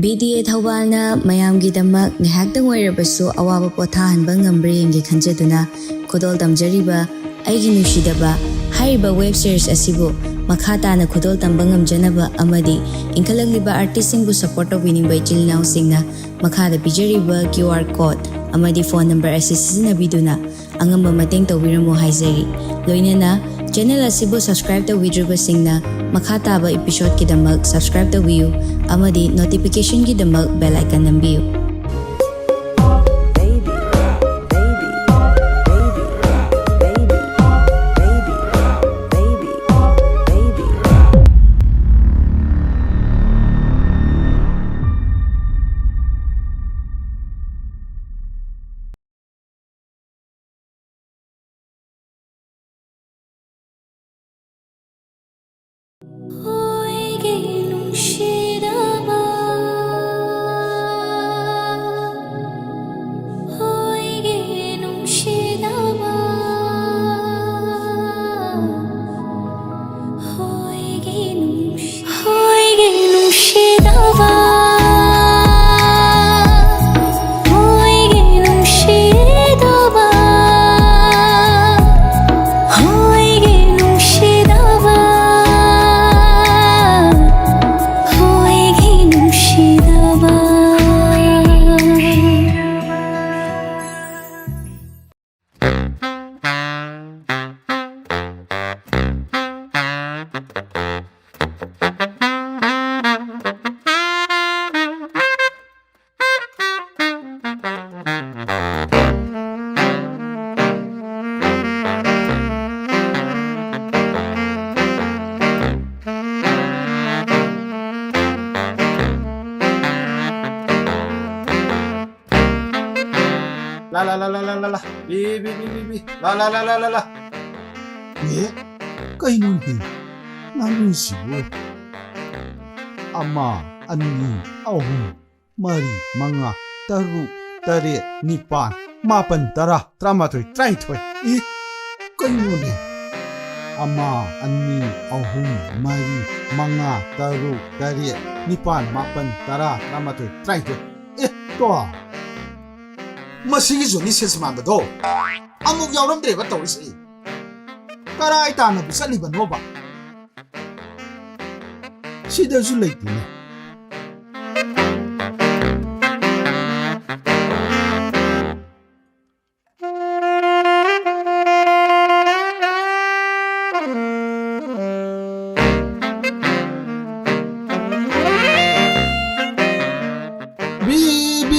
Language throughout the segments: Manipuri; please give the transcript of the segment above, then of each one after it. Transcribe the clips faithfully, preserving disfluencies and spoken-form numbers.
ꯕꯤ ꯗꯤ ꯑꯦ ꯊꯧꯕꯥꯜꯅ ꯃꯌꯥꯝꯒꯤꯗꯃꯛ ꯉꯥꯏꯍꯥꯛꯇꯪ ꯑꯣꯏꯔꯕꯁꯨ ꯑꯋꯥꯕ ꯄꯣꯊꯥꯍꯟꯕ ꯉꯝꯕ꯭ꯔꯥ ꯌꯦꯡꯒꯦ ꯈꯟꯖꯗꯨꯅ ꯈꯨꯗꯣꯜ ꯇꯝꯖꯔꯤꯕ ꯑꯩꯒꯤ ꯅꯨꯡꯁꯤꯗꯕ ꯍꯥꯏꯔꯤꯕ ꯋꯦꯕ ꯁꯤꯔꯤꯁ ꯑꯁꯤꯕꯨ ꯃꯈꯥ ꯇꯥꯅ ꯈꯨꯗꯣꯜ ꯇꯝꯕ ꯉꯝꯖꯅꯕ ꯑꯃꯗꯤ ꯏꯟꯈꯠꯂꯛꯂꯤꯕ ꯑꯥꯔꯇꯤꯁꯁꯤꯡꯕꯨ ꯁꯄꯣꯔꯠ ꯇꯧꯕꯤꯅꯤꯡꯕ ꯏꯆꯤꯜ ꯏꯅꯥꯎꯁꯤꯡꯅ ꯃꯈꯥꯗ ꯄꯤꯖꯔꯤꯕ ꯀ꯭ꯌꯨ ꯑꯥꯔ ꯀꯣꯗ ꯑꯃꯗꯤ ꯐꯣꯟ ꯅꯝꯕꯔ ꯑꯁꯤ ꯁꯤꯖꯤꯟꯅꯕꯤꯗꯨꯅ ꯑꯉꯝꯕ ꯃꯇꯦꯡ ꯇꯧꯕꯤꯔꯝꯃꯨ ꯍꯥꯏꯖꯔꯤ꯫ ꯂꯣꯏꯅꯅ ꯆꯦꯅꯦꯜ ꯑꯁꯤꯕꯨ ꯁꯕꯁꯀ꯭ꯔꯥꯏꯕ ꯇꯧꯕꯤꯗ꯭ꯔꯤꯕꯁꯤꯡꯅ ꯃꯈꯥ ꯇꯥꯕ ꯏꯄꯤꯁꯣꯗꯀꯤꯗꯃꯛ ꯁꯕꯁꯀ꯭ꯔꯥꯏꯕ ꯇꯧꯕꯤꯌꯨ ꯑꯃꯗꯤ ꯅꯣꯇꯤꯐꯤꯀꯦꯁꯟꯒꯤꯗꯃꯛ ꯕꯦꯜ ꯑꯥꯏꯀꯟ ꯅꯝꯕꯤꯌꯨ꯫ ꯍꯣꯏꯒꯤ ꯅꯨꯡꯁꯤꯗꯕ, ꯍꯣꯏꯒꯤ ꯅꯨꯡꯁꯤꯗꯕ, ꯍꯣꯏꯒꯤ ꯅꯨꯡꯁꯤ-, ꯍꯣꯏꯒꯤ ꯅꯨꯡꯁꯤꯗꯕ, ꯍꯣꯏꯒꯤ ꯅꯨꯡꯁꯤꯗꯕ, ꯍꯣꯏꯒꯤ ꯅꯨꯡꯁꯤꯗꯕ, ꯍꯣꯏꯒꯤ ꯅꯨꯡꯁꯤꯗꯕ꯫ ꯂꯥ, ꯂꯥ, ꯂꯥ, ꯂꯥ, ꯂꯥ, ꯂꯥ, ꯂꯥ꯫ ꯕꯤ, ꯕꯤ, ꯕꯤ, ꯕꯤ, ꯕꯤ꯫ ꯂꯥ, ꯂꯥ, ꯂꯥ, ꯂꯥ, ꯂꯥ, ꯂꯥ꯫ ꯑꯦ? ꯀꯩꯅꯣꯅꯦ? ꯉꯥꯅꯨꯁꯤꯕꯨ? ꯑꯃ, ꯑꯅꯤ, ꯑꯍꯨꯝ, ꯃꯔꯤ, ꯃꯉꯥ, ꯇꯔꯨꯛ, ꯇꯔꯦꯠ, ꯅꯤꯄꯥꯟ, ꯃꯥꯄꯟ, ꯇꯔꯥ, ꯇꯔꯥꯃꯥꯊꯣꯏ, ꯇꯔꯥꯅꯤꯊꯣꯏ꯫ ꯏ, ꯀꯩꯅꯣꯅꯦ? ꯑꯃ, ꯑꯅꯤ, ꯑꯍꯨꯝ, ꯃꯔꯤ, ꯃꯉꯥ, ꯇꯔꯨꯛ, ꯇꯔꯦꯠ, ꯅꯤꯄꯥꯟ, ꯃꯥꯄꯟ, ꯇꯔꯥ, ꯇꯔꯥꯃꯥꯊꯣꯏ, ꯇꯔꯥꯅꯤꯊꯣꯏ꯫ ꯑꯦ, ꯇꯣ꯫ ꯃꯁꯤꯒꯤ ꯖꯣꯅꯤ ꯁꯦꯜꯁ ꯃꯥꯟꯕꯗꯣ ꯑꯃꯨꯛ ꯌꯥꯎꯔꯝꯗ꯭ꯔꯦꯕ ꯇꯧꯔꯤꯁꯦ꯫ ꯀꯔꯥꯏ ꯇꯥꯟꯅꯕ ꯆꯠꯂꯤꯕꯅꯣꯕ? ꯁꯤꯗꯁꯨ ꯂꯩꯇꯦꯅꯦ꯫ ꯕꯤ, ꯕꯤ,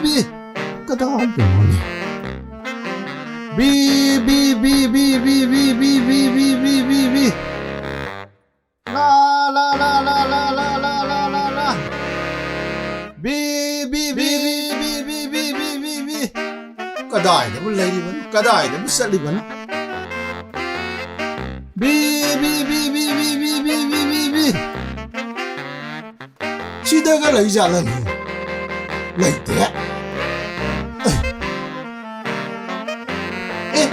ꯕꯤ꯫ ꯀꯗꯥꯏꯗꯅꯣꯅꯦ? ꯕꯤ, ꯕꯤ, ꯕꯤ꯫ ꯂꯥ, ꯂꯥ, ꯂꯥ꯫ ꯕꯤ, ꯕꯤ, ꯕꯤ꯫ ꯀꯗꯥꯏꯗꯕꯨ ꯂꯩꯔꯤꯕꯅꯣ? ꯀꯗꯥꯏꯗꯕꯨ ꯆꯠꯂꯤꯕꯅꯣ? ꯕꯤ, ꯕꯤ, ꯕꯤ꯫ ꯁꯤꯗꯒ ꯂꯩꯖꯥꯠꯂꯅꯦ? ꯂꯩꯇꯦ꯫ ꯑꯦ꯫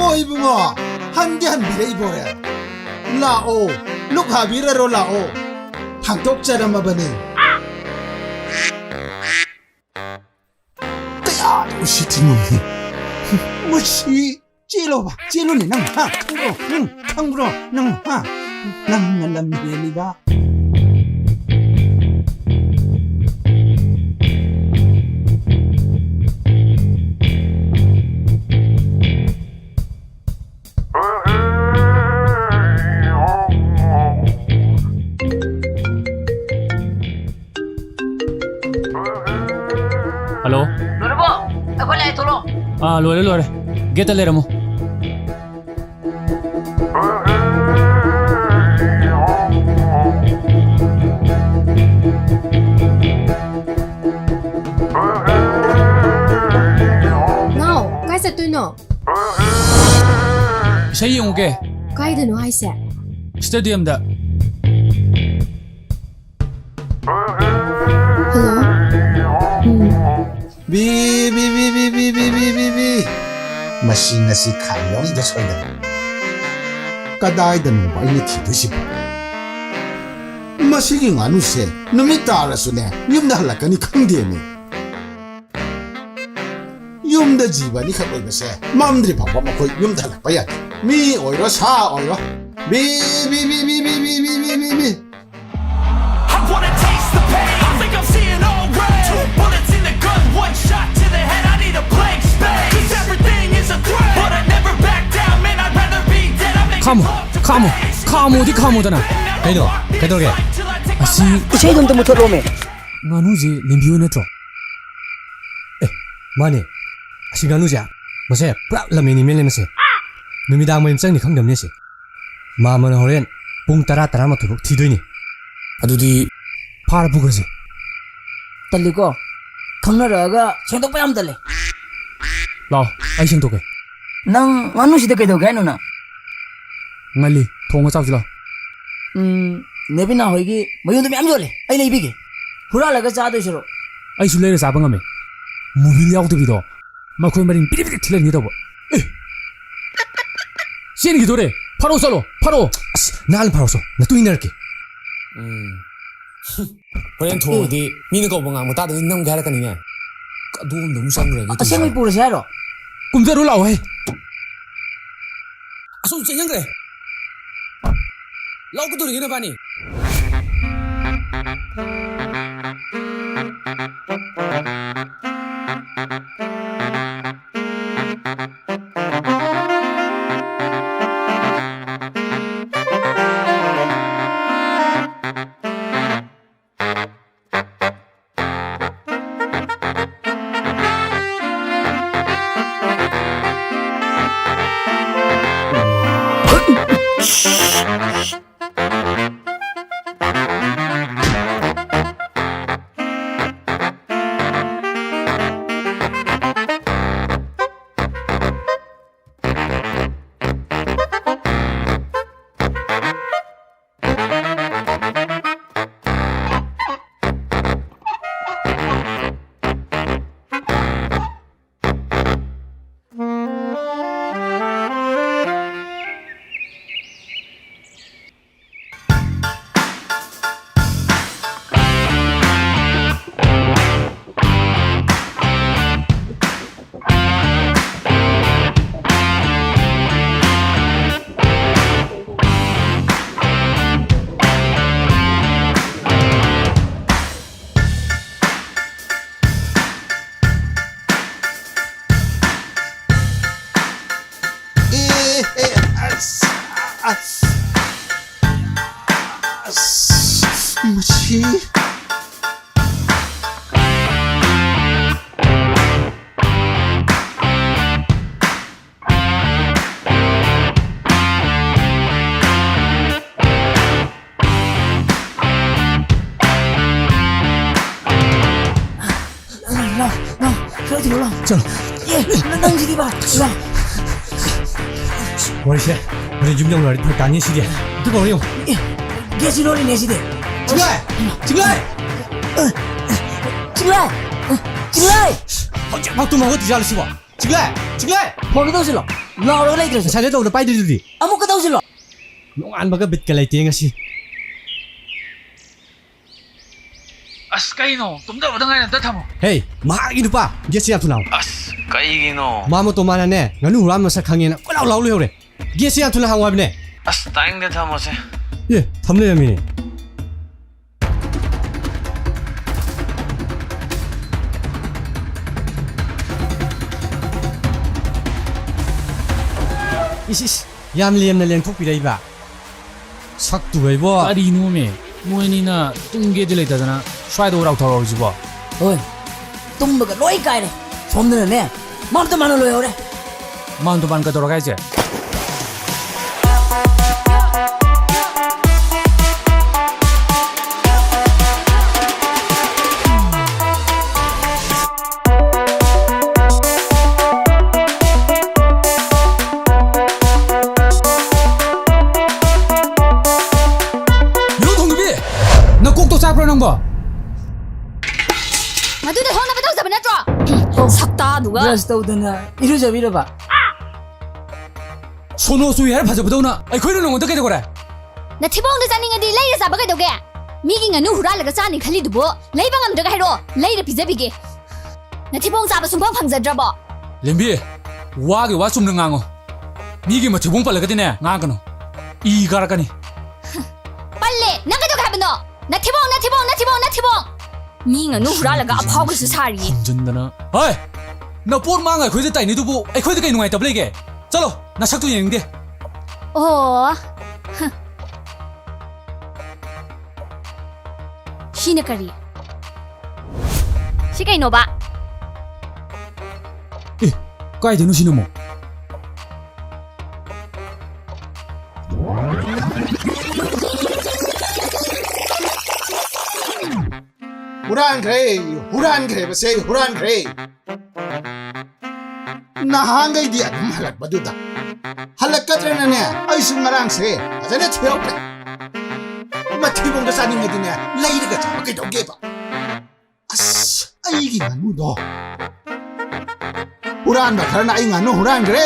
ꯑꯣ ꯏꯕꯨꯡꯉꯣ, ꯍꯟꯗꯤ ꯍꯟꯕꯤꯔꯛꯏꯕꯣꯔꯦ? ꯂꯥꯛꯑꯣ, ꯂꯨꯛ ꯍꯥꯕꯤꯔꯔꯣ ꯂꯥꯛꯑꯣ꯫ ꯊꯥꯡꯗꯣꯛꯆꯔꯝꯃꯕꯅꯤ꯫ ꯀꯌꯥꯗ ꯎꯁꯤꯠꯇ꯭ꯔꯤꯅꯣꯅꯦ꯫ ꯃꯁꯤ ꯆꯦꯜꯂꯣꯕ, ꯆꯦꯜꯂꯨꯅꯦ ꯅꯪ, ꯍꯥ? ꯈꯪꯕ꯭ꯔꯣ? ꯅꯪ ꯈꯪꯕ꯭ꯔꯣ? ꯅꯪ, ꯍꯥ? ꯅꯪꯅ ꯂꯝ ꯍꯦꯜꯂꯤꯕ꯫ ꯍꯜꯂꯣ꯫ ꯂꯣꯏꯔꯕꯣ? ꯑꯩꯈꯣꯏ ꯂꯥꯛꯑꯦ, ꯊꯣꯛꯂꯛꯑꯣ꯫ ꯑꯥ, ꯂꯣꯏꯔꯦ, ꯂꯣꯏꯔꯦ꯫ ꯒꯦꯠꯇ ꯂꯩꯔꯝꯃꯣ꯫ ꯅꯥꯎ, ꯀꯥꯏ ꯆꯠꯇꯣꯏꯅꯣ? ꯏꯁꯩ ꯌꯦꯡꯉꯨꯒꯦ꯫ ꯀꯥꯏꯗꯅꯣ ꯍꯥꯏꯁꯦ? ꯁ꯭ꯇꯦꯗꯤꯌꯝꯗ꯫ ꯍꯜꯂꯣ? ꯎꯝ꯫ ꯕꯤ, ꯕꯤ, ꯕꯤ꯫ ꯃꯁꯤ ꯉꯁꯤ ꯈꯥꯏꯌꯣꯡꯗ ꯁꯣꯏꯗꯅ꯫ ꯀꯗꯥꯏꯗꯅꯣꯕ ꯑꯩꯅ ꯊꯤꯗꯣꯏꯁꯤꯕꯣ? ꯃꯁꯤꯒꯤ ꯉꯥꯅꯨꯁꯦ ꯅꯨꯃꯤꯠ ꯇꯥꯔꯁꯨꯅꯦ, ꯌꯨꯝꯗ ꯍꯜꯂꯛꯀꯅꯤ ꯈꯪꯗꯦꯅꯦ꯫ ꯌꯨꯝꯗ ꯖꯤꯕ ꯑꯅꯤꯈꯛ ꯂꯣꯏꯕꯁꯦ ꯃꯝꯗ꯭ꯔꯤ ꯐꯥꯎꯕ ꯃꯈꯣꯏ ꯌꯨꯝꯗ ꯍꯜꯂꯛꯄ ꯌꯥꯗꯦ꯫ ꯃꯤ ꯑꯣꯏꯔꯣ, ꯁꯥ ꯑꯣꯏꯔꯣ꯫ ꯕꯤ, ꯕꯤ, B. I wanna taste the pain. I think I'm seeing all red. Two bullets in the gun, one shot to the head. I need a blank space. 'Cause everything is a threat. But I never back down, man. I'd rather be dead. I make ꯈꯥꯝꯃꯣ, it ꯈꯥꯝꯃꯣ, ꯈꯥꯝꯃꯣꯗꯤ ꯈꯥꯝꯃꯣꯗꯅ꯫ ꯀꯩꯅꯣ? ꯀꯩꯗꯧꯔꯒꯦ? ꯑꯁꯤ ꯏꯁꯩꯗꯣ ꯑꯝꯇ ꯃꯨꯊꯠꯂꯣꯃꯦ꯫ ꯉꯥꯅꯨꯁꯦ ꯂꯦꯝꯕꯤꯌꯣ ꯅꯠꯇ꯭ꯔꯣ? ꯑꯦ, ꯃꯥꯅꯦ꯫ ꯑꯁꯤ ꯉꯥꯅꯨꯁꯦ, ꯃꯁꯦ ꯄꯨꯔꯥ ꯂꯝ ꯑꯦꯅꯤꯃꯦꯜꯅꯦ ꯃꯁꯦ꯫ ꯅꯨꯃꯤꯗꯥꯡ ꯃꯌꯨꯝ ꯆꯪꯅꯤ ꯈꯪꯗꯕꯅꯦ ꯑꯁꯦ꯫ ꯃꯥꯝꯃꯅ ꯍꯣꯔꯦꯟ ꯄꯨꯡ ꯇꯔꯥ, ꯇꯔꯥꯃꯥꯊꯣꯏ ꯐꯥꯎ ꯊꯤꯗꯣꯏꯅꯤ꯫ ꯑꯗꯨꯗꯤ ꯐꯥꯔ ꯄꯨꯈ꯭ꯔꯁꯦ꯫ ꯇꯜꯂꯤꯀꯣ꯫ ꯈꯪꯅꯔꯛꯑꯒ ꯁꯦꯡꯗꯣꯛꯄ ꯌꯥꯝ ꯇꯜꯂꯦ꯫ ꯂꯥꯛꯑꯣ, ꯑꯩ ꯁꯦꯡꯗꯣꯛꯀꯦ꯫ ꯅꯪ ꯉꯥꯅꯨꯁꯤꯗ ꯀꯩꯗꯧꯒꯦ ꯍꯥꯏꯅꯣ ꯅꯪ? ꯉꯜꯂꯤ, ꯊꯣꯡꯉ ꯆꯥꯎꯁꯤ ꯂꯥꯛꯑꯣ꯫ ꯎꯝ, ꯅꯦꯕꯤꯅꯥ ꯍꯣꯏꯒꯤ ꯃꯌꯨꯝꯗ ꯃꯌꯥꯝ ꯌꯣꯜꯂꯦ, ꯑꯩ ꯂꯩꯕꯤꯒꯦ꯫ ꯍꯨꯔꯥꯜꯂꯒ ꯆꯥꯗꯣꯏ ꯁꯔꯨꯛ꯫ ꯑꯩꯁꯨ ꯂꯩꯔ ꯆꯥꯕ ꯉꯝꯃꯦ꯫ ꯃꯨꯕꯤꯜ ꯌꯥꯎꯗꯕꯤꯗꯣ꯫ ꯃꯈꯣꯏ ꯃꯔꯤꯟ ꯄꯤꯔꯤ ꯄꯤꯔꯤ ꯊꯤꯜꯍꯟꯒꯦ ꯇꯧꯕ꯫ ꯑꯦ! ꯆꯦꯟꯈꯤꯗꯣꯔꯦ꯫ ꯐꯥꯔꯣ ꯆꯠꯂꯣ, ꯐꯥꯔꯣ꯫ ꯑꯁ, ꯅꯍꯥꯟ ꯐꯥꯔꯣ ꯆꯣ, ꯅꯇꯨ ꯏꯟꯅꯔꯛꯀꯦ꯫ ꯎꯝ꯫ ꯍꯣꯔꯦꯟ ꯊꯣꯡꯉꯗꯤ ꯃꯤꯅ ꯀꯧꯕ ꯉꯥꯡꯕ ꯇꯥꯗꯗꯤ ꯅꯝꯒꯦ ꯍꯥꯏꯔꯛꯀꯅꯤꯅꯦ꯫ ꯑꯗꯣꯝꯗ ꯑꯃꯨꯛ ꯆꯪꯈ꯭ꯔꯒꯦ ꯑꯁꯦꯡꯕꯩ ꯇꯧꯔꯤꯁꯦ꯫ ꯄꯨꯔꯁꯦ ꯍꯥꯏꯔꯣ? ꯀꯨꯝꯊꯔꯨ ꯂꯥꯛꯑꯣꯍꯦ꯫ ꯑꯁꯣꯝ ꯆꯦꯟꯖꯟꯈ꯭ꯔꯦ꯫ ꯂꯧꯒꯗꯣꯔꯤꯒꯦ ꯅꯕꯥꯅꯤ꯫ ꯑꯁ, ꯃꯁꯤ꯫ ꯂꯥꯎ, ꯂꯥꯎ, ꯂꯥꯎ, ꯁꯤꯗ ꯊꯤꯜꯂꯣ, ꯂꯥꯎ꯫ ꯆꯠꯂꯣ꯫ ꯑꯦ, ꯅꯪ, ꯅꯪꯁꯤꯗꯤꯕ, ꯂꯥꯎ꯫ ꯋꯥꯔꯤꯁꯦ ꯍꯣꯔꯦꯟ ꯌꯨꯝ ꯌꯧꯅꯔꯗꯤ ꯐꯔꯛ ꯇꯥꯅꯤ ꯁꯤꯗꯤ꯫ ꯑꯗꯨ ꯀꯧꯔꯦ ꯌꯦꯡꯉꯣ꯫ ꯑꯦ, ꯒꯦꯠꯁꯤ ꯂꯣꯜꯂꯤꯅꯦ ꯁꯤꯗꯤ꯫ ꯆꯤꯡꯂꯩ! ꯆꯤꯡꯂꯩ! ꯆꯤꯡꯂꯩ! ꯆꯤꯡꯂꯩ! ꯍꯧꯖꯤꯛꯐꯥꯎ ꯇꯨꯝ ꯍꯧꯒꯠꯇ꯭ꯔꯤꯖꯥꯠꯂꯣ ꯁꯤꯕꯣ? ꯆꯤꯡꯂꯩ! ꯆꯤꯡꯂꯩ! ꯐꯣꯟꯗꯣ ꯇꯧꯁꯤꯜꯂꯣ꯫ ꯂꯥꯎꯔꯒ ꯂꯩꯇ꯭ꯔꯁꯨ꯫ ꯉꯁꯥꯏꯗꯩ ꯇꯧꯕꯗ ꯄꯥꯏꯗ꯭ꯔꯤꯗꯨꯗꯤ꯫ ꯑꯃꯨꯛꯀ ꯇꯧꯁꯤꯜꯂꯣ꯫ ꯅꯣꯡꯉꯥꯟꯕꯒ ꯕꯤꯠꯀ ꯂꯩꯇꯦ ꯉꯁꯤ꯫ ꯑꯁ, ꯀꯩꯅꯣ? ꯇꯨꯝꯗꯕꯗ ꯉꯥꯏꯔꯤ, ꯑꯝꯇ ꯊꯝꯃꯣ꯫ ꯍꯦ, ꯃꯍꯥꯛꯀꯤ ꯅꯨꯄꯥ, ꯒꯦꯠꯁꯦ ꯌꯥꯝ ꯊꯨꯅ ꯍꯥꯡꯉꯣ꯫ ꯑꯁ, ꯀꯩꯒꯤꯅꯣ? ꯃꯥ ꯃꯇꯣꯝ ꯃꯥꯅꯅꯦ, ꯉꯥꯅꯨ ꯍꯨꯔꯥꯟꯕ ꯃꯁꯛ ꯈꯪꯉꯦꯅ ꯀꯣꯏꯂꯥꯎ ꯂꯥꯎ ꯂꯩꯍꯧꯔꯦ꯫ ꯒꯦꯠꯁꯦ ꯌꯥꯝ ꯊꯨꯅ ꯍꯥꯡꯉꯣ ꯍꯥꯏꯕꯅꯦ꯫ ꯑꯁ, ꯇꯥꯏꯡꯗ ꯊꯝꯃꯣꯁꯦ꯫ ꯑꯦ, ꯊꯝ ꯂꯩꯔꯝꯃꯤꯅꯦ꯫ ꯏꯁ, ꯏꯁ, ꯌꯥꯝ ꯂꯦꯝꯅ ꯂꯦꯡꯊꯣꯛꯄꯤꯔꯛꯏꯕ꯫ ꯁꯛꯇꯨꯒ ꯏꯕꯣ꯫ ꯀꯔꯤꯅꯣꯃꯦ? ꯃꯣꯏꯅꯤꯅ ꯇꯨꯝꯒꯦꯗꯤ ꯂꯩꯇꯗꯅ ꯁ꯭ꯋꯥꯏꯗ ꯎꯔꯥꯎ ꯊꯧꯔꯥꯎꯔꯤꯁꯤꯕꯣ? ꯍꯣꯏ, ꯇꯨꯝꯕꯒ ꯂꯣꯏ ꯀꯥꯏꯔꯦ꯫ ꯁꯣꯝꯗꯅꯅꯦ, ꯃꯥꯟ ꯇꯨꯃꯥꯟꯅ ꯂꯣꯏꯍꯧꯔꯦ꯫ ꯃꯥꯟ ꯇꯨꯃꯥꯟ ꯀꯩꯗꯧꯔꯒꯦ ꯍꯥꯏꯁꯦ? ꯌꯨ ꯊꯣꯡꯗꯕꯤ! ꯅꯀꯣꯛꯇꯣ ꯆꯥꯛꯄ꯭ꯔꯣ ꯅꯪꯕꯣ? ꯃꯗꯨꯗ ꯊꯣꯛꯅꯕ ꯇꯧꯖꯕ ꯅꯠꯇ꯭ꯔꯣ? ꯁꯛꯇꯥꯗꯨꯒ꯫ ꯕ꯭ꯔꯁ ꯇꯧꯗꯅ ꯏꯔꯨꯖꯕꯤꯔꯕ? ꯁꯣꯅꯣ ꯆꯨꯏ ꯍꯥꯏꯔ ꯐꯖꯕꯗꯧꯅ ꯑꯩꯈꯣꯏꯅ ꯅꯉꯣꯟꯗ ꯀꯩꯗꯧꯈꯔꯦ? ꯅꯊꯤꯕꯣꯡꯗꯣ ꯆꯥꯅꯤꯡꯉꯗꯤ ꯂꯩꯔ ꯆꯥꯕ ꯀꯩꯗꯧꯒꯦ? ꯃꯤꯒꯤ ꯉꯥꯅꯨ ꯍꯨꯔꯥꯜꯂꯒ ꯆꯥꯅꯤ ꯈꯜꯂꯤꯗꯨꯕꯨ ꯂꯩꯕ ꯉꯝꯗ꯭ꯔꯒ ꯍꯥꯏꯔꯣ, ꯂꯩꯔ ꯄꯤꯖꯕꯤꯒꯦ꯫ ꯅꯊꯤꯕꯣꯡ ꯆꯥꯕ ꯁꯨꯡꯐꯪ ꯐꯪꯖꯗ꯭ꯔꯕꯣ? ꯂꯦꯝꯕꯤ, ꯋꯥꯒꯤ ꯋꯥ ꯆꯨꯝꯅ ꯉꯥꯡꯉꯣ꯫ ꯃꯤꯒꯤ ꯃꯊꯤꯕꯣꯡ ꯄꯜꯂꯒꯗꯤꯅꯦ, ꯉꯥꯡꯒꯅꯨ꯫ ꯏ ꯀꯥꯔꯛꯀꯅꯤ꯫ ꯄꯜꯂꯦ! ꯅꯪ ꯀꯩꯗꯧꯒꯦ ꯍꯥꯏꯕꯅꯣ? ꯅꯊꯤꯕꯣꯡ, ꯅꯊꯤꯕꯣꯡ, ꯅꯊꯤꯕꯣꯡ, ꯅꯊꯤꯕꯣꯡ! ꯃꯤ ꯉꯥꯅꯨ ꯍꯨꯔꯥꯜꯂꯒ ꯑꯐꯥꯎꯕꯁꯨ ꯁꯥꯔꯤꯌꯦ꯫ ꯈꯨꯝꯖꯤꯟꯗꯅ꯫ ꯍꯣꯏ! ꯅꯄꯣꯠ ꯃꯥꯡꯉ ꯑꯩꯈꯣꯏꯗ ꯇꯥꯏꯅꯤꯗꯨꯕꯨ ꯑꯩꯈꯣꯏꯗ ꯀꯩ ꯅꯨꯡꯉꯥꯏꯇꯕ ꯂꯩꯒꯦ? ꯆꯠꯂꯣ, ꯅꯁꯛꯇꯨ ꯌꯦꯡꯅꯤꯡꯗꯦ꯫ ꯑꯣ꯫ ꯁꯤꯅ ꯀꯔꯤ? ꯁꯤ ꯀꯩꯅꯣꯕ? ꯑꯦ, ꯀꯥꯏꯗꯩꯅꯣ ꯁꯤꯅ ꯑꯃꯨꯛ? ꯍꯨꯔꯥꯟꯈ꯭ꯔꯦ, ꯍꯨꯔꯥꯟꯈ꯭ꯔꯦ, ꯃꯁꯦ ꯍꯨꯔꯥꯟꯈ꯭ꯔꯦ꯫ ꯅꯍꯥꯟꯈꯩꯗꯤ ꯑꯗꯨꯝ ꯍꯜꯂꯛꯄꯗꯨꯗ꯫ ꯍꯜꯂꯛꯀꯗ꯭ꯔꯅꯅꯦ, ꯑꯩꯁꯨ ꯉꯔꯥꯡꯁꯦ ꯐꯖꯅ ꯊꯤꯍꯧꯗ꯭ꯔꯦ꯫ ꯃꯊꯤꯕꯣꯡꯗꯣ ꯆꯥꯅꯤꯡꯉꯗꯤꯅꯦ, ꯂꯩꯔꯒ ꯆꯥꯕ ꯀꯩꯗꯧꯒꯦꯕ? ꯑꯁ, ꯑꯩꯒꯤ ꯉꯥꯅꯨꯗꯣ꯫ ꯍꯨꯔꯥꯟꯕ ꯈꯔꯅ ꯑꯩ ꯉꯥꯅꯨ ꯍꯨꯔꯥꯟꯈ꯭ꯔꯦ꯫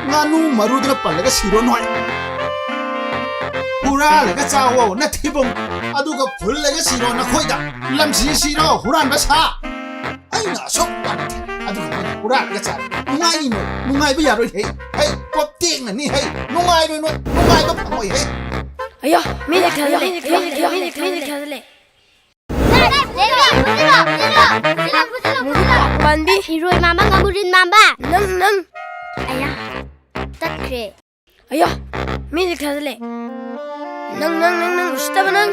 ꯉꯥꯅꯨ ꯃꯔꯨꯗꯨꯅ ꯄꯜꯂꯒ ꯁꯤꯔꯣ ꯅꯣꯏ꯫ ꯍꯨꯔꯥꯜꯂꯒ ꯆꯥꯋꯣ ꯅꯊꯤꯕꯣꯡ꯫ ꯑꯗꯨꯒ ꯐꯨꯜꯂꯒ ꯁꯤꯔꯣ ꯅꯈꯣꯏꯗ꯫ ꯂꯝꯁꯤ ꯁꯤꯔꯣ ꯍꯨꯔꯥꯟꯕ ꯁꯥ꯫ ꯑꯩꯅ ꯑꯁꯨꯛ ꯋꯥꯅ ꯊꯤ-, ꯑꯗꯨꯒ ꯅꯣꯏꯅ ꯍꯨꯔꯥꯜꯂꯒ ꯆꯥꯔꯦ꯫ ꯅꯨꯡꯉꯥꯏꯅꯤ ꯅꯣꯏ, ꯅꯨꯡꯉꯥꯏꯕ ꯌꯥꯔꯣꯏ ꯍꯦ꯫ ꯍꯩ, ꯄꯣꯞꯇꯦꯛꯅꯅꯤ ꯍꯩ꯫ ꯅꯨꯡꯉꯥꯏꯔꯣꯏ ꯅꯣꯏ, ꯅꯨꯡꯉꯥꯏꯕ ꯐꯪꯉꯣꯏ ꯍꯦ꯫ ꯑꯌꯥ, ꯃꯤ ꯂꯩꯈ꯭ꯔꯦ, ꯃꯤ ꯂꯩꯈ꯭ꯔꯦ, ꯃꯤ ꯂꯩꯈ꯭ꯔꯦ, ꯃꯤ ꯂꯩꯈ꯭ꯔꯦ, ꯃꯤ ꯂꯩꯈ꯭ꯔꯦ꯫ ꯄꯥꯟꯕꯤ꯫ ꯏꯔꯣꯏ ꯃꯥꯟꯕ, ꯉꯥꯃꯨꯔꯤꯟ ꯃꯥꯟꯕ꯫ ꯅꯪ, ꯅꯪ꯫ ꯑꯌꯥ, ꯇꯠꯈ꯭ꯔꯦ꯫ ꯑꯌꯥ, ꯃꯤꯗꯤ ꯈꯔ ꯂꯩ꯫ ꯅꯪ, ꯅꯪ, ꯅꯪ, ꯅꯪ ꯎꯁꯤꯠꯇꯕ ꯅꯪ꯫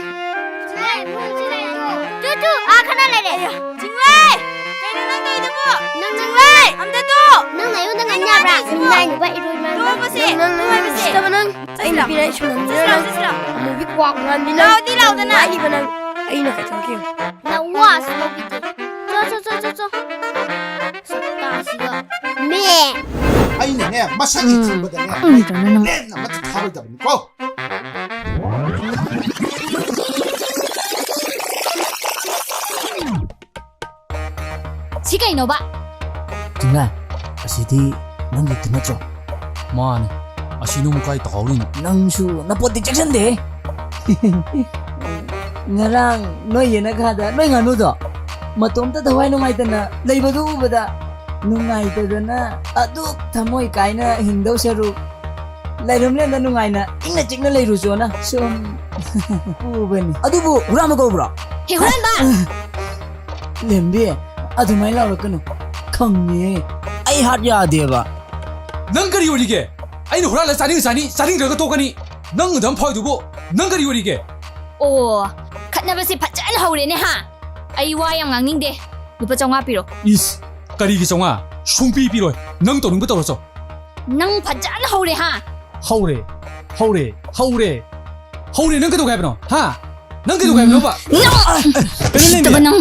ꯇꯨ, ꯇꯨ, ꯑꯥ ꯈꯠꯅ ꯂꯩꯔꯦ꯫ ꯑꯌꯥ, ꯆꯤꯡꯂꯩ! ꯀꯩꯅꯣ ꯅꯪ ꯇꯧꯔꯤꯗꯨꯕꯣ? ꯅꯪ, ꯆꯤꯡꯂꯩ! ꯑꯝꯇ ꯇꯣ! ꯅꯪ ꯑꯩꯉꯣꯟꯗ ꯀꯩꯅꯣ ꯉꯥꯡꯅꯕ꯭ꯔꯥ? ꯅꯪ ꯇꯧꯔꯤꯁꯤꯕꯣ? ꯅꯨꯡꯉꯥꯏꯅꯨꯕ ꯏꯔꯣꯏ ꯃꯥꯟꯕ꯫ ꯇꯣꯛꯑꯣꯁꯦ, ꯅꯪ, ꯅꯪ, ꯅꯪ ꯇꯣꯛꯑꯣꯁꯦ꯫ ꯎꯁꯤꯠꯇꯕ ꯅꯪ꯫ ꯑꯩ ꯆꯠꯁꯤꯂꯥꯎ꯫ ꯅꯨꯄꯤꯅ ꯑꯩ ꯁꯨꯝ ꯅꯝꯖꯔ ꯆꯠꯁꯤꯂꯥꯎ, ꯅꯪ꯫ ꯆꯠꯁꯤꯂꯥꯎ꯫ ꯑꯃꯨꯕꯤ ꯀ꯭ꯋꯥꯛ ꯃꯥꯟꯕꯤ ꯅꯪ꯫ ꯂꯥꯎꯗꯤ ꯂꯥꯎꯗꯅ꯫ ꯅꯨꯡꯉꯥꯏꯅꯤꯕ ꯅꯪ꯫ ꯑꯩꯅ ꯀꯩꯗꯧꯔꯒꯦ? ꯅꯋꯥꯁꯨ ꯂꯧꯕꯤꯗꯦ꯫ ꯆꯣ, ꯆꯣ, ꯆꯣ, ꯆꯣ, ꯆꯣ꯫ ꯁꯛꯇꯥꯁꯤꯒ꯫ ꯃꯦ꯫ ꯑꯩꯅꯅꯦ, ꯃꯁꯛ ꯍꯦꯛ ꯎꯝ꯫ ꯈꯪꯕꯗꯅꯦ, ꯎꯝ, ꯇꯧꯅꯨ, ꯅꯪ꯫ ꯂꯦꯟ ꯑꯃꯠꯇ ꯊꯥꯔꯣꯏꯗꯕꯅꯤꯀꯣ꯫ ꯁꯤ ꯀꯩꯅꯣꯕ? ꯆꯤꯡꯂꯥꯏ, ꯑꯁꯤꯗꯤ ꯅꯪꯒꯤ ꯅꯠꯇ꯭ꯔꯣ? ꯃꯥꯅꯤ꯫ ꯑꯁꯤ ꯅꯪ ꯀꯥꯏ ꯇꯥꯍꯧꯔꯤꯅꯣ? ꯅꯪꯁꯨ ꯅꯄꯣꯠꯇꯤ ꯆꯦꯛꯁꯤꯟꯗꯦꯍꯦ꯫ ꯉꯔꯥꯡ ꯅꯣꯏ ꯌꯦꯅꯈꯥꯗ ꯅꯣꯏ ꯉꯥꯅꯨꯗꯣ ꯃꯇꯣꯝꯇ ꯊꯋꯥꯏ ꯅꯨꯡꯉꯥꯏꯇꯅ ꯂꯩꯕꯗꯨ ꯎꯕꯗ, ꯅꯨꯡꯉꯥꯏꯇꯗꯅ ꯑꯗꯨꯛ ꯊꯃꯣꯏ ꯀꯥꯏꯅ ꯍꯤꯡꯗꯧ ꯁꯔꯨꯛ, ꯂꯩꯔꯝꯂꯦꯟꯗ ꯅꯨꯡꯉꯥꯏꯅ ꯏꯪꯅ ꯆꯤꯛꯅ ꯂꯩꯔꯨꯆꯣꯅ ꯁꯨꯝ ꯎꯕꯅꯤ꯫ ꯑꯗꯨꯕꯨ ꯍꯨꯔꯥꯟꯕ ꯀꯧꯕ꯭ꯔꯣ? ꯍꯦ, ꯍꯨꯔꯥꯟꯕ! ꯂꯦꯝꯕꯤ, ꯑꯗꯨꯃꯥꯏꯅ ꯂꯥꯎꯔꯛꯀꯅꯨ꯫ ꯈꯪꯉꯦ꯫ ꯑꯩ ꯍꯥꯠ ꯌꯥꯗꯦꯕ꯫ ꯅꯪ ꯀꯔꯤ ꯑꯣꯏꯔꯤꯒꯦ? ꯑꯩꯅ ꯍꯨꯔꯥꯜꯂ ꯆꯥꯅꯤꯡ ꯆꯥꯅꯤ, ꯆꯥꯅꯤꯡꯗ꯭ꯔꯒ ꯇꯣꯛꯀꯅꯤ꯫ ꯅꯪ ꯑꯗꯨꯝ ꯐꯥꯎꯗꯨꯕꯨ ꯅꯪ ꯀꯔꯤ ꯑꯣꯏꯔꯤꯒꯦ? ꯑꯣ, ꯈꯠ-, ꯅꯕꯁꯦ ꯐꯖꯅ ꯍꯧꯔꯦꯅꯦ ꯍꯥ? ꯑꯩ ꯋꯥ ꯌꯥꯝ ꯉꯥꯡꯅꯤꯡꯗꯦ꯫ ꯂꯨꯄꯥ ꯆꯥꯝꯃꯉꯥ ꯄꯤꯔꯣ꯫ ꯏꯁ, ꯀꯔꯤꯒꯤ ꯆꯥꯝꯃꯉꯥ? ꯁꯨꯡꯄꯤ ꯄꯤꯔꯣꯏ꯫ ꯅꯪ ꯇꯧꯅꯤꯡꯕ ꯇꯧꯔꯁꯣ꯫ ꯅꯪ ꯐꯖꯅ ꯍꯧꯔꯦ ꯍꯥ? ꯍꯧꯔꯦ, ꯍꯧꯔꯦ, ꯍꯧꯔꯦ, ꯍꯧꯔꯦ꯫ ꯅꯪ ꯀꯩꯗꯧꯒꯦ ꯍꯥꯏꯕꯅꯣ? ꯍꯥ? ꯅꯪ ꯀꯩꯗꯧꯒꯦ ꯍꯥꯏꯕꯅꯣꯕ? ꯅꯪ ꯀꯩꯅꯣ ꯂꯩꯃꯤ? ꯎꯁꯤꯠꯇꯕ ꯅꯪ꯫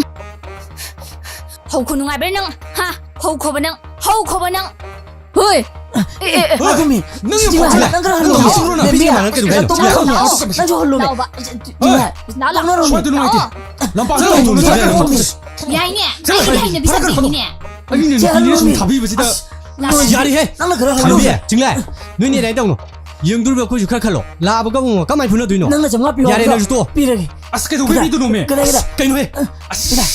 ꯍꯧꯈꯣ ꯅꯨꯡꯉꯥꯏꯕ꯭ꯔꯥ ꯅꯪ? ꯍꯥ? ꯍꯧꯈꯣꯕ ꯅꯪ, ꯍꯧꯈꯣꯕ ꯅꯪ꯫ ꯍꯣꯏ꯫ ꯑꯦ, ꯑꯦ, ꯑꯦ꯫ ꯍꯣꯏ꯫ ꯉꯥꯏꯈꯣ ꯃꯤ꯫ ꯅꯪ ꯌꯥꯝ ꯆꯤꯡꯂꯥꯏ, ꯐꯥꯎꯁꯜꯂꯦ꯫ ꯅꯪ ꯈꯔ ꯅꯪ ꯍꯜꯂꯣ꯫ ꯌꯥꯝ ꯐꯥꯎꯁꯜꯂꯣ, ꯅꯪ ꯂꯦꯝꯕꯤꯌꯥ, ꯄꯤꯔꯤꯒꯦ ꯃꯥ ꯅꯪ ꯀꯩꯗꯧꯒꯦ ꯍꯥꯏꯅꯣ? ꯅꯪ ꯇꯣꯛꯅꯔꯣ ꯃꯤ꯫ ꯅꯪꯁꯨ ꯍꯜꯂꯣ ꯃꯤ꯫ ꯂꯥꯛꯑꯣꯕ꯫ ꯆꯤꯡꯂꯥꯏ꯫ ꯍꯣꯏ꯫ ꯅꯪ ꯂꯥꯛꯑꯣ꯫ ꯁ꯭ꯋꯥꯏꯗ ꯅꯨꯡꯉꯥꯏꯇꯦ꯫ ꯂꯥꯛꯑꯣ꯫ ꯂꯝꯄꯥꯛꯁꯤꯗ ꯂꯥꯛꯑꯣ꯫ ꯂꯥꯛꯑꯣ꯫ ꯂꯥꯛꯑꯣ꯫ ꯌꯥꯏꯅꯦ꯫ ꯆꯠꯂꯣ꯫ ꯑꯩꯒꯤ ꯍꯩꯅꯕꯤ ꯐꯔꯦ, ꯐꯔꯦ, ꯁꯥꯖꯤꯟꯒꯤꯅꯦ꯫ ꯑꯩ ꯃꯤꯅ ꯆꯠꯂꯣ ꯅꯨꯄꯤꯅꯦ ꯃꯤ꯫ ꯁꯨꯝ ꯊꯥꯕꯤꯕꯁꯤꯗ꯫ ꯑꯁ꯫ ꯂꯥꯛꯑꯣ꯫ ꯌꯥꯔꯦꯍꯦ꯫ ꯅꯪꯅ ꯈꯔ ꯍꯜꯂꯣ꯫ ꯈꯪꯕꯤꯌꯦ꯫ ꯆꯤꯡꯂꯥꯏ꯫ ꯅꯣꯏꯅꯦ ꯑꯗꯨꯃꯥꯏꯅ ꯇꯧꯅꯣ꯫ ꯌꯦꯡꯗꯣꯔꯤꯕ ꯑꯩꯈꯣꯏꯁꯨ ꯈꯔ ꯈꯜꯂꯣ꯫ ꯂꯥꯛꯑꯕꯒ ꯑꯃꯨꯛ ꯀꯃꯥꯏꯅ ꯐꯨꯅꯗꯣꯏꯅꯣ? ꯅꯪꯅ ꯆꯥꯝꯃꯉꯥ ꯄꯤꯌꯣ ꯌꯥꯔꯦ, ꯍꯥꯏꯕꯗꯣ ꯅꯪꯁꯨ ꯇꯣꯛꯑꯣ꯫ ꯄꯤꯔꯒꯦ꯫ ꯑꯁ, ꯀꯩꯗꯧꯕꯩ ꯀꯗꯥꯏ? ꯄꯤꯗꯣꯏꯅꯣꯃꯦ? ꯀꯗꯥꯏ, ꯀꯗꯥꯏ? ꯑꯁ, ꯀꯩꯅꯣꯍꯦ? ꯑꯁ, ꯀꯗꯥꯏ?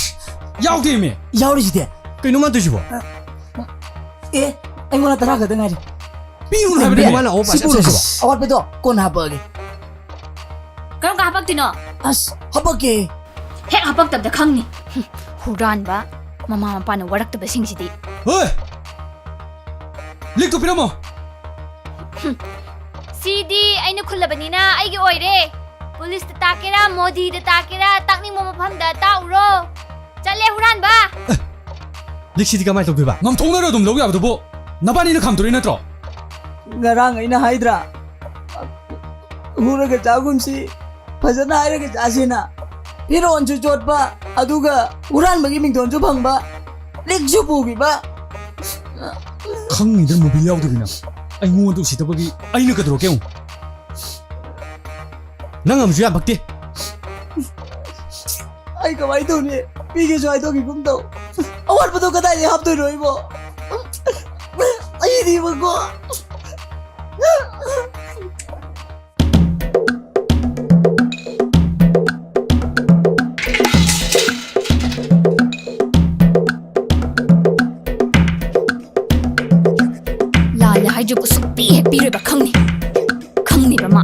ꯌꯥꯎꯗꯦꯃꯦ꯫ ꯌꯥꯎꯔꯤꯁꯤꯗꯤ꯫ ꯀꯩꯅꯣ ꯃꯥ ꯇꯧꯏꯁꯤꯕꯣ? ꯑꯦ, ꯑꯩꯉꯣꯟꯗ ꯇꯔꯥ ꯈꯛꯇ ꯉꯥꯏꯔꯦ꯫ ꯄꯤꯔꯨꯅꯨ ꯍꯥꯏꯕꯅꯦ꯫ ꯂꯦꯝꯕꯤꯌꯥ, ꯃꯥꯅ ꯑꯣ ꯁꯤ ꯄꯥꯁ ꯄꯨꯔꯁꯤ꯫ ꯆꯠꯁꯤꯀꯣ꯫ ꯑꯋꯥꯠꯄꯗꯣ ꯀꯣꯟꯅ ꯍꯥꯞꯄꯛꯑꯒꯦ꯫ ꯀꯔꯝ ꯀꯥꯟ ꯍꯥꯄꯛꯇꯣꯏꯅꯣ? ꯑꯁ, ꯍꯥꯄꯛꯀꯦ꯫ ꯍꯦꯛ ꯍꯥꯄꯛꯇꯕꯗ ꯈꯪꯅꯤ꯫ ꯍꯨꯔꯥꯟꯕ, ꯃꯃꯥ ꯃꯄꯥꯅ ꯋꯥꯔꯛꯇꯕꯁꯤꯡꯁꯤꯗꯤ꯫ ꯍꯣꯏ! ꯂꯤꯛꯇꯨ ꯄꯤꯔꯝꯃꯣ꯫ ꯁꯤꯗꯤ ꯑꯩꯅ ꯈꯨꯜꯂꯕꯅꯤꯅ ꯑꯩꯒꯤ ꯑꯣꯏꯔꯦ꯫ ꯄꯨꯂꯤꯁꯇ ꯇꯥꯛꯀꯦꯔꯥ, ꯃꯣꯗꯤꯗ ꯇꯥꯛꯀꯦꯔꯥ, ꯇꯥꯛꯅꯤꯡꯕ ꯃꯐꯝꯗ ꯇꯥꯛꯎꯔꯣ꯫ ꯆꯠꯂꯦ ꯍꯨꯔꯥꯟꯕ! ꯂꯤꯛꯁꯤꯗꯤ ꯀꯃꯥꯏꯅ ꯇꯧꯗꯣꯏꯕ? ꯉꯝꯊꯣꯛꯅꯔ ꯑꯗꯨꯝ ꯂꯧ ꯌꯥꯕꯗꯨꯕꯨ ꯅꯕꯥꯅꯤꯅ ꯈꯥꯝꯗꯣꯔꯤ ꯅꯠꯇ꯭ꯔꯣ? ꯉꯔꯥꯡ ꯑꯩꯅ ꯍꯥꯏꯗ꯭ꯔꯥ? ꯍꯨꯔꯒ ꯆꯥꯒꯨꯝꯁꯤ, ꯐꯖꯅ ꯍꯥꯏꯔꯒ ꯆꯥꯁꯦꯅ꯫ ꯐꯤꯔꯣꯟꯁꯨ ꯆꯣꯠꯄ, ꯑꯗꯨꯒ ꯍꯨꯔꯥꯟꯕꯒꯤ ꯃꯤꯡꯊꯣꯟꯁꯨ ꯐꯪꯕ, ꯂꯤꯛꯁꯨ ꯄꯨꯈꯤꯕ꯫ ꯈꯪꯉꯤꯗ ꯃꯣꯕꯤꯜ ꯌꯥꯎꯗꯕꯤꯅ꯫ ꯑꯩꯉꯣꯟꯗ ꯎꯁꯤꯠꯇꯕꯒꯤ ꯑꯩꯅ ꯀꯩꯗꯧꯔꯛꯀꯦ ꯌꯦꯡꯉꯨ꯫ ꯅꯪ ꯑꯃꯁꯨ ꯌꯥꯝ ꯄꯛꯇꯦ꯫ ꯑꯩ ꯀꯃꯥꯏꯅ ꯇꯧꯅꯤ? ꯄꯤꯒꯦꯁꯨ ꯍꯥꯏꯗꯣꯛꯈꯤꯒꯨꯝ ꯇꯧ꯫ ꯑꯋꯥꯠꯄꯗꯣ ꯀꯗꯥꯏꯗꯒꯤ ꯍꯥꯞꯇꯣꯏꯅꯣ ꯑꯩꯕꯣ? ꯑꯩꯗꯤꯕꯀꯣ꯫ ꯂꯥꯜꯂꯦ ꯍꯥꯏꯗ꯭ꯔꯕꯨ ꯁꯨꯛꯄꯤ ꯍꯦꯛ ꯄꯤꯔꯣꯏꯕ ꯈꯪꯅꯤ꯫ ꯈꯪꯅꯤꯕ ꯃꯥ꯫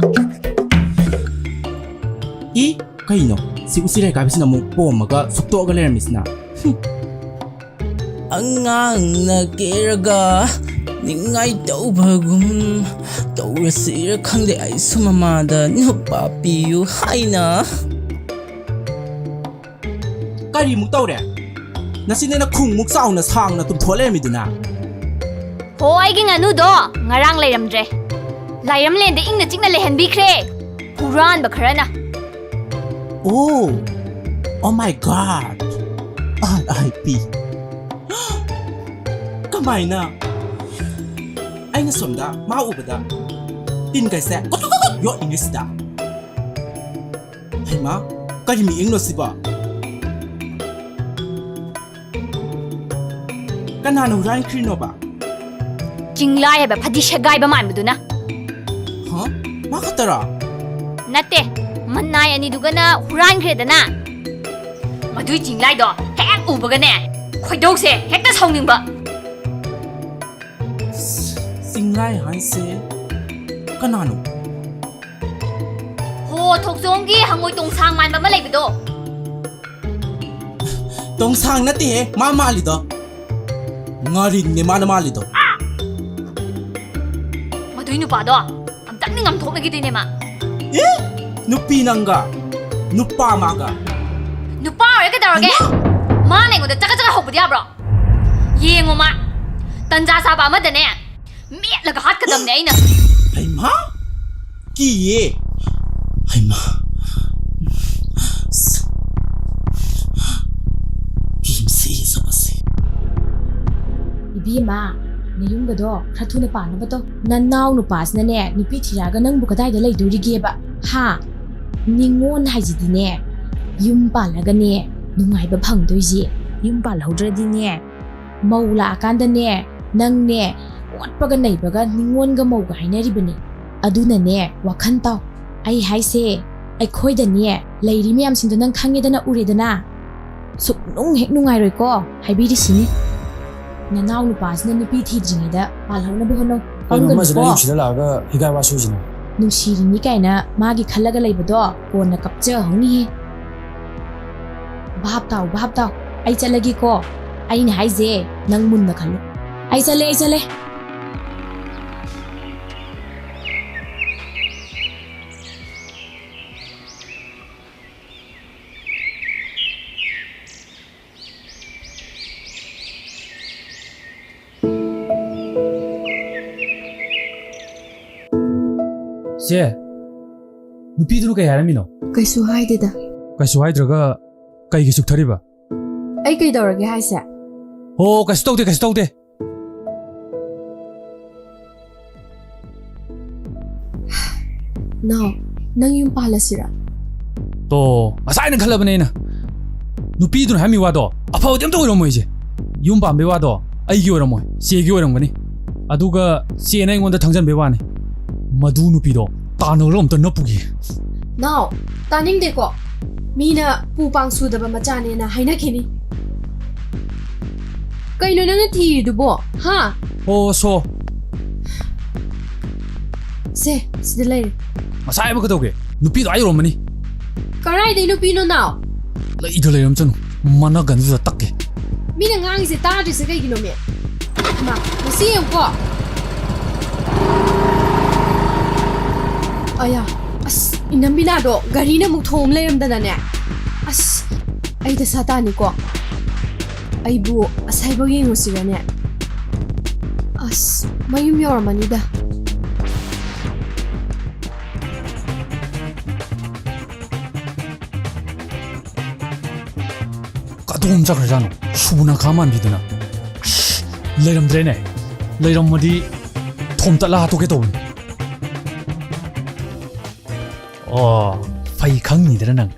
ꯏ, ꯀꯩꯅꯣ? ꯁꯤ ꯎꯆꯤ ꯂꯩꯀꯥꯏꯕꯁꯤꯅ ꯑꯃꯨꯛ ꯄꯣꯝꯃꯒ ꯁꯨꯛꯇꯣꯛꯑꯒ ꯂꯩꯔꯝꯃꯤꯁꯤꯅ? ꯍꯨꯝ꯫ ꯑꯉꯥꯡꯅ ꯀꯦꯔꯒ ꯅꯤꯡꯉꯥꯏ ꯇꯧꯕꯒꯨꯝ ꯇꯧꯔꯁꯤꯔ ꯈꯪꯗꯦ, ꯑꯩꯁꯨ ꯃꯃꯥꯗ ꯅꯨꯄꯥ ꯄꯤꯌꯨ ꯍꯥꯏꯅ꯫ ꯀꯔꯤꯃꯨꯛ ꯇꯧꯔꯦ? ꯅꯆꯤꯟꯗꯅ ꯈꯨꯡꯃꯨꯛ ꯆꯥꯎꯅ ꯁꯥꯡꯅ ꯇꯨꯝꯊꯣꯛ ꯂꯩꯔꯝꯃꯤꯗꯨꯅ꯫ ꯍꯣ, ꯑꯩꯒꯤ ꯉꯥꯅꯨꯗꯣ ꯉꯔꯥꯡ ꯂꯩꯔꯝꯗ꯭ꯔꯦ꯫ ꯂꯥꯏꯔꯝꯂꯦꯟꯗ ꯏꯪꯅ ꯆꯤꯛꯅ ꯂꯩꯍꯟꯕꯤꯈ꯭ꯔꯦ꯫ ꯍꯨꯔꯥꯟꯕ ꯈꯔꯅ꯫ Oh, oh my God. R I P. ꯀꯃꯥꯏꯅ? ꯑꯩꯅ ꯁꯣꯝꯗ ꯃꯥ ꯎꯕꯗ ꯇꯤꯟ ꯀꯩꯁꯦ ꯀꯣꯠ ꯀꯣꯠ ꯀꯣꯠ ꯌꯣꯠꯂꯤꯉꯩꯁꯤꯗ꯫ ꯍꯩꯃꯥ, ꯀꯔꯤ ꯃꯤꯠꯌꯦꯡꯅꯣ ꯁꯤꯕꯣ? ꯀꯅꯥꯅ ꯍꯨꯔꯥꯟꯈ꯭ꯔꯤꯅꯣꯕ? ꯆꯤꯡꯂꯥꯏ ꯍꯥꯏꯕ ꯐꯗꯤ ꯁꯦꯒꯥꯏꯕ ꯃꯥꯟꯕꯗꯨꯅ꯫ ꯍ? ꯃꯥ ꯈꯛꯇꯔꯣ? ꯅꯠꯇꯦ, ꯃꯅꯥꯏ ꯑꯅꯤꯗꯨꯒꯅ ꯍꯨꯔꯥꯟꯈ꯭ꯔꯦꯗꯅ꯫ ꯃꯗꯨꯏ ꯆꯤꯡꯂꯥꯏꯗꯣ ꯍꯦꯛ ꯎꯕꯒꯅꯦ, ꯈꯣꯏꯗꯧꯁꯦ ꯍꯦꯛꯇ ꯁꯥꯎꯅꯤꯡꯕ꯫ ꯆꯤꯡꯂꯥꯏ ꯍꯥꯏꯁꯦ ꯀꯅꯥꯅꯣ? ꯍꯣ, ꯊꯣꯛꯆꯣꯝꯒꯤ ꯍꯪꯉꯣꯏ ꯇꯣꯡꯁꯥꯡ ꯃꯥꯟꯕ ꯑꯃ ꯂꯩꯕꯗꯣ꯫ ꯇꯣꯡꯁꯥꯡ ꯅꯠꯇꯦꯍꯦ, ꯃꯥ ꯃꯥꯜꯂꯤꯗꯣ꯫ ꯉꯥꯔꯤꯟꯅꯦ ꯃꯥꯅ ꯃꯥꯜꯂꯤꯗꯣ꯫ ꯃꯗꯨꯏ ꯅꯨꯄꯥꯗꯣ ꯑꯝꯇꯪꯗꯤ ꯉꯝꯊꯣꯛꯅꯈꯤꯗꯣꯏꯅꯦ ꯃꯥ꯫ ꯑꯦ? ꯅꯨꯄꯤ ꯅꯪꯒ? ꯅꯨꯄꯥ ꯃꯥꯒ? ꯅꯨꯄꯥ ꯑꯣꯏꯔꯦ ꯀꯩꯗꯧꯔꯒꯦ? ꯍꯩꯃꯥ! ꯃꯥꯅ ꯑꯩꯉꯣꯟꯗ ꯆꯒꯠ ꯆꯒꯠ ꯍꯧꯕꯗꯤ ꯌꯥꯕ꯭ꯔꯣ? ꯌꯦꯡꯉꯣ ꯃꯥ, ꯇꯟꯖꯥ ꯆꯥꯕ ꯑꯃꯗꯅꯦ ꯃꯦꯠꯂꯒ ꯍꯥꯠꯀꯗꯕꯅꯦ ꯑꯩꯅ꯫ ꯍꯩꯃꯥ! ꯀꯤꯌꯦ꯫ ꯍꯩꯃꯥ! ꯀꯤꯝꯁꯤ ꯁꯣꯛꯑꯁꯤ꯫ ꯏꯕꯦꯝꯃ, ꯅꯌꯨꯝꯒꯗꯣ ꯈꯔ ꯊꯨꯅ ꯄꯥꯟꯅꯕ ꯇꯧ꯫ ꯅꯅꯥꯎ ꯅꯨꯄꯥꯁꯤꯅꯅꯦ ꯅꯨꯄꯤ ꯊꯤꯔꯛꯑꯒ ꯅꯪꯕꯨ ꯀꯗꯥꯏꯗ ꯂꯩꯗꯣꯔꯤꯒꯦꯕ? ꯍꯥ? ꯅꯤꯉꯣꯟ ꯍꯥꯏꯁꯤꯗꯤꯅꯦ ꯌꯨꯝ ꯄꯥꯜꯂꯒꯅꯦ ꯅꯨꯡꯉꯥꯏꯕ ꯐꯪꯗꯣꯏꯁꯦ꯫ ꯌꯨꯝ ꯄꯥꯜꯍꯧꯗ꯭ꯔꯗꯤꯅꯦ ꯃꯧ ꯂꯥꯛꯑꯀꯥꯟꯗꯅꯦ ꯅꯪꯅꯦ ꯑꯣꯠꯄꯒ ꯅꯩꯕꯒ ꯅꯤꯉꯣꯟꯒ ꯃꯧꯒ ꯍꯥꯏꯅꯔꯤꯕꯅꯦ꯫ ꯑꯗꯨꯅꯅꯦ ꯋꯥꯈꯜ ꯇꯥꯎ꯫ ꯑꯩ ꯍꯥꯏꯁꯦ, ꯑꯩꯈꯣꯏꯗꯅꯦ ꯂꯩꯔꯤ ꯃꯌꯥꯝꯁꯤꯡꯗꯣ ꯅꯪ ꯈꯪꯉꯦꯗꯅ, ꯎꯔꯦꯗꯅ꯫ ꯁꯨꯛꯅꯨꯡ ꯍꯦꯛ ꯅꯨꯡꯉꯥꯏꯔꯣꯏꯀꯣ, ꯍꯥꯏꯕꯤꯔꯤꯁꯤꯅꯤ꯫ ꯅꯅꯥꯎ ꯅꯨꯄꯥꯁꯤꯅ ꯅꯨꯄꯤ ꯊꯤꯗ꯭ꯔꯤꯉꯩꯗ ꯄꯥꯜꯍꯧꯅꯕ ꯍꯣꯠꯅꯧ꯫ ꯀꯩꯅꯣ ꯑꯃꯁꯤꯅ ꯄꯪꯒꯅꯨꯀꯣ꯫ ꯑꯩ ꯅꯨꯡꯁꯤꯗ ꯂꯥꯛꯑꯒ ꯍꯤꯒꯥꯏ ꯋꯥ ꯁꯨꯏꯁꯤꯅ? ꯅꯨꯡꯁꯤꯔꯤꯅꯤ ꯀꯥꯏꯅ ꯃꯥꯒꯤ ꯈꯜꯂꯒ ꯂꯩꯕꯗꯣ ꯀꯣꯟꯅ ꯀꯞꯆꯍꯧꯅꯤꯍꯦ꯫ ꯚꯥꯞ ꯇꯥꯎ, ꯚꯥꯞ ꯇꯥꯎ꯫ ꯑꯩ ꯆꯠꯂꯒꯦꯀꯣ꯫ ꯑꯩꯅ ꯍꯥꯏꯁꯦ ꯅꯪ ꯃꯨꯟꯅ ꯈꯜꯂꯨ꯫ ꯑꯩ ꯆꯠꯂꯦ, ꯑꯩ ꯆꯠꯂꯦ꯫ ꯆꯦ, ꯅꯨꯄꯤꯗꯨꯅ ꯀꯩ ꯍꯥꯏꯔꯝꯃꯤꯅꯣ? ꯀꯩꯁꯨ ꯍꯥꯏꯗꯦꯗ꯫ ꯀꯩꯁꯨ ꯍꯥꯏꯗ꯭ꯔꯒ ꯀꯩꯒꯤ ꯆꯨꯛꯊꯔꯤꯕ? ꯑꯩ ꯀꯩꯗꯧꯔꯒꯦ ꯍꯥꯏꯁꯦ? ꯍꯣ, ꯀꯩꯁꯨ ꯇꯧꯗꯦ, ꯀꯩꯁꯨ ꯇꯧꯗꯦ꯫ ꯅꯥꯎ, ꯅꯪ ꯌꯨꯝ ꯄꯥꯜꯂꯁꯤꯔ? ꯇꯣ, ꯉꯁꯥꯏꯅ ꯈꯜꯂꯕꯅꯦ ꯑꯩꯅ꯫ ꯅꯨꯄꯤꯗꯨꯅ ꯍꯥꯏꯔꯝꯃꯤ ꯋꯥꯗꯣ ꯑꯐꯕꯗꯤ ꯑꯝꯇ ꯑꯣꯏꯔꯝꯃꯣꯏꯁꯦ꯫ ꯌꯨꯝ ꯄꯥꯟꯕꯩ ꯋꯥꯗꯣ ꯑꯩꯒꯤ ꯑꯣꯏꯔꯝꯃꯣꯏ, ꯆꯦꯒꯤ ꯑꯣꯏꯔꯝꯒꯅꯤ꯫ ꯑꯗꯨꯒ ꯆꯦꯅ ꯑꯩꯉꯣꯟꯗ ꯊꯪꯖꯟꯕꯩ ꯋꯥꯅꯤ꯫ ꯃꯗꯨ ꯅꯨꯄꯤꯗꯣ ꯇꯥꯟꯅꯔ ꯑꯝꯇ ꯅꯞꯄꯨꯒꯦ꯫ ꯅꯥꯎ, ꯇꯥꯅꯤꯡꯗꯦꯀꯣ꯫ ꯃꯤꯅ ꯄꯨ ꯄꯥꯡ ꯁꯨꯗꯕ ꯃꯆꯥꯅꯦꯅ ꯍꯥꯏꯅꯈꯤꯅꯤ꯫ ꯀꯩꯅꯣ ꯅꯪꯅ ꯊꯤꯔꯤꯗꯨꯕꯣ? ꯍꯥ? ꯑꯣ, ꯁꯣ꯫ ꯁꯦ, ꯁꯤꯗ ꯂꯩꯔꯦ꯫ ꯉꯁꯥꯏ ꯑꯃ ꯀꯩꯗꯧꯒꯦ? ꯅꯨꯄꯤꯗꯣ ꯑꯥ ꯌꯧꯔꯝꯃꯅꯤ꯫ ꯀꯔꯥꯏꯗꯩ ꯅꯨꯄꯤꯅꯣ ꯅꯥꯎ? ꯂꯩꯗ ꯂꯩꯔꯝꯁꯅꯨ꯫ ꯃꯅꯒꯟꯗꯨꯗ ꯇꯛꯀꯦ꯫ ꯃꯤꯅ ꯉꯥꯡꯉꯤꯁꯦ ꯇꯥꯗ꯭ꯔꯤꯁꯦ ꯀꯩꯒꯤꯅꯣꯃꯦ? ꯃꯥ, ꯃꯁꯤ ꯌꯦꯡꯉꯨꯀꯣ꯫ ꯑꯌꯥ, ꯑꯁ, ꯏꯅꯝꯕꯤꯅꯥꯗꯣ ꯒꯥꯔꯤꯅ ꯑꯃꯨꯛ ꯊꯣꯝ ꯂꯩꯔꯝꯗꯅꯅꯦ꯫ ꯑꯁ, ꯑꯩ ꯗꯁꯥ ꯇꯥꯅꯤꯀꯣ꯫ ꯑꯩꯕꯨ ꯑꯁꯥꯏꯐꯥꯎ ꯌꯦꯡꯉꯨꯁꯤꯔꯅꯦ? ꯑꯁ, ꯃꯌꯨꯝ ꯌꯧꯔꯝꯃꯅꯤꯗ꯫ ꯀꯗꯣꯝ ꯆꯠꯈ꯭ꯔꯖꯥꯠꯅꯣ? ꯁꯨꯕꯨꯅꯥꯈꯥ ꯃꯥꯟꯕꯤꯗꯨꯅ꯫ ꯑꯁ, ꯂꯩꯔꯝꯗ꯭ꯔꯦꯅꯦ꯫ ꯂꯩꯔꯝꯃꯗꯤ ꯊꯣꯝꯇꯠꯂ ꯍꯥꯠꯇꯣꯛꯀꯦ ꯇꯧꯕꯅꯤ꯫ ꯑꯣ, ꯐꯩ ꯈꯪꯉꯤꯗꯅ ꯅꯪ꯫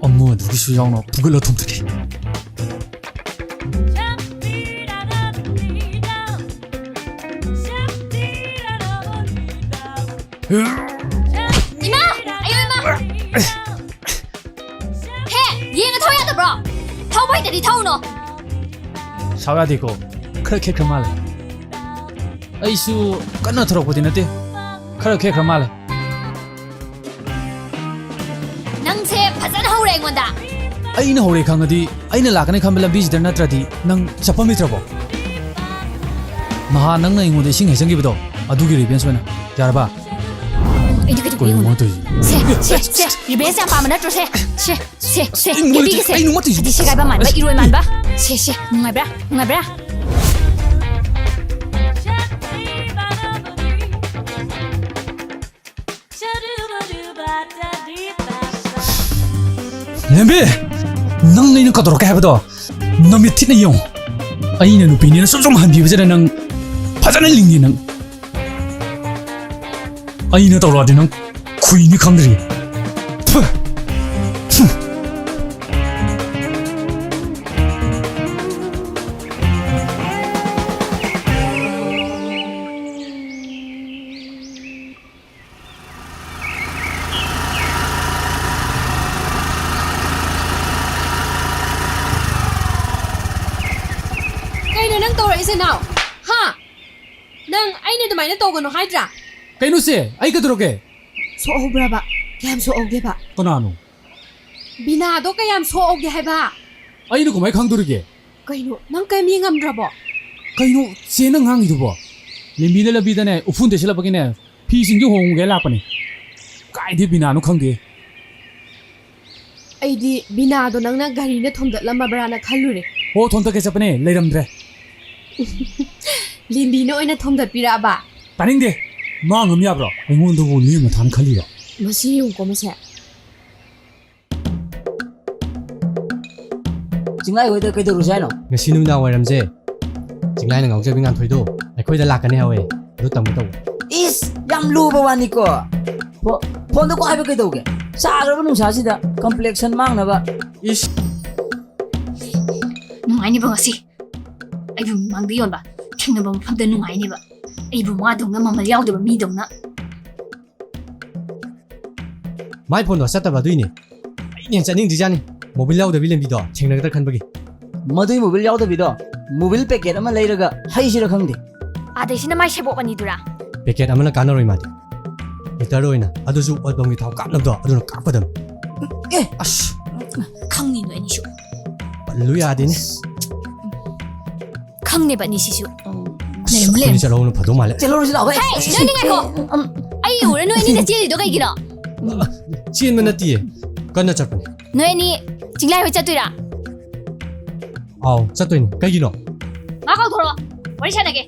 ꯑꯃꯗꯨꯒꯤꯁꯨ ꯌꯥꯎꯅ ꯐꯨꯒꯠꯂ ꯊꯣꯝꯇꯠꯀꯦ꯫ ꯏꯃꯥ! ꯑꯌꯣ, ꯏꯃꯥ! ꯍꯦ! ꯌꯦꯡꯉ ꯊꯧ ꯌꯥꯗꯕ꯭ꯔꯣ? ꯊꯧꯕ ꯍꯩꯇꯗꯤ ꯊꯧꯅꯣ! ꯁꯥꯎ ꯌꯥꯗꯦꯀꯣ꯫ ꯈꯔ ꯈꯦꯠꯈ꯭ꯔ ꯃꯥꯜꯂꯦ꯫ ꯑꯩꯁꯨ ꯀꯟꯅ ꯊꯧꯔꯛꯄꯗꯤ ꯅꯠꯇꯦ꯫ ꯈꯔ ꯈꯦꯠꯈ꯭ꯔ ꯃꯥꯜꯂꯦ꯫ ꯅꯪꯁꯦ ꯐꯖꯅ ꯍꯧꯔꯦ ꯑꯩꯉꯣꯟꯗ꯫ ꯑꯩꯅ ꯍꯧꯔꯦ ꯈꯪꯉꯗꯤ ꯑꯩꯅ ꯂꯥꯛꯀꯅꯤ ꯈꯟꯕ ꯂꯝꯕꯤꯁꯤꯗ ꯅꯠꯇ꯭ꯔꯗꯤ ꯅꯪ ꯆꯠꯐꯝ ꯂꯩꯇ꯭ꯔꯕꯣ? ꯅꯍꯥꯟ ꯅꯪꯅ ꯑꯩꯉꯣꯟꯗ ꯏꯁꯤꯡ ꯍꯩꯖꯤꯟꯈꯤꯕꯗꯣ, ꯑꯗꯨꯒꯤ revenge ꯑꯣꯏꯅ꯫ ꯌꯥꯔꯕ? ꯑꯩꯗꯤ ꯀꯩꯗꯧꯕ ꯀꯩꯅꯣ ꯑꯩꯉꯣꯟꯗ? ꯃꯥ ꯇꯧꯔꯤꯁꯤꯅ? ꯁꯦ, ꯁꯦ, ꯁꯦ, revenge ꯌꯥꯝ ꯄꯥꯝꯕ ꯅꯠꯇ꯭ꯔꯣ? ꯁꯦ, ꯁꯦ, ꯁꯦ, ꯁꯦ, ꯑꯩ ꯅꯨꯡꯉꯥꯏꯇꯦ, ꯄꯤꯕꯤꯒꯦꯁꯦ꯫ ꯑꯩ ꯅꯨꯡꯉꯥꯏꯇꯦ꯫ ꯍꯥꯏꯗꯤ ꯁꯦꯒꯥꯏꯕ ꯃꯥꯟꯕ, ꯏꯔꯣꯏ ꯃꯥꯟꯕ꯫ ꯁꯦ, ꯁꯦ, ꯅꯨꯡꯉꯥꯏꯕ꯭ꯔꯥ? ꯅꯨꯡꯉꯥꯏꯕ꯭ꯔꯥ? ꯂꯦꯝꯕꯤ, ꯅꯪ ꯑꯩꯅ ꯀꯧꯗꯣꯔꯛꯀꯦ ꯍꯥꯏꯕꯗꯣ ꯅꯃꯤꯠ ꯊꯤꯠꯅ ꯌꯦꯡꯉꯨ꯫ ꯑꯩꯅ ꯅꯨꯄꯤꯅꯦꯅ ꯁꯨꯝ ꯁꯨꯝ ꯍꯟꯕꯤꯕꯁꯤꯗ ꯅꯪ ꯐꯖꯅ ꯂꯤꯡꯉꯤ ꯅꯪ꯫ ꯑꯩꯅ ꯇꯧꯔꯛꯑꯗꯤ ꯅꯪ ꯈꯨꯏꯅꯤ ꯈꯪꯗ꯭ꯔꯤ꯫ ꯐꯨ! ꯐꯨ! ꯀꯩꯅꯣ ꯅꯪ ꯇꯧꯔꯛꯏꯁꯦ ꯅꯥꯎ? ꯍꯥ? ꯅꯪ ꯑꯩꯅ ꯑꯗꯨꯃꯥꯏꯅ ꯇꯧꯒꯅꯨ ꯍꯥꯏꯗ꯭ꯔꯥ? ꯀꯩꯅꯣ ꯆꯦ? ꯑꯩ ꯀꯩꯗꯧꯔꯒꯦ? ꯁꯣꯛꯍꯧꯕ꯭ꯔꯕ? ꯀꯌꯥꯝ ꯁꯣꯛꯍꯧꯒꯦꯕ? ꯀꯅꯥꯅꯣ? ꯕꯤꯅꯥꯗꯣ ꯀꯌꯥꯝ ꯁꯣꯛꯍꯧꯒꯦ ꯍꯥꯏꯕ? ꯑꯩꯅ ꯀꯃꯥꯏ ꯈꯪꯗꯣꯔꯤꯒꯦ? ꯀꯩꯅꯣ ꯅꯪ ꯀꯩꯝ ꯌꯦꯡꯉꯝꯗ꯭ꯔꯕꯣ? ꯀꯩꯅꯣ ꯆꯦ ꯅꯪ ꯉꯥꯡꯉꯤꯗꯨꯕꯣ? ꯂꯦꯝꯕꯤꯅ ꯂꯝꯕꯤꯗꯅꯦ ꯎꯐꯨꯟ ꯇꯩꯁꯜꯂꯛꯄꯒꯤꯅꯦ ꯐꯤꯁꯤꯡꯁꯦ ꯍꯣꯡꯉꯨꯒꯦ ꯂꯥꯛꯄꯅꯤ꯫ ꯀꯥꯏꯗꯩ ꯕꯤꯅꯥꯅꯣ ꯈꯪꯗꯦ꯫ ꯑꯩꯗꯤ ꯕꯤꯅꯥꯗꯣ ꯅꯪꯅ ꯒꯥꯔꯤꯅ ꯊꯣꯝꯗꯠꯂꯝꯃꯕ꯭ꯔꯥꯅ ꯈꯜꯂꯨꯔꯦ꯫ ꯑꯣ, ꯊꯣꯝꯗꯠꯀꯦ ꯆꯠꯄꯅꯦ, ꯂꯩꯔꯝꯗ꯭ꯔꯦ꯫ ꯂꯦꯝꯕꯤꯅ ꯑꯣꯏꯅ ꯊꯣꯝꯗꯠꯄꯤꯔꯛꯑꯕ? ꯇꯥꯅꯤꯡꯗꯦ꯫ ꯃꯥ ꯉꯝ ꯌꯥꯕ꯭ꯔꯣ? ꯑꯩꯉꯣꯟꯗꯕꯨ ꯅꯦꯝꯅ ꯊꯥꯅ ꯈꯜꯂꯤꯔꯣ? ꯃꯁꯤ ꯌꯦꯡꯉꯨꯀꯣ ꯃꯁꯦ꯫ ꯆꯤꯡꯂꯥꯏ ꯍꯣꯏꯗ ꯀꯩꯗꯧꯔꯨꯁꯦ ꯍꯥꯏꯅꯣ? ꯉꯁꯤ ꯅꯨꯃꯤꯗꯥꯡ ꯋꯥꯏꯔꯝꯁꯦ ꯆꯤꯡꯂꯥꯏꯅ ꯉꯥꯎꯖꯕꯤ ꯉꯥꯟꯊꯣꯏꯗꯣ ꯑꯩꯈꯣꯏꯗ ꯂꯥꯛꯀꯅꯤ ꯍꯥꯏꯍꯧꯋꯦ꯫ ꯑꯗꯨ ꯇꯝꯒꯦ ꯇꯧꯕ꯫ ꯏꯁ, ꯌꯥꯝ ꯂꯨꯕ ꯋꯥꯅꯤꯀꯣ꯫ ꯐꯣ-, ꯐꯣꯟꯗ ꯀꯣꯛ ꯍꯥꯏꯕ ꯀꯩꯗꯧꯒꯦ? ꯁꯥꯈ꯭ꯔꯕ ꯅꯨꯡꯁꯥꯁꯤꯗ ꯀꯝꯄ꯭ꯂꯦꯛꯁꯟ ꯃꯥꯡꯅꯕ꯫ ꯏꯁ꯫ ꯅꯨꯡꯉꯥꯏꯅꯤꯕ ꯉꯁꯤ꯫ ꯑꯩꯕꯨ ꯃꯤꯃꯥꯡꯗ ꯌꯣꯟꯕ, ꯊꯦꯡꯅꯕ ꯃꯐꯝꯗ ꯅꯨꯡꯉꯥꯏꯅꯤꯕ꯫ ꯑꯩꯕꯨ ꯃꯥꯗꯧꯅ ꯃꯃꯜ ꯌꯥꯎꯗꯕ ꯃꯤꯗꯧꯅ꯫ ꯃꯥꯏ ꯐꯣꯟꯗꯣ ꯆꯠꯇꯕ ꯑꯗꯨꯏꯅꯦ꯫ ꯑꯩꯅ ꯍꯦꯟꯅ ꯆꯠꯅꯤꯡꯗ꯭ꯔꯤꯖꯥꯠꯅꯤ꯫ ꯃꯣꯕꯤꯜ ꯌꯥꯎꯗꯕꯤ ꯂꯝꯕꯤꯗꯣ ꯊꯦꯡꯅꯒꯗ꯭ꯔꯥ ꯈꯟꯕꯒꯤ꯫ ꯃꯗꯨꯏ ꯃꯣꯕꯤꯜ ꯌꯥꯎꯗꯕꯤꯗꯣ ꯃꯣꯕꯤꯜ ꯄꯦꯀꯦꯠ ꯑꯃ ꯂꯩꯔꯒ ꯍꯩꯁꯤꯔ ꯈꯪꯗꯦ꯫ ꯑꯥꯗꯩꯁꯤꯅ ꯃꯥꯏ ꯁꯦꯕꯣꯛ ꯑꯅꯤꯗꯨꯔꯥ? ꯄꯦꯀꯦꯠ ꯑꯃꯅ ꯀꯥꯟꯅꯔꯣꯏ ꯃꯥꯗꯤ꯫ ꯂꯤꯇꯔ ꯑꯣꯏꯅ, ꯑꯗꯨꯁꯨ ꯑꯣꯜ ꯄꯝꯒꯤ ꯊꯥꯎ ꯀꯥꯞꯅꯕꯗꯣ ꯑꯗꯨꯅ ꯀꯥꯞꯀꯗꯕꯅꯤ꯫ ꯑꯦ! ꯑꯁ! ꯈꯪꯅꯤ ꯅꯣꯏ ꯑꯅꯤꯁꯨ꯫ ꯄꯜꯂꯨ ꯌꯥꯗꯦꯅꯦ꯫ ꯈꯪꯅꯦꯕ ꯑꯅꯤꯁꯤꯁꯨ꯫ ꯑꯁ, ꯂꯩꯔꯝꯃꯨ, ꯑꯩꯈꯣꯏꯅꯤ ꯂꯩꯔꯝꯃꯨ꯫ ꯆꯠꯍꯧꯕꯅ ꯐꯗꯧ ꯃꯥꯜꯂꯦ꯫ ꯆꯠꯍꯧꯔꯁꯤ ꯂꯥꯛꯑꯣ, ꯍꯦ꯫ ꯍꯦ, ꯅꯣꯏꯅꯤ ꯉꯥꯏꯈꯣ꯫ ꯑꯩ ꯎꯔ ꯅꯣꯏ ꯑꯅꯤꯅ ꯆꯦꯜꯂꯤꯗꯣ ꯀꯩꯒꯤꯅꯣ? ꯆꯦꯟꯕ ꯅꯠꯇꯤꯌꯦ, ꯀꯟꯅ ꯆꯠꯄꯅꯦ꯫ ꯅꯣꯏ ꯑꯅꯤ ꯆꯤꯡꯂꯥꯏ ꯍꯣꯏ ꯆꯠꯇꯣꯏꯔꯥ? ꯑꯥꯎ, ꯆꯠꯇꯣꯏꯅꯤ꯫ ꯀꯩꯒꯤꯅꯣ? ꯃꯥ ꯀꯧꯊꯣꯔꯛꯑꯣ, ꯋꯥꯔꯤ ꯁꯥꯟꯅꯒꯦ꯫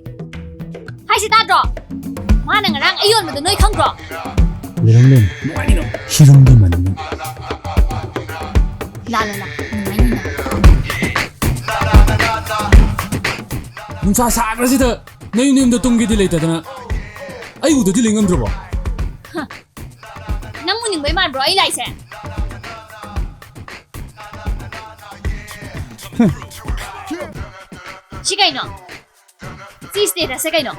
ꯍꯥꯏꯁꯤ ꯇꯥꯗ꯭ꯔꯣ? ꯃꯥꯅ ꯉꯔꯥꯡ ꯑꯩ ꯌꯣꯟꯕꯗꯣ ꯅꯣꯏ ꯈꯪꯗ꯭ꯔꯣ? ꯂꯩꯔꯝꯂꯦ꯫ ꯍꯤꯔꯝꯒꯤ ꯃꯅꯤꯡ꯫ ꯇꯥꯜꯂꯣ ꯂꯥꯛ ꯅꯨꯡꯉꯥꯏꯅꯤꯅ꯫ ꯅꯨꯡꯁꯥ ꯁꯥꯈ꯭ꯔꯁꯤꯗ ꯅꯌꯨꯝ ꯅꯌꯨꯝꯗ ꯇꯨꯝꯒꯦꯗꯤ ꯂꯩꯇꯗꯅ ꯑꯩ ꯎꯗꯗꯤ ꯂꯩ ꯉꯝꯗ꯭ꯔꯕꯣ? ꯍ, ꯅꯪ ꯎꯅꯤꯡꯕꯩ ꯃꯥꯟꯕ꯭ꯔꯣ ꯑꯩ ꯂꯥꯛꯏꯁꯦ? ꯁꯤ ꯀꯩꯅꯣ? ꯁꯤ status ꯁꯦ ꯀꯩꯅꯣ?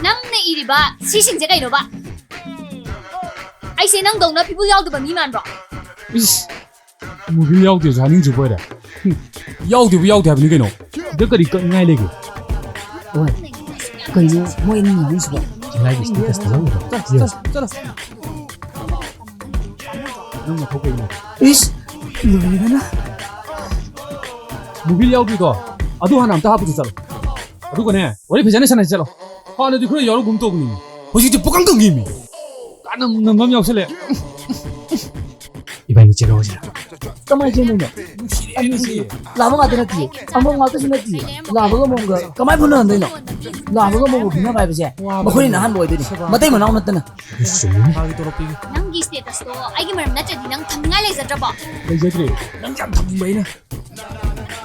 ꯅꯪꯅ ꯏꯔꯤꯕ ꯁꯤꯁꯤꯡꯁꯦ ꯀꯩꯅꯣꯕ? ꯑꯩꯁꯦ ꯅꯪꯗꯧꯅ ꯐꯤꯕꯨ ꯌꯥꯎꯗꯕ ꯃꯤ ꯃꯥꯟꯕ꯭ꯔꯣ? ꯏꯁ, ꯃꯨꯕꯤ ꯌꯥꯎꯗꯦꯁꯨ ꯍꯥꯏꯅꯤꯡꯗ꯭ꯔꯤꯕ ꯑꯣꯏꯔꯦ꯫ ꯍꯨꯝ, ꯌꯥꯎꯗꯦꯕꯨ ꯌꯥꯎꯗꯦ ꯍꯥꯏꯕꯅꯤ ꯀꯩꯅꯣ꯫ ꯁꯤꯗ ꯀꯔꯤ ꯀꯛꯅꯤꯡꯉꯥꯏ ꯂꯩꯒꯦ? ꯑꯣꯏ, ꯀꯩꯅꯣ ꯃꯣꯏ ꯑꯅꯤ ꯉꯥꯡꯅꯩꯁꯤꯕꯣ? ꯂꯥꯏꯒꯤ status ꯊꯥꯒꯠꯂꯤꯕ? ꯆꯠꯂꯣ, ꯆꯠꯂꯣ, ꯆꯠꯂꯣ꯫ ꯅꯪ ꯃꯊꯧ ꯀꯩꯅꯣ? ꯏꯁ, ꯂꯣꯏꯔꯦꯗꯅ꯫ ꯃꯨꯕꯤ ꯌꯥꯎꯗ꯭ꯔꯤꯗꯣ ꯑꯗꯨ ꯍꯥꯟꯅ ꯑꯝꯇ ꯍꯥꯞꯄꯨꯆꯣ, ꯆꯠꯂꯣ꯫ ꯑꯗꯨꯒꯅꯦ, ꯋꯥꯔꯤ ꯐꯖꯅ ꯁꯥꯟꯅꯁꯤ, ꯆꯠꯂꯣ꯫ ꯍꯥꯟꯅꯗꯤ ꯈꯔ ꯌꯥꯎꯔꯒꯨꯝ ꯇꯧꯕꯅꯤ, ꯍꯧꯖꯤꯛꯇꯤ ꯄꯨꯀꯪ ꯀꯪꯉꯤꯃꯤ꯫ ꯀꯥꯟꯅꯝ ꯅꯝꯕ ꯑꯃ ꯌꯥꯎꯁꯜꯂꯦ꯫ ꯏꯕꯥꯅꯤ ꯆꯦꯜꯍꯧꯁꯤꯔꯥ? ꯀꯃꯥꯏꯅ ꯆꯦꯟꯗꯣꯏꯅꯣ? ꯅꯨꯡꯁꯤꯔꯦ, ꯅꯨꯡꯁꯤꯔꯦ꯫ ꯂꯥꯕ ꯉꯥꯛꯇ ꯅꯠꯇꯦ, ꯑꯃꯣꯝ ꯉꯥꯛꯇꯁꯨ ꯅꯠꯇꯦ꯫ ꯂꯥꯕꯒ ꯑꯃꯣꯝꯒ ꯀꯃꯥꯏꯅ ꯐꯨꯅꯍꯟꯗꯣꯏꯅꯣ? ꯂꯥꯕꯒ ꯑꯃꯣꯝꯒ ꯐꯨꯅꯕ ꯍꯥꯏꯕꯁꯦ ꯃꯈꯣꯏꯅ ꯑꯍꯥꯟꯕ ꯑꯣꯏꯗꯣꯏꯅꯤ, ꯃꯇꯩ ꯃꯅꯥꯎ ꯅꯠꯇꯅ꯫ ꯆꯨꯝꯃꯤ꯫ ꯅꯪꯒꯤ status ꯇꯣ ꯑꯩꯒꯤ ꯃꯔꯝ ꯅꯠꯇ꯭ꯔꯗꯤ ꯅꯪ ꯊꯝꯅꯤꯡꯉꯥꯏ ꯂꯩꯖꯗ꯭ꯔꯕꯣ? ꯂꯩꯖꯗ꯭ꯔꯦ꯫ ꯅꯪ ꯌꯥꯝ ꯊꯝꯅꯤꯡꯕ ꯑꯩꯅ꯫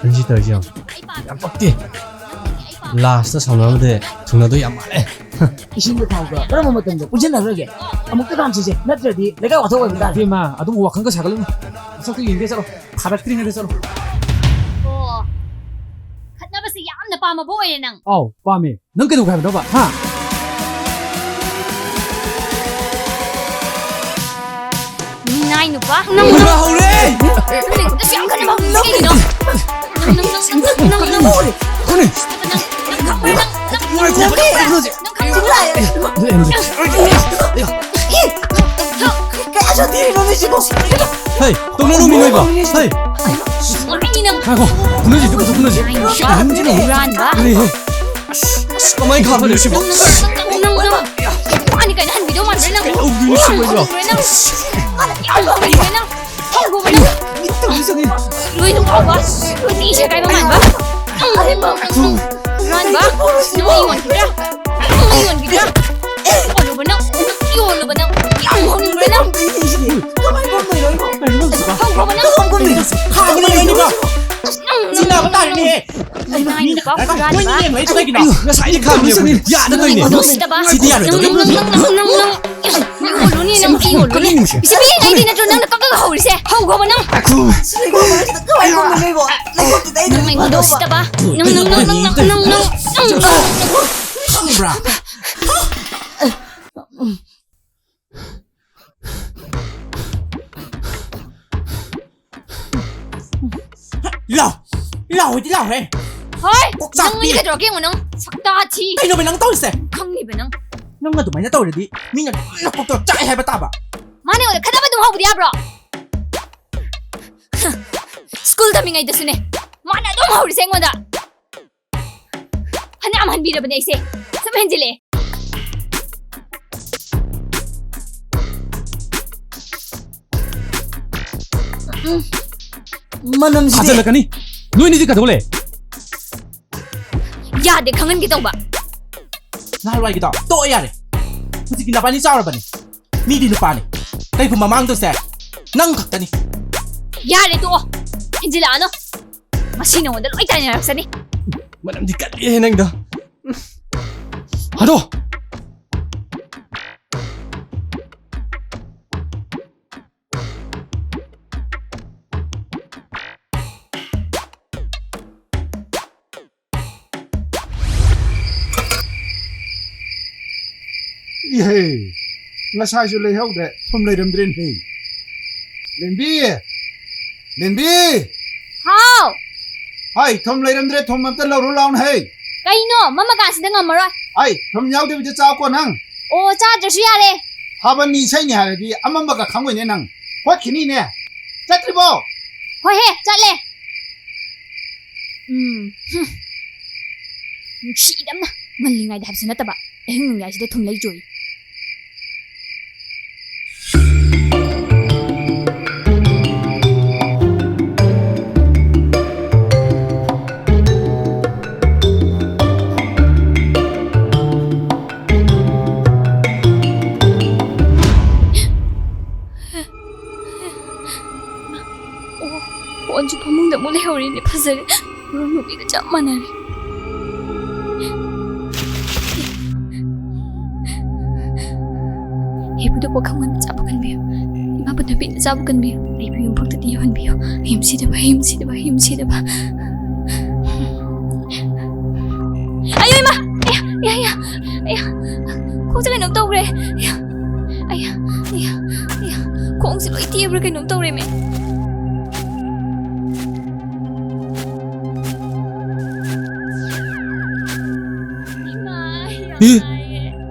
ꯅꯪ ꯁꯤ ꯇꯧꯔꯤꯁꯦ ꯌꯦꯡꯉꯣ꯫ ꯑꯩ ꯄꯥꯝꯃꯦ꯫ ꯌꯥꯝ ꯄꯛꯇꯦ꯫ ꯅꯪ ꯑꯩ ꯄꯥꯝꯃꯦ꯫ Last ꯇ ꯁꯥꯎꯅꯕꯗꯤ ꯊꯨꯡꯅꯗꯣꯏ ꯌꯥꯝ ꯃꯥꯜꯂꯦ꯫ ꯏꯁꯤꯡꯒ ꯊꯥꯎꯒ ꯀꯔꯝꯕ ꯃꯇꯝꯗ ꯄꯨꯟꯁꯤꯟꯅꯈ꯭ꯔꯒꯦ? ꯑꯃꯨꯛꯇ ꯀꯥꯝꯁꯤꯁꯦ, ꯅꯠꯇ꯭ꯔꯗꯤ ꯂꯩꯀꯥꯏ ꯋꯥꯊꯣꯛ ꯑꯣꯏꯕ ꯇꯥꯔꯦ꯫ ꯏꯕꯦꯝꯃ, ꯑꯗꯨꯝ ꯋꯥꯈꯜꯒ ꯁꯥꯒꯠꯂꯨꯅꯨ꯫ ꯃꯁꯛꯇꯣ ꯌꯦꯡꯒꯦ ꯆꯠꯂꯣ꯫ ꯐꯥꯔꯛꯇ꯭ꯔꯤꯉꯩꯗ ꯆꯠꯂꯣ꯫ ꯑꯣ, ꯈꯠꯅꯕꯁꯦ ꯌꯥꯝꯅ ꯄꯥꯝꯃꯕ ꯑꯣꯏꯔꯦ ꯅꯪ꯫ ꯑꯥꯎ, ꯄꯥꯝꯃꯦ꯫ ꯅꯪ ꯀꯩꯗꯧꯒꯦ ꯍꯥꯏꯕꯅꯣꯕ? ꯍꯥ? ꯃꯤꯅꯥꯏ ꯅꯨꯄꯥ, ꯅꯪ, ꯅꯪ, ꯍꯧꯔꯦ! ꯅꯪ ꯂꯩꯈꯣꯝꯗ ꯁꯨꯛ ꯌꯥꯝ ꯈꯠꯅꯕ ꯍꯧꯅꯤꯡꯉꯤꯁꯦ ꯀꯩꯒꯤꯅꯣ? ꯅꯪ, ꯅꯪ, ꯅꯪ, ꯅꯪ, ꯅꯪ, ꯅꯪ, ꯍꯧꯔꯦ! ꯅꯪ, ꯅꯪ ꯈꯪꯕ꯭ꯔꯥ? ꯅꯪ, ꯅꯪ, ꯍꯧꯔꯦ! ꯅꯪ ꯈꯪꯕ꯭ꯔꯥ? ꯅꯪ ꯈꯪꯕ꯭ꯔꯥ? ꯀꯌꯥ ꯁꯥꯊꯤꯔꯤꯅꯣ ꯅꯣꯏꯁꯤꯕꯣ? ꯍꯩ, ꯇꯧꯅꯔꯨ ꯃꯤ ꯅꯣꯏꯕ! ꯍꯩ! ꯉꯥꯏꯅꯤ ꯅꯪ꯫ ꯉꯥꯏꯈꯣ, ꯐꯨꯅꯁꯤ, ꯐꯨꯅꯁꯤ, ꯐꯨꯅꯁꯤ! ꯍꯨꯔꯥꯟꯕ꯫ ꯀꯔꯤꯍꯦ? ꯑꯁ, ꯀꯃꯥꯏꯅ ꯈꯥꯝꯃꯤꯅꯣ ꯁꯤꯕꯣ? ꯅꯪ, ꯅꯪ, ꯅꯪ, ꯅꯪ, ꯅꯨꯄꯥꯅꯤ ꯀꯥꯏꯅ ꯍꯟꯕꯤꯗꯧ ꯃꯥꯟꯕ꯭ꯔꯥ ꯅꯪ? ꯇꯧꯗꯣꯏꯅꯣ ꯁꯤꯕꯣ ꯑꯩꯕꯣ? ꯍꯟꯕꯤꯗꯧ ꯃꯥꯟꯕ꯭ꯔꯥ ꯅꯪ? ꯍꯟꯕꯤꯗꯧ ꯃꯥꯟꯕ꯭ꯔꯥ ꯅꯪ? ꯍꯧꯕ ꯅꯪ! ꯃꯤꯠꯇ ꯎꯏ ꯆꯪꯉꯦ꯫ ꯂꯣꯏ ꯅꯨꯡꯉꯥꯎꯕ! ꯂꯣꯏ ꯏꯁꯦ ꯀꯥꯏꯕ ꯃꯥꯟꯕ! ꯅꯪ, ꯅꯪ, ꯅꯪ, ꯅꯪ, ꯍꯨꯔꯥꯟꯕ! ꯅꯪ ꯑꯩ ꯌꯣꯟꯈꯤꯗ꯭ꯔꯥ? ꯅꯪ ꯑꯩ ꯌꯣꯟꯈꯤꯗ꯭ꯔꯥ? ꯌꯣꯜꯂꯨꯕ ꯅꯪ! ꯌꯣꯜꯂꯨꯕ ꯅꯪ! ꯌꯥꯝ ꯍꯧꯅꯤꯡꯕ꯭ꯔꯥ ꯅꯪ? ꯀꯃꯥꯏꯅ ꯐꯝꯗꯣꯏꯅꯣ ꯑꯩꯕꯣ? ꯇꯥꯔꯦꯅꯦꯍꯦ꯫ ꯅꯪ ꯑꯩ ꯅꯨꯄꯥ ꯍꯨꯔꯥꯟꯕ꯫ ꯅꯣꯏꯅꯤꯅꯦ ꯂꯩ ꯀꯩꯒꯤꯅꯣ? ꯑꯩꯌꯣ, ꯉꯁꯥꯏꯗꯤ ꯈꯥꯝꯃꯤ꯫ ꯌꯥꯗ ꯅꯣꯏꯅꯦ꯫ ꯅꯪ ꯎꯁꯤꯠꯇꯕ꯫ ꯁꯤꯗꯤ ꯌꯥꯔꯣꯏꯗꯧꯔꯤ꯫ ꯅꯪ, ꯅꯪ, ꯅꯪ, ꯅꯪ, ꯅꯪ, ꯅꯪ꯫ ꯏ ꯑꯣꯜꯂꯨꯅꯤ, ꯅꯪ ꯏ ꯑꯣꯜꯂꯨꯅꯤ꯫ ꯃꯤꯁꯤ ꯄꯤꯛꯏꯉꯩꯗꯩ ꯅꯠꯇ꯭ꯔꯣ ꯅꯪꯅ ꯀꯛꯀꯛ ꯍꯧꯔꯤꯁꯦ? ꯍꯧꯈ꯭ꯔꯕ ꯅꯪ? ꯅꯪ ꯑꯩꯉꯣꯟꯗ ꯎꯁꯤꯠꯇꯕ꯫ ꯅꯪ, ꯅꯪ, ꯅꯪ, ꯅꯪ, ꯅꯪ, ꯅꯪ, ꯅꯪ, ꯅꯪ꯫ ꯈꯪꯕ꯭ꯔꯥ? ꯂꯥꯎ! ꯂꯥꯎ, ꯍꯣꯏꯗꯤ ꯂꯥꯎꯍꯦ! ꯍꯣꯏ! ꯀꯣꯛ ꯆꯥꯛꯄꯤ! ꯅꯪ ꯀꯩꯗꯧꯔꯒꯦ ꯌꯦꯡꯉꯣ ꯅꯪ? ꯁꯛꯇꯥ ꯊꯤ! ꯀꯩꯅꯣꯕ ꯅꯪ ꯇꯧꯔꯤꯁꯦ? ꯈꯪꯅꯤꯕ ꯅꯪ꯫ ꯅꯪ ꯑꯗꯨꯃꯥꯏꯅ ꯇꯧꯔꯗꯤ ꯃꯤꯅ ꯂꯣꯏꯅ ꯀꯣꯛꯇꯣ ꯆꯥꯛꯑꯦ ꯍꯥꯏꯕ ꯇꯥꯕ꯫ ꯃꯥꯅ ꯑꯩꯉꯣꯟꯗ ꯈꯠꯅꯕ ꯑꯗꯨꯝ ꯍꯧꯕꯗꯤ ꯌꯥꯕ꯭ꯔꯣ? ꯁ꯭ꯀꯨꯜ ꯇꯝꯃꯤꯉꯩꯗꯁꯨꯅꯦ, ꯃꯥꯅ ꯑꯗꯨꯝ ꯍꯧꯔꯤꯁꯦ ꯑꯩꯉꯣꯟꯗ꯫ ꯐꯅꯌꯥꯝ ꯍꯟꯕꯤꯔꯕꯅꯦ ꯑꯩꯁꯦ꯫ ꯁꯨꯝ ꯍꯦꯟꯖꯤꯜꯂꯛꯑꯦ꯫ ꯎꯝ꯫ ꯃꯅꯝꯁꯤꯗꯤ꯫ ꯊꯥꯖꯤꯜꯂꯛꯀꯅꯤ꯫ ꯅꯣꯏꯅꯤꯗꯤ ꯀꯩꯗꯧ ꯂꯩ? ꯌꯥꯗꯦ, ꯈꯪꯍꯟꯒꯦ ꯇꯧꯕ꯫ ꯅꯍꯥꯟꯋꯥꯏꯒꯤꯗꯣ ꯇꯣꯛꯑꯣ ꯌꯥꯔꯦ꯫ ꯍꯧꯖꯤꯛꯇꯤ ꯅꯕꯥꯅꯤ ꯆꯥꯎꯔꯕꯅꯤ꯫ ꯃꯤꯗꯤ ꯅꯨꯄꯥꯅꯤ꯫ ꯀꯩꯒꯨꯝꯕ ꯃꯥꯡꯗꯣꯏꯁꯦ ꯅꯪ ꯈꯛꯇꯅꯤ꯫ ꯌꯥꯔꯦ, ꯇꯣꯛꯑꯣ꯫ ꯍꯦꯟꯖꯤꯜꯂꯛꯑꯅꯨ꯫ ꯃꯁꯤ ꯅꯉꯣꯟꯗ ꯂꯣꯏ ꯇꯥꯏꯅꯔꯛꯁꯅꯤ꯫ ꯃꯅꯝꯗꯤ ꯀꯜꯂꯤꯍꯦ ꯅꯪꯗꯣ꯫ ꯑꯗꯣ꯫ ꯏꯍꯦ, ꯉꯁꯥꯏꯁꯨ ꯂꯩꯍꯧꯗ꯭ꯔꯦ, ꯊꯨꯝ ꯂꯩꯔꯝꯗ꯭ꯔꯦꯅꯦꯍꯦ꯫ ꯂꯦꯝꯕꯤ! ꯂꯦꯝꯕꯤ! ꯍꯥꯎ! ꯍꯥꯏ, ꯊꯨꯝ ꯂꯩꯔꯝꯗ꯭ꯔꯦ, ꯊꯨꯝ ꯑꯝꯇ ꯂꯧꯔꯨ ꯂꯥꯎꯅꯦꯍꯦ꯫ ꯀꯩꯅꯣ, ꯃꯝꯃꯀꯥꯟꯁꯤꯗ ꯉꯝꯃꯔꯣꯏ꯫ ꯍꯥꯏ, ꯊꯨꯝ ꯌꯥꯎꯗꯕꯤꯗ ꯆꯥꯎꯀꯣ ꯅꯪ꯫ ꯑꯣ, ꯆꯥꯗ꯭ꯔꯁꯨ ꯌꯥꯔꯦ꯫ ꯊꯥꯕꯜꯅꯤ ꯏꯁꯩꯅꯤ ꯍꯥꯏꯔꯗꯤ ꯑꯃꯝꯕꯒ ꯈꯪꯉꯣꯏꯅꯦ ꯅꯪ꯫ ꯍꯣꯠꯈꯤꯅꯤꯅꯦ꯫ ꯆꯠꯇ꯭ꯔꯤꯕꯣ? ꯍꯣꯏꯍꯦ, ꯆꯠꯂꯦ꯫ ꯎꯝ, ꯍꯨꯝ꯫ ꯅꯨꯡꯁꯤꯗꯝꯅ, ꯉꯜꯂꯤꯉꯩꯗ ꯍꯥꯏꯕꯁꯨ ꯅꯠꯇꯕ, ꯑꯍꯤꯡ ꯅꯣꯡꯌꯥꯏꯁꯤꯗ ꯊꯨꯝ ꯂꯩ ꯆꯣꯏ꯫ ꯑꯣ, ꯐꯣꯟꯁꯨ ꯐꯃꯨꯡꯗ ꯑꯃꯨꯛ ꯂꯩꯍꯧꯔꯤꯅꯦ, ꯐꯖꯔꯦ꯫ ꯃꯔꯨꯞ ꯅꯨꯄꯤꯒ ꯆꯞ ꯃꯥꯟꯅꯔꯦ꯫ ꯍꯦ ꯄꯨꯗꯨ ꯋꯥꯈꯜ ꯉꯟꯕ ꯆꯥꯕ ꯀꯟꯕꯤꯌꯨ꯫ ꯏꯃꯥ ꯄꯨꯗꯨ ꯄꯤꯛꯅ ꯆꯥꯕ ꯀꯟꯕꯤꯌꯨ꯫ ꯑꯩꯕꯨ ꯌꯨꯝ ꯐꯛꯇꯗꯤ ꯌꯧꯍꯟꯕꯤꯌꯨ꯫ ꯑꯩ ꯌꯨꯝ ꯁꯤꯗꯕ, ꯑꯩ ꯌꯨꯝ ꯁꯤꯗꯕ, ꯑꯩ ꯌꯨꯝ ꯁꯤꯗꯕ꯫ ꯑꯌꯣ ꯏꯃꯥ! ꯑꯌꯥ, ꯑꯌꯥ, ꯑꯌꯥ, ꯑꯌꯥ꯫ ꯈꯣꯡꯁꯦ ꯀꯩꯅꯣꯝ ꯇꯧꯈ꯭ꯔꯦ꯫ ꯑꯌꯥ, ꯑꯌꯥ, ꯑꯌꯥ, ꯑꯌꯥ꯫ ꯈꯣꯡꯁꯦ ꯂꯣꯏ ꯇꯦꯛꯑꯕ꯭ꯔꯥ ꯀꯩꯅꯣꯝ ꯇꯧꯔꯦꯃꯦ꯫ ꯏꯃꯥ, ꯌꯥꯝ ꯏ? ꯅꯥꯏꯌꯦ꯫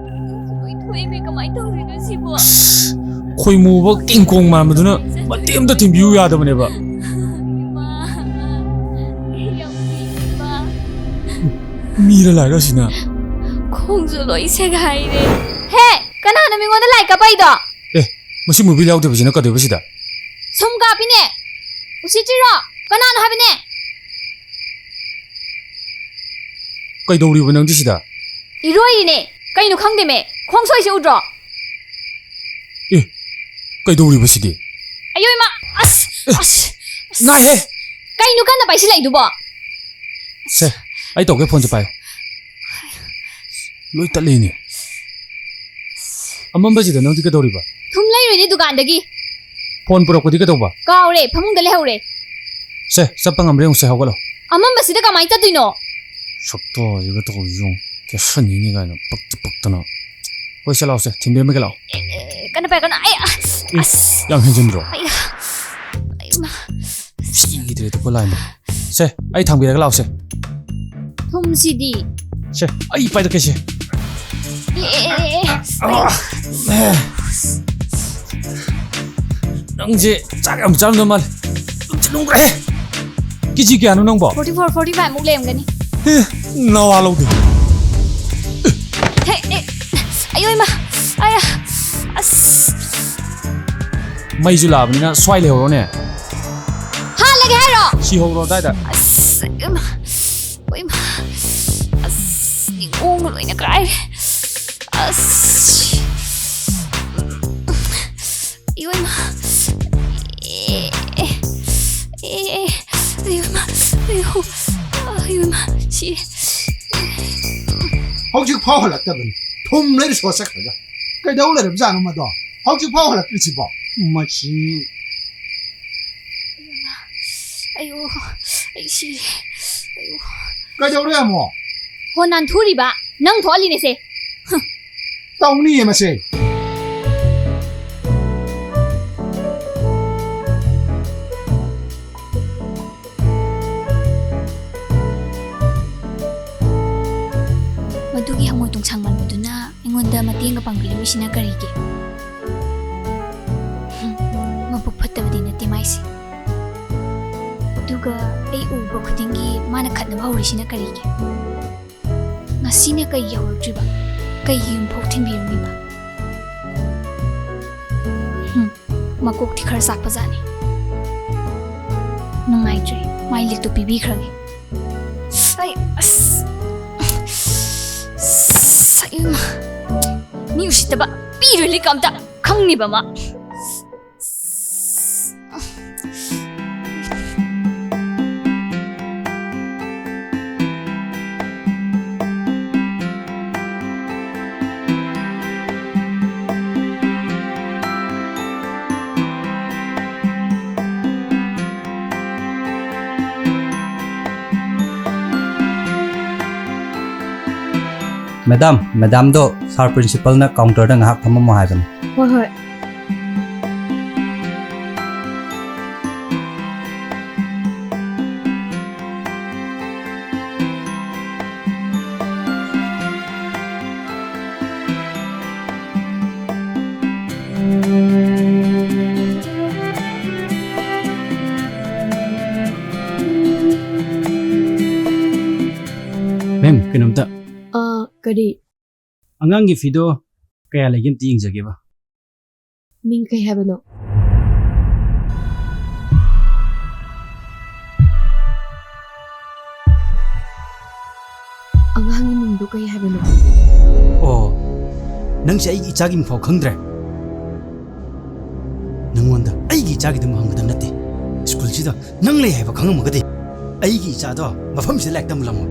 ꯈꯣꯡꯁꯦ ꯂꯣꯏ ꯊꯣꯛꯑꯦꯃꯦ, ꯀꯃꯥꯏꯅ ꯇꯧꯔꯤꯅꯣ ꯁꯤꯕꯣ? ꯑꯁ, ꯈꯣꯏꯃꯨꯕ ꯀꯤꯡ ꯀꯣꯡ ꯃꯥꯟꯕꯗꯨꯅ ꯃꯇꯦꯛ ꯑꯝꯇ ꯊꯤꯟꯕꯤꯌꯨ ꯌꯥꯗꯕꯅꯦꯕ꯫ ꯏꯃꯥ, ꯑꯩ ꯌꯥꯝ ꯀꯤꯌꯦꯕ꯫ ꯃꯤꯔ ꯂꯥꯏꯔ ꯑꯁꯤꯅ? ꯈꯣꯡꯁꯨ ꯂꯣꯏ ꯁꯦꯒꯥꯏꯔꯦ꯫ ꯍꯦ, ꯀꯅꯥꯅꯣ ꯃꯤꯉꯣꯟꯗ ꯂꯥꯏ ꯀꯞꯄꯛꯏꯗꯣ? ꯑꯦ, ꯃꯁꯤ ꯃꯣꯕꯤꯜ ꯌꯥꯎꯗꯕꯁꯤꯅ ꯀꯩꯗꯧꯕ ꯁꯤꯗ? ꯁꯨꯝ ꯀꯥꯞꯄꯤꯅꯦ꯫ ꯎꯁꯤꯠꯇ꯭ꯔꯤꯔꯣ? ꯀꯅꯥꯅꯣ ꯍꯥꯏꯕꯅꯦ? ꯀꯩꯗꯧꯔꯤꯕ ꯅꯪꯗꯤ ꯁꯤꯗ? ꯏꯔꯣꯏꯔꯤꯅꯦ꯫ ꯀꯩꯅꯣ ꯈꯪꯗꯦꯃꯦ꯫ ꯈꯣꯡ ꯁꯣꯏꯁꯦ ꯎꯗ꯭ꯔꯣ? ꯑꯦ, ꯀꯩꯗꯧꯔꯤꯕ ꯁꯤꯗꯤ? ꯑꯌꯣ ꯏꯃꯥ! ꯑꯁ! ꯑꯦ, ꯑꯁ! ꯑꯁ! ꯅꯥꯏꯍꯦ! ꯀꯩꯅꯣ ꯀꯟꯅ ꯄꯥꯏꯁꯤꯜꯂꯛꯏꯗꯨꯕꯣ? ꯁꯦ, ꯑꯩ ꯇꯧꯒꯦ, ꯐꯣꯟꯁꯦ ꯄꯥꯏꯌꯨ꯫ ꯂꯣꯏ ꯇꯠꯂꯦꯅꯦ꯫ ꯑꯃꯝꯕꯁꯤꯗ ꯅꯪꯗꯤ ꯀꯩꯗꯧꯔꯤꯕ? ꯊꯨꯝ ꯂꯩꯔꯨꯏꯅꯦ ꯗꯨꯀꯥꯟꯗꯒꯤ꯫ ꯐꯣꯟ ꯄꯨꯔꯛꯄꯗꯤ ꯀꯩꯗꯧꯕ? ꯀꯥꯎꯔꯦ, ꯐꯃꯨꯡꯗ ꯂꯩꯍꯧꯔꯦ꯫ ꯁꯦ, ꯆꯠꯄ ꯉꯝꯕ꯭ꯔꯥ ꯌꯦꯡꯉꯨꯁꯦ, ꯍꯧꯒꯠꯂꯣ꯫ ꯑꯃꯝꯕꯁꯤꯗ ꯀꯃꯥꯏꯅ ꯆꯠꯇꯣꯏꯅꯣ? ꯁꯛꯇꯣꯁꯤꯒ ꯇꯧꯔꯤꯁꯤ ꯌꯦꯡꯉꯨ, ꯀꯦꯁꯟꯅꯤꯅꯤ ꯀꯥꯏꯅ, ꯄꯛꯇ ꯄꯛꯇꯅ꯫ ꯍꯣꯏ, ꯁꯦ ꯂꯥꯛꯑꯣꯁꯦ, ꯊꯤꯟꯕꯤꯔꯝꯃꯒꯦ ꯂꯥꯛꯑꯣ꯫ ꯑꯦ, ꯑꯦ, ꯀꯟꯅ ꯄꯥꯏ, ꯀꯟꯅ, ꯑꯩ, ꯑꯁ, ꯑꯦ, ꯑꯁ꯫ ꯌꯥꯝ ꯍꯦꯟꯖꯤꯟꯗ꯭ꯔꯣ? ꯑꯩ, ꯑꯩ, ꯃꯥ꯫ ꯁꯤꯈꯤꯗ꯭ꯔꯦ, ꯇꯨꯄ ꯂꯥꯏꯅ꯫ ꯁꯦ, ꯑꯩ ꯊꯥꯡꯕꯤꯔꯒ ꯂꯥꯛꯑꯣꯁꯦ꯫ ꯊꯨꯝꯁꯤꯗꯤ꯫ ꯁꯦ, ꯑꯩ ꯄꯥꯏꯔꯛꯀꯦꯁꯦ꯫ ꯑꯦ, ꯑꯦ, ꯑꯦ, ꯑꯦ, ꯑꯦ꯫ ꯑꯥ, ꯑꯦ꯫ ꯅꯪꯁꯦ ꯆꯥꯛ ꯌꯥꯝ ꯆꯥꯔꯝꯗꯧ ꯃꯥꯜꯂꯦ꯫ ꯅꯨꯡꯁꯤ ꯅꯨꯡꯈ꯭ꯔꯦ꯫ ꯀꯦꯖꯤ ꯀꯌꯥꯅꯣ ꯅꯪꯕꯣ? Forty four, forty five ꯃꯨꯛ ꯂꯩꯔꯝꯒꯅꯤ꯫ ꯑꯦ, ꯅꯋꯥ ꯂꯧꯗꯦ꯫ ꯍꯦ, ꯑꯦ, ꯑꯌꯣ ꯏꯃꯥ, ꯑꯌꯥ, ꯑꯁ꯫ ꯃꯩꯁꯨ ꯂꯥꯛꯑꯕꯅꯤꯅ ꯁ꯭ꯋꯥꯏ ꯂꯩꯍꯧꯔꯣꯅꯦ꯫ ꯍꯥꯠꯂꯒꯦ ꯍꯥꯏꯔꯣ? ꯁꯤꯍꯧꯔꯣ ꯑꯗꯥꯏꯗ꯫ ꯑꯁ, ꯏꯃꯥ, ꯑꯣ ꯏꯃꯥ, ꯑꯁ, ꯅꯤꯡꯈꯣꯡꯒ ꯂꯣꯏꯅ ꯀꯥꯏꯔꯦ꯫ ꯑꯁ, ꯏꯃꯥ, ꯑꯦ, ꯑꯦ, ꯑꯦ, ꯑꯦ, ꯏꯃꯥ, ꯑꯌꯣ꯫ ꯍꯧꯖꯤꯛ ꯐꯥꯎ ꯍꯜꯂꯛꯇꯕꯅꯤ꯫ ꯊꯨꯝ ꯂꯩꯔ ꯁꯣ ꯆꯠꯈ꯭ꯔꯒ꯫ ꯀꯩꯗꯧ ꯂꯩꯔꯕꯖꯥꯠꯅꯣ ꯃꯗꯣ? ꯍꯧꯖꯤꯛ ꯐꯥꯎ ꯍꯜꯂꯛꯇ꯭ꯔꯤꯁꯤꯕꯣ? ꯃꯁꯤ꯫ ꯑꯌꯣ, ꯑꯩ ꯁꯤꯔꯦ꯫ ꯑꯌꯣ꯫ ꯀꯩꯗꯧꯔꯦ ꯑꯃꯨꯛ? ꯍꯣ, ꯅꯥꯟꯊꯨꯔꯤꯕ꯫ ꯅꯪ ꯊꯣꯛꯍꯜꯂꯤꯅꯦꯁꯦ꯫ ꯇꯧꯅꯤꯌꯦ ꯃꯁꯦ꯫ ꯃꯗꯨꯒꯤ ꯍꯪꯉꯣꯏ ꯇꯣꯡꯁꯥꯡ ꯃꯥꯟꯕꯗꯨꯅ ꯑꯩꯉꯣꯟꯗ ꯃꯇꯦꯡꯒ ꯄꯥꯡꯕꯤꯔꯝꯃꯤꯁꯤꯅ ꯀꯔꯤꯒꯤ? ꯍꯨꯝ, ꯃꯕꯨꯛ ꯐꯠꯇꯕꯗꯤ ꯅꯠꯇꯦ ꯃꯥꯏꯁꯦ꯫ ꯑꯗꯨꯒ ꯑꯩ ꯎꯕ ꯈꯨꯗꯤꯡꯒꯤ ꯃꯥꯅ ꯈꯠꯅꯕ ꯍꯧꯔꯤꯁꯤꯅ ꯀꯔꯤꯒꯤ? ꯉꯁꯤꯅ ꯀꯩꯒꯤ ꯍꯧꯔꯛꯇ꯭ꯔꯤꯕ? ꯀꯩꯒꯤ ꯌꯨꯝꯐꯥꯎ ꯊꯤꯟꯕꯤꯔꯝꯃꯤꯕ? ꯍꯨꯝ, ꯃꯀꯣꯛꯇꯤ ꯈꯔ ꯆꯥꯛꯄꯖꯥꯠꯅꯤ꯫ ꯅꯨꯡꯉꯥꯏꯇ꯭ꯔꯦ, ꯃꯥꯏ ꯂꯤꯛꯇꯣ ꯄꯤꯕꯤꯈ꯭ꯔꯒꯦ꯫ ꯑꯩ, ꯑꯁ, ꯑꯁ, ꯏꯃꯥ꯫ ꯃꯤ ꯎꯁꯤꯠꯇꯕ, ꯄꯤꯔꯣꯏ ꯂꯤꯛ ꯑꯝꯇ, ꯈꯪꯅꯤꯕ ꯃꯥ꯫ ꯃꯦꯗꯥꯝ, ꯃꯦꯗꯥꯝꯗꯣ ꯁꯥꯔ ꯄ꯭ꯔꯤꯟꯁꯤꯄꯜꯅ ꯀꯥꯎꯟꯇꯔꯗ ꯉꯥꯏꯍꯥꯛ ꯐꯝꯃꯝꯃꯣ ꯍꯥꯏꯕꯅꯤ꯫ ꯍꯣꯏ, ꯍꯣꯏ꯫ ꯃꯦꯝ, ꯀꯩꯅꯣꯝꯇ꯫ ꯑ, ꯀꯔꯤ? ꯑꯉꯥꯡꯒꯤ ꯐꯤꯗꯣ ꯀꯌꯥ ꯂꯩꯒꯦ ꯑꯝꯇ ꯌꯦꯡꯖꯒꯦꯕ꯫ ꯃꯤꯡ ꯀꯩ ꯍꯥꯏꯕꯅꯣ? ꯑꯉꯥꯡꯒꯤ ꯃꯤꯡꯗꯣ ꯀꯩ ꯍꯥꯏꯕꯅꯣ? ꯑꯣ, ꯅꯪꯁꯦ ꯑꯩꯒꯤ ꯏꯆꯥꯒꯤ ꯃꯤꯡꯐꯥꯎ ꯈꯪꯗ꯭ꯔꯦ? ꯅꯪꯉꯣꯟꯗ ꯑꯩꯒꯤ ꯏꯆꯥꯒꯤꯗꯃꯛ ꯍꯪꯒꯗꯕ ꯅꯠꯇꯦ꯫ ꯁ꯭ꯀꯨꯜꯁꯤꯗ ꯅꯪ ꯂꯩ ꯍꯥꯏꯕ ꯈꯪꯉꯝꯃꯒꯗꯤ ꯑꯩꯒꯤ ꯏꯆꯥꯗꯣ ꯃꯐꯝꯁꯤꯗ ꯂꯥꯏꯔꯤꯛ ꯇꯝꯂꯝꯃꯣꯏ꯫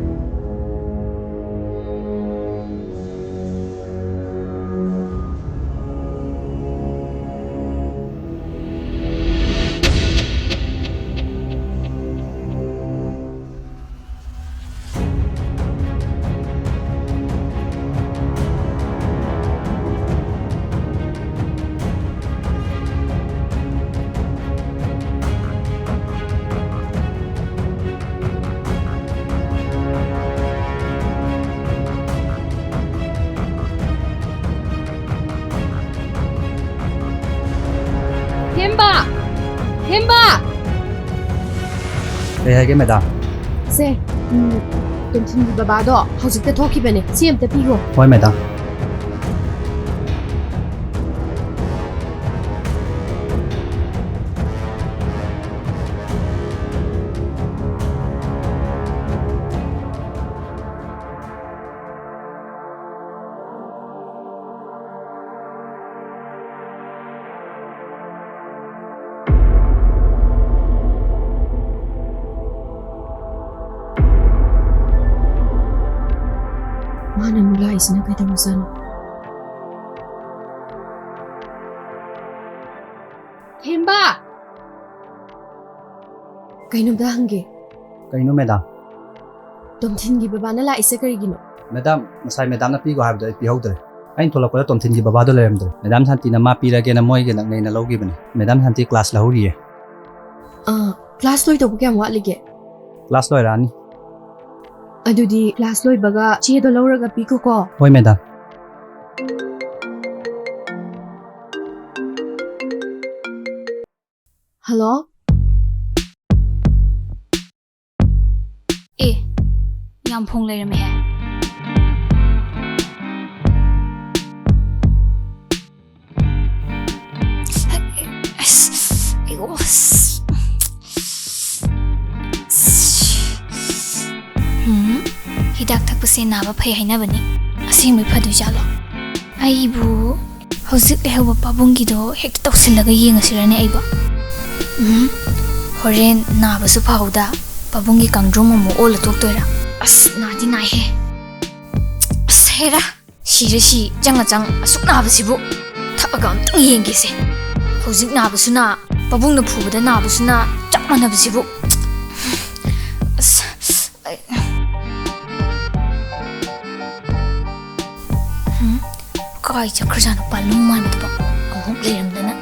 ꯊꯦꯝꯕ! ꯊꯦꯝꯕ! ꯀꯩ ꯍꯥꯏꯒꯦ, ꯃꯦꯗꯥꯝ? ꯁꯦ, ꯎꯝ, ꯇꯣꯝꯊꯤꯟꯒꯤ ꯕꯕꯥꯗꯣ ꯍꯧꯖꯤꯛꯇ ꯊꯣꯛꯈꯤꯕꯅꯦ꯫ ꯁꯤ ꯑꯝꯇ ꯄꯤꯈꯣ꯫ ꯍꯣꯏ, ꯃꯦꯗꯥꯝ꯫ ꯃꯥꯅ ꯑꯃꯨꯛ ꯂꯥꯛꯏꯁꯤꯅ ꯀꯩꯗꯧꯔꯖꯥꯠꯅꯣ? ꯊꯦꯝꯕ! ꯀꯩꯅꯣꯝꯇ ꯍꯪꯒꯦ꯫ ꯀꯩꯅꯣ, ꯃꯦꯗꯥꯝ? ꯇꯣꯝꯊꯤꯟꯒꯤ ꯕꯕꯥꯅ ꯂꯥꯛꯏꯁꯦ ꯀꯔꯤꯒꯤꯅꯣ? ꯃꯦꯗꯥꯝ, ꯉꯁꯥꯏ ꯃꯦꯗꯥꯝꯅ ꯄꯤꯈꯣ ꯍꯥꯏꯕꯗꯣ ꯑꯩ ꯄꯤꯍꯧꯗ꯭ꯔꯦ꯫ ꯑꯩꯅ ꯊꯣꯛꯂꯛꯄꯗ ꯇꯣꯝꯊꯤꯟꯒꯤ ꯕꯕꯥꯗꯣ ꯂꯩꯔꯝꯗ꯭ꯔꯦ꯫ ꯃꯦꯗꯥꯝ ꯁꯥꯟꯇꯤꯅ ꯃꯥ ꯄꯤꯔꯒꯦꯅ ꯃꯣꯏꯒꯤ ꯅꯛꯅꯩꯅ ꯂꯧꯈꯤꯕꯅꯦ꯫ ꯃꯦꯗꯥꯝ ꯁꯥꯟꯇꯤ ꯀ꯭ꯂꯥꯁ ꯂꯧꯔꯤꯌꯦ꯫ ꯑꯥ, ꯀ꯭ꯂꯥꯁ ꯂꯣꯏꯗꯧꯕ ꯀꯌꯥꯝ ꯋꯥꯠꯂꯤꯒꯦ? ꯀ꯭ꯂꯥꯁ ꯂꯣꯏꯔꯛꯑꯅꯤ꯫ ꯑꯗꯨꯗꯤ ꯀ꯭ꯂꯥꯁ ꯂꯣꯏꯕꯒ ꯆꯦꯗꯣ ꯂꯧꯔꯒ ꯄꯤꯈꯣꯀꯣ꯫ ꯍꯣꯏ, ꯃꯦꯗꯥꯝ꯫ ꯍꯜꯂꯣ? ꯑꯦ, ꯌꯥꯝ ꯐꯣꯡ ꯂꯩꯔꯝꯃꯦꯍꯦ꯫ ꯑꯁ, ꯑꯩꯌꯣ, ꯑꯁ꯫ ꯎꯝ, ꯍꯤꯗꯥꯛ ꯊꯛꯄꯁꯦ ꯅꯥꯕ ꯐꯩ ꯍꯥꯏꯅꯕꯅꯤ꯫ ꯑꯁꯦꯡꯕꯩ ꯐꯗꯣꯏ ꯖꯥꯠꯂꯣ? ꯑꯩꯕꯨ ꯍꯧꯖꯤꯛ ꯂꯩꯍꯧꯕ ꯄꯥꯕꯨꯡꯒꯤꯗꯣ ꯍꯦꯛꯇ ꯇꯧꯁꯤꯜꯂꯒ ꯌꯦꯡꯉꯁꯤꯔꯅꯦ ꯑꯩꯕꯣ? ꯎꯝ, ꯍꯣꯔꯦꯟ ꯅꯥꯕꯁꯨ ꯐꯍꯧꯗ ꯄꯥꯕꯨꯡꯒꯤ ꯀꯥꯡꯗ꯭ꯔꯨꯝ ꯑꯃꯨꯛ ꯑꯣꯜꯂ ꯊꯣꯛꯇꯣꯏꯔꯥ? ꯑꯁ, ꯅꯥꯗꯤ ꯅꯥꯏꯍꯦ꯫ ꯑꯁ, ꯍꯦꯔꯥ, ꯁꯤꯔꯦ ꯁꯤ, ꯆꯪꯉ ꯆꯪ ꯑꯁꯨꯛ ꯅꯥꯕꯁꯤꯕꯨ꯫ ꯊꯛꯑꯒ ꯑꯝꯇꯪ ꯌꯦꯡꯒꯦꯁꯦ꯫ ꯍꯧꯖꯤꯛ ꯅꯥꯕꯁꯨ ꯅꯥ, ꯄꯥꯕꯨꯡꯅ ꯐꯨꯕꯗ ꯅꯥꯕꯁꯨ ꯅꯥ, ꯆꯞ ꯃꯥꯟꯅꯕꯁꯤꯕꯨ꯫ ꯑꯁ, ꯑꯩ-, ꯎꯝ? ꯀꯥꯏ ꯆꯠꯈ꯭ꯔꯖꯥꯠꯅꯣ ꯄꯥꯂꯨꯡ ꯃꯥꯟꯕꯗꯨꯕꯣ? ꯑꯃꯨꯛ ꯂꯩꯔꯝꯗꯅ꯫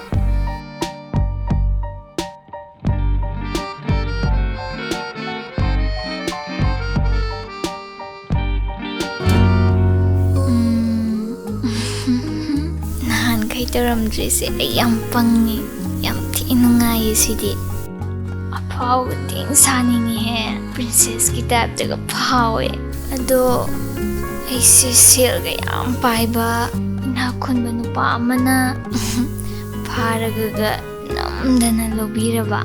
ꯎꯝ, ꯅꯍꯥꯟꯈꯩ ꯇꯧꯔꯝꯗ꯭ꯔꯤꯁꯦ ꯑꯩ ꯌꯥꯝ ꯄꯪꯉꯦ, ꯅꯨꯡꯉꯥꯏꯌꯦ ꯁꯤꯗꯤ꯫ ꯑꯐꯥꯎꯕ ꯊꯤꯅ ꯁꯥꯅꯤꯡꯉꯤꯍꯦ꯫ ꯄ꯭ꯔꯤꯟꯁꯦꯁꯀꯤ ꯇꯥꯏꯞꯇꯒ ꯐꯥꯎꯋꯦ꯫ ꯑꯗꯣ ꯑꯩꯁꯦ ꯁꯦꯜꯒ ꯌꯥꯝ ꯄꯥꯏꯕ ꯏꯅꯥꯛ ꯈꯨꯟꯕ ꯅꯨꯄꯥ ꯑꯃꯅ ꯐꯥꯔꯒꯒ ꯅꯝꯗꯅ ꯂꯧꯕꯤꯔꯕ꯫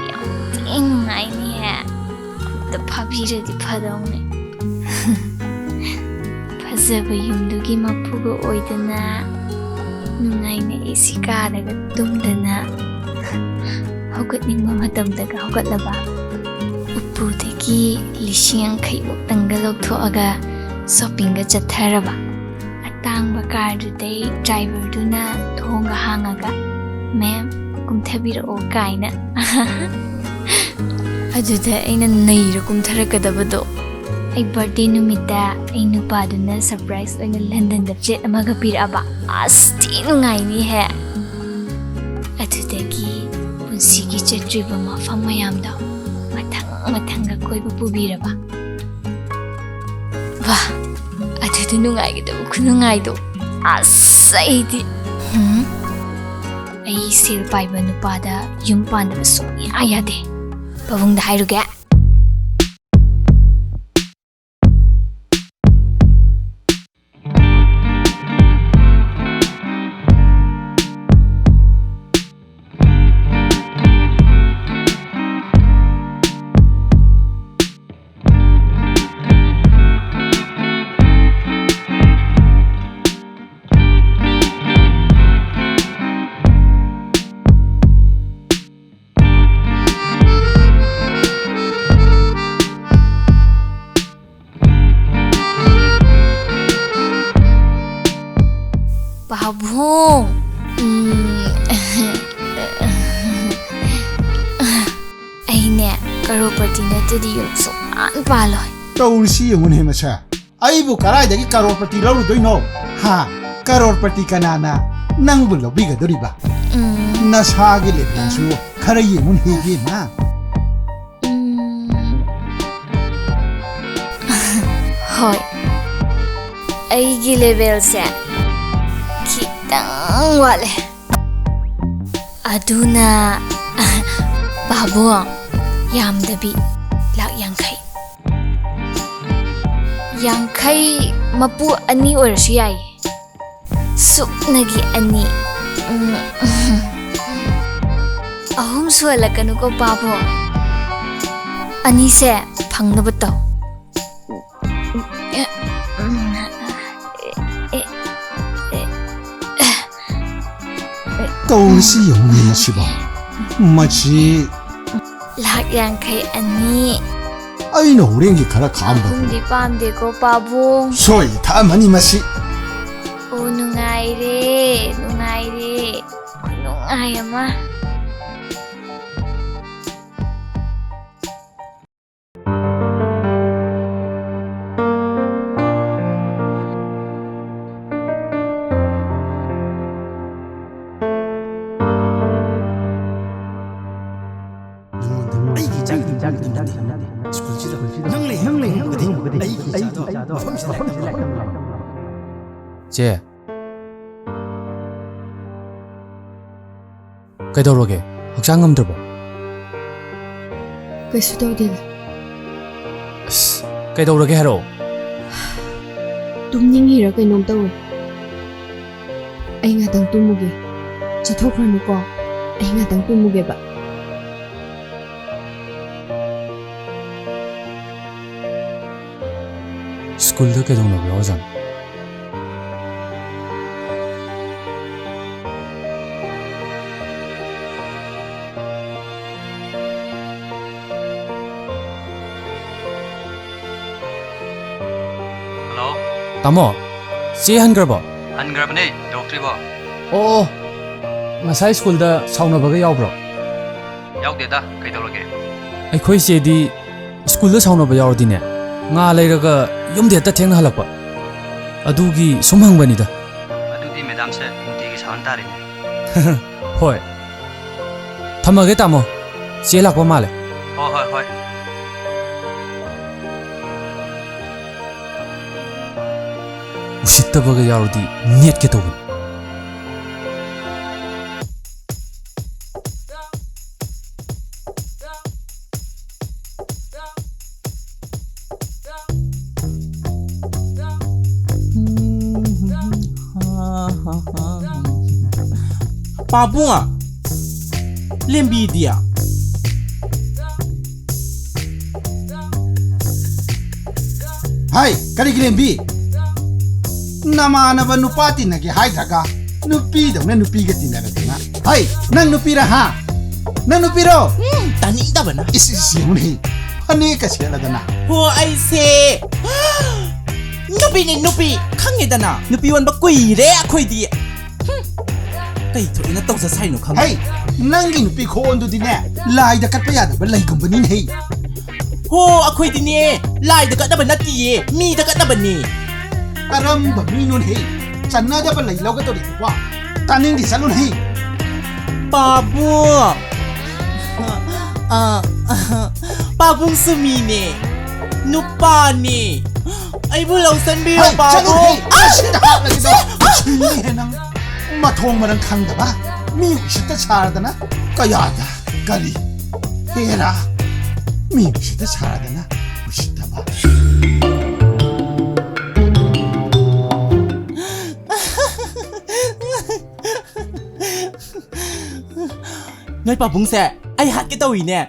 ꯌꯥꯝ ꯊꯤꯅ ꯅꯨꯡꯉꯥꯏꯅꯤꯍꯦ꯫ ꯑꯝꯇ ꯐꯥꯕꯤꯔꯗꯤ ꯐꯗꯧꯅꯦ꯫ ꯐꯖꯕ ꯌꯨꯝꯗꯨꯒꯤ ꯃꯄꯨꯒ ꯑꯣꯏꯗꯅ ꯅꯨꯡꯉꯥꯏꯅ ꯑꯦ ꯁꯤ ꯀꯥꯗꯒ ꯇꯨꯝꯗꯅ ꯍꯧꯒꯠꯅꯤꯡꯕ ꯃꯇꯝꯗꯒ ꯍꯧꯒꯠꯂꯕ꯫ ꯎꯄꯨꯗꯒꯤ ꯂꯤꯁꯤꯡ ꯌꯥꯡꯈꯩꯃꯨꯛꯇꯪꯒ ꯂꯧꯊꯣꯛꯑꯒ ꯁꯣꯄꯤꯡꯒ ꯆꯠꯊꯔꯕ꯫ ꯑꯇꯥꯡꯕ ꯀꯥꯔꯗꯨꯗꯩ ꯗ꯭ꯔꯥꯏꯚꯔꯗꯨꯅ ꯊꯣꯡꯒ ꯍꯥꯡꯉꯒ, "ꯃꯦꯝ, ꯀꯨꯝꯊꯕꯤꯔꯛꯑꯣ" ꯀꯥꯏꯅ꯫ ꯑꯗꯨꯗ ꯑꯩꯅ ꯅꯩꯔ ꯀꯨꯝꯊꯔꯛꯀꯗꯕꯗꯣ꯫ ꯑꯩ ꯕꯥꯔꯗꯦ ꯅꯨꯃꯤꯠꯇ ꯑꯩ ꯅꯨꯄꯥꯗꯨꯅ ꯁꯔꯄ꯭ꯔꯥꯏꯖ ꯑꯣꯏꯅ ꯂꯟꯗꯟꯗ ꯐ꯭ꯂꯦꯠ ꯑꯃꯒ ꯄꯤꯔꯛꯑꯕ꯫ ꯑꯁ, ꯊꯤ ꯅꯨꯡꯉꯥꯏꯅꯤꯍꯦ꯫ ꯑꯗꯨꯗꯒꯤ ꯄꯨꯟꯁꯤꯒꯤ ꯆꯠꯇ꯭ꯔꯤꯕ ꯃꯐꯝ ꯃꯌꯥꯝꯗꯣ ꯃꯊꯪ ꯃꯊꯪꯒ ꯀꯣꯏꯕ ꯄꯨꯕꯤꯔꯕ꯫ ꯋꯥ, ꯑꯗꯨꯗ ꯅꯨꯡꯉꯥꯏꯒꯗꯕ ꯈꯨꯅꯨꯡꯉꯥꯏꯗꯣ꯫ ꯑꯁ, ꯑꯩꯗꯤ, ꯍꯨꯝ, ꯑꯩ ꯁꯦꯜ ꯄꯥꯏꯕ ꯅꯨꯄꯥꯗ ꯌꯨꯝ ꯄꯥꯟꯗꯕ ꯁꯨꯡꯌꯥ ꯌꯥꯗꯦ꯫ ꯄꯥꯕꯨꯡꯗ ꯍꯥꯏꯔꯨꯒꯦ꯫ ꯄꯥꯕꯨꯡ, ꯎꯝ, ꯑꯩꯅꯦ ꯀꯔꯣꯔꯄꯇꯤ ꯅꯠꯇ꯭ꯔꯗꯤ ꯌꯨꯝ ꯁꯨꯡꯄꯥꯟ ꯄꯥꯜꯂꯣꯏ꯫ ꯇꯧꯔꯤꯁꯤ ꯌꯦꯡꯉꯨꯅꯦ ꯃꯁꯦ꯫ ꯑꯩꯕꯨ ꯀꯗꯥꯏꯗꯒꯤ ꯀꯔꯣꯔꯄꯇꯤ ꯂꯧꯔꯨꯗꯣꯏꯅꯣ? ꯍꯥ? ꯀꯔꯣꯔꯄꯇꯤ ꯀꯅꯥꯅ ꯅꯪꯕꯨ ꯂꯧꯕꯤꯒꯗꯣꯔꯤꯕ? ꯎꯝ꯫ ꯅꯁꯥꯒꯤ ꯂꯦꯕꯦꯜꯁꯨ ꯈꯔ ꯌꯦꯡꯉꯨꯅꯦ ꯏꯕꯦꯝꯃ꯫ ꯎꯝ꯫ ꯍꯣꯏ, ꯑꯩꯒꯤ ꯂꯦꯕꯦꯜꯁꯦ ꯈꯤꯇꯪ ꯋꯥꯠꯂꯦ꯫ ꯑꯗꯨꯅ, ꯄꯥꯕꯨꯡ, ꯌꯥꯝꯗꯕꯤ ꯂꯥꯛ ꯌꯥꯡꯈꯩ꯫ ꯌꯥꯡꯈꯩ ꯃꯄꯨ ꯑꯅꯤ ꯑꯣꯏꯔꯁꯨ ꯌꯥꯏꯌꯦ꯫ ꯁꯨꯞꯅꯒꯤ ꯑꯅꯤ꯫ ꯎꯝ, ꯑꯍꯨꯝ ꯁꯨꯍꯜꯂꯛꯀꯅꯨꯀꯣ, ꯄꯥꯕꯨꯡ꯫ ꯑꯅꯤꯁꯦ ꯐꯪꯅꯕ ꯇꯧ꯫ ꯇꯧꯔꯤꯁꯤ ꯌꯦꯡꯉꯨꯅꯦ ꯃꯁꯤꯕꯣ꯫ ꯃꯁꯤ ꯂꯥꯛ ꯌꯥꯡꯈꯩ ꯑꯅꯤ꯫ ꯑꯩꯅ ꯍꯣꯔꯦꯟꯒꯤ ꯈꯔ ꯈꯥꯛꯑꯝꯕ꯫ ꯑꯍꯨꯝꯗꯤ ꯄꯥꯝꯗꯦꯀꯣ, ꯄꯥꯕꯨꯡ꯫ ꯁꯣꯏ ꯊꯛꯑꯝꯃꯅꯤ ꯃꯁꯤ꯫ ꯑꯣ, ꯅꯨꯡꯉꯥꯏꯔꯦ, ꯅꯨꯡꯉꯥꯏꯔꯦ꯫ ꯈꯨꯅꯨꯡꯉꯥꯏ ꯑꯃ꯫ ꯑꯩꯒꯤ ꯏꯆꯥꯒꯤ ꯃꯐꯝꯗ ꯅꯠꯇꯦ꯫ ꯁ꯭ꯀꯨꯜꯁꯤꯗ ꯅꯪ ꯂꯩ, ꯅꯪ ꯂꯩ ꯍꯥꯏꯕꯗꯤ ꯑꯩꯒꯤ ꯏꯆꯥꯗꯣ ꯃꯐꯝꯁꯤꯗ ꯂꯩꯇꯕ꯭ꯔꯣ? ꯆꯦ, ꯀꯩꯗꯧꯔꯒꯦ? ꯍꯛꯆꯥꯡ ꯉꯝꯗ꯭ꯔꯕꯣ? ꯀꯩꯁꯨ ꯇꯧꯗꯦꯗ꯫ ꯑꯁ, ꯀꯩꯗꯧꯔꯒꯦ ꯍꯥꯏꯔꯛꯑꯣ꯫ ꯇꯨꯝꯅꯤꯡꯉꯤꯔ ꯀꯩꯅꯣꯝ ꯇꯧꯋꯦ꯫ ꯑꯩ ꯉꯥꯛꯇꯪ ꯇꯨꯝꯃꯨꯒꯦ꯫ ꯆꯠꯊꯣꯛꯈ꯭ꯔꯅꯨꯀꯣ꯫ ꯑꯩ ꯉꯥꯛꯇꯪ ꯇꯨꯝꯃꯨꯒꯦꯕ꯫ ꯁ꯭ꯀꯨꯜꯗ ꯀꯩꯗꯧꯅꯕ ꯌꯥꯎꯔꯖꯥꯠꯅꯣ? ꯍꯜꯂꯣ꯫ ꯇꯥꯃꯣ, ꯆꯦ ꯍꯟꯈ꯭ꯔꯕꯣ? ꯍꯟꯈ꯭ꯔꯕꯅꯦ, ꯌꯧꯔꯛꯇ꯭ꯔꯤꯕꯣ? ꯑꯣ, ꯑꯣ꯫ ꯉꯁꯥꯏ ꯁ꯭ꯀꯨꯜꯗ ꯁꯥꯎꯅꯕꯒ ꯌꯥꯎꯕ꯭ꯔꯣ? ꯌꯥꯎꯗꯦꯗ, ꯀꯩꯗꯧꯔꯒꯦ? ꯑꯩꯈꯣꯏ ꯆꯦꯗꯤ ꯁ꯭ꯀꯨꯜꯗ ꯁꯥꯎꯅꯕ ꯌꯥꯎꯔꯗꯤꯅꯦ, ꯉꯥ ꯂꯩꯔꯒ ꯌꯨꯝꯗ ꯍꯦꯛꯇ ꯊꯦꯡꯅ ꯍꯜꯂꯛꯄ꯫ ꯑꯗꯨꯒꯤ ꯁꯨꯝ ꯍꯪꯕꯅꯤꯗ꯫ ꯑꯗꯨꯗꯤ ꯃꯦꯗꯥꯝꯁꯦ ꯅꯨꯡꯇꯤꯒꯤ ꯁꯥꯎꯍꯟ ꯇꯥꯔꯦꯅꯦ꯫ ꯍꯣꯏ꯫ ꯊꯝꯃꯒꯦ, ꯇꯥꯃꯣ꯫ ꯆꯦ ꯂꯥꯛꯄ ꯃꯥꯜꯂꯦ꯫ ꯍꯣꯏ, ꯍꯣꯏ, ꯍꯣꯏ꯫ ꯎꯁꯤꯠꯇꯕꯒ ꯌꯥꯎꯔꯗꯤ ꯅꯦꯠꯀꯦ ꯇꯧꯕꯅꯤ꯫ ꯄꯥꯕꯨꯡ, ꯂꯦꯝꯕꯤꯗꯤ? ꯍꯥꯏ, ꯀꯔꯤꯒꯤ ꯂꯦꯝꯕꯤ? ꯅꯃꯥꯟꯅꯕ ꯅꯨꯄꯥ ꯇꯤꯟꯅꯒꯦ ꯍꯥꯏꯗ꯭ꯔꯒ ꯅꯨꯄꯤꯗꯧꯅ ꯅꯨꯄꯤꯒ ꯇꯤꯟꯅꯔꯗꯅ꯫ ꯍꯩ, ꯅꯪ ꯅꯨꯄꯤꯔ ꯍꯥ? ꯅꯪ ꯅꯨꯄꯤꯔꯣ? ꯎꯝ, ꯇꯥꯅꯤꯡꯗꯕꯅ꯫ ꯏꯁ, ꯏꯁ, ꯌꯦꯡꯉꯨꯅꯦ꯫ ꯐꯅꯦꯛꯀ ꯁꯦꯠꯂꯗꯅ꯫ ꯍꯣ, ꯑꯩꯁꯦ ꯅꯨꯄꯤꯅꯤ, ꯅꯨꯄꯤ꯫ ꯈꯪꯉꯦꯗꯅ, ꯅꯨꯄꯤ ꯑꯣꯟꯕ ꯀꯨꯏꯔꯦ ꯑꯩꯈꯣꯏꯗꯤ꯫ ꯍꯨꯝ, ꯀꯩ ꯊꯣꯛꯏꯅ ꯇꯧꯖ ꯁꯥꯏꯅꯣ ꯈꯪꯗꯦ꯫ ꯍꯩ, ꯅꯪꯒꯤ ꯅꯨꯄꯤ ꯈꯣꯟꯗꯨꯗꯤꯅꯦ, ꯂꯥꯏꯗ ꯀꯠꯄ ꯌꯥꯗꯕ ꯂꯩꯒꯨꯝꯕꯅꯤꯅꯦ ꯍꯩ꯫ ꯍꯣ, ꯑꯩꯈꯣꯏꯗꯤꯅꯦ, ꯂꯥꯏꯗ ꯀꯠꯅꯕ ꯅꯠꯇꯤꯌꯦ, ꯃꯤꯗ ꯀꯠꯅꯕꯅꯦ꯫ ꯀꯔꯝꯕ ꯃꯤꯅꯣꯅꯦ ꯍꯩ? ꯆꯟꯅꯗꯕ ꯂꯩ ꯂꯧꯒꯗꯧꯔꯤꯕꯣ? ꯇꯥꯅꯤꯡꯗꯦ, ꯆꯠꯂꯨꯅꯦ ꯍꯩ꯫ ꯄꯥꯕꯨꯡ꯫ ꯑ, ꯄꯥꯕꯨꯡꯁꯨ ꯃꯤꯅꯦ, ꯅꯨꯄꯥꯅꯦ꯫ ꯑꯩꯕꯨ ꯂꯧꯁꯟꯕꯤꯌꯣ, ꯍꯩ, ꯆꯠꯂꯨ, ꯄꯥꯕꯨꯡ꯫ ꯍꯩ, ꯑꯁ! ꯁꯤꯗ ꯍꯥꯠꯂꯒꯦ ꯇꯧ꯫ ꯁꯤꯅꯤꯍꯦ ꯅꯪ꯫ ꯃꯊꯣꯡ ꯃꯔꯝ ꯈꯪꯗꯕ, ꯃꯤ ꯎꯁꯤꯠꯇ ꯁꯥꯔꯗꯅ꯫ ꯀꯌꯥꯗ ꯀꯔꯤ? ꯍꯦꯔꯥ, ꯃꯤ ꯎꯁꯤꯠꯇ ꯁꯥꯔꯗꯅ ꯎꯁꯤꯠꯇꯕ꯫ ꯅꯣꯏ ꯄꯥꯕꯨꯡꯁꯦ ꯑꯩ ꯍꯥꯠꯀꯦ ꯇꯧꯔꯤꯅꯦ꯫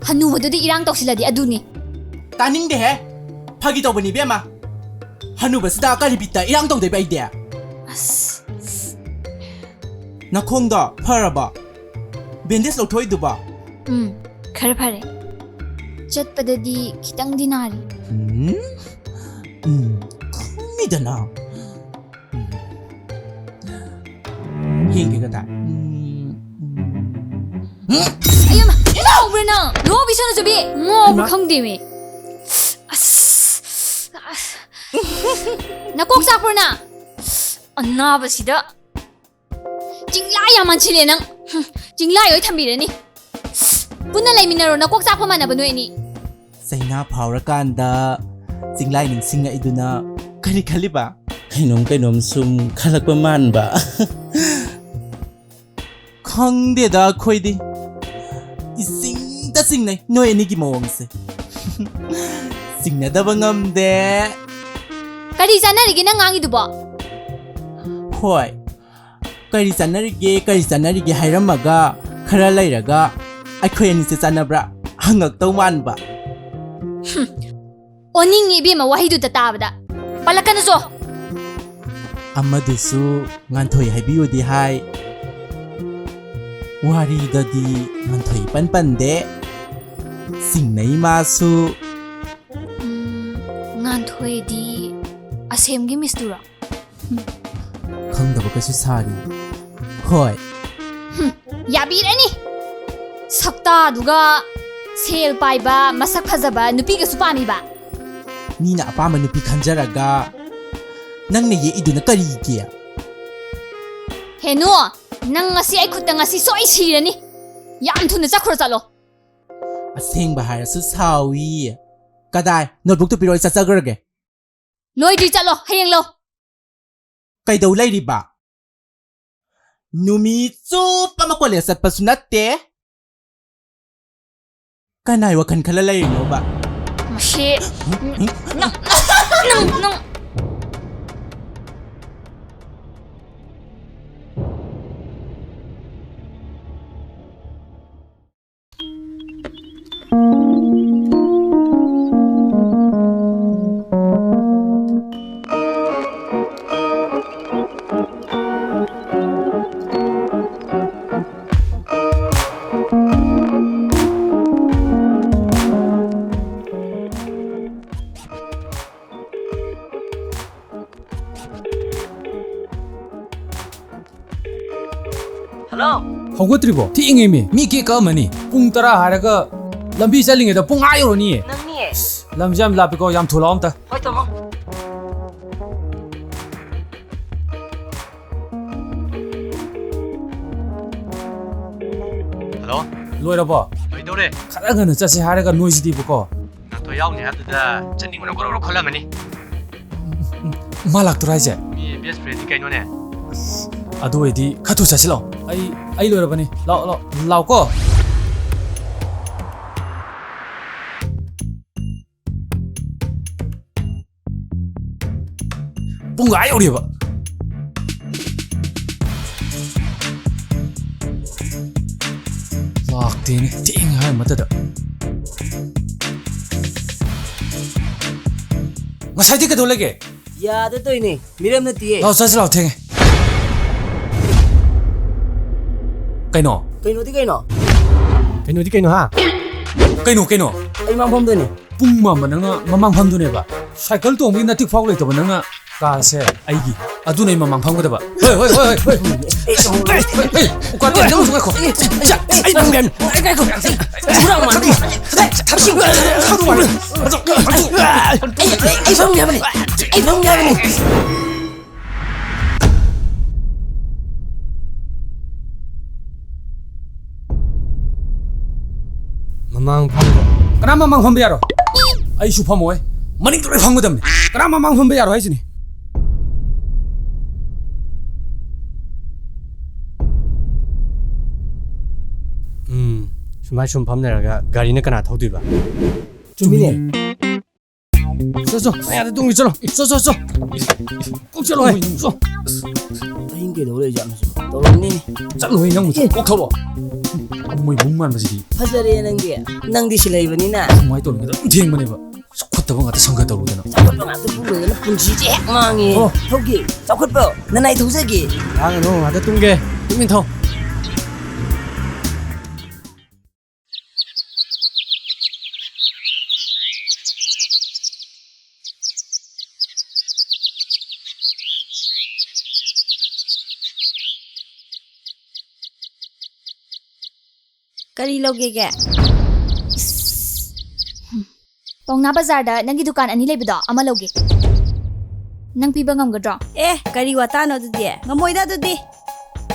ꯍꯅꯨꯕꯗꯨꯗꯤ ꯏꯔꯥꯡ ꯇꯧꯁꯤꯜꯂꯗꯤ ꯑꯗꯨꯅꯤ꯫ ꯇꯥꯅꯤꯡꯗꯦꯍꯦ꯫ ꯐꯥꯒꯤ ꯇꯧꯕꯅꯤ, ꯏꯕꯦꯝꯃ꯫ ꯍꯅꯨꯕꯁꯤꯗ ꯀꯔꯤ ꯕꯤꯠꯇ ꯏꯔꯥꯡ ꯇꯧꯗꯣꯏꯕ ꯑꯩꯗꯤ? ꯑꯁ꯫ ꯅꯈꯣꯡꯗꯣ ꯐꯔꯕꯣ? ꯕꯦꯟꯗꯦꯖ ꯂꯧꯊꯣꯛꯏꯗꯨꯕꯣ? ꯎꯝ, ꯈꯔ ꯐꯔꯦ꯫ ꯆꯠꯄꯗꯗꯤ ꯈꯤꯇꯪꯗꯤ ꯅꯥꯔꯤ꯫ ꯎꯝ? ꯎꯝ, ꯈꯪꯉꯤꯗꯅ꯫ ꯎꯝ꯫ ꯌꯦꯡꯒꯦ ꯀꯗꯥꯏ? ꯎꯝ, ꯎꯝ꯫ ꯑꯌꯥꯃ, ꯉꯥꯎꯕ꯭ꯔꯥ ꯅꯪ? ꯂꯨꯍꯣꯡꯕꯤ ꯁꯣꯅꯨ ꯆꯨꯕꯤ, ꯉꯥꯎꯕ꯭ꯔꯥ ꯏꯃꯥ꯫ ꯈꯪꯗꯦꯃꯤ꯫ ꯑꯁ, ꯑꯁ꯫ ꯅꯀꯣꯛ ꯆꯥꯛꯄ꯭ꯔꯣ ꯅꯪ? ꯑꯅꯥꯕꯁꯤꯗ꯫ ꯆꯤꯡꯂꯥ ꯌꯥꯝ ꯃꯥꯟꯁꯤꯜꯂꯦ ꯅꯪ꯫ ꯍꯨꯝ, ꯆꯤꯡꯂꯥ ꯑꯣꯏ ꯊꯝꯕꯤꯔꯅꯤ꯫ ꯄꯨꯟꯅ ꯂꯩꯃꯤꯟꯅꯔꯣ, ꯅꯀꯣꯛ ꯆꯥꯛꯄ ꯃꯥꯟꯅꯕ ꯅꯣꯏ ꯑꯅꯤ꯫ ꯆꯩꯅꯥ ꯐꯥꯎꯔꯀꯥꯟꯗ ꯆꯤꯡꯂꯥꯏ ꯅꯤꯡꯁꯤꯡꯉꯛꯏꯗꯨꯅ ꯀꯔꯤ ꯈꯜꯂꯤꯕ? ꯀꯩꯅꯣꯝ ꯀꯩꯅꯣꯝ ꯁꯨꯝ ꯈꯜꯂꯛꯄ ꯃꯥꯟꯕ꯫ ꯈꯪꯗꯦꯗ ꯑꯩꯈꯣꯏꯗꯤ꯫ ꯏꯆꯤꯡꯗ ꯆꯤꯡꯅꯩ ꯅꯣꯏ ꯑꯅꯤꯒꯤ ꯃꯑꯣꯡꯁꯦ꯫ ꯆꯤꯡꯅꯗꯕ ꯉꯝꯗꯦ꯫ ꯀꯔꯤ ꯆꯥꯟꯅꯔꯤꯒꯦ ꯅꯪ ꯉꯥꯡꯉꯤꯗꯨꯕꯣ? ꯍꯣꯏ꯫ ꯀꯔꯤ ꯆꯥꯟꯅꯔꯤꯒꯦ, ꯀꯔꯤ ꯆꯥꯟꯅꯔꯤꯒꯦ ꯍꯥꯏꯔꯝꯃꯒ ꯈꯔ ꯂꯩꯔꯒ ꯑꯩꯈꯣꯏ ꯑꯅꯤꯁꯦ ꯆꯥꯟꯅꯕ꯭ꯔꯥ ꯍꯪꯉꯛꯇꯧ ꯃꯥꯟꯕ꯫ ꯑꯣꯅꯤꯡꯉꯤ ꯏꯕꯦꯝꯃ ꯋꯥꯍꯩꯗꯨꯗ ꯇꯥꯕꯗ꯫ ꯄꯜꯂꯛꯀꯅꯨ ꯆꯣ꯫ ꯑꯃꯗꯨꯁꯨ ꯉꯥꯟꯊꯣꯏ ꯍꯥꯏꯕꯤꯌꯨꯗꯤ ꯍꯥꯏ꯫ ꯋꯥꯔꯤꯗꯗꯤ ꯉꯥꯟꯊꯣꯏ ꯏꯄꯟ ꯄꯟꯗꯦ꯫ ꯆꯤꯡꯅꯩ ꯃꯥꯁꯨ꯫ ꯎꯝ, ꯉꯥꯟꯊꯣꯏꯗꯤ ꯑꯁꯦꯝꯒꯤ ꯃꯤꯁꯇꯨꯔꯣ? ꯈꯪꯗꯕꯒꯁꯨ ꯁꯥꯔꯤ꯫ ꯍꯣꯏ꯫ ꯍꯨꯝ, ꯌꯥꯕꯤꯔꯅꯤ꯫ ꯁꯛꯇꯥꯗꯨꯒ ꯁꯦꯜ ꯄꯥꯏꯕ, ꯃꯁꯛ ꯐꯖꯕ ꯅꯨꯄꯤꯒꯁꯨ ꯄꯥꯝꯃꯤꯕ? ꯃꯤꯅ ꯑꯄꯥꯝꯕ ꯅꯨꯄꯤ ꯈꯟꯖꯔꯒ ꯅꯪꯅ ꯌꯦꯛꯏꯗꯨꯅ ꯀꯔꯤꯒꯤ? ꯍꯦꯅꯨ, ꯅꯪ ꯉꯁꯤ ꯑꯩ ꯈꯨꯠꯇ ꯉꯁꯤ ꯁꯣꯏ ꯁꯤꯔꯅꯤ꯫ ꯌꯥꯝ ꯊꯨꯅ ꯆꯠꯈ꯭ꯔꯣ ꯆꯠꯂꯣ꯫ ꯑꯁꯦꯡꯕ ꯍꯥꯏꯔꯁꯨ ꯁꯥꯎꯏ꯫ ꯀꯗꯥꯏ? ꯅꯣꯠꯕꯨꯛꯇꯨ ꯄꯤꯔꯛꯑꯣ, ꯑꯩ ꯆꯠꯆꯈ꯭ꯔꯒꯦ꯫ ꯂꯣꯏꯗ꯭ꯔꯤ ꯆꯠꯂꯣ, ꯍꯌꯦꯡ ꯂꯧ꯫ ꯀꯩꯗꯧ ꯂꯩꯔꯤꯕ? ꯅꯨꯃꯤꯠ ꯆꯨꯞꯄ ꯑꯃ ꯀꯣꯂꯦꯖ ꯆꯠꯄꯁꯨ ꯅꯠꯇꯦ꯫ ꯀꯅꯥꯏ ꯋꯥꯈꯜ ꯈꯜꯂ ꯂꯩꯔꯤꯅꯣꯕ? ꯃꯁꯤ ꯅꯪ, ꯅꯪ, ꯅꯪ꯫ ꯍꯜꯂꯣ꯫ ꯍꯧꯒꯠꯇ꯭ꯔꯤꯕꯣ? ꯊꯦꯡꯉꯦꯃꯤ꯫ ꯃꯤ ꯀꯦꯛ ꯀꯛꯑꯝꯃꯅꯤ꯫ ꯄꯨꯡ ꯇꯔꯥ ꯍꯥꯏꯔꯒ ꯂꯝꯕꯤ ꯆꯠꯂꯤꯉꯩꯗ ꯄꯨꯡ ꯑꯥ ꯌꯧꯔꯅꯤꯌꯦ꯫ ꯅꯪꯅꯤꯌꯦ꯫ ꯑꯁ, ꯂꯝꯁꯦ ꯌꯥꯝ ꯂꯥꯞꯄꯤꯀꯣ, ꯌꯥꯝ ꯊꯨꯂꯥꯎ ꯑꯝꯇ꯫ ꯍꯣꯏ, ꯇꯥꯃꯣ꯫ ꯍꯜꯂꯣ꯫ ꯂꯣꯏꯔꯕꯣ? ꯂꯣꯏꯗꯧꯔꯦ꯫ ꯈꯔ ꯉꯟꯅ ꯆꯠꯁꯦ ꯍꯥꯏꯔꯒ ꯅꯣꯏꯁꯤꯗꯤꯕꯀꯣ꯫ ꯉꯥꯛꯇ ꯌꯥꯎꯅꯤ ꯍꯥꯏꯕꯗꯨꯗ ꯆꯠꯅꯤꯡꯕꯅ ꯒꯣꯔꯣ ꯒꯣꯔꯣ ꯈꯜꯂꯝꯃꯅꯤ꯫ ꯃꯥ ꯂꯥꯛꯇꯣꯔ ꯍꯥꯏꯁꯦ? ꯃꯤ best friendꯅꯤ ꯀꯩꯅꯣꯅꯦ꯫ ꯑꯗꯨ ꯑꯣꯏꯗꯤ ꯈꯔ ꯊꯨ ꯆꯠꯁꯤ ꯂꯥꯛꯑꯣ꯫ ꯑꯩ, ꯑꯩ ꯂꯣꯏꯔꯕꯅꯤ꯫ ꯂꯥꯛꯑꯣ, ꯂꯥꯛꯑꯣ, ꯂꯥꯛꯑꯣꯀꯣ꯫ ꯄꯨꯡ ꯑꯥ ꯌꯧꯔꯦꯕ꯫ ꯇꯦꯅꯤ, ꯊꯦꯡꯉꯦ ꯍꯥꯏ ꯃꯇꯗ꯫ ꯉꯁꯥꯏꯗꯤ ꯀꯩꯗꯧ ꯂꯩꯒꯦ? ꯌꯥꯗ ꯇꯧꯏꯅꯦ, ꯃꯤꯔꯝ ꯅꯠꯇꯤꯌꯦ꯫ ꯂꯥꯎ, ꯆꯠꯁꯤ ꯂꯥꯎ, ꯊꯦꯡꯉꯦ꯫ ꯀꯩꯅꯣ? ꯀꯩꯅꯣꯗꯤ ꯀꯩꯅꯣ? ꯀꯩꯅꯣꯗꯤ ꯀꯩꯅꯣ, ꯍꯥ? ꯀꯩꯅꯣ, ꯀꯩꯅꯣ? ꯑꯩ ꯃꯥꯡꯐꯝꯗꯅꯦ꯫ ꯄꯨꯡ ꯃꯝꯕ ꯅꯪꯅ ꯃꯃꯥꯡ ꯐꯝꯗꯨꯅꯦꯕ꯫ ꯁꯥꯏꯀꯜ ꯇꯣꯡꯕꯒꯤ ꯅꯇꯤꯛ ꯐꯥꯎ ꯂꯩꯇꯕ ꯅꯪꯅ ꯀꯥꯔꯁꯦ ꯑꯩꯒꯤ꯫ ꯑꯗꯨꯅ ꯑꯩ ꯃꯃꯥꯡ ꯐꯝꯒꯗꯕ꯫ ꯍꯣꯏ, ꯍꯣꯏ, ꯍꯣꯏ, ꯍꯣꯏ, ꯍꯣꯏ꯫ ꯑꯦ, ꯑꯦ, ꯎꯀꯥ ꯇꯣꯟ, ꯅꯪ ꯉꯥꯏꯈꯣ꯫ ꯑꯩ, ꯑꯩ ꯐꯝꯒꯦ ꯍꯥꯏꯕꯅꯤ꯫ ꯑꯩ, ꯉꯥꯏꯈꯣ꯫ ꯑꯩ, ꯑꯩ, ꯑꯩ ꯐꯝꯒꯦ ꯍꯥꯏꯕꯅꯤ꯫ ꯑꯩ ꯐꯝꯒꯦ ꯍꯥꯏꯕꯅꯤ꯫ ꯃꯃꯥꯡ ꯐꯝꯕ꯫ ꯀꯅꯥ ꯃꯃꯥꯡ ꯐꯝꯕ ꯌꯥꯔꯣꯏ? ꯑꯩꯁꯨ ꯐꯝꯃꯣꯏ꯫ ꯃꯅꯤꯡꯗ ꯂꯣꯏ ꯐꯝꯒꯗꯕꯅꯤ꯫ ꯀꯅꯥ ꯃꯃꯥꯡ ꯐꯝꯕ ꯌꯥꯔꯣꯏ ꯍꯥꯏꯁꯤꯅꯤ? ꯎꯝ, ꯁꯨꯃꯥꯏ ꯁꯨꯝ ꯐꯝ ꯂꯩꯔꯒ ꯒꯥꯔꯤꯅ ꯀꯅꯥ ꯊꯧꯗꯣꯏꯕ? ꯆꯨꯝꯃꯤꯅꯦ꯫ ꯆꯣ, ꯆꯣ, ꯃꯌꯥꯗ ꯇꯨꯝꯒꯦ, ꯆꯠꯂꯣ꯫ ꯆꯣ, ꯆꯣ, ꯆꯣ꯫ ꯀꯣꯛ ꯆꯠꯂꯣ, ꯍꯣꯏ꯫ ꯆꯣ꯫ ꯑꯍꯤꯡ ꯀꯩꯗꯧ ꯂꯩꯖꯥꯠꯅꯣ ꯁꯤꯕꯣ? ꯇꯧꯔꯝꯅꯤ꯫ ꯆꯠꯂꯣ, ꯍꯣꯏ, ꯅꯪ ꯑꯦ꯫ ꯀꯣꯛ ꯊꯧꯔꯣ꯫ ꯃꯣꯏ ꯃꯨꯡ ꯃꯥꯟꯕꯁꯤꯗꯤ꯫ ꯐꯖꯔꯦ ꯅꯪꯗꯤ꯫ ꯅꯪꯗꯤ ꯁꯤ ꯂꯩꯕꯅꯤꯅ꯫ ꯀꯃꯥꯏꯅ ꯇꯧꯔꯤꯅꯣ? ꯑꯗꯨꯝ ꯊꯦꯡꯕꯅꯦꯕ꯫ ꯆꯥꯎꯈꯠꯇꯕ ꯉꯥꯛꯇ ꯁꯪꯒ ꯇꯧꯔꯨꯗꯅ꯫ ꯆꯥꯎꯈꯠꯄ ꯉꯥꯛꯇ ꯄꯨꯔꯨꯗꯅ ꯄꯨꯟꯁꯤꯁꯦ ꯍꯦꯛ ꯃꯥꯡꯉꯦ꯫ ꯑꯣ꯫ ꯊꯧꯒꯦ, ꯆꯥꯎꯈꯠꯄ, ꯅꯅꯥꯏ ꯊꯧꯖꯒꯦ꯫ ꯂꯥꯡꯒꯅꯨ, ꯉꯥꯛꯇ ꯇꯨꯝꯒꯦ꯫ ꯇꯨꯃꯤꯟ ꯊꯧ꯫ ꯀꯔꯤ ꯂꯧꯒꯦꯒꯦ? ꯄꯥꯎꯅꯥ ꯕꯖꯥꯔꯗ ꯅꯪꯒꯤ ꯗꯨꯀꯥꯟ ꯑꯅꯤ ꯂꯩꯕꯗꯣ, ꯑꯃ ꯂꯧꯒꯦ꯫ ꯅꯪ ꯄꯤꯕ ꯉꯝꯒꯗ꯭ꯔꯣ? ꯑꯦ, ꯀꯔꯤ ꯋꯥꯇꯥꯅꯣ ꯑꯗꯨꯗꯤ? ꯉꯝꯃꯣꯏꯗ ꯑꯗꯨꯗꯤ꯫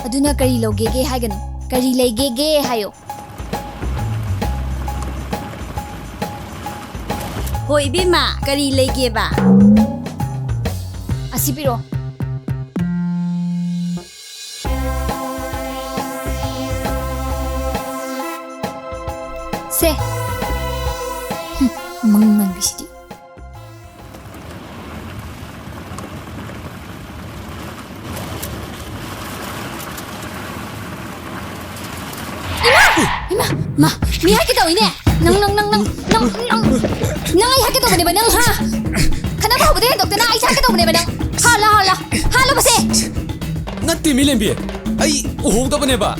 ꯑꯗꯨꯅ ꯀꯔꯤ ꯂꯧꯒꯦꯒꯦ ꯍꯥꯏꯒꯅꯨ, ꯀꯔꯤ ꯂꯩꯒꯦꯒꯦ ꯍꯥꯏꯌꯣ꯫ ꯍꯣ ꯏꯕꯦꯝꯃ, ꯀꯔꯤ ꯂꯩꯒꯦꯕ? ꯑꯁꯤ ꯄꯤꯔꯛꯑꯣ꯫ ꯁꯦ꯫ ꯍꯨꯝ, ꯃꯪ ꯃꯪꯕꯤꯁꯤꯗꯤ꯫ ꯏꯃꯥ, ꯃꯥ, ꯃꯤ ꯍꯥꯠꯀꯦ ꯇꯧꯏꯅꯦ꯫ ꯅꯪ, ꯅꯪ, ꯅꯪ, ꯅꯪ, ꯅꯪ, ꯅꯪ, ꯅꯪ ꯑꯩ ꯍꯥꯠꯀꯦ ꯇꯧꯕꯅꯦꯕ, ꯅꯪ, ꯍꯥ? ꯈꯠꯅꯕ ꯍꯧꯕꯗ ꯍꯦꯟꯗꯣꯛꯇꯅ ꯑꯩꯁꯦ ꯍꯥꯠꯀꯦ ꯇꯧꯕꯅꯦꯕ, ꯅꯪ꯫ ꯍꯥꯠꯂꯣ, ꯍꯥꯠꯂꯣ, ꯍꯥꯠꯂꯣꯕꯁꯦ꯫ ꯅꯠꯇꯦ, ꯃꯤꯂꯦꯝꯕꯤ꯫ ꯑꯩ ꯎꯍꯧꯗꯕꯅꯦꯕ꯫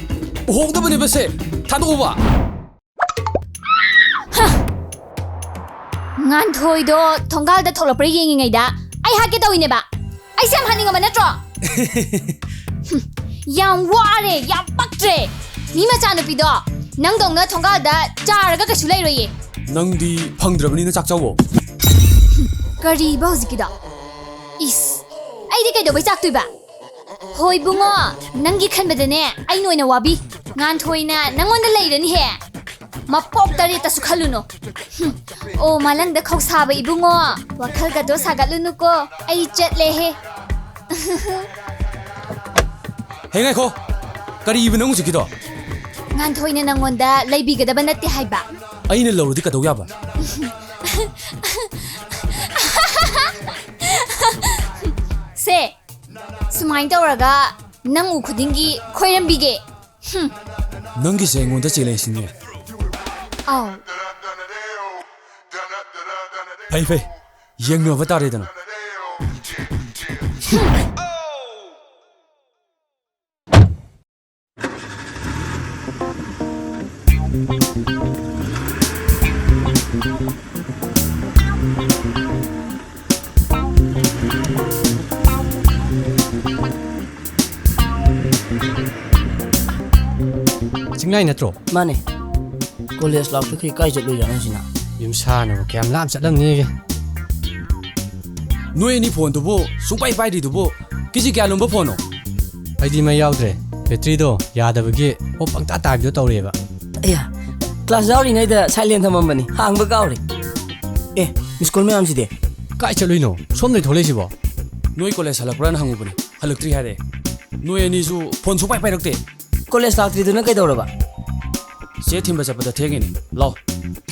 ꯎꯍꯧꯗꯕꯅꯦꯕ ꯁꯦ꯫ ꯊꯥꯗꯣꯛꯎꯕ꯫ ꯍ! ꯉꯥꯟꯊꯣꯏꯗꯣ ꯊꯣꯡꯒꯥꯜꯗ ꯊꯣꯛꯂꯛꯄ꯭ꯔꯥ ꯌꯦꯡꯉꯤꯉꯩꯗ ꯑꯩ ꯍꯥꯠꯀꯦ ꯇꯧꯏꯅꯦꯕ꯫ ꯑꯩꯁꯦ ꯌꯥꯝ ꯍꯥꯠꯅꯤꯡꯉꯕ ꯅꯠꯇ꯭ꯔꯣ? ꯍꯨꯝ, ꯌꯥꯝ ꯋꯥꯔꯦ, ꯌꯥꯝ ꯄꯛꯇ꯭ꯔꯦ꯫ ꯃꯤ ꯃꯆꯥꯅꯨꯄꯤꯗꯣ ꯅꯪꯗꯧꯅ ꯊꯣꯡꯒꯥꯜꯗ ꯆꯥꯔꯒ ꯀꯩꯁꯨ ꯂꯩꯔꯣꯏꯌꯦ꯫ ꯅꯪꯗꯤ ꯐꯪꯗ꯭ꯔꯕꯅꯤꯅ ꯆꯥꯛ ꯆꯥꯎꯋꯣ꯫ ꯀꯔꯤꯕ ꯍꯧꯖꯤꯛꯀꯤꯗꯣ? ꯏꯁ, ꯑꯩꯗꯤ ꯀꯩꯗꯧꯕꯩ ꯆꯥꯛꯇꯣꯏꯕ? ꯍꯣꯏ ꯏꯕꯨꯡꯉꯣ, ꯅꯪꯒꯤ ꯈꯟꯕꯗꯅꯦ ꯑꯩꯅ ꯑꯣꯏꯅ ꯋꯥꯕꯤ꯫ ꯉꯥꯟꯊꯣꯏꯅ ꯅꯪꯉꯣꯟꯗ ꯂꯩꯔꯅꯤꯍꯦ꯫ ꯃꯄꯣꯛ ꯇꯔꯦꯠꯇꯁꯨ ꯈꯜꯂꯨꯅꯨ꯫ ꯍꯨꯝ, ꯑꯣ ꯃꯥꯂꯪꯗ ꯈꯧꯁꯥꯕ ꯏꯕꯨꯡꯉꯣ, ꯋꯥꯈꯜꯒꯗꯣ ꯁꯥꯒꯠꯂꯨꯅꯨꯀꯣ꯫ ꯑꯩ ꯆꯠꯂꯦꯍꯦ꯫ ꯍꯦ, ꯉꯥꯏꯈꯣ꯫ ꯀꯔꯤꯕ ꯅꯪ ꯍꯧꯖꯤꯛꯀꯤꯗꯣ? ꯉꯥꯟꯊꯣꯏꯅ ꯅꯪꯉꯣꯟꯗ ꯂꯩꯕꯤꯒꯗꯕ ꯅꯠꯇꯦ ꯍꯥꯏꯕ꯫ ꯑꯩꯅ ꯂꯧꯔꯗꯤ ꯀꯩꯗꯧ ꯌꯥꯕ? ꯁꯦ, ꯁꯨꯃꯥꯏꯅ ꯇꯧꯔꯒ ꯅꯪ ꯎ ꯈꯨꯗꯤꯡꯒꯤ ꯈꯣꯏꯔꯝꯕꯤꯒꯦ꯫ ꯍꯨꯝ꯫ ꯅꯪꯒꯤꯁꯦ ꯑꯩꯉꯣꯟꯗ ꯆꯦꯂꯦꯟꯖꯅꯤꯅꯦ꯫ ꯑꯧ꯫ ꯐꯩ, ꯐꯩ꯫ ꯌꯦꯡꯅꯕ ꯇꯥꯔꯦꯗꯅ꯫ ꯆꯤꯡꯂꯥꯏ ꯅꯠꯇ꯭ꯔꯣ? ꯃꯥꯅꯦ꯫ ꯀꯣꯂꯦꯖ ꯂꯥꯛꯇꯈꯩ ꯀꯥꯏ ꯆꯠꯂꯨꯏꯖꯥꯠꯅꯣ ꯁꯤꯅ? ꯌꯨꯝꯁꯥꯅꯕꯨ ꯀꯌꯥꯝ ꯂꯥꯞ ꯆꯠꯂꯝꯅꯤꯒꯦ? ꯅꯣꯏ ꯑꯅꯤ ꯐꯣꯟꯗꯨꯕꯨ ꯁꯨꯡꯄꯥꯏ ꯄꯥꯏꯗ꯭ꯔꯤꯗꯨꯕꯨ ꯀꯦꯖꯤ ꯀꯌꯥ ꯂꯨꯝꯕ ꯐꯣꯟꯅꯣ? ꯑꯩꯗꯤ ꯃꯩ ꯌꯥꯎꯗ꯭ꯔꯦ꯫ ꯕꯦꯇ꯭ꯔꯤꯗꯣ ꯌꯥꯗꯕꯒꯤ ꯑꯣ ꯄꯪꯇꯥ ꯇꯥꯕꯤꯗꯣ ꯇꯧꯔꯦꯕ꯫ ꯑꯌꯥ, ꯀ꯭ꯂꯥꯁ ꯌꯥꯎꯔꯤꯉꯩꯗ ꯁꯥꯏꯂꯦꯟ ꯊꯝꯃꯝꯕꯅꯤ, ꯍꯥꯡꯕ ꯀꯥꯎꯔꯦ꯫ ꯑꯦ, ꯃꯤꯁ ꯀꯣꯜ ꯃꯌꯥꯝꯁꯤꯗꯤ? ꯀꯥꯏ ꯆꯠꯂꯨꯏꯅꯣ? ꯁꯣꯝꯗꯩ ꯊꯣꯛꯂꯛꯏꯁꯤꯕꯣ? ꯅꯣꯏ ꯀꯣꯂꯦꯖ ꯍꯜꯂꯛꯄ꯭ꯔꯥꯅ ꯍꯪꯉꯨꯕꯅꯤ, ꯍꯜꯂꯛꯇ꯭ꯔꯤ ꯍꯥꯏꯔꯛꯑꯦ꯫ ꯅꯣꯏ ꯑꯅꯤꯁꯨ ꯐꯣꯟ ꯁꯨꯡꯄꯥꯏ ꯄꯥꯏꯔꯛꯇꯦ꯫ ꯀꯣꯂꯦꯖ ꯂꯥꯛꯇ꯭ꯔꯤꯗꯨꯅ ꯀꯩꯗꯧꯔꯕ? ꯆꯦ ꯊꯤꯟꯕ ꯆꯠꯄꯗ ꯊꯦꯡꯉꯤꯅꯦ꯫ ꯂꯥꯎ,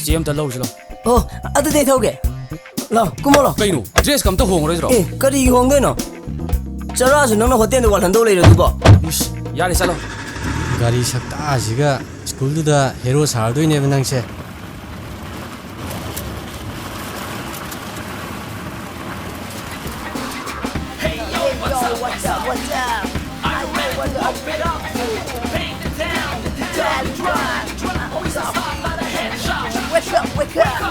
ꯆꯦ ꯑꯝꯇ ꯂꯧꯔꯨꯁꯤ ꯂꯥꯎ꯫ ꯑꯣ, ꯑꯗꯨꯗꯤ ꯑꯩ ꯊꯧꯒꯦ꯫ ꯂꯥꯎ, ꯀꯨꯝꯃꯣ ꯂꯥꯎ꯫ ꯀꯩꯅꯣ, ꯗ꯭ꯔꯦꯁꯀ ꯑꯝꯇ ꯍꯣꯡꯉꯔꯣꯏꯗ꯭ꯔꯣ? ꯑꯦ, ꯀꯔꯤꯒꯤ ꯍꯣꯡꯗꯣꯏꯅꯣ? ꯆꯔꯥꯁꯨ ꯅꯪꯅ ꯍꯣꯇꯦꯜꯗ ꯋꯥꯜꯍꯟꯗꯧ ꯂꯩꯔꯗꯨꯕꯣ? ꯏꯁ, ꯌꯥꯔꯦ, ꯆꯠꯂꯣ꯫ ꯒꯥꯔꯤ ꯁꯛꯇꯥꯁꯤꯒ ꯁ꯭ꯀꯨꯜꯗꯨꯗ ꯍꯦꯔꯣ ꯁꯥꯔꯗꯣꯏꯅꯦꯕ ꯅꯪꯁꯦ꯫ What's up, what's up? What's up, what's up?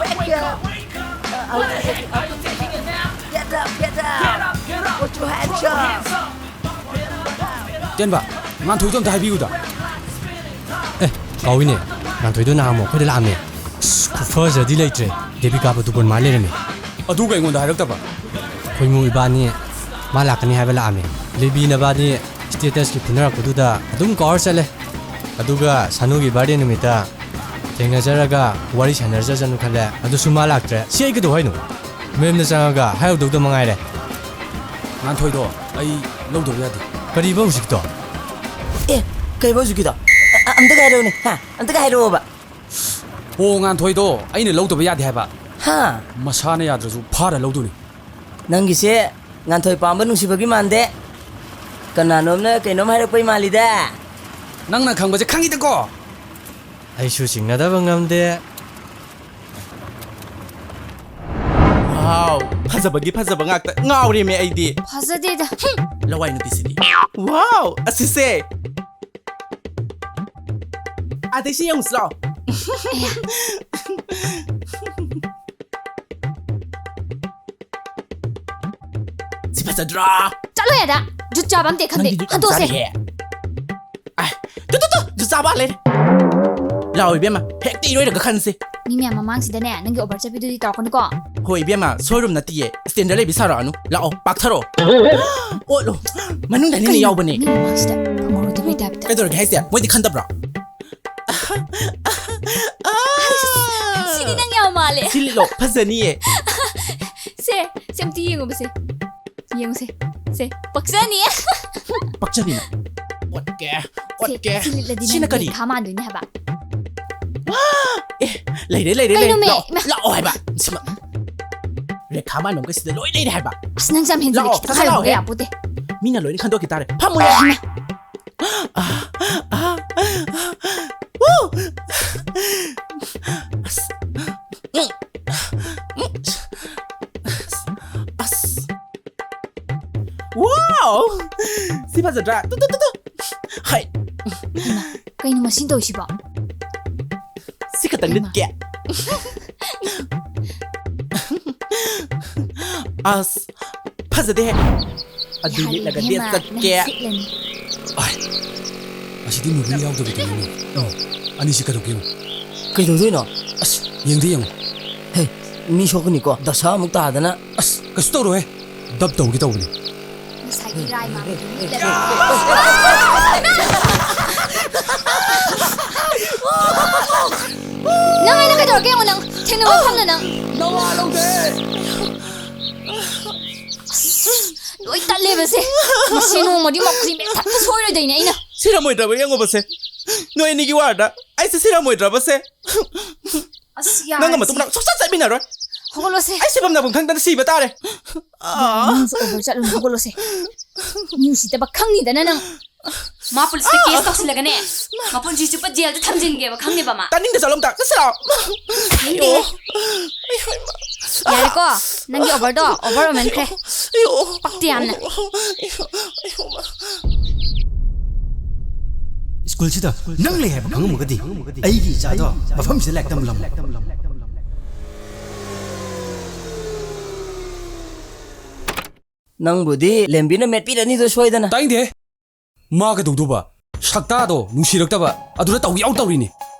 Get up, get up. Put your hands up. ꯇꯦꯟꯕ, ꯉꯥꯟꯊꯣꯏꯗꯣ ꯑꯝꯇ ꯍꯥꯏꯕꯤꯌꯨꯗ꯫ ꯑꯦ, ꯀꯥꯎꯏꯅꯦ꯫ ꯉꯥꯟꯊꯣꯏꯗꯣ ꯅꯍꯥꯟꯃꯨꯛ ꯑꯩꯈꯣꯏꯗ ꯂꯥꯛꯑꯝꯃꯦ꯫ ꯑꯁ, ꯈꯨꯐꯖꯗꯤ ꯂꯩꯇ꯭ꯔꯦ꯫ ꯗꯦꯕꯤꯀꯥ ꯄꯗꯨꯀꯣꯟ ꯃꯥꯜ ꯂꯩꯔꯝꯃꯦ꯫ ꯑꯗꯨꯒ ꯑꯩꯉꯣꯟꯗ ꯍꯥꯏꯔꯛꯇꯕ? ꯈꯣꯏꯃꯨ ꯏꯕꯥꯅꯤ ꯃꯥ ꯂꯥꯛꯀꯅꯤ ꯍꯥꯏꯕ ꯂꯥꯛꯑꯝꯃꯦ꯫ ꯂꯦꯕꯤ ꯅꯕꯥꯅꯤ statusꯀꯤ ꯐꯨꯅꯔꯛꯄꯗꯨꯗ ꯑꯗꯨꯝ ꯀꯥꯎꯔ ꯆꯠꯂꯦ꯫ ꯑꯗꯨꯒ ꯁꯥꯅꯨꯒꯤ birthday ꯅꯨꯃꯤꯠꯇ ꯊꯦꯡꯅꯖꯔꯒ ꯋꯥꯔꯤ ꯁꯥꯟꯅꯖꯁꯅꯨ ꯈꯜꯂꯦ꯫ ꯑꯗꯨꯁꯨ ꯃꯥ ꯂꯥꯛꯇ꯭ꯔꯦ꯫ ꯁꯤ ꯑꯩ ꯀꯩꯗꯧ ꯍꯥꯏꯅꯣ? ꯃꯌꯨꯝꯗ ꯆꯪꯉꯒ ꯍꯥꯏꯍꯧꯗꯧꯗ ꯃꯉꯥꯏꯔꯦ꯫ ꯉꯥꯟꯊꯣꯏꯗꯣ ꯑꯩ ꯂꯧꯗꯕ ꯌꯥꯗꯦ꯫ ꯀꯔꯤꯕ ꯍꯧꯖꯤꯛꯀꯤꯗꯣ? ꯑꯦ, ꯀꯩꯕ ꯍꯧꯖꯤꯛꯀꯤꯗꯣ? ꯑ-, ꯑ-, ꯑꯝꯇꯒ ꯍꯥꯏꯔꯛꯎꯅꯦ, ꯍꯥ? ꯑꯝꯇꯒ ꯍꯥꯏꯔꯛꯑꯣꯕ꯫ ꯍꯣ, ꯉꯥꯟꯊꯣꯏꯗꯣ ꯑꯩꯅ ꯂꯧꯗꯕ ꯌꯥꯗꯦ ꯍꯥꯏꯕ꯫ ꯍꯥ? ꯃꯁꯥꯅ ꯌꯥꯗ꯭ꯔꯁꯨ ꯐꯥꯔ ꯂꯧꯗꯣꯏꯅꯤ꯫ ꯅꯪꯒꯤꯁꯦ ꯉꯥꯟꯊꯣꯏ ꯄꯥꯝꯕ ꯅꯨꯡꯁꯤꯕꯒꯤ ꯃꯥꯟꯗꯦ꯫ ꯀꯅꯥꯅꯣꯝꯅ ꯀꯩꯅꯣꯝ ꯍꯥꯏꯔꯛꯄꯩ ꯃꯥꯜꯂꯤꯗ꯫ ꯅꯪꯅ ꯈꯪꯕꯁꯦ ꯈꯪꯉꯤꯗꯀꯣ꯫ ꯑꯩꯁꯨ ꯆꯤꯡꯅꯗꯕ ꯉꯝꯗꯦ꯫ Wow, ꯐꯖꯕꯒꯤ ꯐꯖꯕ ꯉꯥꯛꯇ, ꯉꯥꯎꯔꯦꯃꯦ ꯑꯩꯗꯤ꯫ ꯐꯖꯗꯦꯗ꯫ ꯍꯨꯝ, ꯂꯋꯥꯏ ꯅꯨꯄꯤꯁꯤꯗꯤ꯫ Wow, ꯑꯁꯤꯁꯦ꯫ ꯑꯗꯩ ꯁꯤ ꯌꯦꯡꯉꯨꯁꯤ ꯂꯥꯛꯑꯣ꯫ ꯁꯤ ꯐꯖꯗ꯭ꯔꯥ? ꯆꯠꯂꯣ ꯑꯗ꯫ ꯖꯨꯠ ꯆꯥꯕ ꯑꯝꯇ ꯈꯪꯗꯦ꯫ ꯅꯪꯗꯤ ꯖꯨꯠ ꯌꯥꯝ ꯍꯟꯗꯣꯛꯑꯁꯦ꯫ ꯆꯥꯔꯤꯍꯦ꯫ ꯑꯥꯏ, ꯇꯨ, ꯇꯨ, ꯇꯨ, ꯖꯨꯠ ꯆꯥꯕ ꯂꯩꯔꯦ꯫ ꯂꯥꯛꯑꯣ ꯏꯕꯦꯝꯃ, ꯍꯦꯛꯇ ꯏꯔꯣꯏꯔꯒ ꯈꯟꯁꯦ꯫ ꯃꯤ ꯃꯌꯥꯝ ꯃꯃꯥꯡꯁꯤꯗꯅꯦ, ꯅꯪꯒꯤ over ꯆꯠꯄꯤꯗꯨꯗꯤ ꯇꯧꯔꯛꯀꯅꯨꯀꯣ꯫ ꯍꯣꯏ ꯏꯕꯦꯝꯃ, showroom ꯅꯠꯇꯤꯌꯦ, standard ꯂꯩꯕꯤ ꯁꯥꯔꯛꯑꯅꯨ꯫ ꯂꯥꯛꯑꯣ, ꯄꯥꯛꯊꯔꯛꯑꯣ꯫ ꯑꯣꯠꯂꯣ, ꯃꯅꯨꯡꯗꯅꯤꯅꯦ ꯀꯩꯅꯣ? ꯌꯥꯎꯕꯅꯦ꯫ ꯃꯤ ꯃꯃꯥꯡꯁꯤꯗ ꯐꯪꯍꯧꯔꯣꯏꯗꯕꯩ typeꯇ꯫ ꯀꯩꯗꯧꯔꯒꯦ ꯍꯥꯏꯁꯦ? ꯃꯣꯏꯗꯤ ꯈꯟꯗꯕ꯭ꯔꯣ? ꯁꯤꯗꯤ ꯅꯪ ꯌꯥꯝ ꯃꯥꯜꯂꯦ꯫ ꯁꯤ ꯂꯤꯠꯂꯣ, ꯐꯖꯅꯤꯌꯦ꯫ ꯁꯦ, ꯁꯦ ꯑꯝꯇ ꯌꯦꯡꯉꯨꯕꯁꯦ꯫ ꯌꯦꯡꯉꯨꯁꯦ꯫ ꯁꯦ, ꯄꯛꯆꯅꯤꯌꯦ꯫ ꯄꯛꯆꯅꯤꯅ? ꯑꯣꯠꯀꯦ, ꯁꯦ, ꯑꯣꯠꯀꯦ꯫ ꯁꯤ ꯂꯤꯠꯂꯗꯤ ꯁꯤꯅ ꯅꯪ ꯀꯔꯤ? ꯔꯦꯈꯥ ꯃꯥꯟꯗꯣꯏꯅꯦ ꯍꯥꯏꯕ꯫ ꯑꯦ, ꯂꯩꯔꯦ, ꯂꯩꯔꯦ, ꯂꯩꯔꯦ꯫ ꯀꯩꯅꯣꯃꯦ? ꯂꯥꯛꯑꯣ, ꯏꯃꯥ꯫ ꯂꯥꯛꯑꯣ ꯍꯥꯏꯕ꯫ ꯁꯤꯃ꯫ ꯔꯦꯈꯥ ꯃꯥꯟꯕ ꯃꯈꯩꯁꯤꯗ ꯂꯣꯏ ꯂꯩꯔꯦ ꯍꯥꯏꯕ꯫ ꯑꯁ, ꯅꯪꯁꯦ ꯌꯥꯝ ꯍꯦꯟꯖꯤꯜꯂꯦ꯫ ꯂꯥꯛꯑꯣ, ꯈꯤꯇꯪ ꯀꯥꯈꯠꯂꯛꯑꯣ, ꯍꯥꯏꯔꯨꯕ ꯍꯦ꯫ ꯌꯥꯄꯣꯠꯇꯦ꯫ ꯃꯤꯅ ꯂꯣꯏꯅ ꯈꯟꯗꯣꯛꯈꯤ ꯇꯥꯔꯦ꯫ ꯐꯝꯃꯨ, ꯍꯦ꯫ ꯍꯩꯃꯥ꯫ ꯑꯥ, ꯑꯥ, ꯑꯥ, ꯑꯥ꯫ ꯋꯨ! ꯅꯠꯇꯗ꯭ꯔꯥ? ꯇꯨ, ꯇꯨ, ꯇꯨ, ꯇꯨ꯫ ꯍꯥꯏ꯫ ꯀꯩꯅꯣ ꯃꯁꯤꯅ ꯇꯧꯔꯤꯁꯤꯕꯣ? ꯁꯤ ꯈꯛꯇꯪ ꯍꯩꯃꯥ꯫ ꯂꯤꯠꯀꯦ꯫ ꯑꯁ, ꯐꯖꯗꯦꯍꯦ꯫ ꯑꯗꯨ ꯌꯥꯔꯦ, ꯂꯤꯠꯂꯒ ꯏꯕꯦꯝꯃ, date ꯆꯠꯀꯦ꯫ ꯅꯪ ꯁꯤꯠꯂꯅꯤ꯫ ꯑꯥꯏ, ꯑꯁꯤꯗꯤ movie ꯌꯥꯎꯗꯕꯤꯗꯨꯅꯤꯅꯦ꯫ ꯑꯣ, ꯑꯅꯤꯁꯤ ꯀꯩꯗꯧꯒꯦ ꯌꯦꯡꯉꯨ꯫ ꯀꯩꯗꯧꯗꯣꯏꯅꯣ? ꯑꯁ, ꯌꯦꯡꯗꯤ ꯌꯦꯡꯉꯨ꯫ ꯍꯦ, ꯃꯤ ꯁꯣꯛꯀꯅꯤꯀꯣ, ꯗꯁꯥ ꯑꯃꯨꯛ ꯇꯥꯗꯅ꯫ ꯑꯁ, ꯀꯩꯁꯨ ꯇꯧꯔꯣꯏꯍꯦ꯫ Dub ꯇꯧꯒꯦ ꯇꯧꯕꯅꯦ꯫ ꯉꯁꯥꯏꯒꯤ ꯔꯥꯏ ꯃꯥꯟꯕꯗꯨ ꯃꯤꯠꯂꯒ꯫ ꯅꯪ ꯑꯩꯅ ꯀꯩꯗꯧꯔꯒꯦ ꯌꯦꯡꯉꯣ ꯅꯪ꯫ ꯊꯦꯡꯅꯕ ꯃꯐꯝꯗ ꯅꯪ꯫ ꯅꯋꯥ ꯂꯧꯗꯦ꯫ ꯑꯁ, ꯂꯣꯏ ꯇꯠꯂꯦꯕꯁꯦ꯫ ꯉꯁꯤ ꯅꯣꯡꯃꯗꯤ ꯃꯈꯨꯔꯤ ꯃꯦꯠꯊꯠꯄ ꯁꯣꯏꯔꯣꯏꯗꯣꯏꯅꯦ ꯑꯩꯅ꯫ ꯁꯤꯔꯝꯃꯣꯏꯗ꯭ꯔꯕ ꯌꯦꯡꯉꯣꯕꯁꯦ꯫ ꯅꯣꯏ ꯑꯅꯤꯒꯤ ꯋꯥꯔꯗ ꯑꯩꯁꯦ ꯁꯤꯔꯝꯃꯣꯏꯗ꯭ꯔꯕꯁꯦ꯫ ꯑꯁ, ꯌꯥꯔꯦꯁꯦ꯫ ꯅꯪꯒ ꯃꯇꯨꯡ ꯃꯅꯥꯎ ꯁꯨꯡꯆꯠ ꯆꯠꯃꯤꯟꯅꯔꯣꯏ꯫ ꯍꯧꯒꯠꯂꯣꯁꯦ꯫ ꯑꯩ ꯁꯤꯐꯝ ꯅꯥꯐꯝ ꯈꯪꯗꯅ ꯁꯤꯕ ꯇꯥꯔꯦ꯫ ꯅꯪꯁꯨ over ꯆꯠꯂꯨꯅꯨ, ꯍꯧꯒꯠꯂꯣꯁꯦ꯫ ꯃꯤ ꯎꯁꯤꯠꯇꯕ ꯈꯪꯅꯤꯗꯅ ꯅꯪ꯫ ꯃꯥ ꯄꯨꯂꯤꯁꯇ case ꯇꯧꯁꯤꯜꯂꯒꯅꯦ, ꯃꯄꯨꯟꯁꯤ ꯆꯨꯞꯄ ꯖꯦꯜꯗ ꯊꯝꯖꯤꯟꯒꯦꯕ, ꯈꯪꯉꯦꯕ ꯃꯥ? ꯇꯥꯅꯤꯡꯗꯦ, ꯆꯠꯂꯣ ꯑꯝꯇ꯫ ꯆꯠꯁꯤꯔꯣ? ꯇꯥꯅꯤꯡꯗꯦꯍꯦ꯫ ꯑꯌꯣ꯫ ꯑꯌꯣ, ꯏꯃꯥ꯫ ꯌꯥꯔꯦꯀꯣ, ꯅꯪꯒꯤ overꯗꯣ over ꯑꯣꯏꯃꯟꯈ꯭ꯔꯦ꯫ ꯑꯌꯣ꯫ ꯄꯛꯇꯦ ꯌꯥꯝꯅ꯫ ꯑꯌꯣ, ꯑꯌꯣ, ꯏꯃꯥ꯫ ꯁ꯭ꯀꯨꯜꯁꯤꯗ ꯅꯪ ꯂꯩ ꯍꯥꯏꯕ ꯈꯪꯉꯝꯃꯒꯗꯤ ꯑꯩꯒꯤ ꯏꯆꯥꯗꯣ ꯃꯐꯝꯁꯤꯗ ꯂꯥꯏꯔꯤꯛ ꯇꯝꯂꯝꯃꯣ꯫ ꯅꯪꯕꯨꯗꯤ ꯂꯦꯝꯕꯤꯅ ꯃꯦꯠꯄꯤꯔꯅꯤꯗꯣ ꯁꯣꯏꯗꯅ꯫ ꯇꯥꯅꯤꯡꯗꯦ꯫ ꯃꯥ ꯀꯩꯗꯧꯗꯧꯕ? ꯁꯛꯇꯥꯗꯣ ꯅꯨꯡꯁꯤꯔꯛꯇꯕ꯫ ꯑꯗꯨꯗ ꯇꯧꯒꯦ ꯌꯥꯎ ꯇꯧꯔꯤꯅꯤ꯫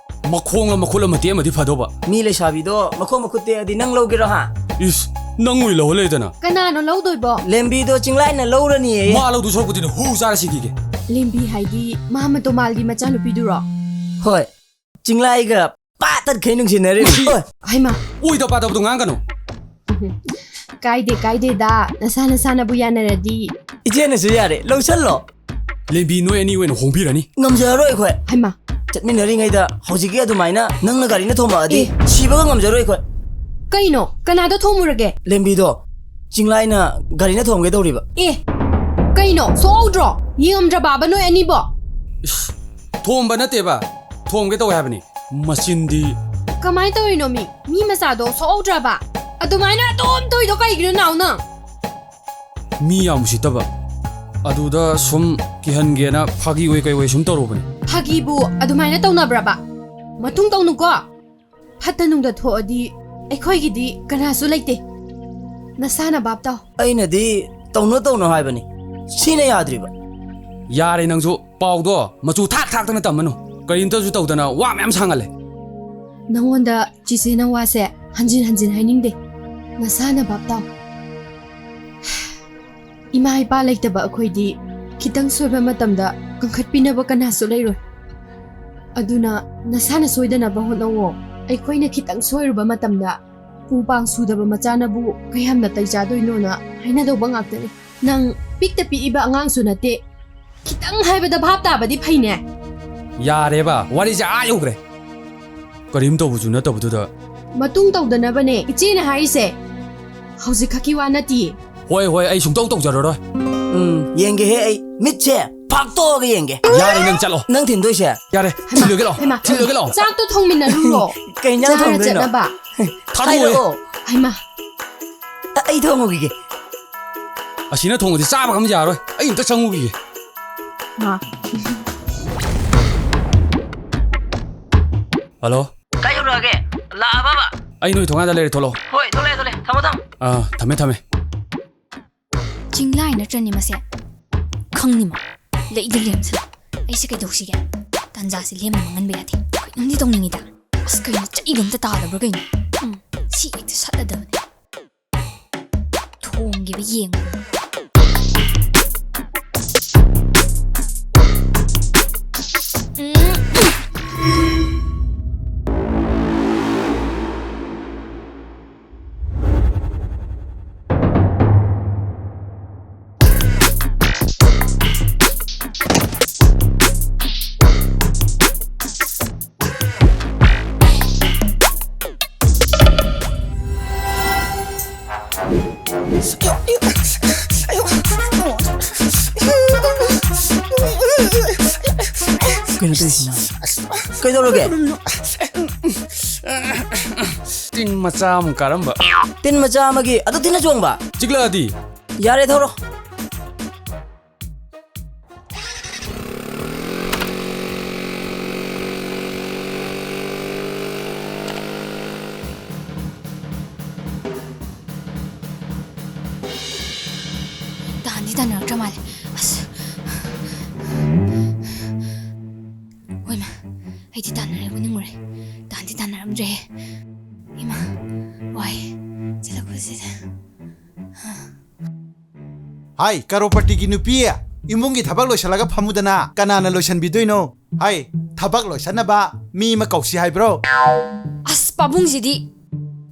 ꯃꯈꯣꯡ ꯑꯃ ꯃꯈꯨꯠ ꯑꯃ ꯇꯦꯛꯑꯝꯃꯗꯤ ꯐꯗꯧꯕ꯫ ꯃꯤ ꯂꯩꯁꯥꯕꯤꯗꯣ ꯃꯈꯣꯡ ꯃꯈꯨꯠ ꯇꯦꯛꯑꯗꯤ ꯅꯪ ꯂꯧꯒꯦꯔꯣ ꯍꯥ? ꯏꯁ, ꯅꯪ ꯑꯣꯏ ꯂꯧꯍꯜꯂꯦꯗꯅ꯫ ꯀꯅꯥꯅꯣ ꯂꯧꯗꯣꯏꯕꯣ? ꯂꯦꯝꯕꯤꯗꯣ ꯆꯤꯡꯂꯥꯏꯅ ꯂꯧꯔꯅꯤꯌꯦ꯫ ꯃꯥ ꯂꯧꯗꯣꯏ ꯁꯔꯨꯛꯄꯨꯗꯤꯅꯦ ꯍꯨ ꯆꯥꯔ ꯁꯤꯈꯤꯒꯦ꯫ ꯂꯦꯝꯕꯤ ꯍꯥꯏꯗꯤ ꯃꯥ ꯃꯇꯣ ꯃꯥꯜꯒꯤ ꯃꯆꯥꯅꯨꯄꯤꯗꯨꯔꯣ? ꯍꯣꯏ꯫ ꯆꯤꯡꯂꯥꯏꯒ ꯄꯥ ꯇꯠꯈꯩ ꯅꯨꯡꯁꯤꯅꯔꯤꯕ꯫ ꯃꯁꯤ ꯑꯣꯏ꯫ ꯍꯩꯃꯥ꯫ ꯑꯣꯏꯗ ꯄꯥꯗꯕꯗꯣ ꯉꯥꯡꯒꯅꯨ꯫ ꯀꯥꯏꯗꯦ, ꯀꯥꯏꯗꯦꯗ꯫ ꯅꯁꯥ ꯅꯁꯥꯅꯕꯨ ꯌꯥꯅꯔꯗꯤ꯫ ꯏꯆꯦꯅꯁꯨ ꯌꯥꯔꯦ, ꯂꯧꯁꯜꯂꯣ꯫ ꯂꯦꯝꯕꯤ, ꯅꯣꯏ ꯑꯅꯤ ꯑꯣꯏꯅ ꯍꯣꯡꯕꯤꯔꯅꯤ꯫ ꯉꯝꯖꯔꯔꯣꯏ ꯑꯩꯈꯣꯏ꯫ ꯍꯩꯃꯥ꯫ ꯆꯠꯃꯤꯟꯅꯔꯤꯉꯩꯗ ꯍꯧꯖꯤꯛꯀꯤ ꯑꯗꯨꯃꯥꯏꯅ ꯅꯪꯅ ꯒꯥꯔꯤꯅ ꯊꯣꯝꯃꯛꯑꯗꯤ ꯑꯦ꯫ ꯁꯤꯕꯒ ꯉꯝꯖꯔꯣꯏ ꯑꯩꯈꯣꯏ꯫ ꯀꯩꯅꯣ? ꯀꯅꯥꯗ ꯊꯣꯝꯃꯨꯔꯒꯦ? ꯂꯦꯝꯕꯤꯗꯣ ꯆꯤꯡꯂꯥꯏꯅ ꯒꯥꯔꯤꯅ ꯊꯣꯝꯒꯦ ꯇꯧꯔꯤꯕ꯫ ꯑꯦ꯫ ꯀꯩꯅꯣ? ꯁꯣꯛꯍꯧꯗ꯭ꯔꯣ? ꯌꯦꯡꯉꯝꯗ꯭ꯔꯕꯕ ꯅꯣꯏ ꯑꯅꯤꯕꯣ? ꯏꯁ, ꯊꯣꯝꯕ ꯅꯠꯇꯦꯕ꯫ ꯊꯣꯝꯒꯦ ꯇꯧꯋꯦ ꯍꯥꯏꯕꯅꯤ꯫ ꯃꯆꯤꯟꯗꯤ꯫ ꯀꯃꯥꯏꯅ ꯇꯧꯔꯤꯅꯣ ꯃꯤ? ꯃꯤ ꯃꯆꯥꯗꯣ ꯁꯣꯛꯍꯧꯗ꯭ꯔꯕ? ꯑꯗꯨꯃꯥꯏꯅ ꯑꯗꯨꯝ ꯇꯧꯔꯤꯗꯣ ꯀꯩꯒꯤꯅꯣ ꯅꯥꯎ ꯅꯪ? ꯃꯤ ꯌꯥꯝ ꯎꯁꯤꯠꯇꯕ꯫ ꯑꯗꯨꯗ ꯁꯨꯝ ꯀꯤꯍꯟꯒꯦꯅ ꯐꯥꯒꯤ ꯑꯣꯏ ꯀꯩ ꯑꯣꯏ ꯁꯨꯝ ꯇꯧꯔꯨꯕꯅꯤ꯫ ꯐꯥꯒꯤꯕꯨ ꯑꯗꯨꯃꯥꯏꯅ ꯇꯧꯅꯕ꯭ꯔꯕ? ꯃꯇꯨꯡ ꯇꯧꯅꯨꯀꯣ꯫ ꯐꯠꯇ ꯅꯨꯡꯗ ꯊꯣꯛꯑꯗꯤ ꯑꯩꯈꯣꯏꯒꯤꯗꯤ ꯀꯅꯥꯁꯨ ꯂꯩꯇꯦ꯫ ꯅꯁꯥꯅ ꯚꯥꯞ ꯇꯥꯎ꯫ ꯑꯩꯅꯗꯤ ꯇꯧꯅꯣ ꯇꯧꯅꯣ ꯍꯥꯏꯕꯅꯤ꯫ ꯁꯤꯅ ꯌꯥꯗ꯭ꯔꯤꯕ꯫ ꯌꯥꯔꯦ ꯅꯪꯁꯨ꯫ ꯄꯥꯎꯗꯣ ꯃꯆꯨ ꯊꯥꯛ ꯊꯥꯛꯇꯅ ꯇꯝꯃꯅꯨ꯫ ꯀꯔꯤꯝꯇꯁꯨ ꯇꯧꯗꯅ ꯋꯥ ꯃꯌꯥꯝ ꯁꯥꯡꯍꯜꯂꯦ꯫ ꯅꯉꯣꯟꯗ ꯆꯤꯆꯦꯅ ꯋꯥꯁꯦ ꯍꯟꯖꯤꯟ ꯍꯟꯖꯤꯟ ꯍꯥꯏꯅꯤꯡꯗꯦ꯫ ꯅꯁꯥꯅ ꯚꯥꯞ ꯇꯥꯎ꯫ ꯏꯃꯥ ꯏꯄꯥ ꯂꯩꯇꯕ ꯑꯩꯈꯣꯏꯗꯤ ꯈꯤꯇꯪ ꯁꯣꯏꯕ ꯃꯇꯝꯗ ꯀꯟꯈꯠꯄꯤꯅꯕ ꯀꯅꯥꯁꯨ ꯂꯩꯔꯣꯏ꯫ ꯑꯗꯨꯅ ꯅꯁꯥꯅ ꯁꯣꯏꯗꯅꯕ ꯍꯣꯠꯅꯧꯑꯣ꯫ ꯑꯩꯈꯣꯏꯅ ꯈꯤꯇꯪ ꯁꯣꯏꯔꯨꯕ ꯃꯇꯝꯗ ꯎ ꯄꯥꯡ ꯁꯨꯗꯕ ꯃꯆꯥꯅꯕꯨ ꯀꯌꯥꯝ ꯅꯥꯇꯩ ꯆꯥꯗꯣꯏꯅꯣꯅ ꯍꯥꯏꯅꯗꯧꯕ ꯉꯥꯛꯇꯅꯤ꯫ ꯅꯪ ꯄꯤꯛꯇ ꯄꯤꯛꯏꯕ ꯑꯉꯥꯡꯁꯨ ꯅꯠꯇꯦ꯫ ꯈꯤꯇꯪ ꯍꯥꯏꯕꯗ ꯚꯥꯞ ꯇꯥꯕꯗꯤ ꯐꯩꯅꯦ꯫ ꯌꯥꯔꯦꯕ, ꯋꯥꯔꯤꯁꯦ ꯑꯥ ꯌꯧꯈ꯭ꯔꯦ꯫ ꯀꯔꯤꯝ ꯇꯧꯕꯁꯨ ꯅꯠꯇꯕꯗꯨꯗ꯫ ꯃꯇꯨꯡ ꯇꯧꯗꯅꯕꯅꯦ ꯏꯆꯦꯅ ꯍꯥꯏꯔꯤꯁꯦ꯫ ꯍꯧꯖꯤꯛꯈꯛꯀꯤ ꯋꯥ ꯅꯠꯇꯤꯌꯦ꯫ ꯍꯣꯏ, ꯍꯣꯏ, ꯑꯩ ꯁꯨꯡꯇꯧ ꯇꯧꯖꯔꯔꯣꯏ꯫ ꯎꯝ, ꯌꯦꯡꯒꯦꯍꯦ ꯑꯩ꯫ ꯃꯤꯠꯁꯦ ꯐꯥꯛꯇꯣꯛꯑꯒ ꯌꯦꯡꯒꯦ꯫ ꯌꯥꯔꯦ, ꯅꯪ ꯆꯠꯂꯣ꯫ ꯅꯪ ꯊꯤꯟꯗꯣꯏꯁꯦ? ꯌꯥꯔꯦ, ꯍꯩꯃꯥ, ꯊꯤꯜꯂꯒꯦ ꯂꯥꯛꯑꯣ, ꯍꯩꯃꯥ, ꯊꯤꯜꯂꯒꯦ ꯂꯥꯛꯑꯣ꯫ ꯆꯥꯛꯇꯣ ꯊꯣꯡꯃꯤꯟꯅꯔꯨꯔꯣ꯫ ꯀꯩ ꯏꯟꯖꯥꯡ ꯆꯥꯔ ꯊꯣꯡꯗꯣꯏꯅꯣ? ꯆꯠꯅꯕ꯫ ꯊꯥꯗꯣꯛꯑꯣ꯫ ꯍꯥꯏꯔꯛꯑꯣ꯫ ꯍꯩꯃꯥ꯫ ꯑ-, ꯑꯩ ꯊꯣꯡꯉꯨꯈꯤꯒꯦ꯫ ꯑꯁꯤꯅ ꯊꯣꯡꯉꯗꯤ ꯆꯥꯕꯒ ꯑꯝ ꯌꯥꯔꯣꯏ꯫ ꯑꯩ ꯑꯝꯇ ꯆꯪꯉꯨꯈꯤꯒꯦ꯫ ꯃꯥ꯫ ꯍꯜꯂꯣ꯫ ꯀꯥꯏ ꯌꯧꯔꯛꯑꯒꯦ? ꯂꯥꯛꯑꯕꯕ? ꯑꯩ ꯅꯣꯏ ꯊꯣꯡꯒꯥꯟꯗ ꯂꯩꯔꯦ, ꯊꯣꯛꯂꯛꯑꯣ꯫ ꯍꯣꯏ, ꯊꯣꯛꯂꯛꯑꯦ, ꯊꯣꯛꯂꯛꯑꯦ꯫ ꯊꯝꯃꯣ, ꯊꯝꯃꯣ꯫ ꯑꯥ, ꯊꯝꯃꯦ, ꯊꯝꯃꯦ꯫ ꯆꯤꯡꯂꯥꯏ ꯅꯠꯇ꯭ꯔꯅꯦ ꯃꯁꯦ? ꯈꯪꯅꯤꯃ꯫ ꯂꯩꯗꯤ ꯂꯦꯝꯁꯤꯜꯂꯦ꯫ ꯑꯩꯁꯦ ꯀꯩꯗꯧꯁꯤꯒꯦ? ꯇꯥꯟꯖꯥꯁꯦ ꯂꯦꯝꯅ ꯃꯥꯡꯍꯟꯕ ꯌꯥꯗꯦ꯫ ꯀꯩꯅꯣꯝꯗꯤ ꯇꯧꯅꯤꯡꯉꯤꯗ꯫ ꯑꯁ, ꯀꯩꯅꯣ, ꯆꯩꯒ ꯑꯝꯇ ꯇꯥꯗꯕ꯭ꯔꯥ ꯀꯩꯅꯣ? ꯎꯝ, ꯁꯤ ꯍꯦꯛꯇ ꯁꯠꯂꯗꯕꯅꯦ꯫ ꯊꯣꯡꯒꯤꯕ ꯌꯦꯡꯉꯣ꯫ ꯎꯝ꯫ ꯀꯩꯅꯣ ꯇꯧꯔꯤꯁꯤꯅ? ꯀꯩꯗꯧꯔꯒꯦ? ꯇꯤꯟ ꯃꯆꯥ ꯑꯃ ꯀꯥꯔꯝꯕ꯫ ꯇꯤꯟ ꯃꯆꯥ ꯑꯃꯒꯤ ꯑꯗꯨ ꯇꯤꯟꯅ ꯆꯣꯡꯕ? ꯆꯤꯛꯂꯛꯑꯗꯤ? ꯌꯥꯔꯦ, ꯊꯧꯔꯣ꯫ ꯂꯥꯛꯇ꯭ꯔ ꯃꯥꯜꯂꯦ꯫ ꯑꯁ꯫ ꯍꯣꯏꯃ, ꯑꯩꯗꯤ ꯇꯥꯟꯅꯔꯦ ꯅꯤꯡꯉꯨꯔꯦ꯫ ꯇꯥꯟꯗꯤ ꯇꯥꯟꯅꯔꯝꯗ꯭ꯔꯦꯍꯦ꯫ ꯏꯃꯥ, ꯋꯥꯏ꯫ ꯆꯠꯂꯛꯄꯁꯤꯗ꯫ ꯍꯥꯏ, ꯀꯔꯣꯔꯄꯇꯤꯒꯤ ꯅꯨꯄꯤ, ꯏꯃꯨꯡꯒꯤ ꯊꯕꯛ ꯂꯣꯏꯁꯤꯜꯂꯒ ꯐꯝꯃꯨꯗꯅ꯫ ꯀꯅꯥꯅ ꯂꯣꯏꯁꯤꯟꯕꯤꯗꯣꯏꯅꯣ? ꯍꯥꯏ, ꯊꯕꯛ ꯂꯣꯏꯁꯤꯟꯅꯕ ꯃꯤ ꯑꯃ ꯀꯧꯁꯤ ꯍꯥꯏꯕ꯭ꯔꯣ? ꯑꯁ, ꯄꯥꯕꯨꯡꯁꯤꯗꯤ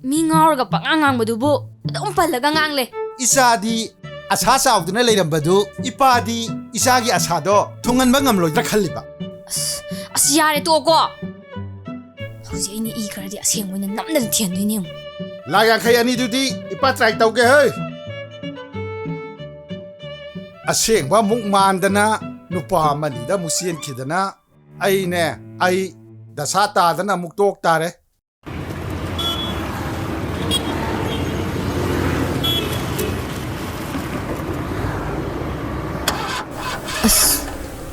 ꯃꯤ ꯉꯥꯎꯔꯒ ꯄꯉꯥꯡ ꯉꯥꯡꯕꯗꯨꯕꯨ ꯑꯗꯨꯝ ꯄꯜꯂꯒ ꯉꯥꯡꯂꯦ꯫ ꯏꯆꯥꯗꯤ ꯑꯁꯥ ꯆꯥꯎꯗꯨꯅ ꯂꯩꯔꯝꯕꯗꯨ, ꯏꯄꯥꯗꯤ ꯏꯆꯥꯒꯤ ꯑꯁꯥꯗꯣ ꯊꯨꯡꯍꯟꯕ ꯉꯝꯂꯣꯏꯗ꯭ꯔꯥ ꯈꯜꯂꯤꯕ꯫ ꯑꯁ, ꯑꯁ, ꯌꯥꯔꯦ, ꯇꯣꯛꯑꯣꯀꯣ꯫ ꯍꯧꯖꯤꯛ ꯑꯩꯅ ꯏ ꯈꯔꯗꯤ ꯑꯁꯦꯡꯕ ꯑꯣꯏꯅ ꯅꯝꯗꯅ ꯊꯦꯡꯗꯣꯏꯅꯦ, ꯌꯦꯡꯉꯨ꯫ ꯂꯥꯛ ꯌꯥꯡꯈꯩ ꯑꯅꯤꯗꯨꯗꯤ ꯏꯄꯥ ꯇ꯭ꯔꯥꯏ ꯇꯧꯒꯦ ꯍꯦ꯫ ꯑꯁꯦꯡꯕ ꯑꯃꯨꯛ ꯃꯥꯟꯗꯅ ꯅꯨꯄꯥ ꯑꯃꯅꯤꯗ ꯑꯃꯨꯛ ꯆꯦꯟꯈꯤꯗꯅ ꯑꯩꯅꯦ, ꯑꯩ ꯗꯁꯥ ꯇꯥꯗꯅ ꯑꯃꯨꯛ ꯇꯣꯛ ꯇꯥꯔꯦ꯫ ꯑꯁ,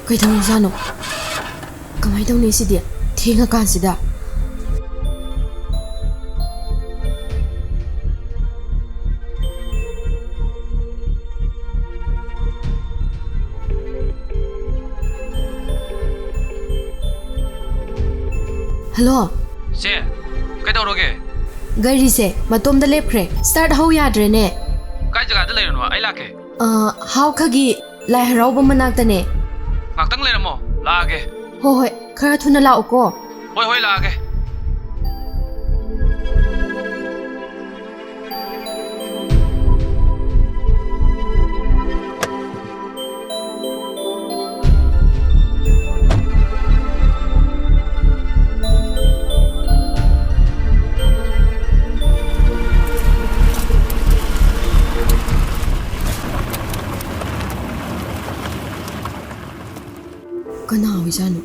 ꯀꯩꯗꯧꯔꯖꯥꯠꯅꯣ? ꯀꯃꯥꯏꯅ ꯇꯧꯅꯤ ꯁꯤꯗꯤ? ꯊꯦꯡꯉꯀꯥꯟꯁꯤꯗ꯫ ꯍꯜꯂꯣ꯫ ꯆꯦ, ꯀꯩꯗꯧꯔꯒꯦ? ꯒꯥꯔꯤꯁꯦ ꯃꯇꯣꯝꯗ ꯂꯦꯞꯈ꯭ꯔꯦ꯫ ꯁ꯭ꯇꯥꯔꯠ ꯍꯧ ꯌꯥꯗ꯭ꯔꯦꯅꯦ꯫ ꯀꯥꯏ ꯖꯒꯥꯗ ꯂꯩꯔꯤꯅꯣ? ꯑꯩ ꯂꯥꯛꯀꯦ꯫ ꯑ, ꯍꯥꯎꯈꯒꯤ ꯂꯥꯏ ꯍꯔꯥꯎꯕ ꯃꯅꯥꯛꯇꯅꯦ꯫ ꯉꯥꯛꯇꯪ ꯂꯩꯔꯝꯃꯣ, ꯂꯥꯛꯑꯒꯦ꯫ ꯍꯣ ꯍꯣꯏ, ꯈꯔ ꯊꯨꯅ ꯂꯥꯛꯎꯀꯣ꯫ ꯍꯣꯏ, ꯍꯣꯏ, ꯂꯥꯛꯑꯒꯦ꯫ ꯀꯅꯥ ꯑꯣꯏꯖꯥꯠꯅꯣ?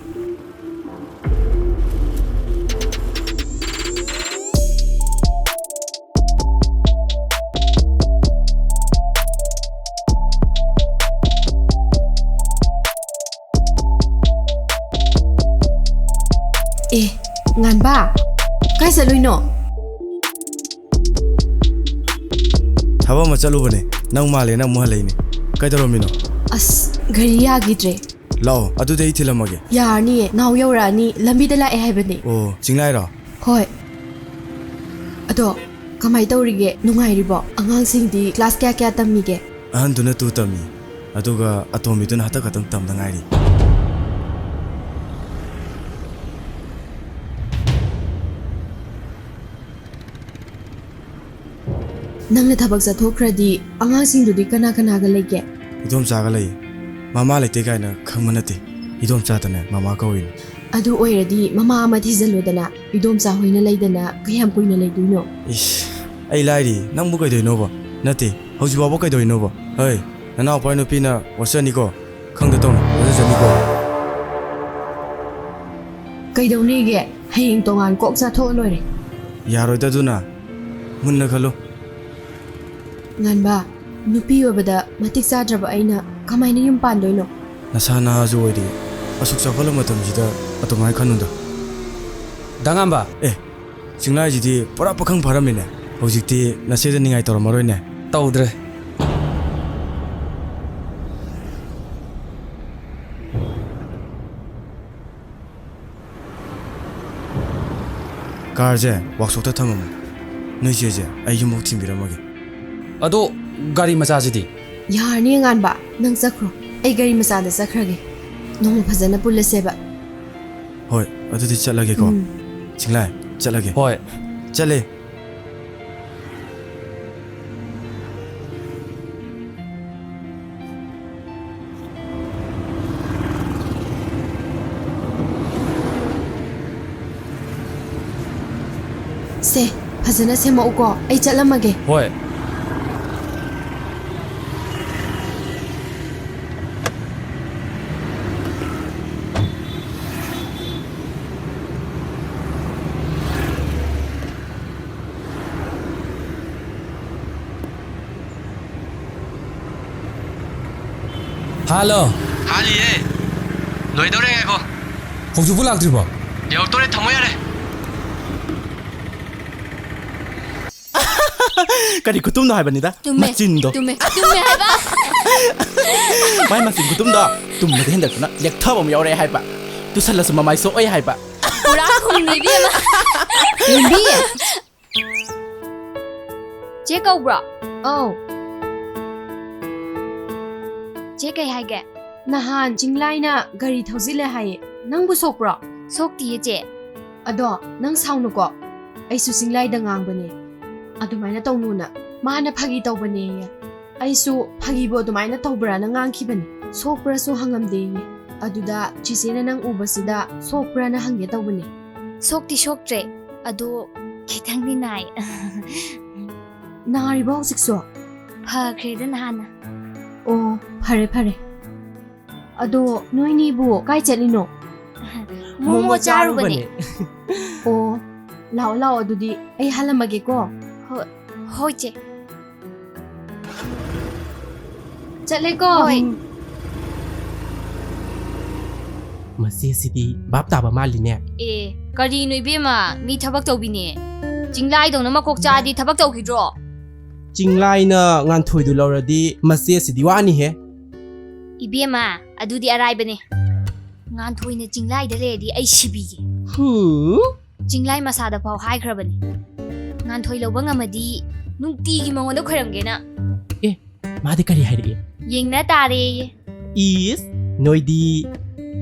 ꯑꯦ, ꯉꯥꯟꯕ, ꯀꯥꯏ ꯆꯠꯂꯨꯏꯅꯣ? ꯊꯕꯛ ꯑꯃ ꯆꯠꯂꯨꯕꯅꯦ, ꯅꯪ ꯃꯥꯜꯂꯦꯅ ꯑꯃꯨꯛ ꯍꯜꯂꯛꯏꯅꯦ꯫ ꯀꯩꯗꯧꯔꯝꯃꯤꯅꯣ? ꯑꯁ, ꯒꯥꯔꯤ ꯌꯥꯈꯤꯗ꯭ꯔꯦ꯫ ꯂꯥꯛꯑꯣ, ꯑꯗꯨꯗꯤ ꯑꯩ ꯊꯤꯜꯂꯝꯃꯒꯦ꯫ ꯌꯥꯔꯅꯤꯌꯦ, ꯅꯥꯎ ꯌꯧꯔꯛꯑꯅꯤ, ꯂꯝꯕꯤꯗ ꯂꯥꯛꯑꯦ ꯍꯥꯏꯕꯅꯦ꯫ ꯑꯣ, ꯆꯤꯡꯂꯥꯏꯔꯣ? ꯍꯣꯏ꯫ ꯑꯗꯣ, ꯀꯃꯥꯏ ꯇꯧꯔꯤꯒꯦ? ꯅꯨꯡꯉꯥꯏꯔꯤꯕꯣ? ꯑꯉꯥꯡꯁꯤꯡꯗꯤ ꯀ꯭ꯂꯥꯁ ꯀꯌꯥ ꯀꯌꯥ ꯇꯝꯃꯤꯒꯦ? ꯑꯍꯟꯗꯨꯅ ꯇꯨ ꯇꯝꯃꯤ, ꯑꯗꯨꯒ ꯑꯇꯣꯝꯕꯤꯗꯨꯅ ꯍꯟꯗꯛ ꯈꯛꯇꯪ ꯇꯝꯗ ꯉꯥꯏꯔꯤ꯫ ꯅꯪꯅ ꯊꯕꯛ ꯆꯠꯊꯣꯛꯈ꯭ꯔꯗꯤ ꯑꯉꯥꯡꯁꯤꯡꯗꯨꯗꯤ ꯀꯅꯥ ꯀꯅꯥꯒ ꯂꯩꯒꯦ? ꯏꯗꯣꯝꯆꯥꯒ ꯂꯩ꯫ ꯃꯃꯥ ꯂꯩꯇꯦ ꯀꯥꯏꯅ ꯈꯪꯕ ꯅꯠꯇꯦ꯫ ꯏꯗꯣꯝꯆꯥꯗꯅꯦ ꯃꯃꯥ ꯀꯧꯔꯤꯅꯤ꯫ ꯑꯗꯨ ꯑꯣꯏꯔꯗꯤ ꯃꯃꯥ ꯑꯃ ꯊꯤꯖꯜꯂꯣꯗꯅ꯫ ꯏꯗꯣꯝꯆꯥ ꯍꯣꯏꯅ ꯂꯩꯗꯅ ꯀꯌꯥꯝ ꯀꯨꯏꯅ ꯂꯩꯗꯣꯏꯅꯣ? ꯏꯁ, ꯑꯩ ꯂꯥꯏꯔꯤ, ꯅꯪꯕꯨ ꯀꯩꯗꯧꯔꯤꯅꯣꯕ? ꯅꯠꯇꯦ, ꯍꯧꯖꯤꯛ ꯐꯥꯎꯕ ꯀꯩꯗꯧꯔꯤꯅꯣꯕ? ꯍꯩ, ꯅꯅꯥꯎꯄꯥ ꯅꯨꯄꯤꯅ ꯋꯥꯆꯅꯤꯀꯣ꯫ ꯈꯪꯗ ꯇꯧꯅ ꯊꯥꯖꯖꯅꯤꯀꯣ꯫ ꯀꯩꯗꯧꯅꯦꯒꯦ? ꯍꯌꯦꯡ ꯇꯣꯉꯥꯟ ꯀꯣꯛ ꯆꯥꯊꯣꯛꯑ ꯂꯣꯏꯔꯦ꯫ ꯌꯥꯔꯣꯏꯗ ꯑꯗꯨꯅ꯫ ꯃꯨꯟꯅ ꯈꯜꯂꯨ꯫ ꯉꯥꯟꯕ, ꯅꯨꯄꯤ ꯑꯣꯏꯕꯗ ꯃꯇꯤꯛ ꯆꯥꯗ꯭ꯔꯕ ꯑꯩꯅ ꯀꯃꯥꯏꯅ ꯌꯨꯝ ꯄꯥꯟꯗꯣꯏꯅꯣ? ꯅꯁꯥ ꯅꯍꯥꯁꯨ ꯑꯣꯏꯔꯤ꯫ ꯑꯁꯨꯛ ꯆꯥꯎꯈꯠꯂ ꯃꯇꯝꯁꯤꯗ ꯑꯗꯨꯃꯥꯏꯅ ꯈꯟꯅꯨꯗ꯫ ꯗꯥ ꯉꯥꯟꯕ꯫ ꯑꯦ, ꯆꯤꯡꯂꯥꯏꯁꯤꯗꯤ ꯄꯨꯔꯥ ꯄꯥꯈꯪ ꯐꯥꯔꯝꯃꯤꯅꯦ꯫ ꯍꯧꯖꯤꯛꯇꯤ ꯅꯆꯦꯗ ꯅꯤꯡꯉꯥꯏ ꯇꯧꯔꯝꯃꯔꯣꯏꯅꯦ꯫ ꯇꯧꯗ꯭ꯔꯦ꯫ ꯀꯥꯔꯁꯦ ꯋꯥꯛꯁꯣꯞꯇ ꯊꯝꯃꯝꯃꯣ꯫ ꯅꯣꯏ ꯆꯦꯁꯦ ꯑꯩ ꯌꯨꯝꯐꯥꯎ ꯊꯤꯟꯕꯤꯔꯝꯃꯒꯦ꯫ ꯑꯗꯣ ꯒꯥꯔꯤ ꯃꯆꯥꯁꯤꯗꯤ? ꯌꯥꯔꯅꯤ ꯑꯉꯥꯟꯕ, ꯅꯪ ꯆꯠꯈ꯭ꯔꯣ꯫ ꯑꯩ ꯒꯥꯔꯤ ꯃꯆꯥꯗ ꯆꯠꯈ꯭ꯔꯒꯦ꯫ ꯅꯣꯡꯃ ꯐꯖꯅ ꯄꯨꯜꯂꯁꯦꯕ꯫ ꯍꯣꯏ, ꯑꯗꯨꯗꯤ ꯆꯠꯂꯒꯦꯀꯣ꯫ ꯎꯝ꯫ ꯆꯤꯡꯂꯥꯏ, ꯆꯠꯂꯒꯦ꯫ ꯍꯣꯏ꯫ ꯆꯠꯂꯦ꯫ ꯁꯦ, ꯐꯖꯅ ꯁꯦꯝꯃꯛꯎꯀꯣ, ꯑꯩ ꯆꯠꯂꯝꯃꯒꯦ꯫ ꯍꯣꯏ꯫ ꯍꯜꯂꯣ꯫ ꯍꯥꯜꯂꯤꯌꯦ꯫ ꯂꯣꯏꯗꯧꯔꯦ, ꯉꯥꯏꯈꯣ꯫ ꯍꯧꯖꯤꯛꯄꯨ ꯂꯥꯛꯇ꯭ꯔꯤꯕꯣ? ꯌꯧꯔꯛꯇꯣꯔꯦ, ꯊꯝꯃꯣ ꯌꯥꯔꯦ꯫ ꯀꯔꯤ ꯈꯨꯇꯨꯝꯅꯣ ꯍꯥꯏꯕꯅꯤꯗ? ꯆꯨꯝꯃꯦ꯫ ꯃꯆꯤꯟꯗꯣ꯫ ꯆꯨꯝꯃꯦ꯫ ꯆꯨꯝꯃꯦ ꯍꯥꯏꯕ꯫ ꯃꯥꯏ ꯃꯆꯤꯟ ꯈꯨꯇꯨꯝꯗꯣ ꯇꯨꯝꯕꯗ ꯍꯦꯟꯗꯛꯇꯨꯅ ꯂꯦꯛꯊꯕ ꯑꯃ ꯌꯥꯎꯔꯛꯑꯦ ꯍꯥꯏꯕ꯫ ꯇꯨꯁꯜꯂꯁꯨ ꯃꯃꯥꯏ ꯁꯣꯛꯑꯣꯏ ꯍꯥꯏꯕ꯫ ꯄꯨꯔꯥ ꯈꯨꯝꯅꯤ ꯏꯕꯦꯝꯃ꯫ ꯂꯦꯝꯕꯤ꯫ ꯆꯦ ꯀꯧꯕ꯭ꯔꯣ? ꯑꯧ꯫ ꯆꯦ ꯀꯩ ꯍꯥꯏꯒꯦ? ꯅꯍꯥꯟ ꯆꯤꯡꯂꯥꯏꯅ ꯒꯥꯔꯤ ꯊꯧꯖꯤꯜꯂꯦ ꯍꯥꯏꯌꯦ꯫ ꯅꯪꯕꯨ ꯁꯣꯛꯄ꯭ꯔꯣ? ꯁꯣꯛꯇꯤꯌꯦ ꯆꯦ꯫ ꯑꯗꯣ ꯅꯪ ꯁꯥꯎꯅꯨꯀꯣ꯫ ꯑꯩꯁꯨ ꯆꯤꯡꯂꯥꯏꯗ ꯉꯥꯡꯕꯅꯦ꯫ ꯑꯗꯨꯃꯥꯏꯅ ꯇꯧꯅꯨꯅ꯫ ꯃꯥꯅ ꯐꯥꯒꯤ ꯇꯧꯕꯅꯦꯌꯦ꯫ ꯑꯩꯁꯨ ꯐꯥꯒꯤꯕꯨ ꯑꯗꯨꯃꯥꯏꯅ ꯇꯧꯕ꯭ꯔꯥꯅ ꯉꯥꯡꯈꯤꯕꯅꯤ꯫ ꯁꯣꯛꯄ꯭ꯔꯥꯁꯨ ꯍꯪꯉꯝꯗꯦꯌꯦ꯫ ꯑꯗꯨꯗ ꯆꯤꯆꯦꯅ ꯅꯪ ꯎꯕꯁꯤꯗ ꯁꯣꯛꯄ꯭ꯔꯥꯅ ꯍꯪꯒꯦ ꯇꯧꯕꯅꯦ꯫ ꯁꯣꯛꯇꯤ ꯁꯣꯛꯇ꯭ꯔꯦ꯫ ꯑꯗꯣ ꯈꯤꯇꯪꯗꯤ ꯅꯥꯏ꯫ ꯅꯥꯔꯤꯕꯣ ꯍꯧꯖꯤꯛꯁꯨ? ꯐꯈ꯭ꯔꯦꯗ ꯅꯍꯥꯟꯅ꯫ ꯑꯣ, ꯐꯔꯦ ꯐꯔꯦ꯫ ꯑꯗꯣ ꯅꯣꯏꯅꯤꯕꯨ ꯀꯥꯏ ꯆꯠꯂꯤꯅꯣ? ꯃꯣꯃꯣ ꯆꯥꯔꯨꯕꯅꯦ꯫ ꯑꯣ, ꯂꯥꯛꯑꯣ ꯂꯥꯛꯑꯣ, ꯑꯗꯨꯗꯤ ꯑꯩ ꯍꯜꯂꯝꯃꯒꯦꯀꯣ꯫ ꯍꯣꯏ, ꯍꯣꯏ ꯆꯦ꯫ ꯆꯠꯂꯦꯀꯣ꯫ ꯍꯣꯏ꯫ ꯎꯝ꯫ ꯃꯆꯦꯁꯤꯗꯤ ꯚꯥꯞ ꯇꯥꯕ ꯃꯥꯜꯂꯤꯅꯦ꯫ ꯑꯦ, ꯀꯔꯤꯅꯣ ꯏꯕꯦꯝꯃ, ꯃꯤ ꯊꯕꯛ ꯇꯧꯕꯤꯅꯦ꯫ ꯆꯤꯡꯂꯥꯏꯗꯧꯅ ꯃꯀꯣꯛ ꯆꯥꯛꯑꯗꯤ ꯊꯕꯛ ꯇꯧꯈꯤꯗ꯭ꯔꯣ? ꯆꯤꯡꯂꯥꯏꯅ ꯉꯥꯟꯊꯣꯏꯗꯨ ꯂꯧꯔꯗꯤ ꯃꯆꯦꯁꯤꯗꯤ ꯋꯥꯅꯤꯍꯦ꯫ ꯏꯕꯦꯝꯃ, ꯑꯗꯨꯗꯤ ꯑꯔꯥꯏꯕꯅꯦ꯫ ꯉꯥꯟꯊꯣꯏꯅ ꯆꯤꯡꯂꯥꯏꯗ ꯂꯩꯔꯗꯤ ꯑꯩ ꯁꯤꯕꯤꯒꯦ꯫ ꯍꯨꯝ꯫ ꯆꯤꯡꯂꯥꯏ ꯃꯁꯥꯗ ꯐꯥꯎ ꯍꯥꯏꯈ꯭ꯔꯕꯅꯦ꯫ ꯉꯥꯟꯊꯣꯏ ꯂꯧꯕ ꯉꯝꯃꯗꯤ ꯅꯨꯡꯇꯤꯒꯤ ꯃꯉꯣꯟꯗ ꯈꯣꯏꯔꯝꯒꯦꯅ꯫ ꯑꯦ, ꯃꯥꯗꯤ ꯀꯔꯤ ꯍꯥꯏꯔꯛꯏ? ꯌꯦꯡꯅ ꯇꯥꯔꯦꯌꯦ꯫ ꯏꯁ, ꯅꯣꯏꯗꯤ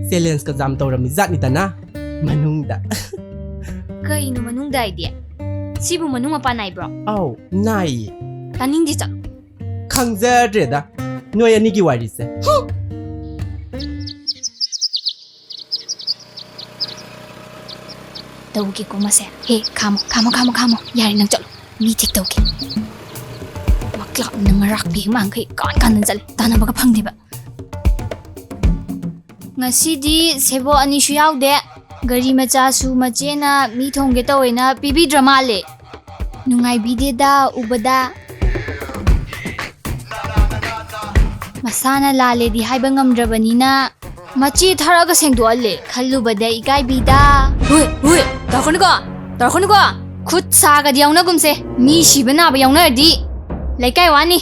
ꯆꯦꯂꯦꯟꯖꯀ ꯌꯥꯝ ꯇꯧꯔꯝꯃꯤ ꯖꯥꯠꯅꯤꯗꯅ ꯃꯅꯨꯡꯗ꯫ ꯀꯩꯅꯣ ꯃꯅꯨꯡꯗ ꯍꯥꯏꯗꯤ? ꯁꯤꯕꯨ ꯃꯅꯨꯡ ꯃꯄꯥꯟ ꯅꯥꯏꯕ꯭ꯔꯣ? ꯑꯧ, ꯅꯥꯏꯌꯦ꯫ ꯇꯥꯅꯤꯡꯗꯦ, ꯆꯠꯂꯣ꯫ ꯈꯪꯖꯗ꯭ꯔꯦꯗ ꯅꯣꯏ ꯑꯅꯤꯒꯤ ꯋꯥꯔꯤꯁꯦ꯫ ꯍꯨꯝ! ꯇꯧꯒꯦꯀꯣ ꯃꯁꯦ꯫ ꯍꯦ, ꯈꯥꯝꯃꯣ, ꯈꯥꯝꯃꯣ, ꯈꯥꯝꯃꯣ, ꯈꯥꯝꯃꯣ꯫ ꯌꯥꯔꯦ, ꯅꯪ ꯆꯠꯂꯣ꯫ ꯃꯤ ꯆꯦꯛ ꯇꯧꯒꯦ꯫ ꯃꯀ꯭ꯂꯥꯛꯅ ꯉꯔꯥꯛꯄꯤ ꯃꯥꯡꯈꯩ ꯀꯥꯟ ꯀꯥꯟꯗꯅ ꯆꯠꯂꯦ꯫ ꯇꯥꯟꯅꯕꯒ ꯐꯪꯗꯦꯕ꯫ ꯉꯁꯤꯗꯤ ꯁꯦꯕꯣꯠ ꯑꯅꯤꯁꯨ ꯌꯥꯎꯗꯦ꯫ ꯒꯥꯔꯤ ꯃꯆꯥꯁꯨ ꯃꯆꯦꯅ ꯃꯤ ꯊꯣꯡꯒꯦ ꯇꯧꯋꯦꯅ ꯄꯤꯕꯤꯗ꯭ꯔ ꯃꯥꯜꯂꯦ꯫ ꯅꯨꯡꯉꯥꯏꯕꯤꯗꯦꯗ ꯎꯕꯗ꯫ ꯃꯁꯥꯅ ꯂꯥꯜꯂꯦꯗꯤ ꯍꯥꯏꯕ ꯉꯝꯗ꯭ꯔꯕꯅꯤꯅ ꯃꯆꯦ ꯊꯥꯔꯛꯑꯒ ꯁꯦꯡꯗꯣꯛꯍꯜꯂꯦ꯫ ꯈꯜꯂꯨꯕꯗ ꯏꯀꯥꯏꯕꯤꯗ꯫ ꯍꯨꯏ, ꯍꯨꯏ, ꯇꯧꯔꯛꯀꯅꯨꯀꯣ, ꯇꯧꯔꯛꯀꯅꯨꯀꯣ꯫ ꯈꯨꯠ ꯁꯥꯒꯗꯤ ꯌꯥꯎꯅꯒꯨꯝꯁꯦ꯫ ꯃꯤ ꯁꯤꯕ ꯅꯥꯕ ꯌꯥꯎꯅꯔꯗꯤ ꯂꯩꯀꯥꯏ ꯋꯥꯅꯤ꯫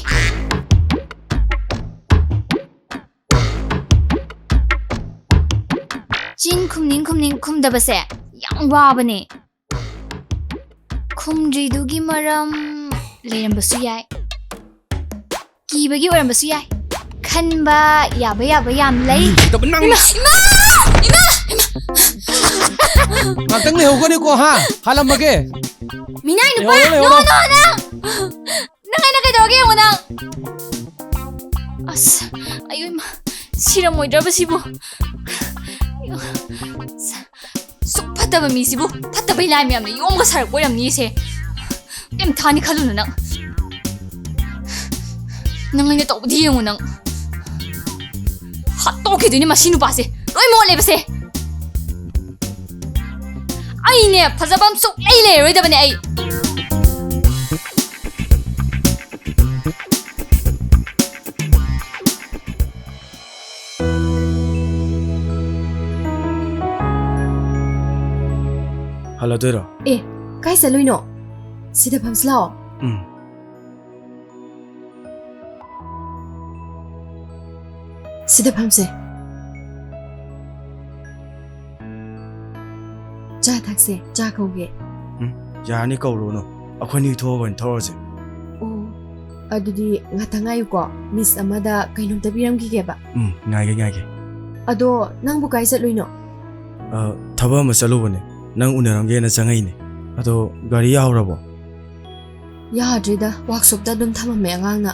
ꯆꯤꯟ ꯈꯨꯝꯅꯤꯡ ꯈꯨꯝꯅꯤꯡ ꯈꯨꯝꯗꯕꯁꯦ ꯌꯥꯝ ꯋꯥꯕꯅꯦ꯫ ꯈꯨꯝꯗ꯭ꯔꯤꯗꯨꯒꯤ ꯃꯔꯝ ꯂꯩꯔꯝꯕꯁꯨ ꯌꯥꯏ꯫ ꯀꯤꯕꯒꯤ ꯑꯣꯏꯔꯝꯕꯁꯨ ꯌꯥꯏ꯫ ꯈꯟꯕ ꯌꯥꯕ ꯌꯥꯕ ꯌꯥꯝ ꯂꯩ꯫ ꯅꯪ ꯏꯃꯥ! ꯏꯃꯥ! ꯏꯃꯥ! ꯏꯃꯥ! ꯉꯥꯛꯇꯪ ꯂꯩꯍꯧꯒꯅꯤꯀꯣ, ꯍꯥ? ꯍꯥꯜꯂꯝꯃꯒꯦ꯫ ꯃꯤꯅꯥꯏ ꯅꯨꯄꯥ! ꯂꯩꯍꯧꯔꯣ, ꯂꯩꯍꯧꯔꯣ꯫ ꯅꯣ, ꯅꯣ, ꯅꯪ! ꯅꯪ ꯑꯩꯅ ꯀꯩꯗꯧꯔꯒꯦ ꯌꯦꯡꯉꯣ ꯅꯪ! ꯑꯁ, ꯑꯌꯣ ꯏꯃꯥ, ꯁꯤꯔꯝꯃꯣꯏꯗ꯭ꯔꯕ ꯁꯤꯕꯨ? ꯁꯨꯛ ꯐꯠꯇꯕ ꯃꯤꯁꯤꯕꯨ ꯐꯠꯇꯕꯩ ꯂꯥꯏ ꯃꯌꯥꯝꯅ ꯌꯣꯝꯒ ꯁꯥꯔꯛꯄ ꯑꯣꯏꯔꯝꯅꯤꯁꯦ꯫ ꯀꯩꯝ ꯊꯥꯅꯤ ꯈꯜꯂꯨꯅꯨ ꯅꯪ꯫ ꯅꯪ ꯑꯩꯅ ꯇꯧꯕꯗꯤ ꯌꯦꯡꯉꯨ ꯅꯪ꯫ ꯍꯥꯠꯇꯣꯛꯈꯤꯗꯣꯏꯅꯤ ꯃꯁꯤ ꯅꯨꯄꯥꯁꯦ꯫ ꯂꯣꯏ ꯃꯣꯠꯂꯦꯕꯁꯦ꯫ ꯑꯩꯅꯦ ꯐꯖꯕ ꯑꯃ ꯁꯨꯛꯂꯩ ꯂꯩꯔꯔꯣꯏꯗꯕꯅꯦ ꯑꯩ꯫ ꯍꯜꯂꯗꯣꯏꯔꯣ? ꯑꯦ, ꯀꯥꯏ ꯆꯠꯂꯨꯏꯅꯣ? ꯁꯤꯗ ꯐꯝꯁꯤ ꯂꯥꯛꯑꯣ꯫ ꯎꯝ꯫ ꯁꯤꯗ ꯐꯝꯁꯦ꯫ ꯆꯥ ꯊꯛꯁꯦ, ꯆꯥ ꯀꯧꯒꯦ꯫ ꯎꯝ, ꯌꯥꯔꯅꯤ, ꯀꯧꯔꯨꯅꯨ꯫ ꯑꯩꯈꯣꯏꯅꯤ ꯊꯣꯛꯑꯒ ꯑꯣꯏꯅ ꯊꯧꯔꯁꯦ꯫ ꯑꯣ, ꯑꯗꯨꯗꯤ ꯉꯥꯛꯇꯪ ꯉꯥꯏꯌꯨꯀꯣ꯫ ꯃꯤꯁ ꯑꯃꯗ ꯀꯩꯅꯣꯝꯇ ꯄꯤꯔꯝꯈꯤꯒꯦꯕ꯫ ꯎꯝ, ꯉꯥꯏꯒꯦ, ꯉꯥꯏꯒꯦ꯫ ꯑꯗꯣ ꯅꯪꯕꯨ ꯀꯥꯏ ꯆꯠꯂꯨꯏꯅꯣ? ꯑ, ꯊꯕꯛ ꯑꯃ ꯆꯠꯂꯨꯕꯅꯦ꯫ ꯅꯪ ꯎꯅꯔꯝꯒꯦꯅ ꯆꯪꯉꯛꯏꯅꯦ꯫ ꯑꯗꯣ ꯒꯥꯔꯤ ꯌꯥꯍꯧꯔꯕꯣ? ꯌꯥꯗ꯭ꯔꯤꯗ, ꯋꯥꯛꯁꯣꯞꯇ ꯑꯗꯨꯝ ꯊꯝꯃꯝꯃꯦ ꯑꯉꯥꯡꯅ꯫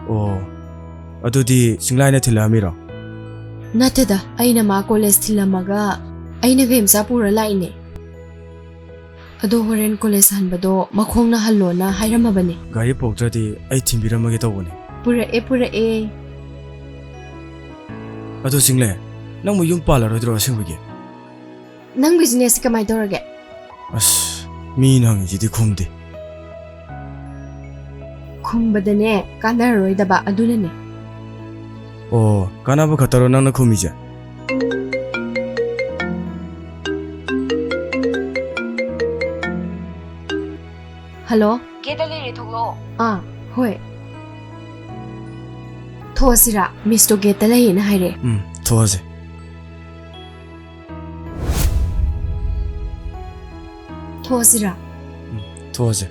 ꯑꯣ, ꯑꯗꯨꯗꯤ ꯆꯤꯡꯂꯥꯏꯅ ꯊꯤꯜꯂꯛꯑꯝꯃꯤꯔꯣ? ꯅꯠꯇꯦꯗ, ꯑꯩꯅ ꯃꯥ ꯀꯣꯂꯦꯖ ꯊꯤꯜꯂꯝꯃꯒ ꯑꯩꯅ ꯒꯥꯔꯤ ꯃꯆꯥ ꯄꯨꯔ ꯂꯥꯛꯏꯅꯦ꯫ ꯑꯗꯣ ꯍꯣꯔꯦꯟ ꯀꯣꯂꯦꯖ ꯍꯟꯕꯗꯣ ꯃꯈꯣꯡꯅ ꯍꯜꯂꯣꯅ ꯍꯥꯏꯔꯝꯃꯕꯅꯦ꯫ ꯒꯥꯔꯤ ꯄꯨꯔꯛꯇ꯭ꯔꯗꯤ ꯑꯩ ꯊꯤꯟꯕꯤꯔꯝꯃꯒꯦ ꯇꯧꯕꯅꯦ꯫ ꯄꯨꯔꯛꯑꯦ, ꯄꯨꯔꯛꯑꯦ꯫ ꯑꯗꯣ ꯆꯤꯡꯂꯦ, ꯅꯪꯕꯨ ꯌꯨꯝ ꯄꯥꯜꯂꯔꯣꯏꯗ꯭ꯔꯣ ꯑꯁꯦꯡꯕꯒꯤ? ꯅꯪ business ꯁꯤ ꯀꯃꯥꯏ ꯇꯧꯔꯒꯦ? ꯑꯁ, ꯃꯤꯅ ꯍꯪꯉꯤꯁꯤꯗꯤ ꯈꯨꯝꯗꯦ꯫ ꯈꯨꯝꯕꯗꯅꯦ, ꯀꯥꯟꯅꯔꯔꯣꯏꯗꯕ ꯑꯗꯨꯅꯅꯦ꯫ ꯑꯣ, ꯀꯥꯟꯅꯕ ꯈꯛꯇꯔꯣ ꯅꯪꯅ ꯈꯨꯝꯃꯤꯁꯦ? ꯍꯜꯂꯣ? ꯒꯦꯠꯇ ꯂꯩꯔꯦ, ꯊꯣꯛꯂꯛꯑꯣ꯫ ꯑꯥ, ꯍꯣꯏ꯫ ꯊꯣꯛꯑꯁꯤꯔꯥ? ꯃꯤꯁꯇꯣ ꯒꯦꯠꯇ ꯂꯩꯌꯦꯅ ꯍꯥꯏꯔꯦ꯫ ꯎꯝ, ꯊꯣꯛꯑꯁꯦ꯫ ꯊꯣꯛꯑꯁꯤꯔꯥ? ꯎꯝ, ꯊꯣꯛꯑꯁꯦ꯫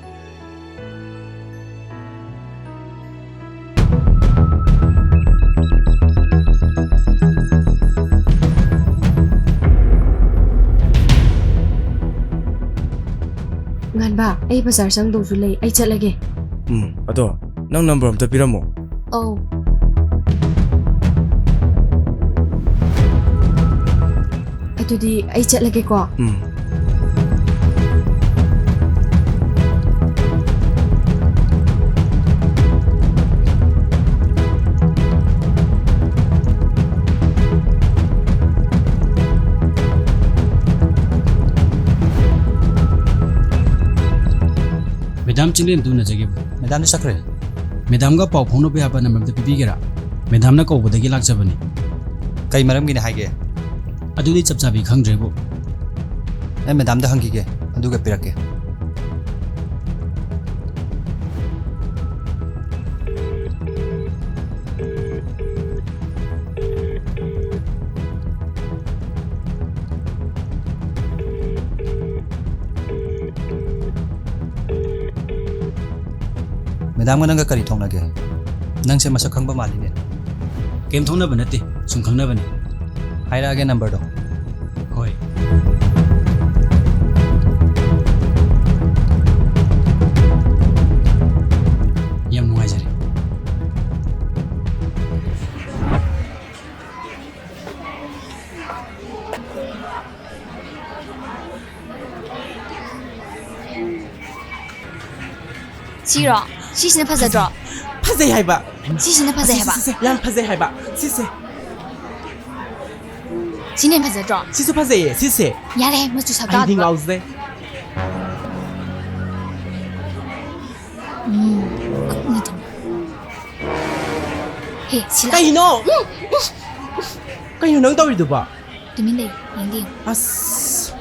ꯉꯥꯟꯕ, ꯑꯩ ꯕꯖꯥꯔ ꯆꯪꯗꯧꯁꯨ ꯂꯩ, ꯑꯩ ꯆꯠꯂꯒꯦ꯫ ꯎꯝ, ꯑꯗꯣ ꯅꯪ ꯅꯝꯕꯔ ꯑꯝꯇ ꯄꯤꯔꯝꯃꯣ꯫ ꯑꯧ꯫ ꯑꯗꯨꯗꯤ ꯑꯩ ꯆꯠꯂꯒꯦꯀꯣ꯫ ꯎꯝ꯫ ꯃꯦꯗꯥꯝ ꯆꯤꯡꯂꯦꯟꯗꯨ ꯎꯅꯖꯒꯦꯕꯨ꯫ ꯃꯦꯗꯥꯝꯗꯤ ꯆꯠꯈ꯭ꯔꯦ꯫ ꯃꯦꯗꯥꯝꯒ ꯄꯥꯎ ꯐꯥꯎꯅꯕ ꯌꯥꯕ ꯅꯝꯕꯔ ꯑꯝꯇ ꯄꯤꯕꯤꯒꯦꯔꯥ? ꯃꯦꯗꯥꯝꯅ ꯀꯧꯕꯗꯒꯤ ꯂꯥꯛꯆꯕꯅꯤ꯫ ꯀꯩ ꯃꯔꯝꯒꯤꯅꯤ ꯍꯥꯏꯒꯦ? ꯑꯗꯨꯗꯤ ꯆꯞ ꯆꯥꯕꯤ ꯈꯪꯗ꯭ꯔꯦꯕꯨ꯫ ꯑꯩ ꯃꯦꯗꯥꯝꯗ ꯍꯪꯈꯤꯒꯦ, ꯑꯗꯨꯒ ꯄꯤꯔꯛꯀꯦ꯫ ꯃꯦꯗꯥꯝꯒ ꯅꯪꯒ ꯀꯔꯤ ꯊꯣꯛꯅꯒꯦ? ꯅꯪꯁꯦ ꯃꯁꯛ ꯈꯪꯕ ꯃꯥꯜꯂꯤꯅꯦ꯫ ꯀꯩꯝ ꯊꯣꯛꯅꯕ ꯅꯠꯇꯦ, ꯁꯨꯝ ꯈꯪꯅꯕꯅꯤ꯫ ꯍꯥꯏꯔꯛꯑꯒꯦ ꯅꯝꯕꯔꯗꯣ꯫ ꯍꯣꯏ꯫ ꯌꯥꯝ ꯅꯨꯡꯉꯥꯏꯖꯔꯦ꯫ ꯁꯤꯔꯣ? ꯁꯤꯁꯤꯅ ꯐꯖꯗ꯭ꯔꯣ? ꯐꯖꯩ ꯍꯥꯏꯕ꯫ ꯁꯤꯁꯤꯅ ꯐꯖꯩ ꯁꯤ, ꯍꯥꯏꯕ꯫ ꯁꯤ, ꯁꯤ, ꯁꯤ, ꯌꯥꯝ ꯐꯖꯩ ꯍꯥꯏꯕ꯫ ꯁꯤꯁꯦ꯫ ꯁꯤꯅ ꯍꯦꯟꯅ ꯐꯖꯗ꯭ꯔꯣ? ꯁꯤꯁꯨ ꯐꯖꯩꯌꯦ, ꯁꯤꯁꯦ꯫ ꯌꯥꯔꯦ, ꯃꯆꯨ ꯑꯩꯗꯤ ꯁꯛꯇꯥꯗꯨꯒ꯫ ꯉꯥꯎꯖꯩ꯫ ꯎꯝ, ꯀꯞꯅꯤꯡꯗꯅ꯫ ꯍꯦ, ꯁꯤꯂꯥ꯫ ꯀꯩꯅꯣ? ꯎꯝ, ꯎꯝ꯫ ꯀꯩꯅꯣ ꯅꯪ ꯇꯧꯔꯤꯗꯨꯕꯣ? ꯇꯨꯃꯤꯟ ꯂꯩꯌꯨ, ꯌꯦꯡꯗꯦ ꯌꯦꯡꯉꯨ꯫ ꯑꯁ꯫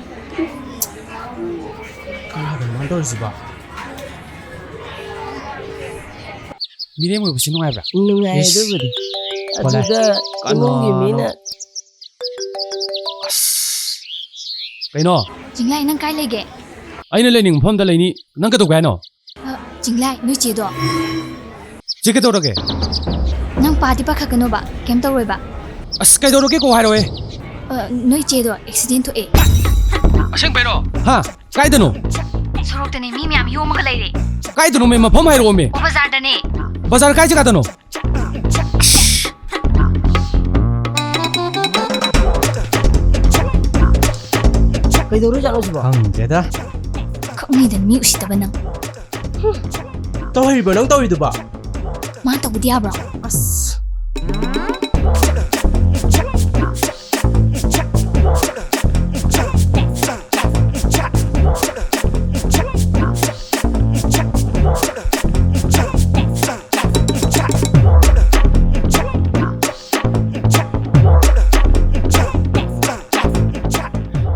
ꯀꯅꯥꯗꯅꯣ ꯃꯥꯅ ꯇꯧꯔꯤꯁꯤꯕꯣ? ꯃꯤꯔꯦꯝ ꯑꯣꯏꯕꯁꯤ ꯅꯨꯡꯉꯥꯏꯕ꯭ꯔꯥ? ꯅꯨꯡꯉꯥꯏ꯫ ꯏꯁ꯫ ꯑꯗꯨꯕꯨꯗꯤ꯫ ꯀꯣꯜꯂꯦ꯫ ꯑꯗꯨꯗ ꯀꯅꯥꯅꯣ? ꯏꯃꯨꯡꯒꯤ ꯃꯤꯅ ꯑꯁ꯫ ꯀꯩꯅꯣ? ꯆꯤꯡꯂꯥꯏ, ꯅꯪ ꯀꯥꯏ ꯂꯩꯒꯦ? ꯑꯩꯅ ꯂꯩꯅꯤꯡꯕ ꯃꯐꯝꯗ ꯂꯩꯅꯤ꯫ ꯅꯪ ꯀꯩꯗꯧꯒꯦ ꯍꯥꯏꯅꯣ? ꯑ, ꯆꯤꯡꯂꯥꯏ, ꯅꯣꯏ ꯆꯦꯗꯣ꯫ ꯆꯦ, ꯀꯩꯗꯧꯔꯒꯦ? ꯅꯪ ꯄꯥꯗꯤ ꯄꯥꯈꯠꯀꯅꯣꯕ, ꯀꯩꯝ ꯇꯧꯔꯣꯏꯕ꯫ ꯑꯁ, ꯀꯩꯗꯧꯔꯒꯦ ꯀꯣ ꯍꯥꯏꯔꯛꯑꯣꯍꯦ꯫ ꯑ, ꯅꯣꯏ ꯆꯦꯗꯣ ꯑꯦꯛꯁꯤꯗꯦꯟ ꯊꯣꯛꯑꯦ꯫ ꯑꯁꯦꯡꯕꯩꯔꯣ? ꯍꯥ? ꯀꯥꯏꯗꯅꯣ? ꯁꯣꯔꯣꯛꯇꯅꯦ, ꯃꯤ ꯃꯌꯥꯝ ꯌꯣꯝꯃꯒ ꯂꯩꯔꯦ꯫ ꯀꯥꯏꯗꯅꯣꯃꯦ? ꯃꯐꯝ ꯍꯥꯏꯔꯛꯑꯣꯃꯦ꯫ ꯑꯣ, ꯕꯖꯥꯔꯗꯅꯦ꯫ ꯕꯖꯥꯔ ꯀꯥꯏ ꯖꯒꯥꯗꯅꯣ? ꯀꯩꯗꯧꯔꯖꯥꯠꯅꯣ ꯁꯤꯕꯣ? ꯈꯪꯗꯦꯗ꯫ ꯈꯪꯉꯤꯗ, ꯃꯤ ꯎꯁꯤꯠꯇꯕ ꯅꯪ꯫ ꯇꯧꯍꯩꯕ꯭ꯔꯣ ꯅꯪ ꯇꯧꯔꯤꯗꯨꯕꯣ? ꯃꯥ ꯇꯧꯕꯗꯤ ꯌꯥꯕ꯭ꯔꯣ? ꯑꯁ꯫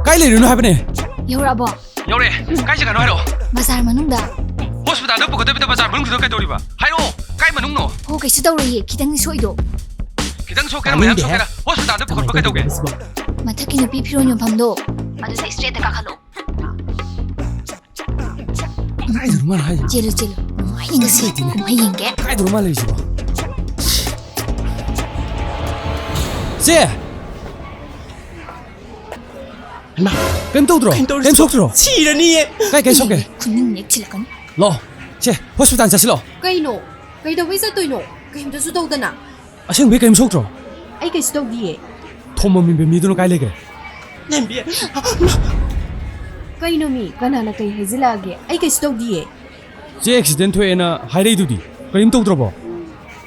ꯀꯥꯏ ꯂꯩꯔꯤꯅꯣ ꯍꯥꯏꯕꯅꯦ? ꯌꯧꯔꯛꯑꯕꯣ? ꯌꯧꯔꯦ꯫ ꯀꯥꯏ ꯖꯒꯥꯅꯣ ꯍꯥꯏꯔꯛꯑꯣ꯫ ꯕꯖꯥꯔ ꯃꯅꯨꯡꯗ꯫ ꯍꯣꯁꯄꯤꯇꯥꯜꯗ ꯄꯨꯈꯠꯇꯕꯤꯗ ꯕꯖꯥꯔ ꯃꯅꯨꯡꯗꯨꯗ ꯀꯩꯗꯧꯔꯤꯕ? ꯍꯥꯏꯔꯛꯑꯣ꯫ ꯀꯥꯏ ꯃꯅꯨꯡꯅꯣ? ꯍꯣ, ꯀꯩꯁꯨ ꯇꯧꯔꯣꯏꯌꯦ꯫ ꯈꯤꯇꯪꯗꯤ ꯁꯣꯛꯏꯗꯣ꯫ ꯈꯤꯇꯪ ꯁꯣꯛꯀꯦꯔꯥ, ꯃꯌꯥꯝ ꯇꯥꯅꯤꯡꯗꯦꯍꯦ꯫ ꯁꯣꯛꯀꯦꯔꯥ, ꯍꯣꯁꯄꯤꯇꯥꯜꯗ ꯄꯨꯈꯠꯄ ꯀꯃꯥꯏꯅ ꯀꯩꯗꯧꯒꯦ? ꯇꯧꯒꯦ ꯁꯤꯕꯣ? ꯃꯊꯛꯀꯤ ꯅꯨꯄꯤ ꯐꯤꯔꯣꯟ ꯌꯣꯟꯐꯝꯗꯣ, ꯑꯗꯨꯗ ꯏꯁꯇ꯭ꯔꯦꯠꯇ ꯀꯥꯈꯠꯂꯣ꯫ ꯀꯥꯏꯗꯅꯣ ꯃꯥꯅ ꯍꯥꯏꯁꯦ? ꯆꯦꯜꯂꯨ, ꯆꯦꯜꯂꯨ꯫ ꯅꯨꯡꯉꯥꯏꯅꯤ ꯉꯁꯤ꯫ ꯂꯩꯇꯦꯅꯦ꯫ ꯀꯨꯝꯍꯩ ꯌꯦꯡꯒꯦ꯫ ꯀꯥꯏꯗꯅꯣ ꯃꯥꯅ ꯂꯩꯁꯤꯕꯣ? ꯆꯦ! ꯍꯩꯃꯥ! ꯀꯩꯝ ꯇꯧꯗ꯭ꯔꯣ? ꯀꯩꯝ ꯇꯧꯗ꯭ꯔꯣ? ꯀꯩꯝ ꯁꯣꯛꯇ꯭ꯔꯣ? ꯁꯤꯔꯅꯤꯌꯦ! ꯀꯥꯏ, ꯀꯩ ꯁꯣꯛꯀꯦ? ꯈꯨꯅꯤꯡ ꯅꯦꯛꯊꯤꯜꯂꯛꯀꯅꯤ꯫ ꯂꯥꯛꯑꯣ꯫ ꯆꯦ, ꯍꯣꯁꯄꯤꯇꯥꯜ ꯆꯠꯁꯤ ꯂꯥꯛꯑꯣ꯫ ꯀꯩꯅꯣ? ꯀꯩꯗꯧꯕꯩ ꯆꯠꯇꯣꯏꯅꯣ? ꯀꯩꯝꯇꯁꯨ ꯇꯧꯗꯅ꯫ ꯑꯁꯦꯡꯕꯩ ꯀꯩꯝ ꯁꯣꯛꯇ꯭ꯔꯣ? ꯑꯩ ꯀꯩꯁꯨ ꯇꯧꯗꯤꯌꯦ꯫ ꯊꯣꯝꯕ ꯃꯤꯕ ꯃꯤꯗꯨꯅ ꯀꯥꯏ ꯂꯩꯒꯦ? ꯅꯦꯝꯕꯤ! ꯀꯩꯅꯣ ꯃꯤ? ꯀꯅꯥꯅ ꯀꯩ ꯍꯥꯏꯖꯤꯜꯂꯛꯑꯒꯦ? ꯑꯩ ꯀꯩꯁꯨ ꯇꯧꯗꯤꯌꯦ꯫ ꯆꯦ ꯑꯦꯛꯁꯤꯗꯦꯟ ꯊꯣꯛꯑꯦꯅ ꯍꯥꯏꯔꯛꯏꯗꯨꯗꯤ? ꯀꯔꯤꯝ ꯇꯧꯗ꯭ꯔꯕꯣ?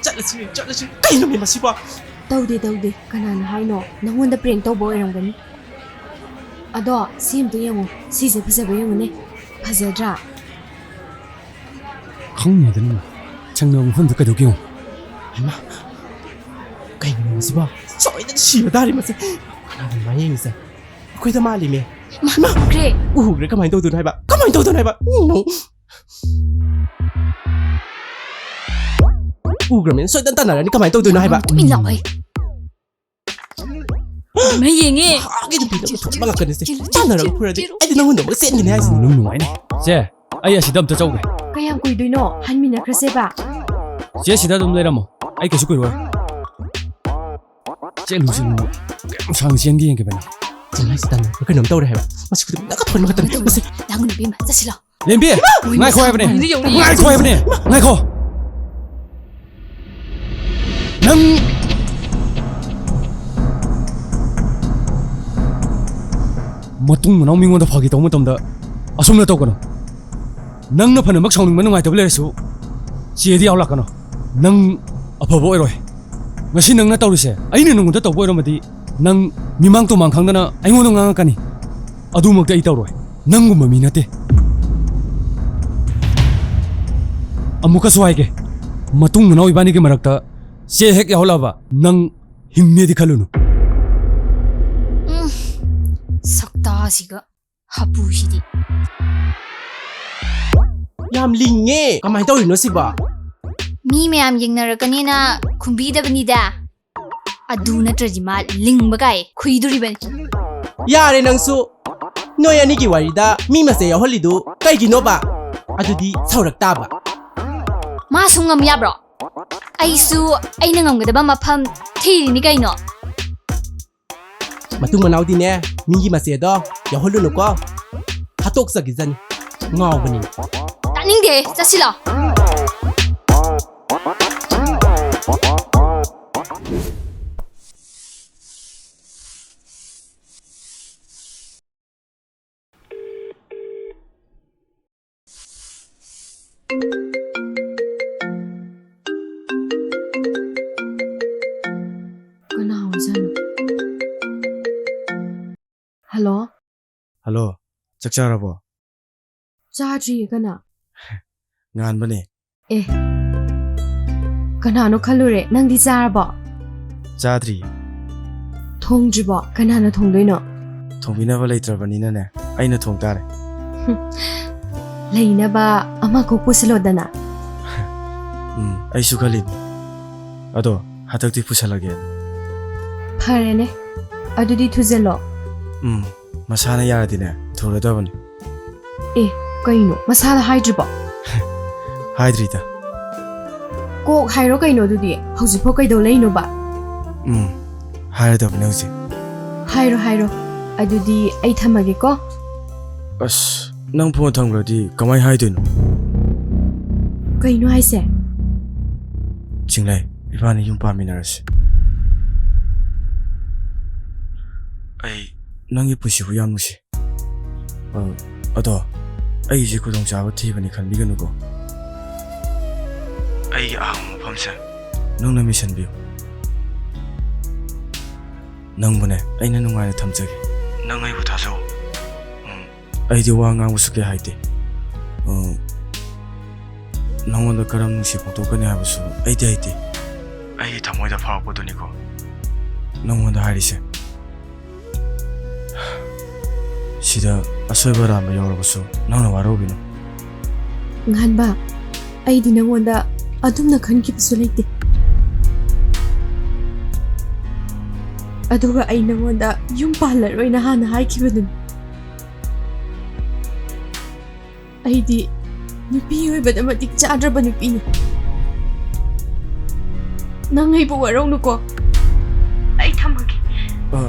ꯆꯠꯂꯁꯤ, ꯆꯠꯂꯁꯤ꯫ ꯀꯩꯅꯣ ꯃꯤ ꯃꯁꯤꯕꯣ? ꯇꯧꯗꯦ, ꯇꯧꯗꯦ꯫ ꯀꯅꯥꯅ ꯍꯥꯏꯅꯣ? ꯅꯪꯉꯣꯟꯗ ꯄ꯭ꯔꯦꯡ ꯇꯧꯕ ꯑꯣꯏꯔꯝꯒꯅꯤ꯫ ꯑꯗꯣ ꯁꯤ ꯑꯝꯇ ꯌꯦꯡꯉꯣ꯫ ꯁꯤꯁꯦ ꯐꯖꯕ ꯌꯦꯡꯉꯨꯅꯦ꯫ ꯐꯖꯗ꯭ꯔꯥ? ꯈꯪꯉꯦꯗꯅ꯫ ꯁꯪꯅꯕ ꯃꯐꯝꯗ ꯀꯩꯗꯧꯒꯦ ꯌꯦꯡꯉꯣ꯫ ꯍꯩꯃꯥ! ꯀꯩꯅꯣ ꯃꯁꯤꯕꯣ? ꯁꯣꯏꯗꯅ ꯁꯤꯕ ꯇꯥꯔꯦ ꯃꯁꯦ꯫ ꯀꯅꯥꯅꯣ ꯃꯥ ꯌꯦꯡꯉꯤꯁꯦ? ꯑꯩꯈꯣꯏꯗ ꯃꯥꯜꯂꯤꯃꯦ꯫ ꯃꯥ ꯎꯈ꯭ꯔꯦ꯫ ꯎꯈ꯭ꯔꯦ? ꯀꯃꯥꯏꯅ ꯇꯧꯗꯣꯏꯅꯣ ꯍꯥꯏꯕ? ꯀꯃꯥꯏꯅ ꯇꯧꯗꯣꯏꯅꯣ ꯍꯥꯏꯕ? ꯎꯝ, ꯅꯣ꯫ ꯎꯈ꯭ꯔꯕꯅꯤꯅ ꯁꯣꯏꯗꯅ ꯇꯥꯟꯅꯔꯅꯤ꯫ ꯀꯃꯥꯏꯅ ꯇꯧꯗꯣꯏꯅꯣ ꯍꯥꯏꯕ? ꯇꯨꯃꯤꯟ ꯂꯥꯛꯑꯣ꯫ ꯃꯩ ꯌꯦꯡꯉꯦ꯫ ꯐꯥꯒꯦ ꯅꯨꯄꯤꯗꯣ ꯊꯣꯛꯄ ꯉꯥꯛꯇꯅꯤꯁꯦ꯫ ꯆꯦꯜꯂꯨ, ꯆꯦꯜꯂꯨ, ꯇꯥꯟꯅꯔꯒ ꯆꯦꯜꯂꯨ, ꯐꯨꯔꯗꯤ ꯆꯦꯜꯂꯨ꯫ ꯑꯩꯗꯤ ꯅꯪꯉꯣꯟꯗ ꯑꯃꯨꯛ ꯆꯦꯟꯒꯅꯤ ꯍꯥꯏꯁꯤꯅꯤ꯫ ꯅꯨꯡ ꯅꯨꯡꯉꯥꯏꯅꯦ꯫ ꯆꯦ, ꯑꯩ ꯑꯁꯤꯗ ꯑꯝꯇ ꯆꯧꯒꯦ꯫ ꯀꯌꯥꯝ ꯀꯨꯏꯗꯣꯏꯅꯣ? ꯍꯟꯃꯤꯟꯅꯈ꯭ꯔꯁꯦꯕ꯫ ꯆꯦ, ꯁꯤꯗ ꯑꯗꯨꯝ ꯂꯩꯔꯝꯃꯣ꯫ ꯑꯩ ꯀꯩꯁꯨ ꯀꯨꯏꯔꯣꯏ꯫ ꯆꯦꯜꯂꯨ, ꯆꯦꯜꯂꯨ꯫ ꯀꯌꯥꯝ ꯁꯥꯡꯅ ꯆꯦꯟꯒꯦ ꯌꯦꯡꯒꯦ ꯕꯦꯅꯥ꯫ ꯆꯦꯟ ꯍꯥꯏꯁꯤ ꯇꯥꯟꯅꯔꯒ ꯀꯩꯅꯣꯝ ꯇꯧꯔꯦ ꯍꯥꯏꯕ꯫ ꯃꯁꯤ ꯈꯨꯗꯤꯡꯃꯛ ꯅꯪꯒ ꯊꯣꯛꯍꯟꯕ ꯈꯛꯇꯅꯤ꯫ ꯃꯁꯤ ꯂꯥꯡꯒꯅꯨ ꯏꯕꯦꯝꯃ, ꯆꯠꯁꯤꯂꯣ꯫ ꯂꯦꯝꯕꯤ! ꯉꯥꯏꯈꯣ ꯍꯥꯏꯕꯅꯦ! ꯌꯧꯔꯦ, ꯌꯧꯔꯦ꯫ ꯉꯥꯏꯈꯣ ꯍꯥꯏꯕꯅꯦ! ꯉꯥꯏꯈꯣ! ꯅꯪ ꯃꯇꯨꯡ ꯃꯅꯥꯎ ꯃꯤꯉꯣꯟꯗ ꯐꯥꯒꯤ ꯇꯧꯕ ꯃꯇꯝꯗ ꯑꯁꯨꯝꯅ ꯇꯧꯒꯅꯨ꯫ ꯅꯪꯅ ꯐꯅꯃꯛ ꯁꯥꯎꯅꯤꯡꯕ ꯅꯨꯡꯉꯥꯏꯇꯕ ꯂꯩꯔꯁꯨ ꯆꯦꯗꯤ ꯌꯥꯎ ꯂꯥꯛꯀꯅꯨ꯫ ꯅꯪ ꯑꯐꯕ ꯑꯣꯏꯔꯣꯏ꯫ ꯉꯁꯤ ꯅꯪꯅ ꯇꯧꯔꯤꯁꯦ ꯑꯩꯅ ꯅꯉꯣꯟꯗ ꯇꯧꯕ ꯑꯣꯏꯔꯝꯃꯗꯤ ꯅꯪ ꯃꯤꯃꯥꯡ ꯇꯨꯃꯥꯡ ꯈꯪꯗꯅ ꯑꯩꯉꯣꯟꯗ ꯉꯥꯡꯉꯛꯀꯅꯤ꯫ ꯑꯗꯨꯃꯛꯇꯤ ꯑꯩ ꯇꯧꯔꯣꯏ꯫ ꯅꯪꯒꯨꯝꯕ ꯃꯤ ꯅꯠꯇꯦ꯫ ꯑꯃꯨꯛꯀꯁꯨ ꯍꯥꯏꯒꯦ, ꯃꯇꯨꯡ ꯃꯅꯥꯎ ꯏꯕꯥꯅꯤꯒꯤ ꯃꯔꯛꯇ ꯆꯦ ꯍꯦꯛ ꯌꯥꯎꯍꯜꯂꯛꯑꯕ ꯅꯪ ꯍꯤꯡꯅꯦꯗꯤ ꯈꯜꯂꯨꯅꯨ꯫ ꯎꯝ, ꯁꯛꯇꯥꯁꯤꯒ ꯍꯥꯄꯨꯁꯤꯗꯤ꯫ ꯌꯥꯝ ꯂꯤꯡꯉꯦ꯫ ꯀꯃꯥꯏꯅ ꯇꯧꯔꯤꯅꯣ ꯁꯤꯕꯣ? ꯃꯤ ꯃꯌꯥꯝ ꯌꯦꯡꯅꯔꯛꯀꯅꯤꯅ ꯈꯨꯝꯕꯤꯗꯕꯅꯤꯗ꯫ ꯑꯗꯨ ꯅꯠꯇ꯭ꯔꯗꯤ ꯃꯥ ꯂꯤꯡꯕ ꯀꯥꯏ ꯈꯨꯏꯗꯣꯔꯤꯕꯅꯤ꯫ ꯌꯥꯔꯦ ꯅꯪꯁꯨ꯫ ꯅꯣꯏ ꯑꯅꯤꯒꯤ ꯋꯥꯔꯤꯗ ꯃꯤ ꯃꯁꯦ ꯌꯥꯎꯍꯜꯂꯤꯗꯨ ꯀꯩꯒꯤꯅꯣꯕ? ꯑꯗꯨꯗꯤ ꯁꯧꯔꯛ ꯇꯥꯕ꯫ ꯃꯥ ꯁꯨꯡ ꯉꯝ ꯌꯥꯕ꯭ꯔꯣ? ꯑꯩꯁꯨ ꯑꯩꯅ ꯉꯝꯒꯗꯕ ꯃꯐꯝ ꯊꯤꯔꯤꯅꯤ ꯀꯩꯅꯣ꯫ ꯃꯇꯨꯡ ꯃꯅꯥꯎꯗꯤꯅꯦ, ꯃꯤꯒꯤ ꯃꯆꯦꯗꯣ ꯌꯥꯎꯍꯜꯂꯨꯅꯨꯀꯣ꯫ ꯍꯥꯠꯇꯣꯛꯆꯈꯤꯖꯅꯤ꯫ ꯉꯥꯎꯕꯅꯤ꯫ ꯇꯥꯅꯤꯡꯗꯦ, ꯆꯠꯁꯤꯂꯣ꯫ ꯀꯅꯥ ꯑꯣꯏꯖꯥꯠꯅꯣ? ꯍꯜꯂꯣ? ꯍꯜꯂꯣ, ꯆꯥꯛ ꯆꯥꯔꯕꯣ? ꯆꯥꯗ꯭ꯔꯤꯌꯦ, ꯀꯅꯥ? ꯉꯥꯟꯕꯅꯦ꯫ ꯑꯦ, ꯀꯅꯥꯅꯣ ꯈꯜꯂꯨꯔꯦ꯫ ꯅꯪꯗꯤ ꯆꯥꯔꯕꯣ? ꯆꯥꯗ꯭ꯔꯤꯌꯦ꯫ ꯊꯣꯡꯗ꯭ꯔꯤꯕꯣ? ꯀꯅꯥꯅ ꯊꯣꯡꯗꯣꯏꯅꯣ? ꯊꯣꯡꯕꯤꯅꯕ ꯂꯩꯇ꯭ꯔꯕꯅꯤꯅꯅꯦ, ꯑꯩꯅ ꯊꯣꯡ ꯇꯥꯔꯦ꯫ ꯍꯨꯝ, ꯂꯩꯅꯕ ꯑꯃ ꯀꯣꯛ ꯄꯨꯁꯤꯜꯂꯣꯗꯅ꯫ ꯎꯝ, ꯑꯩꯁꯨ ꯈꯜꯂꯤꯅꯤ꯫ ꯑꯗꯣ ꯍꯟꯗꯛꯇꯤ ꯄꯨꯁꯜꯂꯒꯦ꯫ ꯐꯔꯦꯅꯦ, ꯑꯗꯨꯗꯤ ꯊꯨꯖꯜꯂꯣ꯫ ꯎꯝ, ꯃꯁꯥꯅ ꯌꯥꯔꯗꯤꯅꯦ, ꯊꯨꯔꯗꯕꯅꯤ꯫ ꯑꯦ, ꯀꯩꯅꯣ, ꯃꯁꯥꯗ ꯍꯥꯏꯗ꯭ꯔꯤꯕꯣ? ꯍꯥꯏꯗ꯭ꯔꯤꯗ꯫ ꯀꯣꯛ ꯍꯥꯏꯔꯣ ꯀꯩꯅꯣ ꯑꯗꯨꯗꯤ, ꯍꯧꯖꯤꯛꯐꯥꯎ ꯀꯩꯗꯧ ꯂꯩꯅꯣꯕ? ꯎꯝ, ꯍꯥꯏꯔꯗꯕꯅꯦ ꯍꯧꯖꯤꯛ꯫ ꯍꯥꯏꯔꯣ, ꯍꯥꯏꯔꯣ꯫ ꯑꯗꯨꯗꯤ ꯑꯩ ꯊꯝꯃꯒꯦꯀꯣ꯫ ꯑꯁ, ꯅꯪ ꯐꯣꯟ ꯊꯝꯈ꯭ꯔꯗꯤ ꯀꯃꯥꯏ ꯍꯥꯏꯗꯣꯏꯅꯣ? ꯀꯩꯅꯣ ꯍꯥꯏꯁꯦ? ꯆꯤꯡꯂꯩ, ꯏꯕꯥꯅꯤ ꯌꯨꯝ ꯄꯥꯟꯃꯤꯟꯅꯔꯁꯤ꯫ ꯑꯩ ꯅꯪꯒꯤ ꯄꯨꯟꯁꯤꯕꯨ ꯌꯥꯝ ꯅꯨꯡꯁꯤ꯫ ꯑ, ꯑꯗꯣ, ꯑꯩꯒꯤꯁꯦ ꯈꯨꯗꯣꯡꯆꯥꯕ ꯊꯤꯕꯅꯤ ꯈꯟꯕꯤꯒꯅꯨꯀꯣ꯫ ꯑꯩꯒꯤ ꯑꯍꯥꯡꯕ ꯃꯐꯝꯁꯦ ꯅꯪꯅ ꯃꯦꯟꯁꯤꯟꯕꯤꯌꯨ꯫ ꯅꯪꯕꯨꯅꯦ, ꯑꯩꯅ ꯅꯨꯡꯉꯥꯏꯅ ꯊꯝꯖꯒꯦ꯫ ꯅꯪ ꯑꯩꯕꯨ ꯊꯥꯖꯧ꯫ ꯎꯝ꯫ ꯑꯩꯗꯤ ꯋꯥ ꯉꯥꯡꯕꯁꯨ ꯀꯌꯥ ꯍꯩꯇꯦ꯫ ꯎꯝ꯫ ꯅꯪꯉꯣꯟꯗ ꯀꯔꯝ ꯅꯨꯡꯁꯤ ꯐꯣꯡꯗꯣꯛꯀꯅꯤ ꯍꯥꯏꯕꯁꯨ ꯑꯩꯗꯤ ꯍꯩꯇꯦ꯫ ꯑꯩꯒꯤ ꯊꯃꯣꯏꯗ ꯐꯥꯎꯔꯛꯄꯗꯨꯅꯤꯀꯣ ꯅꯪꯉꯣꯟꯗ ꯍꯥꯏꯔꯤꯁꯦ꯫ ꯁꯤꯗ ꯑꯁꯣꯏꯕ ꯑꯔꯥꯟꯕ ꯌꯥꯎꯔꯕꯁꯨ ꯅꯪꯅ ꯋꯥꯔꯧꯕꯤꯅꯨ꯫ ꯉꯥꯟꯕ, ꯑꯩꯗꯤ ꯅꯪꯉꯣꯟꯗ ꯑꯗꯨꯝꯅ ꯈꯟꯈꯤꯕꯁꯨ ꯂꯩꯇꯦ꯫ ꯑꯗꯨꯒ ꯑꯩ ꯅꯪꯉꯣꯟꯗ ꯌꯨꯝ ꯄꯥꯜꯂꯔꯣꯏꯅ ꯍꯥꯟꯅ ꯍꯥꯏꯈꯤꯕꯗꯨꯅꯤ꯫ ꯑꯩꯗꯤ ꯅꯨꯄꯤ ꯑꯣꯏꯕꯗ ꯃꯇꯤꯛ ꯆꯥꯗ꯭ꯔꯕ ꯅꯨꯄꯤꯅꯤ꯫ ꯅꯪ ꯑꯩꯕꯨ ꯋꯥꯔꯧꯅꯨꯀꯣ꯫ ꯑꯩ ꯊꯝꯃꯒꯦ꯫ ꯑ,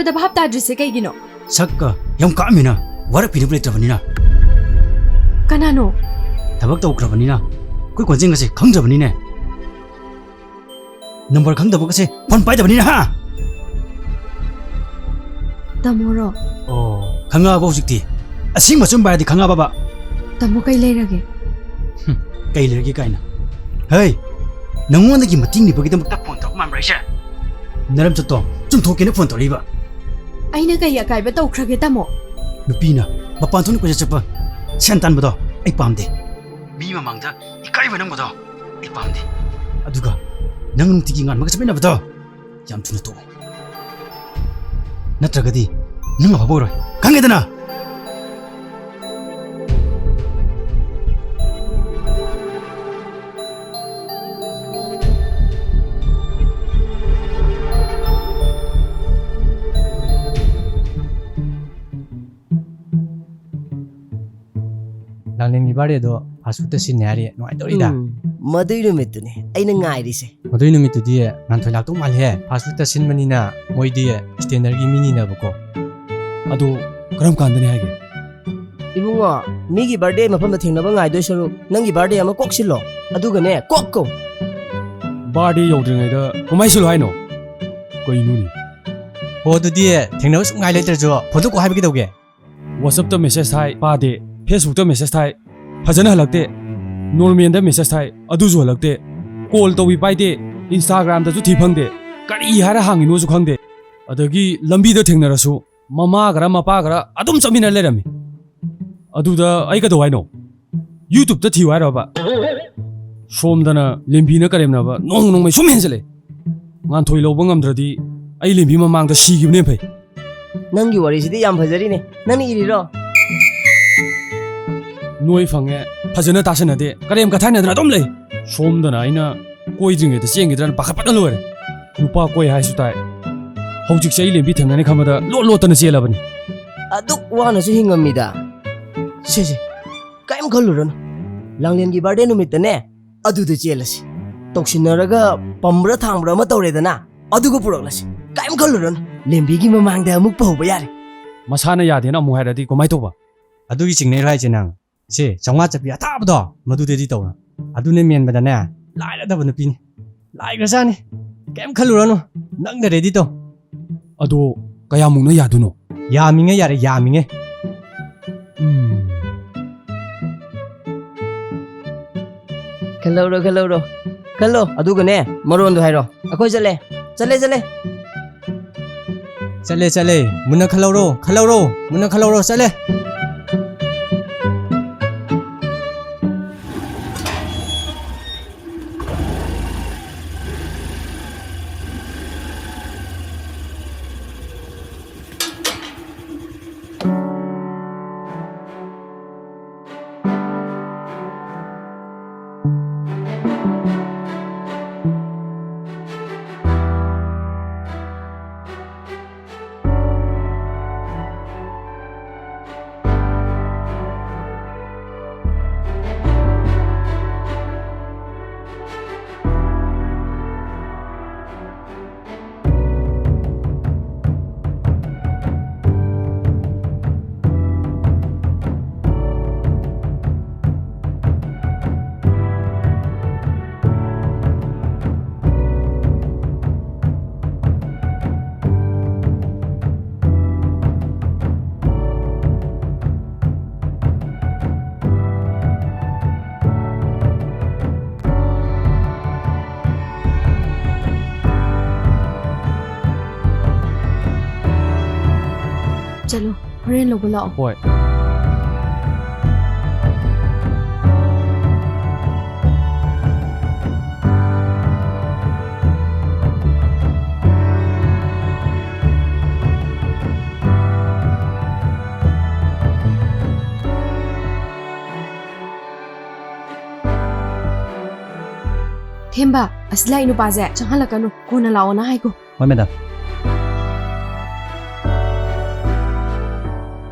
ꯗ ꯚꯥꯞ ꯇꯥꯗ꯭ꯔꯤꯁꯦ ꯀꯩꯒꯤꯅꯣ? ꯁꯛꯀ ꯌꯥꯝ ꯀꯥꯛꯑꯝꯃꯤꯅ, ꯋꯥꯔꯛꯄꯤꯅꯕ ꯂꯩꯇ꯭ꯔꯕꯅꯤꯅ꯫ ꯀꯅꯥꯅꯣ? ꯊꯕꯛ ꯇꯧꯈ꯭ꯔꯕꯅꯤꯅ, ꯑꯩꯈꯣꯏ ꯀꯣꯟꯖꯦꯟꯒꯁꯦ ꯈꯪꯗ꯭ꯔꯕꯅꯤꯅꯦ꯫ ꯅꯝꯕꯔ ꯈꯪꯗꯕꯒꯁꯦ ꯐꯣꯟ ꯄꯥꯏꯗꯕꯅꯤꯅ, ꯍꯥ? ꯇꯥꯃꯣꯔꯣ? ꯑꯣ, ꯈꯪꯉꯛꯑꯕ ꯍꯧꯖꯤꯛꯇꯤ? ꯑꯁꯦꯡꯕ ꯑꯆꯨꯝꯕ ꯍꯥꯏꯔꯗꯤ ꯈꯪꯉꯛꯑꯕꯕ? ꯇꯥꯃꯣ, ꯀꯩ ꯂꯩꯔꯒꯦ? ꯍꯨꯝ, ꯀꯩ ꯂꯩꯔꯒꯦ ꯀꯥꯏꯅ? ꯍꯩ, ꯅꯪꯉꯣꯟꯗꯒꯤ ꯃꯇꯦꯡ ꯅꯤꯕꯒꯤꯗꯃꯛꯇ ꯐꯣꯟ ꯇꯧꯔꯛꯄ ꯃꯥꯟꯕ꯭ꯔꯥ ꯑꯩꯁꯦ? ꯅꯔꯝꯆꯠꯇꯣ ꯆꯨꯝꯊꯣꯛꯀꯦꯅ ꯐꯣꯟ ꯇꯧꯔꯛꯏꯕ꯫ ꯑꯩꯅ ꯀꯩ ꯑꯀꯥꯏꯕ ꯇꯧꯈ꯭ꯔꯒꯦ, ꯇꯥꯃꯣ? ꯅꯨꯄꯤꯅ ꯃꯄꯥꯟ ꯊꯣꯛꯅ ꯀꯣꯏꯆꯠ ꯆꯠꯄ, ꯁꯦꯟ ꯇꯥꯟꯕꯗꯣ ꯑꯩ ꯄꯥꯝꯗꯦ꯫ ꯃꯤ ꯃꯃꯥꯡꯗ ꯏꯀꯥꯏꯕ ꯅꯪꯕꯗꯣ ꯑꯩ ꯄꯥꯝꯗꯦ꯫ ꯑꯗꯨꯒ ꯅꯪ ꯅꯨꯡꯇꯤꯒꯤ ꯉꯥꯟꯕꯒ ꯆꯠꯃꯤꯟꯅꯕꯗꯣ ꯌꯥꯝ ꯊꯨꯅ ꯇꯣꯛꯑꯣ꯫ ꯅꯠꯇ꯭ꯔꯒꯗꯤ ꯅꯪ ꯑꯐꯕ ꯑꯣꯏꯔꯣꯏ꯫ ꯈꯪꯉꯦꯗꯅ? ꯂꯥꯡꯂꯦꯟꯒꯤ ꯕꯥꯔꯗꯦꯗꯣ ꯐꯥꯁ ꯐꯨꯗꯇ ꯁꯤꯟꯅꯤ ꯍꯥꯏꯔꯤ, ꯅꯨꯡꯉꯥꯏꯗꯧꯔꯤꯗ꯫ ꯎꯝ, ꯃꯗꯨꯏ ꯅꯨꯃꯤꯠꯇꯨꯅꯦ ꯑꯩꯅ ꯉꯥꯏꯔꯤꯁꯦ꯫ ꯃꯗꯨꯏ ꯅꯨꯃꯤꯠꯇꯨꯗꯤ ꯉꯥꯟꯊꯣꯏ ꯂꯥꯛꯇꯧ ꯃꯥꯜꯂꯤꯍꯦ꯫ ꯐꯥꯁ ꯐꯨꯗꯇ ꯁꯤꯟꯕꯅꯤꯅ ꯃꯣꯏꯗꯤ ꯁ꯭ꯇꯦꯟꯗꯔꯒꯤ ꯃꯤꯅꯤꯅꯕꯀꯣ꯫ ꯑꯗꯨ ꯀꯔꯝ ꯀꯥꯟꯗꯅꯤ ꯍꯥꯏꯒꯦ? ꯏꯕꯨꯡꯉꯣ, ꯃꯤꯒꯤ ꯕꯥꯔꯗꯦ ꯃꯐꯝꯗ ꯊꯦꯡꯅꯕ ꯉꯥꯏꯗꯣꯏ ꯁꯔꯨꯛ ꯅꯪꯒꯤ ꯕꯥꯔꯗꯦ ꯑꯃ ꯀꯣꯛ ꯁꯤꯜꯂꯣ, ꯑꯗꯨꯒꯅꯦ, ꯀꯣꯛ ꯀꯧ꯫ ꯕꯥꯔꯗꯦ ꯌꯧꯗ꯭ꯔꯤꯉꯩꯗ ꯀꯃꯥꯏ ꯁꯤꯜꯂꯣ ꯍꯥꯏꯅꯣ? ꯀꯩꯅꯣꯅꯦ? ꯍꯣ, ꯑꯗꯨꯗꯤ ꯊꯦꯡꯅꯕ ꯁꯨꯝ ꯉꯥꯏ ꯂꯩꯇ꯭ꯔꯁꯨ ꯐꯣꯟꯗꯣ ꯀꯣꯛ ꯍꯥꯏꯕ ꯀꯩꯗꯧꯒꯦ? WhatsApp-ꯇ message ꯊꯥꯏ, ꯄꯥꯗꯦ꯫ Facebook-ꯇ message ꯊꯥꯏ, ꯐꯖꯅ ꯍꯜꯂꯛꯇꯦ꯫ Normal-ꯗ message ꯊꯥꯏ, ꯑꯗꯨꯁꯨ ꯍꯜꯂꯛꯇꯦ꯫ Call ꯇꯧꯏ ꯄꯥꯏꯗꯦ, Instagram-ꯗꯁꯨ ꯊꯤ ꯐꯪꯗꯦ꯫ ꯀꯔꯤ ꯍꯥꯏꯔ ꯍꯥꯡꯉꯤꯅꯣꯁꯨ ꯈꯪꯗꯦ꯫ ꯑꯗꯒꯤ ꯂꯝꯕꯤꯗ ꯊꯦꯡꯅꯔꯁꯨ ꯃꯃꯥꯒꯔ ꯃꯄꯥꯒꯔ ꯑꯗꯨꯝ ꯆꯠꯃꯤꯟꯅ ꯂꯩꯔꯝꯃꯤ꯫ ꯑꯗꯨꯗ ꯑꯩ ꯀꯩꯗꯧ ꯍꯥꯏꯅꯣ? YouTube-ꯇ ꯊꯤꯌꯨ ꯍꯥꯏꯔꯕ? ꯁꯣꯝꯗꯅ ꯂꯦꯝꯕꯤꯅ ꯀꯔꯦꯝꯅꯕ ꯅꯣꯡ ꯅꯣꯡꯃꯩ ꯁꯨꯝ ꯍꯦꯟꯖꯜꯂꯛꯑꯦ꯫ ꯉꯥꯟꯊꯣꯏ ꯂꯧꯕ ꯉꯝꯗ꯭ꯔꯗꯤ ꯑꯩ ꯂꯦꯝꯕꯤ ꯃꯃꯥꯡꯗ ꯁꯤꯈꯤꯕꯅ ꯐꯩ꯫ ꯅꯪꯒꯤ ꯋꯥꯔꯤꯁꯤꯗꯤ ꯌꯥꯝ ꯐꯖꯔꯤꯅꯦ꯫ ꯅꯪꯅ ꯏꯔꯤꯔꯣ? ꯅꯣꯏ ꯐꯪꯉꯦ, ꯐꯖꯅ ꯇꯥꯁꯟꯅꯗꯦ, ꯀꯔꯦꯝ ꯀꯊꯥꯏꯅꯗꯅ ꯑꯗꯨꯝ ꯂꯩ꯫ ꯁꯣꯝꯗꯅ ꯑꯩꯅ ꯀꯣꯏꯗ꯭ꯔꯤꯉꯩꯗ ꯆꯦꯟꯈꯤꯗ꯭ꯔꯅ ꯄꯥꯈꯠꯄꯅ ꯂꯣꯏꯔꯦ꯫ ꯅꯨꯄꯥ ꯀꯣꯏ ꯍꯥꯏꯁꯨ ꯇꯥꯏ꯫ ꯍꯧꯖꯤꯛꯁꯦ ꯑꯩ ꯂꯦꯝꯕꯤ ꯊꯦꯡꯅꯅꯤ ꯈꯟꯕꯗ ꯂꯣꯠ ꯂꯣꯠꯇꯅ ꯆꯦꯜꯂꯕꯅꯤ꯫ ꯑꯗꯨꯛ ꯋꯥꯅꯁꯨ ꯍꯤꯡꯉꯝꯃꯤꯗ꯫ ꯁꯦ, ꯁꯦ, ꯀꯔꯤꯝ ꯈꯜꯂꯨꯔꯅꯨ꯫ ꯂꯥꯡꯂꯦꯟꯒꯤ ꯕꯥꯔꯗꯦ ꯅꯨꯃꯤꯠꯇꯅꯦ, ꯑꯗꯨꯗ ꯆꯦꯜꯂꯁꯤ꯫ ꯇꯧꯁꯤꯟꯅꯔꯒ ꯄꯝꯕ꯭ꯔꯥ ꯊꯥꯡꯕ꯭ꯔꯥ ꯑꯃ ꯇꯧꯔꯦꯗꯅ, ꯑꯗꯨꯒ ꯄꯨꯔꯛꯂꯁꯤ꯫ ꯀꯔꯤꯝ ꯈꯜꯂꯨꯔꯅꯨ꯫ ꯂꯦꯝꯕꯤꯒꯤ ꯃꯃꯥꯡꯗ ꯑꯃꯨꯛ ꯄꯨꯍꯧꯕ ꯌꯥꯔꯦ꯫ ꯃꯁꯥꯅ ꯌꯥꯗꯦꯅ ꯑꯃꯨꯛ ꯍꯥꯏꯔꯗꯤ ꯀꯃꯥꯏꯅ ꯇꯧꯕ? ꯑꯗꯨꯒꯤ ꯆꯤꯡꯅꯩꯔꯣ ꯍꯥꯏꯁꯦ ꯅꯪ? ꯁꯦ, ꯆꯥꯝꯃꯉꯥ ꯆꯠꯄꯤ ꯑꯊꯥꯕꯗꯣ, ꯃꯗꯨꯗꯗꯤ ꯇꯧꯔꯣ꯫ ꯑꯗꯨꯅ ꯃꯦꯟꯕꯗꯅꯦ, ꯂꯥꯏꯔꯗꯕ ꯅꯨꯄꯤꯅꯤ꯫ ꯂꯥꯏꯈ꯭ꯔꯖꯥꯠꯅꯤ꯫ ꯀꯩꯝ ꯈꯜꯂꯨꯔꯅꯨ꯫ ꯅꯪꯅ ready ꯇꯧ꯫ ꯑꯗꯣ ꯀꯌꯥꯃꯨꯛꯅ ꯌꯥꯗꯣꯏꯅꯣ? ꯌꯥꯝꯃꯤꯉꯩ ꯌꯥꯔꯦ, ꯌꯥꯝꯃꯤꯉꯩ꯫ ꯎꯝ꯫ ꯈꯜꯍꯧꯔꯣ, ꯈꯜꯍꯧꯔꯣ꯫ ꯈꯜꯂꯣ, ꯑꯗꯨꯒꯅꯦ, ꯃꯔꯣꯟꯗꯣ ꯍꯥꯏꯔꯣ꯫ ꯑꯩꯈꯣꯏ ꯆꯠꯂꯦ꯫ ꯆꯠꯂꯦ, ꯆꯠꯂꯦ꯫ ꯆꯠꯂꯦ, ꯆꯠꯂꯦ꯫ ꯃꯨꯟꯅ ꯈꯜꯍꯧꯔꯣ, ꯈꯜꯍꯧꯔꯣ꯫ ꯃꯨꯟꯅ ꯈꯜꯍꯧꯔꯣ, ꯆꯠꯂꯦ꯫ ꯆꯠꯂꯣ, ꯍꯣꯔꯦꯟ ꯂꯧꯕ ꯂꯥꯛꯑꯣ꯫ ꯍꯣꯏ꯫ ꯊꯦꯝꯕ, ꯑꯁꯤ ꯂꯥꯛꯏ ꯅꯨꯄꯥꯁꯦ ꯆꯪꯍꯜꯂꯛꯀꯅꯨ, ꯀꯣꯟꯅ ꯂꯥꯛꯑꯣꯅ ꯍꯥꯏꯈꯣ꯫ ꯍꯣꯏ, ꯃꯦꯗꯥꯝ꯫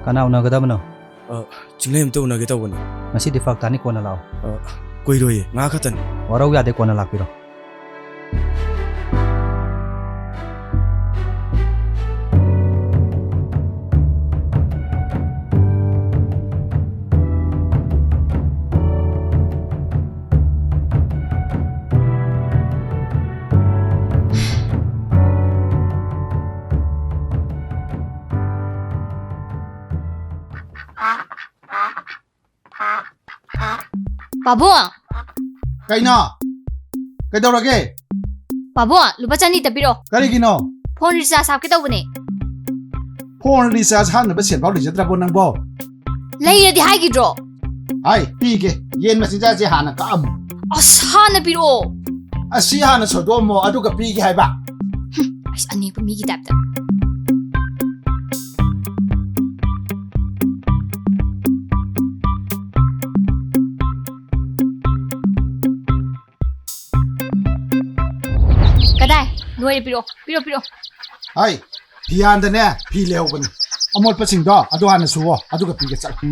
ꯀꯅꯥ ꯎꯅꯒꯗꯕꯅꯣ? ꯑ, ꯆꯤꯡꯂꯩ ꯑꯝꯇ ꯎꯅꯒꯦ ꯇꯧꯕꯅꯤ꯫ ꯉꯁꯤꯗꯤ ꯐꯔꯛ ꯇꯥꯅꯤ, ꯀꯣꯟꯅ ꯂꯥꯛꯑꯣ꯫ ꯑ, ꯀꯨꯏꯔꯣꯏꯌꯦ, ꯉꯥꯏꯍꯥꯛ ꯈꯛꯇꯅꯤ꯫ ꯋꯥꯔꯧ ꯌꯥꯗꯦ, ꯀꯣꯟꯅ ꯂꯥꯛꯄꯤꯔꯣ꯫ ꯄꯥꯕꯨꯡ! ꯀꯩꯅꯣ? ꯀꯩꯗꯧꯔꯒꯦ? ꯄꯥꯕꯨꯡ, ꯂꯨꯄꯥ ꯆꯅꯤꯇ ꯄꯤꯔꯛꯑꯣ꯫ ꯀꯔꯤꯒꯤꯅꯣ? ꯐꯣꯟ ꯔꯤꯆꯥꯔꯖ ꯍꯥꯞꯀꯦ ꯇꯧꯕꯅꯦ꯫ ꯐꯣꯟ ꯔꯤꯆꯥꯔꯖ ꯍꯥꯞꯅꯕ ꯁꯦꯟꯐꯥꯎ ꯂꯩꯖꯗ꯭ꯔꯕꯣ ꯅꯪꯕꯣ? ꯂꯩꯔꯗꯤ ꯍꯥꯏꯈꯤꯗ꯭ꯔꯣ? ꯍꯥꯏ, ꯄꯤꯒꯦ꯫ ꯌꯦꯟ ꯃꯆꯤꯟꯖꯥꯛꯁꯦ ꯍꯥꯟꯅ ꯀꯛꯑꯝꯃꯨ꯫ ꯑꯁ, ꯍꯥꯟꯅ ꯄꯤꯔꯛꯑꯣ꯫ ꯑꯁꯤ ꯍꯥꯟꯅ ꯁꯣꯏꯗꯣꯛꯑꯝꯃꯣ, ꯑꯗꯨꯒ ꯄꯤꯒꯦ ꯍꯥꯏꯕ꯫ ꯍꯨꯝ, ꯑꯁ, ꯑꯅꯦꯛꯄ ꯃꯤꯒꯤ ꯇꯥꯏꯞꯇ꯫ ꯀꯗꯥꯏ? ꯂꯣꯏꯔꯦ, ꯄꯤꯔꯛꯑꯣ, ꯄꯤꯔꯛꯑꯣ, ꯄꯤꯔꯛꯑꯣ꯫ ꯍꯥꯏ, ꯐꯤꯌꯥꯟꯗꯅꯦ, ꯐꯤ ꯂꯩꯍꯧꯕꯅꯤ꯫ ꯑꯃꯣꯠꯄꯁꯤꯡꯗꯣ ꯑꯗꯨ ꯍꯥꯟꯅ ꯁꯨꯋꯣ, ꯑꯗꯨꯒ ꯄꯤꯒꯦ ꯆꯠꯂꯨ꯫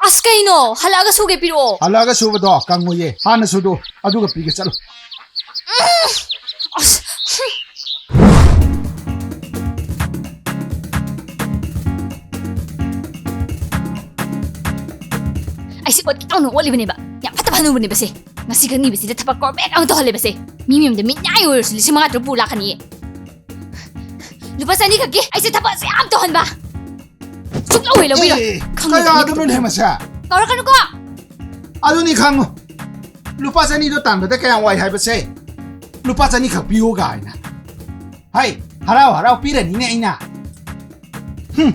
ꯑꯁ, ꯀꯩꯅꯣ? ꯍꯜꯂꯛꯑꯒ ꯁꯨꯒꯦ, ꯄꯤꯔꯛꯑꯣ꯫ ꯍꯜꯂꯛꯑꯒ ꯁꯨꯕꯗꯣ ꯀꯪꯉꯣꯏꯌꯦ, ꯍꯥꯟꯅ ꯁꯨꯗꯣ, ꯑꯗꯨꯒ ꯄꯤꯒꯦ ꯆꯠꯂꯨ꯫ ꯎꯝ, ꯑꯁ, ꯍꯨꯝ꯫ ꯑꯩꯁꯦ ꯑꯣꯠꯀꯦ ꯇꯧꯅ ꯑꯣꯠꯂꯤꯕꯅꯦꯕ꯫ ꯌꯥꯝ ꯐꯠꯇꯕ ꯍꯅꯨꯕꯅꯦꯕ ꯁꯦ꯫ ꯉꯁꯤ ꯈꯛ ꯅꯤꯕꯁꯤꯗ ꯊꯕꯛ ꯀꯣꯔꯕꯦꯛ ꯑꯃ ꯇꯧꯍꯜꯂꯦꯕꯁꯦ꯫ ꯃꯤ ꯃꯌꯨꯝꯗ ꯃꯤꯅꯥꯏ ꯑꯣꯏꯔꯁꯨ ꯂꯤꯁꯤꯡ ꯃꯉꯥ ꯇꯔꯨꯛ ꯄꯨꯔ ꯂꯥꯛꯀꯅꯤꯌꯦ꯫ ꯂꯨꯄꯥ ꯆꯅꯤ ꯈꯛꯀꯤ ꯑꯩꯁꯦ ꯊꯕꯛꯁꯦ ꯌꯥꯝ ꯇꯧꯍꯟꯕ꯫ ꯁꯨꯛꯂꯧ ꯍꯦꯛ ꯂꯧꯕꯤꯔꯣꯏ꯫ ꯑꯦ, ꯈꯪꯗꯦ, ꯀꯌꯥꯗꯅꯣ ꯈꯪꯗꯦ꯫ ꯂꯦꯝꯃꯁꯦ? ꯀꯧꯔꯛꯀꯅꯨꯀꯣ꯫ ꯑꯗꯨꯅꯤ ꯈꯪꯉꯨ꯫ ꯂꯨꯄꯥ ꯆꯅꯤꯗꯣ ꯇꯥꯟꯕꯗ ꯀꯌꯥꯝ ꯋꯥꯏ ꯍꯥꯏꯕꯁꯦ꯫ ꯂꯨꯄꯥ ꯆꯅꯤ ꯈꯛ ꯄꯤꯌꯨ ꯀꯥꯏꯅ꯫ ꯍꯩ, ꯍꯔꯥꯎ ꯍꯔꯥꯎ ꯄꯤꯔꯅꯤꯅꯦ ꯑꯩꯅ꯫ ꯍꯨꯝ꯫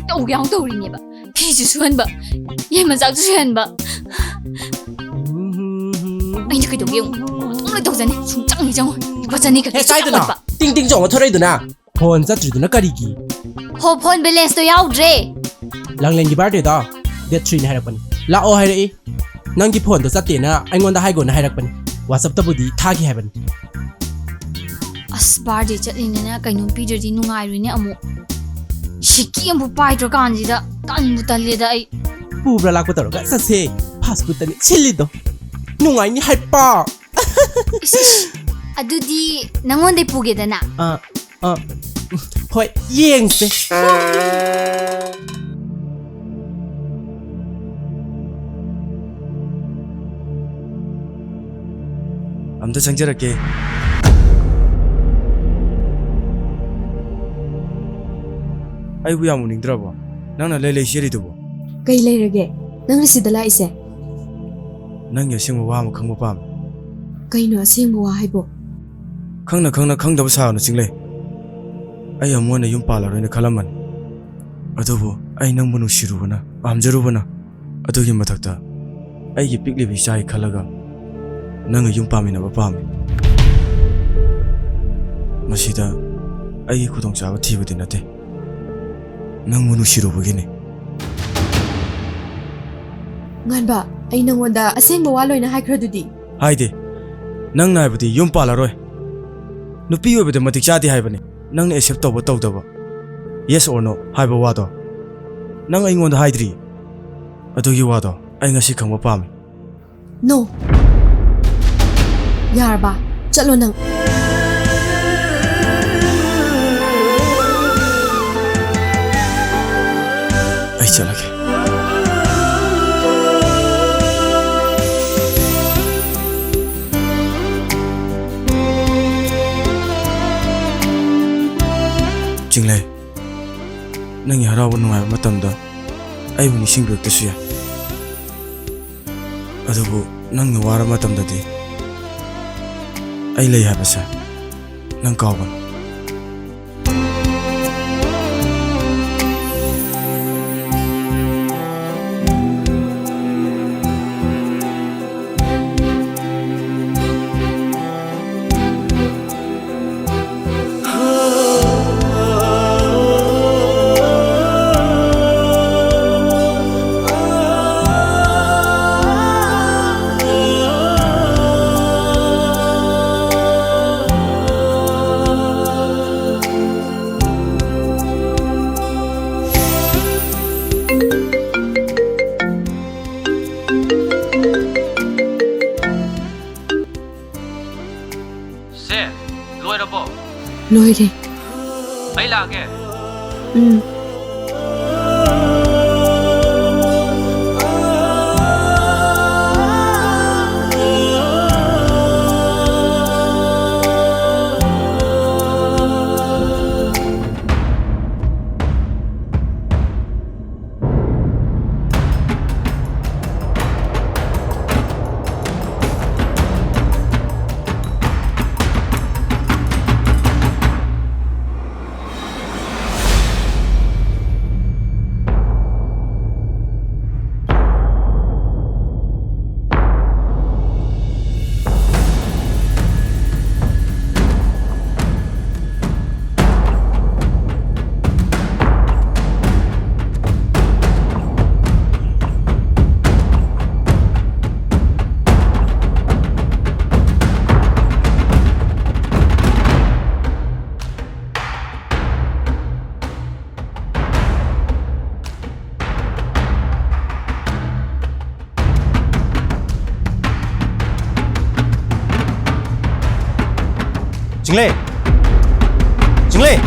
ꯇꯧꯒꯦ ꯌꯥꯎꯅ ꯇꯧꯔꯤꯅꯦꯕ꯫ ꯐꯤꯁꯨ ꯁꯨꯍꯟꯕ, ꯌꯦꯟ ꯃꯆꯥꯛꯁꯨ ꯁꯨꯍꯟꯕ꯫ ꯑꯩꯅ ꯀꯩꯗꯧꯒꯦ ꯌꯦꯡꯉꯨ꯫ ꯑꯗꯨꯝ ꯂꯣꯏ ꯇꯧꯖꯅꯤ꯫ ꯁꯨꯡꯆꯪ ꯍꯦꯛ ꯆꯪꯉꯣꯏ꯫ ꯂꯨꯄꯥ ꯆꯅꯤ ꯈꯛꯀꯤ ꯍꯦ, ꯀꯥꯏꯗꯅꯣ? ꯆꯥꯎꯈꯠꯄ꯫ ꯇꯤꯡ ꯇꯤꯡ ꯆꯣꯡꯉ ꯊꯣꯔꯛꯏꯗꯨꯅ? ꯐꯣꯟ ꯆꯠꯇ꯭ꯔꯤꯗꯨꯅ ꯀꯔꯤꯒꯤ? ꯍꯣ, ꯐꯣꯟ ꯕꯦꯂꯦꯟꯁꯇꯣ ꯌꯥꯎꯗ꯭ꯔꯦ꯫ ꯂꯥꯡꯂꯦꯟꯒꯤ ꯕꯥꯔꯗꯦꯗꯣ ꯗꯦꯠ ꯊ꯭ꯔꯤꯅꯦ ꯍꯥꯏꯔꯛꯄꯅꯤ꯫ ꯂꯥꯛꯑꯣ ꯍꯥꯏꯔꯛꯏ꯫ ꯅꯪꯒꯤ ꯐꯣꯟꯗꯣ ꯆꯠꯇꯦꯅ ꯑꯩꯉꯣꯟꯗ ꯍꯥꯏꯒꯣꯅ ꯍꯥꯏꯔꯛꯄꯅꯤ꯫ WhatsApp-ꯇꯕꯨꯗꯤ ꯊꯥꯈꯤ ꯍꯥꯏꯕꯅꯤ꯫ ꯑꯁ, ꯕꯥꯔꯗꯦ ꯆꯠꯂꯤꯅꯦꯅ ꯀꯩꯅꯣꯝ ꯄꯤꯗ꯭ꯔꯗꯤ ꯅꯨꯡꯉꯥꯏꯔꯣꯏꯅꯦ ꯑꯃꯨꯛ꯫ ꯁꯤꯀꯤ ꯑꯃꯨꯛ ꯄꯥꯏꯗ꯭ꯔꯀꯥꯟꯁꯤꯗ ꯇꯟꯕꯨ ꯇꯜꯂꯦꯗ ꯑꯩ꯫ ꯄꯨꯕ꯭ꯔꯥ ꯂꯥꯛꯄ ꯇꯧꯔꯒ ꯆꯠꯁꯦ꯫ Fast food-ꯇꯅꯤ ꯁꯤꯜꯂꯤꯗꯣ꯫ ꯅꯨꯡꯉꯥꯏꯅꯤ ꯍꯥꯏꯕ꯫ ꯏꯁ, ꯏꯁ, ꯑꯗꯨꯗꯤ ꯅꯪꯉꯣꯟꯗꯩ ꯄꯨꯒꯦꯗꯅ꯫ ꯑꯥ, ꯑꯥ, ꯍꯣꯏ, ꯌꯦꯡꯁꯦ꯫ ꯑꯝꯇ ꯆꯪꯖꯔꯛꯀꯦ꯫ ꯑꯩꯕꯨ ꯌꯥꯝ ꯎꯅꯤꯡꯗ꯭ꯔꯕꯣ? ꯅꯪꯅ ꯂꯩ ꯂꯩ ꯆꯦꯜꯂꯤꯗꯨꯕꯨ? ꯀꯩ ꯂꯩꯔꯒꯦ? ꯅꯪꯅ ꯁꯤꯗ ꯂꯥꯛꯏꯁꯦ? ꯅꯪꯒꯤ ꯑꯁꯦꯡꯕ ꯋꯥ ꯑꯃ ꯈꯪꯕ ꯄꯥꯝꯃꯤ꯫ ꯀꯩꯅꯣ ꯑꯁꯦꯡꯕ ꯋꯥ ꯍꯥꯏꯕꯣ? ꯈꯪꯅ ꯈꯪꯅ ꯈꯪꯗꯕ ꯁꯥꯒꯅꯨ, ꯆꯤꯡꯂꯩ꯫ ꯑꯩ ꯑꯃꯨꯛ ꯍꯟꯅ ꯌꯨꯝ ꯄꯥꯜꯂꯔꯣꯏꯅ ꯈꯜꯂꯝꯕꯅꯤ꯫ ꯑꯗꯨꯕꯨ ꯑꯩ ꯅꯪꯕꯨ ꯅꯨꯡꯁꯤꯔꯨꯕꯅ, ꯄꯥꯝꯖꯔꯨꯕꯅ, ꯑꯗꯨꯒꯤ ꯃꯊꯛꯇ ꯑꯩꯒꯤ ꯄꯤꯛꯂꯤꯕ ꯏꯆꯥꯒꯤ ꯈꯜꯂꯒ ꯅꯪꯒ ꯌꯨꯝ ꯄꯥꯟꯃꯤꯟꯅꯕ ꯄꯥꯝꯃꯤ꯫ ꯃꯁꯤꯗ ꯑꯩꯒꯤ ꯈꯨꯗꯣꯡꯆꯥꯕ ꯊꯤꯕꯗꯤ ꯅꯠꯇꯦ, ꯅꯪꯕꯨ ꯅꯨꯡꯁꯤꯔꯨꯕꯒꯤꯅꯤ꯫ ꯉꯥꯟꯕ, ꯑꯩ ꯅꯪꯉꯣꯟꯗ ꯑꯁꯦꯡꯕ ꯋꯥ ꯂꯣꯏꯅ ꯍꯥꯏꯈ꯭ꯔꯗꯨꯗꯤ꯫ ꯍꯥꯏꯗꯦ꯫ ꯅꯪꯅ ꯍꯥꯏꯕꯗꯤ ꯌꯨꯝ ꯄꯥꯜꯂꯔꯣꯏ, ꯅꯨꯄꯤ ꯑꯣꯏꯕꯗ ꯃꯇꯤꯛ ꯆꯥꯗꯦ ꯍꯥꯏꯕꯅꯤ꯫ ꯅꯪꯅ accept ꯇꯧꯕ ꯇꯧꯗꯕ, yes or no ꯍꯥꯏꯕ ꯋꯥꯗꯣ ꯅꯪ ꯑꯩꯉꯣꯟꯗ ꯍꯥꯏꯗ꯭ꯔꯤ꯫ ꯑꯗꯨꯒꯤ ꯋꯥꯗꯣ ꯑꯩ ꯉꯁꯤ ꯈꯪꯕ ꯄꯥꯝꯃꯤ꯫ No꯫ ꯌꯥꯔꯕ? ꯆꯠꯂꯣ ꯅꯪ꯫ ꯑꯩ ꯆꯠꯂꯒꯦ꯫ ꯆꯤꯡꯂꯩ, ꯅꯪꯒꯤ ꯍꯔꯥꯎꯕ ꯅꯨꯡꯉꯥꯏꯕ ꯃꯇꯝꯗ ꯑꯩꯕꯨ ꯅꯤꯡꯁꯤꯡꯕꯤꯔꯛꯇꯁꯨ ꯌꯥꯏ, ꯑꯗꯨꯕꯨ ꯅꯪꯅ ꯋꯥꯔꯕ ꯃꯇꯝꯗꯗꯤ ꯑꯩ ꯂꯩ ꯍꯥꯏꯕꯁꯦ ꯅꯪ ꯀꯥꯎꯒꯅꯨ꯫ ꯁꯦ, ꯂꯣꯏꯔꯕꯣ? ꯂꯣꯏꯔꯦ꯫ ꯑꯩ ꯂꯥꯛꯑꯒꯦ꯫ ꯎꯝ꯫ ꯆꯤꯡꯂꯩ! ꯆꯤꯡꯂꯩ!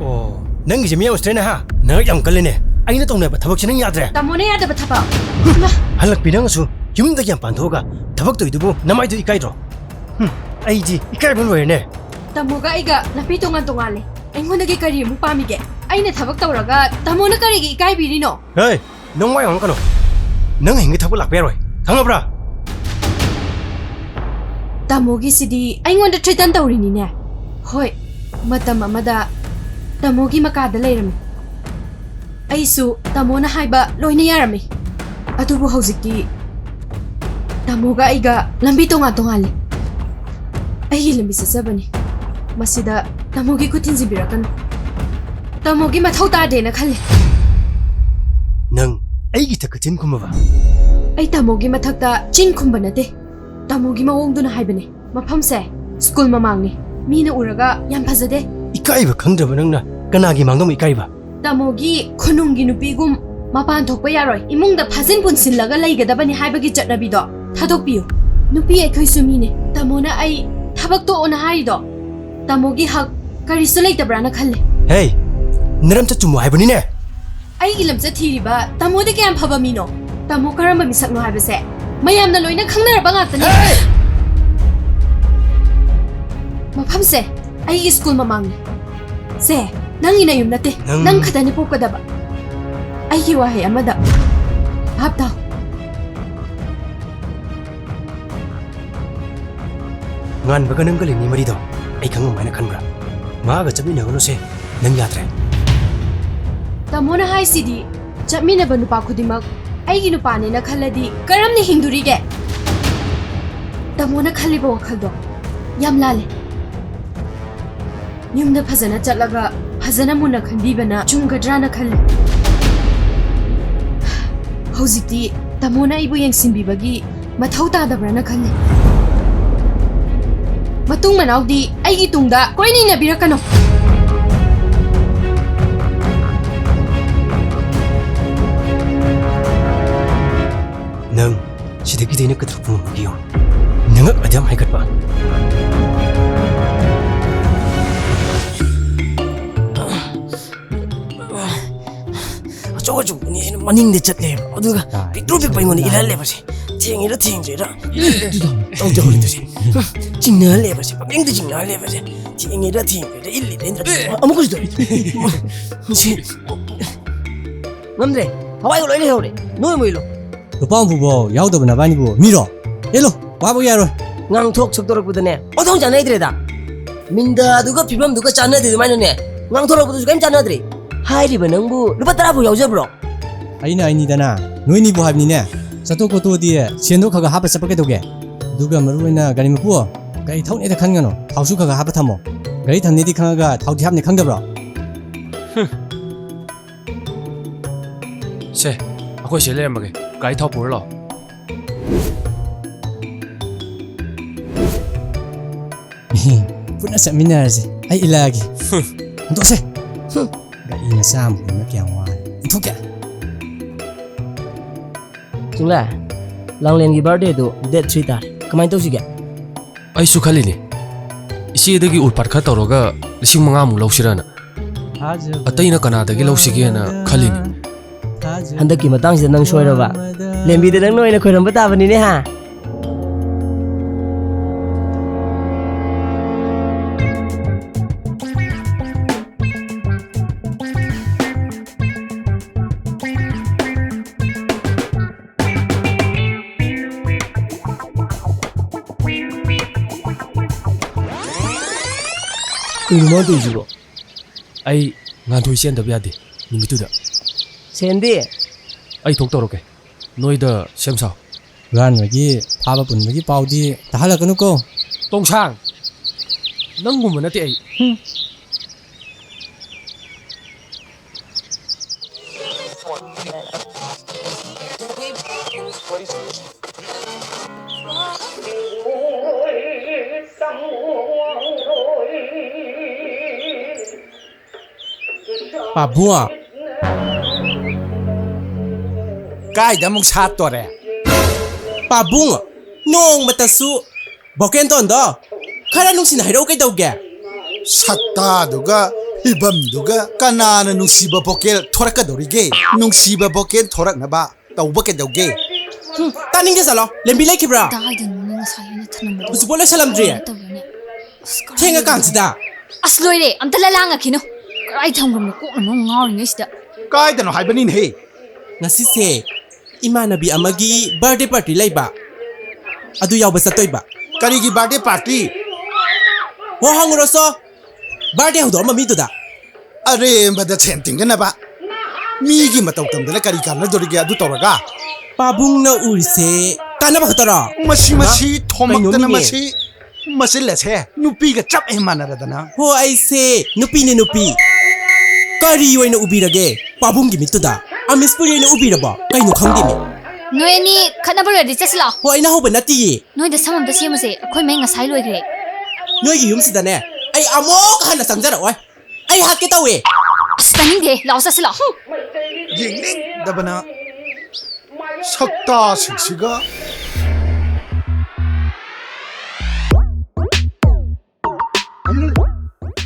ꯑꯣ, ꯅꯪꯒꯤꯁꯦ ꯃꯤ ꯌꯥꯝ ꯎꯁꯤꯠꯇ꯭ꯔꯦꯅꯦ, ꯍꯥ? ꯅꯔꯛ ꯌꯥꯝ ꯀꯜꯂꯦꯅꯦ꯫ ꯑꯩꯅ ꯇꯧꯅꯕ ꯊꯕꯛꯁꯦ ꯅꯪ ꯌꯥꯗ꯭ꯔꯦ꯫ ꯇꯥꯃꯣꯅ ꯌꯥꯗꯕ ꯊꯕꯛ? ꯏꯃꯥ! ꯍꯜꯂꯛꯄꯤ ꯅꯪꯁꯨ, ꯌꯨꯝꯗꯒꯤ ꯌꯥꯝ ꯄꯥꯟꯊꯣꯛꯑꯒ ꯊꯕꯛ ꯇꯧꯔꯤꯗꯨꯕꯨ ꯅꯃꯥꯏꯗꯨ ꯏꯀꯥꯏꯗ꯭ꯔꯣ? ꯍꯨꯝ, ꯑꯩꯗꯤ ꯏꯀꯥꯏꯕ ꯂꯣꯏꯔꯦꯅꯦ꯫ ꯇꯥꯃꯣꯒ ꯑꯩꯒ ꯂꯝꯕꯤ ꯇꯣꯉꯥꯟ ꯇꯣꯉꯥꯜꯂꯦ꯫ ꯑꯩꯉꯣꯟꯗꯒꯤ ꯀꯔꯤ ꯑꯃꯨꯛ ꯄꯥꯝꯃꯤꯒꯦ? ꯑꯩꯅ ꯊꯕꯛ ꯇꯧꯔꯒ ꯇꯥꯃꯣꯅ ꯀꯔꯤꯒꯤ ꯏꯀꯥꯏꯕꯤꯔꯤꯅꯣ? ꯍꯦ! ꯅꯪ ꯋꯥ ꯌꯥꯝ ꯉꯥꯡꯉꯛꯀꯅꯨ꯫ ꯅꯪ ꯍꯌꯦꯡꯒꯤ ꯊꯕꯛ ꯂꯥꯛꯄ ꯌꯥꯔꯣꯏ꯫ ꯈꯪꯉꯕ꯭ꯔꯥ? ꯇꯥꯃꯣꯒꯤꯁꯤꯗꯤ ꯑꯩꯉꯣꯟꯗ threaten ꯇꯧꯔꯤꯅꯤꯅꯦ꯫ ꯍꯣꯏ, ꯃꯇꯝ ꯑꯃꯗ ꯇꯥꯃꯣꯒꯤ ꯃꯀꯥꯗ ꯂꯩꯔꯝꯃꯤ꯫ ꯑꯩꯁꯨ ꯇꯥꯃꯣꯅ ꯍꯥꯏꯕ ꯂꯣꯏꯅ ꯌꯥꯔꯝꯃꯤ꯫ ꯑꯗꯨꯕꯨ ꯍꯧꯖꯤꯛꯇꯤ ꯇꯥꯃꯣꯒ ꯑꯩꯒ ꯂꯝꯕꯤ ꯇꯣꯉꯥꯟ ꯇꯣꯉꯥꯜꯂꯤ꯫ ꯑꯩꯒꯤ ꯂꯝꯕꯤ ꯆꯠꯆꯕꯅꯤ꯫ ꯃꯁꯤꯗ ꯇꯥꯃꯣꯒꯤ ꯈꯨꯠ ꯊꯤꯟꯖꯤꯟꯕꯤꯔꯛꯀꯅꯨ꯫ ꯇꯥꯃꯣꯒꯤ ꯃꯊꯧ ꯇꯥꯗꯦꯅ ꯈꯜꯂꯤ꯫ ꯅꯪ ꯑꯩꯒꯤ ꯏꯊꯛꯇ ꯆꯤꯟ ꯈꯨꯝꯃꯕ? ꯑꯩ ꯇꯥꯃꯣꯒꯤ ꯃꯊꯛꯇ ꯆꯤꯟ ꯈꯨꯝꯕ ꯅꯠꯇꯦ꯫ ꯇꯥꯃꯣꯒꯤ ꯃꯑꯣꯡꯗꯨꯅ ꯍꯥꯏꯕꯅꯦ꯫ ꯃꯐꯝꯁꯦ ꯁ꯭ꯀꯨꯜ ꯃꯃꯥꯡꯅꯤ꯫ ꯃꯤꯅ ꯎꯔꯒ ꯌꯥꯝ ꯐꯖꯗꯦ꯫ ꯏꯀꯥꯏꯕ ꯈꯪꯗ꯭ꯔꯕ ꯅꯪꯅ ꯀꯅꯥꯒꯤ ꯃꯥꯡꯗ ꯑꯃꯨꯛ ꯏꯀꯥꯏꯕ? ꯇꯥꯃꯣꯒꯤ ꯈꯨꯅꯨꯡꯒꯤ ꯅꯨꯄꯤꯒꯨꯝ ꯃꯄꯥꯟ ꯊꯣꯛꯄ ꯌꯥꯔꯣꯏ, ꯏꯃꯨꯡꯗ ꯐꯥꯖꯤꯟ ꯄꯨꯟꯁꯤꯜꯂꯒ ꯂꯩꯒꯗꯕꯅꯤ ꯍꯥꯏꯕꯒꯤ ꯆꯠꯅꯕꯤꯗꯣ ꯊꯥꯗꯣꯛꯄꯤꯌꯨ꯫ ꯅꯨꯄꯤ ꯑꯩꯈꯣꯏꯁꯨ ꯃꯤꯅꯦ꯫ ꯇꯥꯃꯣꯅ ꯑꯩ ꯊꯕꯛ ꯇꯣꯛꯑꯣꯅ ꯍꯥꯏꯔꯤꯗꯣ ꯇꯥꯃꯣꯒꯤ ꯍꯛ ꯀꯔꯤꯁꯨ ꯂꯩꯇꯕ꯭ꯔꯥꯅ ꯈꯜꯂꯦ꯫ ꯍꯦ! ꯅꯔꯝꯆꯠ ꯆꯨꯝꯃꯨ ꯍꯥꯏꯕꯅꯤꯅꯦ꯫ ꯑꯩꯒꯤ ꯂꯝꯆꯠ ꯊꯤꯔꯤꯕ ꯇꯥꯃꯣꯗꯤ ꯀꯌꯥꯝ ꯐꯕ ꯃꯤꯅꯣ? ꯇꯥꯃꯣ ꯀꯔꯝꯕ ꯃꯤꯁꯛꯅꯣ ꯍꯥꯏꯕꯁꯦ ꯃꯌꯥꯝꯅ ꯂꯣꯏꯅ ꯈꯪꯅꯔꯕ ꯉꯥꯛꯇꯅꯤ꯫ ꯍꯦ! ꯃꯐꯝꯁꯦ ꯑꯩꯒꯤ ꯁ꯭ꯀꯨꯜ ꯃꯃꯥꯡꯅꯤ꯫ ꯁꯦ, ꯅꯪꯒꯤ ꯅꯌꯨꯝ ꯅꯠꯇꯦ꯫ ꯅꯪ ꯅꯪ ꯈꯛꯇꯅꯤ ꯄꯣꯛꯀꯗꯕ꯫ ꯑꯩꯒꯤ ꯋꯥꯍꯩ ꯑꯃꯗ ꯚꯥꯞ ꯇꯥꯎ꯫ ꯉꯥꯟꯕꯒ ꯅꯪꯒ ꯂꯩꯅꯤ ꯃꯔꯤꯗꯣ ꯑꯩ ꯈꯪꯉꯝ ꯍꯥꯏꯅ ꯈꯟꯕ꯭ꯔꯥ? ꯃꯥꯒ ꯆꯠꯃꯤꯟꯅꯒꯅꯨꯁꯦ, ꯅꯪ ꯌꯥꯗ꯭ꯔꯦ꯫ ꯇꯥꯃꯣꯅ ꯍꯥꯏꯁꯤꯗꯤ ꯆꯠꯃꯤꯟꯅꯕ ꯅꯨꯄꯥ ꯈꯨꯗꯤꯡꯃꯛ ꯑꯩꯒꯤ ꯅꯨꯄꯥꯅꯦꯅ ꯈꯜꯂꯗꯤ ꯀꯔꯝꯅ ꯍꯤꯡꯗꯣꯔꯤꯒꯦ? ꯇꯥꯃꯣꯅ ꯈꯜꯂꯤꯕ ꯋꯥꯈꯜꯗꯣ ꯌꯥꯝ ꯂꯥꯜꯂꯦ꯫ ꯌꯨꯝꯗ ꯐꯖꯅ ꯆꯠꯂꯒ ꯐꯖꯅ ꯃꯨꯟꯅ ꯈꯟꯕꯤꯕꯅ ꯆꯨꯝꯒꯗ꯭ꯔꯥꯅ ꯈꯜꯂꯤ꯫ ꯍꯧꯖꯤꯛꯇꯤ ꯇꯥꯃꯣꯅ ꯑꯩꯕꯨ ꯌꯦꯡꯁꯤꯟꯕꯤꯕꯒꯤ ꯃꯊꯧ ꯇꯥꯗꯕ꯭ꯔꯥꯅ ꯈꯜꯂꯤ꯫ ꯃꯇꯨꯡ ꯃꯅꯥꯎꯗꯤ ꯑꯩꯒꯤ ꯇꯨꯡꯗ ꯀꯣꯏꯅ ꯏꯟꯅꯕꯤꯔꯛꯀꯅꯨ꯫ ꯅꯪ ꯁꯤꯗꯒꯤꯗꯤ ꯑꯩꯅ ꯀꯩꯗꯧꯕ ꯉꯝꯃꯒꯦ ꯌꯦꯡꯉꯨ꯫ ꯅꯉꯛ ꯑꯗꯨꯌꯥꯝ ꯍꯥꯏꯒꯠꯄ꯫ ꯑꯆꯧ ꯑꯆꯧꯕꯅꯤ ꯁꯤꯅ ꯃꯅꯤꯡꯗ ꯆꯠꯂꯦꯕ꯫ ꯑꯗꯨꯒ ꯇꯥꯏ꯫ ꯄꯤꯛꯇ꯭ꯔꯨ ꯄꯤꯛꯄ ꯑꯩꯉꯣꯟꯗ ꯏꯜꯍꯜꯂꯦꯕ ꯁꯦ꯫ ꯊꯦꯡꯉꯤꯔ ꯊꯦꯡꯗ꯭ꯔꯤꯔ ꯇꯧ ꯇꯧꯔꯤꯗꯨꯁꯦ꯫ ꯆꯤꯡꯅꯍꯜꯂꯦꯕ ꯁꯦ꯫ ꯄꯪꯆꯤꯡꯗ ꯆꯤꯡꯅꯍꯜꯂꯦꯕ ꯁꯦ꯫ ꯊꯦꯡꯉꯤꯔ ꯊꯦꯡꯗ꯭ꯔꯤꯔ ꯏꯜꯂꯤꯔ ꯏꯟꯗ꯭ꯔꯤꯔ ꯑꯃꯨꯛꯀꯁꯨ ꯇꯧꯔꯤ꯫ ꯁꯤ ꯉꯝꯗ꯭ꯔꯦ꯫ ꯊꯋꯥꯏꯒ ꯂꯣꯏ ꯂꯩꯍꯧꯔꯦ꯫ ꯅꯣꯏ ꯑꯃꯨꯛ ꯏꯜꯂꯣ꯫ ꯂꯨꯄꯥ ꯍꯨꯝꯐꯨ ꯐꯥꯎ ꯌꯥꯎꯗꯕ ꯅꯕꯥꯅꯤꯕꯨ ꯃꯤꯔꯣ? ꯏꯜꯂꯣ, ꯋꯥꯕꯒ ꯌꯥꯔꯣꯏ꯫ ꯉꯥꯡꯊꯣꯛ ꯁꯛꯇꯣꯔꯛꯄꯗꯅꯦ ꯑꯣꯟꯊꯣꯛ ꯆꯥꯟꯅꯗ꯭ꯔꯦꯗ꯫ ꯃꯤꯟꯗꯥꯗꯨꯒ ꯐꯤꯕꯝꯗꯨꯒ ꯆꯥꯟꯅꯗꯦ ꯑꯗꯨꯃꯥꯏꯅꯅꯦ꯫ ꯉꯥꯡꯊꯣꯔꯛꯄꯗꯨꯁꯨ ꯀꯔꯤꯝ ꯆꯥꯟꯅꯗ꯭ꯔꯦ꯫ ꯍꯥꯏꯔꯤꯕ ꯅꯪꯕꯨ ꯂꯨꯄꯥ ꯇꯔꯥ ꯐꯥꯎ ꯌꯥꯎꯖꯕ꯭ꯔꯣ? ꯑꯩꯅ ꯑꯩꯅꯤꯗꯅ, ꯅꯣꯏꯅꯤꯕꯨ ꯍꯥꯏꯕꯅꯤꯅꯦ꯫ ꯆꯠꯊꯣꯛ ꯈꯣꯠꯇꯣꯛꯑꯗꯤ ꯁꯦꯟꯗꯣ ꯈꯔ ꯈꯔ ꯍꯥꯞꯄ ꯆꯠꯄ ꯀꯩꯗꯧꯒꯦ? ꯑꯗꯨꯒ ꯃꯔꯨ ꯑꯣꯏꯅ ꯒꯥꯔꯤ ꯃꯄꯨ, ꯒꯥꯔꯤ ꯊꯧꯅꯦꯗ ꯈꯟꯒꯅꯨ, ꯊꯥꯎꯁꯨ ꯈꯔ ꯈꯔ ꯍꯥꯞꯄ ꯊꯝꯃꯣ꯫ ꯒꯥꯔꯤ ꯊꯝꯅꯦꯗꯤ ꯈꯪꯉꯒ ꯊꯥꯎꯗꯤ ꯍꯥꯞꯅꯦ ꯈꯪꯗꯕ꯭ꯔꯣ? ꯁꯦ, ꯑꯩꯈꯣꯏ ꯁꯤꯗ ꯂꯩꯔꯝꯃꯒꯦ, ꯒꯥꯔꯤ ꯊꯥꯎ ꯄꯨꯔ ꯂꯥꯛꯑꯣ꯫ ꯄꯨꯟꯅ ꯆꯠꯃꯤꯟꯅꯔꯁꯦ, ꯑꯩ ꯏꯜꯂꯛꯑꯒꯦ꯫ ꯍꯨꯝ꯫ ꯍꯟꯗꯣꯛꯁꯦ꯫ ꯍꯨꯝ꯫ ꯒꯥꯔꯤ ꯃꯆꯥ ꯑꯃ ꯄꯨꯟꯕ ꯀꯌꯥꯝ ꯋꯥꯔꯦ꯫ ꯏꯟꯊꯣꯛꯀꯦ꯫ ꯆꯤꯡꯂꯦ, ꯂꯥꯡꯂꯦꯟꯒꯤ ꯕꯥꯔꯗꯦꯗꯨ ꯗꯦꯠ ꯊ꯭ꯔꯤ ꯇꯥꯔꯦ꯫ ꯀꯃꯥꯏꯅ ꯇꯧꯁꯤꯒꯦ? ꯑꯩꯁꯨ ꯈꯜꯂꯤꯅꯦ꯫ ꯏꯆꯦꯗꯒꯤ ꯎꯔꯄꯥꯠ ꯈꯔ ꯇꯧꯔꯒ ꯂꯤꯁꯤꯡ ꯃꯉꯥꯃꯨꯛ ꯂꯧꯁꯤꯔꯅ꯫ ꯑꯇꯩꯅ ꯀꯅꯥꯗꯒꯤ ꯂꯧꯁꯤꯒꯦꯅ ꯈꯜꯂꯤꯅꯦ꯫ ꯍꯟꯗꯛꯀꯤ ꯃꯇꯥꯡꯁꯤꯗ ꯅꯪ ꯁꯣꯏꯔꯕ꯫ ꯂꯦꯝꯕꯤꯗ ꯅꯪꯅ ꯑꯣꯏꯅ ꯈꯣꯏꯔꯝꯕ ꯇꯥꯕꯅꯤꯅꯦ ꯍꯥ꯫ ꯀꯩꯅꯣ ꯃꯥ ꯇꯧꯔꯤꯁꯤꯕꯣ? ꯑꯩ ꯉꯥꯟꯊꯣꯏ ꯆꯦꯟꯗꯕ ꯌꯥꯗꯦ ꯅꯨꯃꯤꯠꯇꯨꯗ꯫ ꯁꯦꯟꯗꯤ? ꯑꯩ ꯊꯣꯛ ꯇꯧꯔꯛꯀꯦ꯫ ꯅꯣꯏꯗ ꯁꯦꯝ ꯁꯥꯎ꯫ ꯍꯨꯔꯥꯟꯕꯒꯤ ꯐꯥꯕ ꯄꯨꯟꯕꯒꯤ ꯄꯥꯎꯗꯤ ꯇꯥꯍꯜꯂꯛꯀꯅꯨꯀꯣ꯫ ꯇꯣꯡꯁꯥꯡ! ꯅꯪꯒꯨꯝꯕ ꯅꯠꯇꯦ ꯑꯩ꯫ ꯍꯨꯝ꯫ ꯄꯥꯕꯨꯡ! ꯀꯥꯏꯗ ꯑꯃꯨꯛ ꯁꯥꯠꯇꯣꯔꯦ? ꯄꯥꯕꯨꯡ! ꯅꯣꯡꯃꯇꯁꯨ ꯕꯣꯀꯦꯟꯇꯣꯟꯗꯣ ꯈꯔ ꯅꯨꯡꯁꯤꯅ ꯍꯥꯏꯔꯛꯎ ꯀꯩꯗꯧꯒꯦ? ꯁꯛꯇꯥꯗꯨꯒ ꯐꯤꯕꯝꯗꯨꯒ ꯀꯅꯥꯅ ꯅꯨꯡꯁꯤꯕ ꯚꯣꯀꯦꯜ ꯊꯣꯔꯛꯀꯗꯧꯔꯤꯒꯦ? ꯅꯨꯡꯁꯤꯕ ꯚꯣꯀꯦꯜ ꯊꯣꯔꯛꯅꯕ ꯇꯧꯕ ꯀꯩꯗꯧꯒꯦ? ꯍꯨꯝ, ꯇꯥꯅꯤꯡꯗꯦ ꯆꯠꯂꯣ꯫ ꯂꯦꯝꯕꯤ ꯂꯩꯈꯤꯕ꯭ꯔꯥ? ꯀꯗꯥꯏꯗꯅꯣꯅꯦ ꯉꯁꯥꯏ ꯑꯩꯅ ꯊꯅꯝꯕꯗꯣ? ꯍꯧꯖꯤꯛꯐꯥꯎ ꯂꯣꯏꯁꯜꯂꯝꯗ꯭ꯔꯤ? ꯀꯃꯥꯏꯅ ꯇꯧꯕꯅꯣ? ꯑꯁ, ꯀꯃꯥꯏꯅ ꯊꯦꯡꯉꯀꯥꯟꯁꯤꯗ? ꯇꯧꯕꯅꯣ? ꯑꯁ, ꯂꯣꯏꯔꯦ꯫ ꯑꯝꯇ ꯂꯂꯥꯡꯉꯛꯈꯤꯅꯨ꯫ ꯀꯗꯥꯏ ꯊꯝꯈ꯭ꯔꯕꯅꯣ? ꯀꯣꯛꯅ ꯃꯔꯣꯜ ꯉꯥꯎꯔꯤꯉꯩꯁꯤꯗ꯫ ꯀꯥꯏꯗꯅꯣ ꯍꯥꯏꯕꯅꯤꯅꯦꯍꯦ? ꯉꯁꯤꯁꯦ ꯏꯃꯥꯟꯅꯕꯤ ꯑꯃꯒꯤ birthday party ꯂꯩꯕ꯫ ꯑꯗꯨ ꯌꯥꯎꯕ ꯆꯠꯇꯣꯏꯕ꯫ ꯀꯔꯤꯒꯤ birthday party? ꯍꯣ, ꯍꯪꯉꯨꯔꯣ ꯆꯣ꯫ Birthday ꯍꯧꯗꯣꯛꯑꯝꯕ ꯃꯤꯗꯨꯗ꯫ ꯑꯔꯦꯝꯕꯗ ꯁꯦꯟ ꯇꯤꯡꯗꯅꯕ꯫ ꯃꯤꯒꯤ ꯃꯇꯧ ꯇꯝꯗꯅ ꯀꯔꯤ ꯀꯥꯟꯅꯗꯣꯔꯤꯒꯦ ꯑꯗꯨ ꯇꯧꯔꯒ? ꯄꯥꯕꯨꯡꯅ ꯎꯔꯤꯁꯦ ꯀꯥꯟꯅꯕ ꯈꯛꯇꯔꯣ? ꯃꯁꯤ, ꯃꯁꯤ ꯃꯥ? ꯊꯣꯝꯃꯛꯇꯅ ꯀꯩꯅꯣꯅꯦ? ꯃꯁꯤ ꯃꯆꯤꯜ ꯑꯁꯦ ꯅꯨꯄꯤꯒ ꯆꯞ ꯍꯦꯛ ꯃꯥꯟꯅꯔꯗꯅ꯫ ꯍꯣ, ꯑꯩꯁꯦ ꯅꯨꯄꯤꯅꯦ, ꯅꯨꯄꯤ꯫ ꯀꯔꯤ ꯑꯣꯏꯅ ꯎꯕꯤꯔꯒꯦ ꯄꯥꯕꯨꯡꯒꯤ ꯃꯤꯠꯇꯨꯗ? ꯑꯃꯤꯁ ꯄꯨꯔꯤ ꯑꯣꯏꯅ ꯎꯕꯤꯔꯕꯣ? ꯀꯩꯅꯣ ꯈꯪꯗꯦꯅꯦ꯫ ꯅꯣꯏ ꯑꯅꯤ ꯈꯠꯅꯕ ꯂꯣꯏꯔꯗꯤ ꯆꯠꯁꯤ ꯂꯥꯛꯑꯣ꯫ ꯍꯣ, ꯑꯩꯅ ꯍꯧꯕ ꯅꯠꯇꯤꯌꯦ꯫ ꯅꯣꯏꯗ ꯁꯝ ꯑꯝꯇ ꯁꯦꯝꯃꯨꯁꯦ, ꯑꯩꯈꯣꯏ ꯃꯩ ꯉꯁꯥꯏ ꯂꯣꯏꯈ꯭ꯔꯦ꯫ ꯅꯣꯏꯒꯤ ꯌꯨꯝꯁꯤꯗꯅꯦ ꯑꯩ ꯑꯃꯨꯛ ꯍꯟꯅ ꯆꯪꯖꯔꯛꯑꯣꯏ꯫ ꯑꯩ ꯍꯥꯠꯀꯦ ꯇꯧꯋꯦ꯫ ꯑꯁ, ꯇꯥꯅꯤꯡꯗꯦ, ꯂꯥꯛꯑꯣ ꯆꯠꯁꯤ ꯂꯥꯛꯑꯣ꯫ ꯌꯦꯡꯅꯤꯡꯗꯕꯅ ꯁꯛꯇꯥꯁꯤꯡꯁꯤꯒ꯫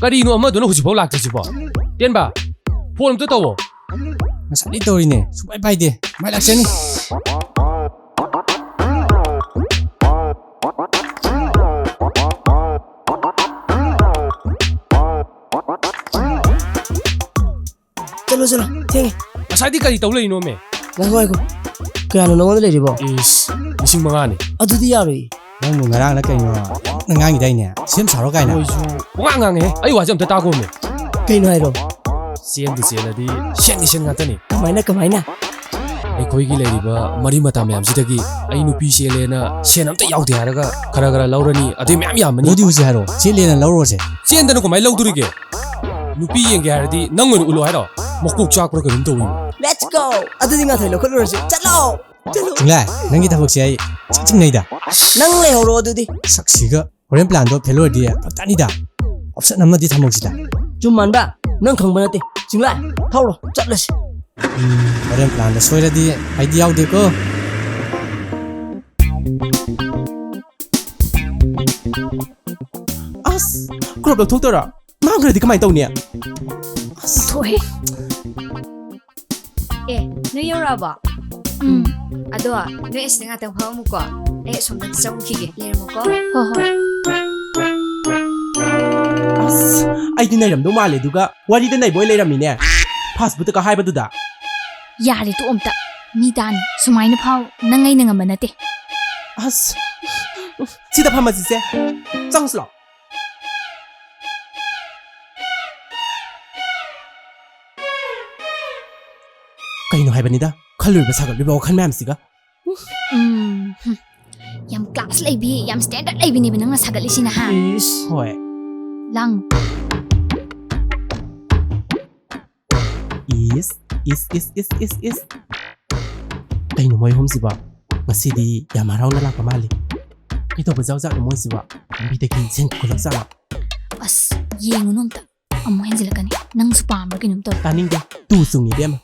ꯀꯔꯤꯅꯣ ꯑꯃꯗꯨꯅ ꯍꯧꯖꯤꯛꯐꯥꯎ ꯂꯥꯛꯇ꯭ꯔꯤꯁꯤꯕꯣ? ꯇꯦꯟꯕ, phone ꯑꯝꯇ ꯇꯧꯋꯣ꯫ ꯉꯁꯥꯏꯗꯩ ꯇꯧꯔꯤꯅꯦ, ꯁꯨꯡꯄꯥꯏ ꯄꯥꯏꯗꯦ꯫ ꯃꯥꯏ ꯂꯥꯛꯆꯅꯤ꯫ ꯆꯠꯂꯣ, ꯆꯠꯂꯣ, ꯊꯦꯡꯉꯦ꯫ ꯉꯁꯥꯏꯗꯤ ꯀꯔꯤ ꯇꯧ ꯂꯩꯔꯤꯅꯣꯃꯦ? ꯉꯥꯏꯈꯣ, ꯉꯥꯏꯈꯣ꯫ ꯀꯌꯥꯅꯣ ꯅꯉꯣꯟꯗ ꯂꯩꯔꯤꯕꯣ? ꯏꯁ, ꯂꯤꯁꯤꯡ ꯃꯉꯥꯅꯤ꯫ ꯑꯗꯨꯗꯤ ꯌꯥꯔꯣꯏ꯫ ꯅꯪꯕꯨ ꯉꯔꯥꯡꯅ ꯀꯩꯅꯣ ꯌꯥꯝꯅ ꯉꯥꯡꯈꯤꯗꯥꯏꯅꯦ? ꯁꯦꯝ ꯁꯥꯔꯣ ꯀꯥꯏꯅ꯫ ꯃꯣꯏꯁꯨ ꯄꯨꯡꯉꯥꯡ ꯉꯥꯡꯉꯦ꯫ ꯑꯩ ꯋꯥꯁꯦ ꯑꯝꯇ ꯇꯥꯈꯣꯃꯦ꯫ ꯀꯩꯅꯣ ꯍꯥꯏꯔꯣ? ꯆꯦꯟꯕꯨ ꯆꯦꯜꯂꯗꯤ ꯁꯦꯟꯒꯤ ꯁꯦꯟ ꯉꯥꯛꯇꯅꯤ꯫ ꯀꯃꯥꯏꯅ, ꯀꯃꯥꯏꯅ? ꯑꯩꯈꯣꯏꯒꯤ ꯂꯩꯔꯤꯕ ꯃꯔꯤ ꯃꯇꯥ ꯃꯌꯥꯝꯁꯤꯗꯒꯤ ꯑꯩ ꯅꯨꯄꯤ ꯆꯦꯜꯂꯦꯅ ꯁꯦꯟ ꯑꯝꯇ ꯌꯥꯎꯗꯦ ꯍꯥꯏꯔꯒ ꯈꯔ ꯈꯔ ꯂꯧꯔꯅꯤ, ꯑꯗꯩ ꯃꯌꯥꯝ ꯌꯥꯝꯃꯅꯤ꯫ ꯑꯗꯨꯗꯤ ꯍꯧꯖꯤꯛ ꯍꯥꯏꯔꯣ, ꯆꯦꯜꯂꯦꯅ ꯂꯧꯔꯨꯔꯁꯦ꯫ ꯆꯦꯟꯗꯅ ꯀꯃꯥꯏꯅ ꯂꯧꯗꯣꯔꯤꯒꯦ? ꯅꯨꯄꯤ ꯌꯦꯡꯒꯦ ꯍꯥꯏꯔꯗꯤ ꯅꯪ ꯑꯣꯏꯅ ꯎꯠꯂꯣ ꯍꯥꯏꯔꯣ? ꯃꯀꯣꯛ ꯆꯥꯛꯄ꯭ꯔꯥ ꯀꯩꯅꯣꯝ ꯇꯧꯋꯤ꯫ Let's go! ꯑꯗꯨꯗꯤ ꯉꯥꯊꯩ ꯂꯧꯈꯠꯂꯨꯔꯁꯤ꯫ ꯆꯠꯂꯣ! ꯆꯠꯂꯣ! ꯆꯤꯡꯂꯥꯏ, ꯅꯪꯒꯤ ꯊꯕꯛꯁꯦ ꯑꯩ ꯏꯆꯤꯛ ꯆꯤꯡꯅꯩꯗ꯫ ꯅꯪ ꯂꯩꯍꯧꯔꯣ ꯑꯗꯨꯗꯤ꯫ ꯁꯛꯁꯤꯒ꯫ ꯍꯣꯔꯦꯟ planꯗꯣ fail ꯑꯣꯏꯔꯗꯤ ꯐꯔꯛ ꯇꯥꯅꯤꯗ꯫ Option ꯑꯃꯗꯤ ꯊꯝꯍꯧꯁꯤꯗ꯫ ꯆꯨꯝ ꯃꯥꯟꯕ, ꯅꯪ ꯈꯪꯕ ꯅꯠꯇꯦ꯫ ꯆꯤꯡꯂꯥꯏ, ꯊꯧꯔꯣ, ꯆꯠꯂꯁꯤ꯫ ꯎꯝ, ꯍꯣꯔꯦꯟ planꯗꯣ ꯁꯣꯏꯔꯗꯤ ꯑꯩꯗꯤ ꯌꯥꯎꯗꯦꯀꯣ꯫ ꯑꯁ, crop ꯂꯧꯊꯣꯛꯇꯣꯏꯔꯣ? ꯃꯥ ꯈꯪꯈ꯭ꯔꯗꯤ ꯀꯃꯥꯏꯅ ꯇꯧꯅꯤ? ꯑꯁ, ꯊꯣꯛꯑꯦ꯫ ꯑꯦ, ꯅꯣꯏ ꯌꯧꯔꯛꯑꯕꯣ? ꯎꯝ꯫ ꯑꯗꯣ ꯅꯣꯏ ꯑꯁꯤꯗ ꯉꯥꯛꯇꯪ ꯐꯝꯃꯝꯃꯨꯀꯣ, ꯑꯩ ꯑꯁꯣꯝꯗ ꯆꯪꯉꯨꯈꯤꯒꯦ꯫ ꯂꯩꯔꯝꯃꯨꯀꯣ꯫ ꯍꯣꯏ, ꯍꯣꯏ꯫ ꯑꯁ, ꯑꯩꯗꯤ ꯅꯩꯔꯝꯗꯧ ꯃꯥꯜꯂꯦ, ꯑꯗꯨꯒ ꯋꯥꯔꯤꯗ ꯅꯩꯕ ꯑꯣꯏ ꯂꯩꯔꯝꯃꯤꯅꯦ, ꯐꯥꯁ ꯐꯨꯗꯇꯒ ꯍꯥꯏꯕꯗꯨꯗ꯫ ꯌꯥꯔꯦ, ꯇꯣꯛ ꯑꯝꯇ꯫ ꯃꯤ ꯇꯥꯅꯤ꯫ ꯁꯨꯃꯥꯏꯅ ꯐꯥꯎ ꯅꯪ ꯑꯩꯅ ꯉꯝꯕ ꯅꯠꯇꯦ꯫ ꯑꯁ, ꯁꯤꯗ ꯐꯝꯃꯁꯤꯁꯦ꯫ ꯆꯪꯁꯤ ꯂꯥꯎ꯫ ꯀꯩꯅꯣ ꯍꯥꯏꯕꯅꯤꯗ, ꯈꯜꯂꯨꯔꯤꯕ ꯁꯥꯒꯠꯂꯤꯕ ꯋꯥꯈꯜ ꯃꯌꯥꯝꯁꯤꯒ꯫ ꯎꯝ, ꯍꯨꯝ꯫ ꯌꯥꯝ ꯀ꯭ꯂꯥꯁ ꯂꯩꯕꯤ, ꯌꯥꯝ ꯁ꯭ꯇꯦꯟꯗꯔꯗ ꯂꯩꯕꯤꯅꯦꯕ ꯅꯪꯅ ꯁꯥꯒꯠꯂꯤꯁꯤꯅ, ꯍꯥ? ꯏꯁ꯫ ꯍꯣꯏ꯫ ꯂꯥꯡ꯫ ꯏꯁ, ꯏꯁ, ꯏꯁ, ꯏꯁ, ꯏꯁ, ꯏꯁ꯫ ꯀꯩꯅꯣ ꯃꯣꯏ ꯑꯍꯨꯝꯁꯤꯕꯣ? ꯉꯁꯤꯗꯤ ꯌꯥꯝ ꯍꯔꯥꯎꯅ ꯂꯥꯛꯄ ꯃꯥꯜꯂꯤ꯫ ꯀꯩꯗꯧꯕ ꯖꯥꯎꯖꯥꯠꯅꯣ ꯃꯣꯏꯁꯤꯕꯣ? ꯂꯝꯕꯤꯗꯒꯤ ꯆꯦꯟ ꯈꯣꯠꯂꯛ ꯖꯥꯠꯂꯣ? ꯑꯁ, ꯌꯦꯡꯉꯨꯅꯨ ꯑꯝꯇ꯫ ꯑꯃꯨꯛ ꯍꯦꯟꯖꯤꯜꯂꯛꯀꯅꯤ꯫ ꯅꯪꯁꯨ ꯄꯥꯝꯕ꯭ꯔꯥ ꯀꯩꯅꯣꯝ ꯇꯧꯔꯦ꯫ ꯇꯥꯅꯤꯡꯗꯦ꯫ ꯇꯨ ꯆꯨꯡꯉꯤ ꯏꯕꯦꯝꯃ꯫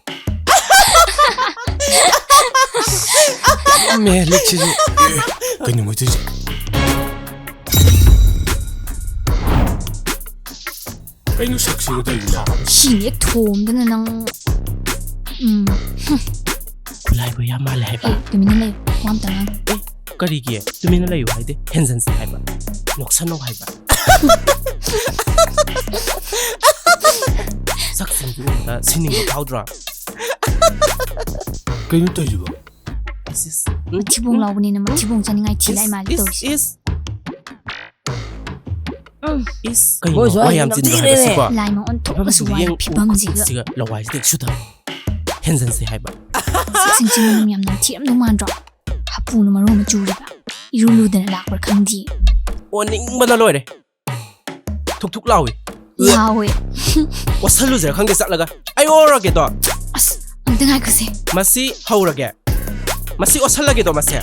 ꯃꯦ, ꯂꯤꯛꯁꯤꯁꯨ꯫ ꯀꯩꯅꯣ ꯃꯣꯏ ꯇꯧꯔꯤꯁꯦ? ꯀꯩꯅꯣ ꯁꯛꯁꯤꯒ ꯇꯧꯔꯤꯁꯤꯅ? ꯁꯤꯅꯦ ꯊꯣꯝꯗꯅ ꯅꯪ꯫ ꯎꯝ꯫ ꯈꯨꯠꯂꯥꯏꯕ ꯌꯥꯝ ꯃꯥꯜꯂꯦ ꯍꯥꯏꯕ꯫ ꯑꯦ, ꯇꯨꯃꯤꯟꯅ ꯂꯩꯌꯨ꯫ ꯋꯥ ꯑꯝꯇ ꯉꯥꯡ꯫ ꯑꯦ, ꯀꯔꯤꯒꯤ? ꯇꯨꯃꯤꯟꯅ ꯂꯩꯌꯨ ꯍꯥꯏꯗꯦ꯫ ꯍꯦꯟꯖꯟꯁꯦ ꯍꯥꯏꯕ꯫ ꯅꯣꯛꯁꯟꯅꯧ ꯍꯥꯏꯕ꯫ ꯁꯛꯁꯤꯡꯗꯨ ꯎꯕꯗ ꯁꯤꯅꯤꯡꯕ ꯐꯥꯎꯗ꯭ꯔꯣ? ꯀꯩꯅꯣ ꯇꯧꯔꯤꯁꯤꯕꯣ? ꯏꯁ, ꯏꯁ꯫ ꯃꯊꯤꯕꯣꯡ ꯂꯥꯎꯕꯅꯤꯅ ꯃꯊꯤꯕꯣꯡ ꯆꯥꯅꯤꯡꯉꯥꯏ ꯊꯤ ꯂꯥꯏ ꯃꯥꯜꯂꯦ ꯏꯁ, ꯇꯧꯔꯤꯁꯦ꯫ ꯏꯁ꯫ ꯏꯁ, ꯀꯩꯅꯣ? ꯃꯣꯏꯁꯨ ꯋꯥ ꯌꯥꯝ ꯆꯤꯟꯕ ꯍꯥꯏꯕꯁꯤꯕꯣ? ꯂꯥꯏ ꯃꯑꯣꯟ ꯊꯣꯛꯄꯁꯨ ꯐꯤꯕꯝꯁꯤꯒ ꯋꯥꯏ ꯌꯦꯡ-, ꯐꯤꯕꯝꯁꯤꯒ꯫ ꯁꯤꯒ ꯂꯋꯥꯏꯁꯤꯗ ꯁꯨꯗ ꯍꯦꯟꯖꯟꯁꯦ ꯍꯥꯏꯕ꯫ ꯁꯛꯁꯤꯡꯁꯤ ꯃꯅꯝ ꯌꯥꯝ ꯅꯝꯊꯤꯔꯝꯗꯧ ꯃꯥꯟꯗ꯭ꯔꯣ? ꯍꯥꯄꯨꯅ ꯃꯔꯣꯟ ꯑꯃ ꯆꯨꯔꯤꯕ꯫ ꯏꯔꯨ ꯂꯨꯗꯅ ꯂꯥꯛꯄ꯭ꯔꯥ ꯈꯪꯗꯦ꯫ ꯑꯣꯅꯤꯡꯕꯅ ꯂꯣꯏꯔꯦ꯫ ꯊꯨꯛ ꯊꯨꯛ ꯂꯥꯎꯏ꯫ ꯂꯥꯎꯋꯦ꯫ ꯑꯣꯠꯁꯜꯂꯨꯁꯤꯔꯥ ꯈꯪꯗꯦ ꯆꯠꯂꯒ꯫ ꯑꯩ ꯑꯣꯔꯒꯦꯗꯣ꯫ ꯑꯁ, ꯑꯝꯇ ꯉꯥꯏꯈꯣꯁꯦ꯫ ꯃꯁꯤ ꯍꯧꯔꯒꯦ꯫ ꯃꯁꯤ ꯑꯣꯠꯁꯜꯂꯒꯦꯗꯣ ꯃꯁꯦ꯫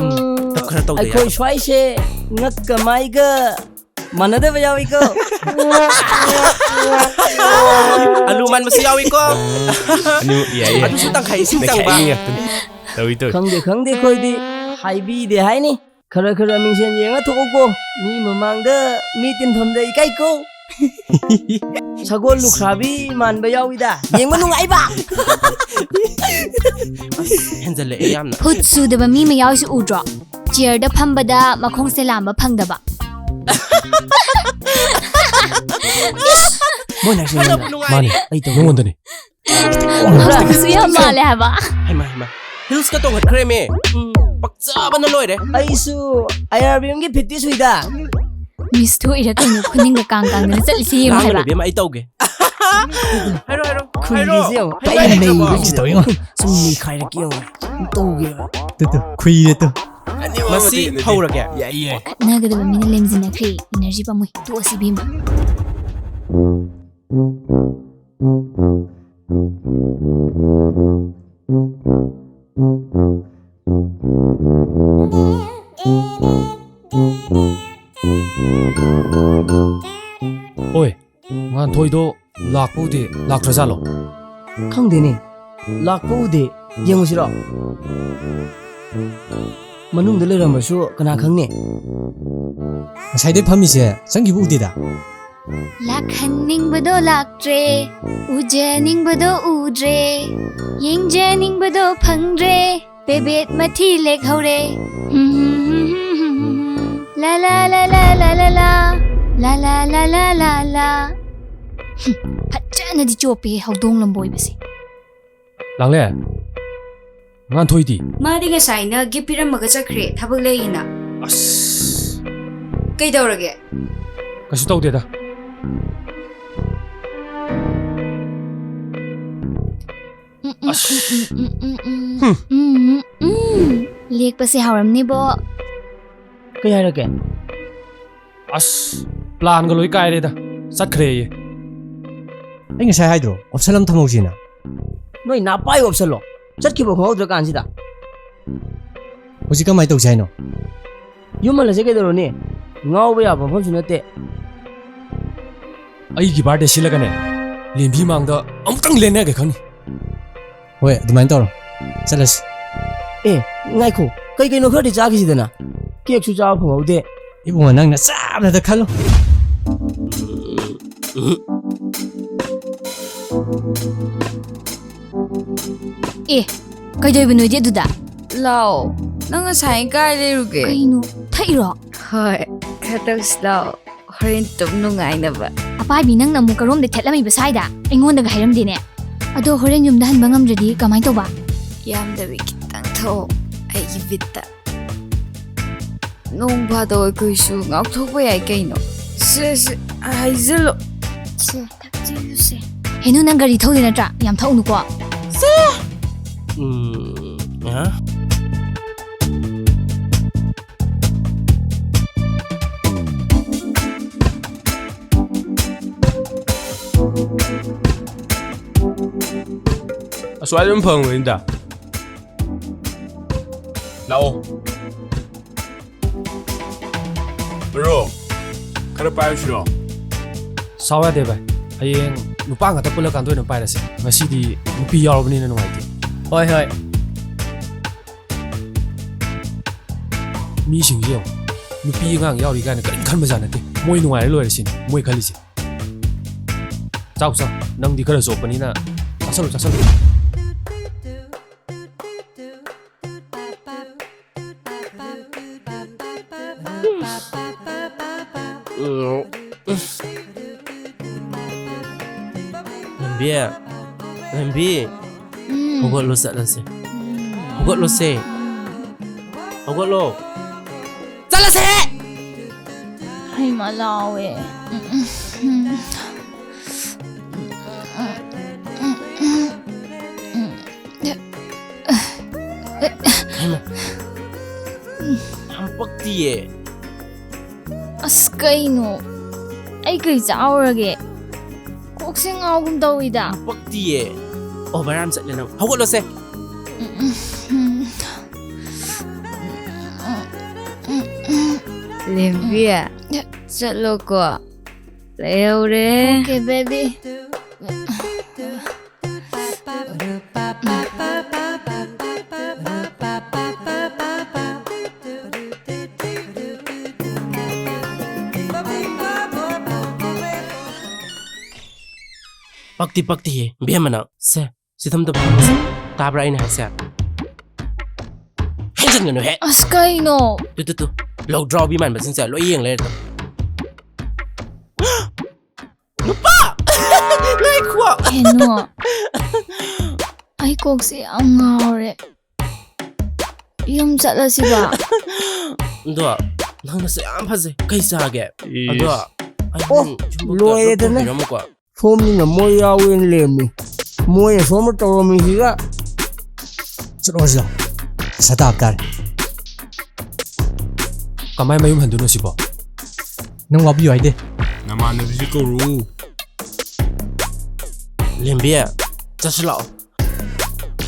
ꯎꯝ, ꯇꯞ ꯈꯔ ꯇꯧꯗ ꯑꯩꯈꯣꯏ ꯌꯥꯗꯕ꯫ ꯁ꯭ꯋꯥꯏꯁꯦ ꯉꯛꯀ ꯃꯥꯏꯒ ꯃꯥꯟꯅꯗꯕ ꯌꯥꯎꯏꯀꯣ꯫ ꯑꯂꯨ ꯃꯥꯟꯕꯁꯨ ꯌꯥꯎꯏꯀꯣ꯫ ꯑꯅꯤꯃꯛ ꯌꯥꯏꯌꯦ꯫ ꯑꯗꯨꯁꯨ ꯇꯪꯈꯥꯏ ꯏꯁꯤꯡ ꯅꯩꯈꯥꯏ ꯆꯪꯕ꯫ ꯃꯤ ꯉꯥꯛꯇꯅꯤ꯫ ꯇꯧꯏ, ꯇꯧꯏ꯫ ꯈꯪꯗꯦ, ꯈꯪꯗꯦ, ꯑꯩꯈꯣꯏꯗꯤ ꯍꯥꯏꯕꯤꯗꯦ ꯍꯥꯏꯅꯤ꯫ ꯈꯔ ꯈꯔ ꯃꯤꯡꯁꯦꯟ ꯌꯦꯡꯉ ꯊꯣꯛꯎꯀꯣ꯫ ꯃꯤ ꯃꯃꯥꯡꯗ ꯃꯤ ꯇꯤꯟꯐꯝꯗ ꯏꯀꯥꯏꯀꯣ꯫ ꯁꯒꯣꯜ ꯂꯨꯈ꯭ꯔꯥꯕꯤ ꯃꯥꯟꯕ ꯌꯥꯎꯏꯗ꯫ ꯌꯦꯡꯕ ꯅꯨꯡꯉꯥꯏꯕ꯫ ꯍꯦꯟꯖꯜꯂꯛꯑꯦ ꯌꯥꯝꯅ꯫ ꯐꯨꯠ ꯁꯨꯗꯕ ꯃꯤ ꯃꯌꯥꯎꯁꯨ ꯎꯗ꯭ꯔꯣ? ꯆꯤꯌꯔꯗ ꯐꯝꯕꯗ ꯃꯈꯣꯡꯁꯦ ꯂꯥꯝꯕ ꯐꯪꯗꯕ꯫ ꯃꯣꯏꯅ ꯍꯥꯏꯁꯦ ꯐꯅꯕꯨ ꯅꯪꯅ ꯅꯨꯡꯉꯥꯏꯔꯤ꯫ ꯃꯥꯅꯦ ꯑꯩ ꯇꯧꯕ ꯅꯉꯣꯟꯗꯅꯦ꯫ ꯃꯁꯛꯁꯨ ꯌꯥꯝ ꯃꯥꯜꯂꯦ ꯍꯥꯏꯕ꯫ ꯍꯩꯃꯥ ꯍꯩꯃꯥ꯫ ꯍꯤꯜꯁꯀ ꯇꯣꯡꯈꯠꯈ꯭ꯔꯦꯃꯦ꯫ ꯎꯝ, ꯄꯛꯆꯕꯅ ꯂꯣꯏꯔꯦ꯫ ꯑꯩꯁꯨ ꯑꯥꯏ ꯑꯥꯔ ꯕꯤ ꯑꯦꯝꯒꯤ ꯐꯤꯠꯇꯤ ꯁꯨꯏꯗ꯫ ꯃꯤꯁ ꯊꯣꯛꯏꯔ ꯀꯩꯅꯣ ꯈꯨꯅꯤꯡꯒ ꯀꯥꯡ ꯀꯥꯡꯗꯅ ꯆꯠꯂꯤꯁꯤ ꯌꯦꯡꯉꯨ ꯂꯥꯡꯒꯅꯨ ꯍꯥꯏꯕ꯫ ꯏꯕꯦꯝꯃ, ꯑꯩ ꯇꯧꯒꯦ꯫ ꯍꯥꯏꯔꯣ ꯍꯥꯏꯔꯣ꯫ ꯈꯨꯏꯔꯤꯁꯦ ꯌꯦꯡꯉꯣ꯫ ꯍꯩꯃꯥ, ꯍꯩꯃꯥ, ꯅꯩꯔꯦ꯫ ꯍꯩꯃꯥ꯫ ꯁꯤ ꯇꯧ ꯌꯦꯡꯉꯣ꯫ ꯁꯨꯝ ꯅꯩꯈꯥꯏꯔꯛꯀꯦ ꯌꯦꯡꯉꯣ꯫ ꯁꯨꯝ ꯇꯧꯒꯦꯕ꯫ ꯇꯨ ꯇꯨ ꯈꯨꯏꯔꯦ ꯇꯨ꯫ ꯃꯁꯤ ꯍꯧꯔꯒꯦ꯫ ꯌꯥꯏꯌꯦ꯫ ꯈꯠꯅꯒꯗꯕ ꯃꯤꯅ ꯂꯦꯝꯖꯤꯟꯅꯈ꯭ꯔꯦ꯫ ꯏꯅꯔꯖꯤ ꯄꯥꯝꯃꯨꯏ꯫ ꯇꯣꯛꯑꯁꯤ ꯏꯕꯦꯝꯃ꯫ ꯍꯣꯏ, ꯉꯥꯟꯊꯣꯏꯗꯣ ꯂꯥꯛꯄ ꯎꯗꯦ, ꯂꯥꯛꯇ꯭ꯔꯖꯥꯠꯂꯣ? ꯈꯪꯗꯦꯅꯦ꯫ ꯂꯥꯛꯄ ꯎꯗꯦ꯫ ꯌꯦꯡꯉꯨꯁꯤꯔꯣ? ꯃꯅꯨꯡꯗ ꯂꯩꯔꯝꯕꯁꯨ ꯀꯅꯥ ꯈꯪꯅꯤ? ꯉꯁꯥꯏꯗꯩ ꯐꯝꯃꯤꯁꯦ ꯆꯪꯈꯤꯕ ꯎꯗꯦꯗ꯫ ꯂꯥꯛꯍꯟꯅꯤꯡꯕꯗꯣ ꯂꯥꯛꯇ꯭ꯔꯦ, ꯎꯖꯅꯤꯡꯕꯗꯣ ꯎꯗ꯭ꯔꯦ, ꯌꯦꯡꯖꯅꯤꯡꯕꯗꯣ ꯐꯪꯗ꯭ꯔꯦ, ꯄꯦꯕꯦꯠ ꯃꯊꯤ ꯂꯦꯛꯍꯧꯔꯦ꯫ ꯂꯥ ꯂꯥ ꯂꯥ ꯂꯥ ꯂꯥ ꯂꯥ ꯂꯥ, ꯂꯥ ꯂꯥ ꯂꯥ ꯂꯥ ꯂꯥ ꯂꯥ꯫ ꯍꯨꯝ, ꯐꯖꯅꯗꯤ ꯆꯣꯞꯄꯦ ꯍꯧꯗꯣꯡ ꯂꯝꯕꯣꯏꯕꯁꯦ꯫ ꯂꯥꯡꯂꯦ, ꯉꯥꯟꯊꯣꯏꯗꯤ? ꯃꯥꯗꯤ ꯉꯁꯥꯏꯅ ꯒꯤꯐ ꯄꯤꯔꯝꯃꯒ ꯆꯠꯈ꯭ꯔꯦ, ꯊꯕꯛ ꯂꯩꯌꯦꯅ꯫ ꯑꯁ꯫ ꯀꯩꯗꯧꯔꯒꯦ? ꯀꯩꯁꯨ ꯇꯧꯗꯦꯗ꯫ ꯎꯝ, ꯎꯝ, ꯎꯝ, ꯎꯝ, ꯎꯝ, ꯎꯝ, ꯎꯝ, ꯎꯝ, ꯎꯝ, ꯎꯝ꯫ ꯂꯦꯛꯄꯁꯦ ꯍꯥꯎꯔꯝꯅꯤꯕꯣ꯫ ꯀꯩ ꯍꯥꯏꯔꯛꯀꯦ? ꯑꯁ, ꯄ꯭ꯂꯥꯟꯒ ꯂꯣꯏ ꯀꯥꯏꯔꯦꯗ꯫ ꯆꯠꯈ꯭ꯔꯦꯌꯦ꯫ ꯑꯩ ꯉꯁꯥꯏ ꯍꯥꯏꯗ꯭ꯔꯣ, ꯑꯣꯞꯁꯟ ꯑꯃ ꯊꯝꯍꯧꯁꯤꯅ? ꯅꯣꯏ ꯅꯥꯄꯥꯏ ꯑꯣꯞꯁꯟꯂꯣ? ꯆꯠꯈꯤꯕ ꯈꯪꯍꯧꯗ꯭ꯔ ꯀꯥꯟꯁꯤꯗ꯫ ꯍꯧꯖꯤꯛ ꯀꯃꯥꯏꯅ ꯇꯧꯁꯤ ꯍꯥꯏꯅꯣ? ꯌꯨꯝ ꯍꯜꯂꯁꯦ ꯀꯩꯗꯧꯔꯨꯅꯤ? ꯉꯥꯎꯕ ꯌꯥꯕ ꯃꯐꯝꯁꯨ ꯅꯠꯇꯦ꯫ ꯑꯩꯒꯤ ꯕꯥꯔꯗꯦ ꯁꯤꯜꯂꯒꯅꯦ, ꯂꯦꯝꯕꯤ ꯃꯥꯡꯗ ꯑꯃꯨꯛꯇꯪ ꯂꯦꯟꯅꯒꯦ ꯈꯪꯅꯤ꯫ ꯍꯣꯏ, ꯑꯗꯨꯃꯥꯏꯅ ꯇꯧꯔꯣ꯫ ꯆꯠꯂꯁꯤ꯫ ꯑꯦ, ꯉꯥꯏꯈꯣ, ꯀꯩ ꯀꯩꯅꯣ ꯈꯔꯗꯤ ꯆꯥꯈꯤꯁꯤꯗꯅ꯫ ꯀꯦꯛꯁꯨ ꯆꯥꯕ ꯐꯪꯍꯧꯗꯦ꯫ ꯏꯕꯨꯡꯉꯣ, ꯅꯪꯅ ꯆꯥꯕꯗ ꯈꯜꯂꯣ꯫ ꯎꯝ꯫ ꯑꯦ, ꯀꯩꯗꯧꯔꯤꯕ ꯅꯣꯏꯗꯤ ꯑꯗꯨꯗ? ꯂꯥꯛꯑꯣ꯫ ꯅꯪ ꯉꯁꯥꯏ ꯀꯥꯏ ꯂꯩꯔꯨꯒꯦ? ꯀꯩꯅꯣ? ꯊꯛꯏꯔꯣ? ꯍꯣꯏ, ꯈꯔ ꯇꯧꯁꯤ ꯂꯥꯛꯑꯣ꯫ ꯍꯣꯔꯦꯟ ꯇꯨꯝ ꯅꯨꯡꯉꯥꯏꯅꯕ꯫ ꯑꯄꯥꯏꯕꯤ, ꯅꯪꯅ ꯑꯃꯨꯛ ꯀꯔꯣꯝꯗ ꯊꯦꯠꯂꯝꯃꯤꯕ ꯁ꯭ꯋꯥꯏꯗ? ꯑꯩꯉꯣꯟꯗꯒ ꯍꯥꯏꯔꯝꯗꯦꯅꯦ꯫ ꯑꯗꯣ ꯍꯣꯔꯦꯟ ꯌꯨꯝꯗ ꯍꯟꯕ ꯉꯝꯗ꯭ꯔꯗꯤ ꯀꯃꯥꯏꯅ ꯇꯧꯕ? ꯌꯥꯝꯗꯕꯤ ꯈꯤꯇꯪ ꯊꯛꯑꯣ, ꯑꯩꯒꯤ ꯕꯤꯠꯇ꯫ ꯅꯣꯡ ꯐꯥꯗꯣꯛ ꯑꯩꯈꯣꯏꯁꯨ ꯉꯥꯎꯊꯣꯛꯄ ꯌꯥꯏ ꯀꯩꯅꯣ꯫ ꯁꯦ, ꯁꯦ, ꯍꯥꯏꯖꯜꯂꯣ꯫ ꯁꯦ, ꯊꯛꯆꯤꯜꯂꯨꯁꯦ꯫ ꯍꯦꯅꯨ, ꯅꯪ ꯒꯥꯔꯤ ꯊꯧꯔꯤ ꯅꯠꯇ꯭ꯔꯥ? ꯌꯥꯝ ꯊꯛꯎꯅꯨꯀꯣ꯫ ꯁꯦ! ꯎꯝ, ꯑ? ꯑꯁ꯭ꯋꯥꯏꯗ ꯑꯗꯨꯝ ꯐꯪꯕꯅꯤꯗ꯫ ꯂꯥꯛꯑꯣ꯫ ꯕ꯭ꯔꯣ, ꯈꯔ ꯄꯥꯏꯔꯨꯁꯤꯔꯣ? ꯁꯥꯎ ꯌꯥꯗꯦ ꯚꯥꯏ꯫ ꯍꯌꯦꯡ ꯅꯨꯄꯥ ꯉꯥꯛꯇ ꯄꯨꯜꯂꯀꯥꯟꯗ ꯑꯣꯏꯅ ꯄꯥꯏꯔꯁꯦ꯫ ꯉꯁꯤꯗꯤ ꯅꯨꯄꯤ ꯌꯥꯎꯔꯕꯅꯤꯅ ꯅꯨꯡꯉꯥꯏꯇꯦ꯫ ꯍꯣꯏ, ꯍꯣꯏ꯫ ꯃꯤꯁꯤꯡꯁꯦ ꯌꯦꯡꯉꯣ꯫ ꯅꯨꯄꯤ ꯑꯉꯥꯡ ꯌꯥꯎꯔꯤ ꯀꯥꯏꯅ ꯀꯔꯤꯝ ꯈꯟꯕꯖꯥꯠ ꯅꯠꯇꯦ꯫ ꯃꯣꯏ ꯅꯨꯡꯉꯥꯏꯔ ꯂꯣꯏꯔꯦ ꯁꯤꯅꯤ ꯃꯣꯏ ꯈꯜꯂꯤꯁꯦ꯫ ꯆꯥꯎ, ꯆꯥꯎ꯫ ꯅꯪꯗꯤ ꯈꯔ ꯆꯣꯞꯄꯅꯤꯅ ꯆꯥꯁꯜꯂꯨ, ꯆꯥꯁꯜꯂꯨ꯫ ꯂꯦꯝꯕꯤ, ꯂꯦꯝꯕꯤ, ꯎꯝ꯫ ꯍꯧꯒꯠꯂꯣ, ꯆꯠꯂꯁꯦ꯫ ꯎꯝ꯫ ꯍꯧꯒꯠꯂꯣꯁꯦ꯫ ꯍꯧꯒꯠꯂꯣ꯫ ꯆꯠꯂꯁꯦ! ꯍꯩꯃꯥ ꯂꯥꯎꯋꯦ꯫ ꯍꯩꯃꯥ꯫ ꯌꯥꯝ ꯄꯛꯇꯤꯌꯦ꯫ ꯑꯁ, ꯀꯩꯅꯣ? ꯑꯩ ꯀꯩ ꯆꯥꯎꯔꯒꯦ? ꯀꯣꯛꯁꯦ ꯉꯥꯎꯒꯨꯝ ꯇꯧꯋꯤꯗ꯫ ꯌꯥꯝ ꯄꯛꯇꯤꯌꯦ꯫ ꯑꯣ, ꯕꯔꯥꯝ ꯆꯠꯂꯦ ꯅꯪ꯫ ꯍꯧꯒꯠꯂꯣꯁꯦ꯫ ꯂꯦꯝꯕꯤ, ꯆꯠꯂꯣꯀꯣ꯫ ꯂꯩꯍꯧꯔꯦ꯫ Okay, baby. ꯄꯛꯇꯤ ꯄꯛꯇꯤꯌꯦ, ꯏꯕꯦꯝꯃ ꯅꯪ꯫ ꯁꯦ, ꯁꯤꯗ ꯑꯝꯇ ꯐꯝꯃꯁꯦ꯫ ꯇꯥꯕ꯭ꯔꯥ ꯑꯩꯅ ꯍꯥꯏꯁꯦ? ꯍꯦꯟꯖꯟꯒꯅꯨꯍꯦ꯫ ꯑꯁ, ꯀꯩꯅꯣ? ꯇꯨ, ꯇꯨ, ꯇꯨ꯫ ꯂꯧꯗ꯭ꯔꯥꯎꯕꯤ ꯃꯥꯟꯕꯁꯤꯡꯁꯦ ꯂꯣꯏ ꯌꯦꯡ ꯂꯩꯔꯦ꯫ ꯅꯨꯄꯥ! ꯉꯥꯏꯈꯣ! ꯍꯦꯅꯨ, ꯑꯩ ꯀꯣꯛꯁꯦ ꯌꯥꯝ ꯉꯥꯎꯔꯦ꯫ ꯌꯨꯝ ꯆꯠꯂꯁꯤꯕ? ꯑꯗꯣ, ꯅꯪꯅꯁꯨ ꯌꯥꯝ ꯐꯖꯩ꯫ ꯀꯩ ꯆꯥꯒꯦ? ꯑꯗꯣ, ꯏꯁ꯫ ꯑꯩ ꯑꯣ, ꯅꯪ ꯌꯨꯝꯕꯨꯛꯇ ꯂꯣꯏꯔꯦꯗꯅ꯫ ꯂꯣꯠ ꯇꯧꯕꯤꯔꯝꯃꯨꯀꯣ꯫ ꯁꯣꯝꯅꯤꯅ ꯃꯣꯏ ꯌꯥꯎꯋꯦꯅ ꯂꯩꯔꯝꯃꯤ꯫ ꯃꯣꯏ ꯑꯁꯣꯝꯗ ꯇꯧꯔꯝꯃꯤꯁꯤꯒ꯫ ꯆꯠꯂꯣ ꯁꯤꯗ꯫ ꯄꯩꯁꯥ ꯇꯥꯕ ꯇꯥꯔꯦ꯫ ꯀꯃꯥꯏ ꯃꯌꯨꯝ ꯍꯟꯗꯣꯏꯅꯣ ꯁꯤꯕꯣ? ꯅꯪ ꯋꯥꯕꯤꯌꯨ ꯍꯥꯏꯗꯦ꯫ ꯅꯃꯥꯟꯅꯕꯤꯁꯤ ꯀꯧꯔꯨ꯫ ꯂꯦꯝꯕꯤ, ꯆꯠꯁꯤ ꯂꯥꯛꯑꯣ꯫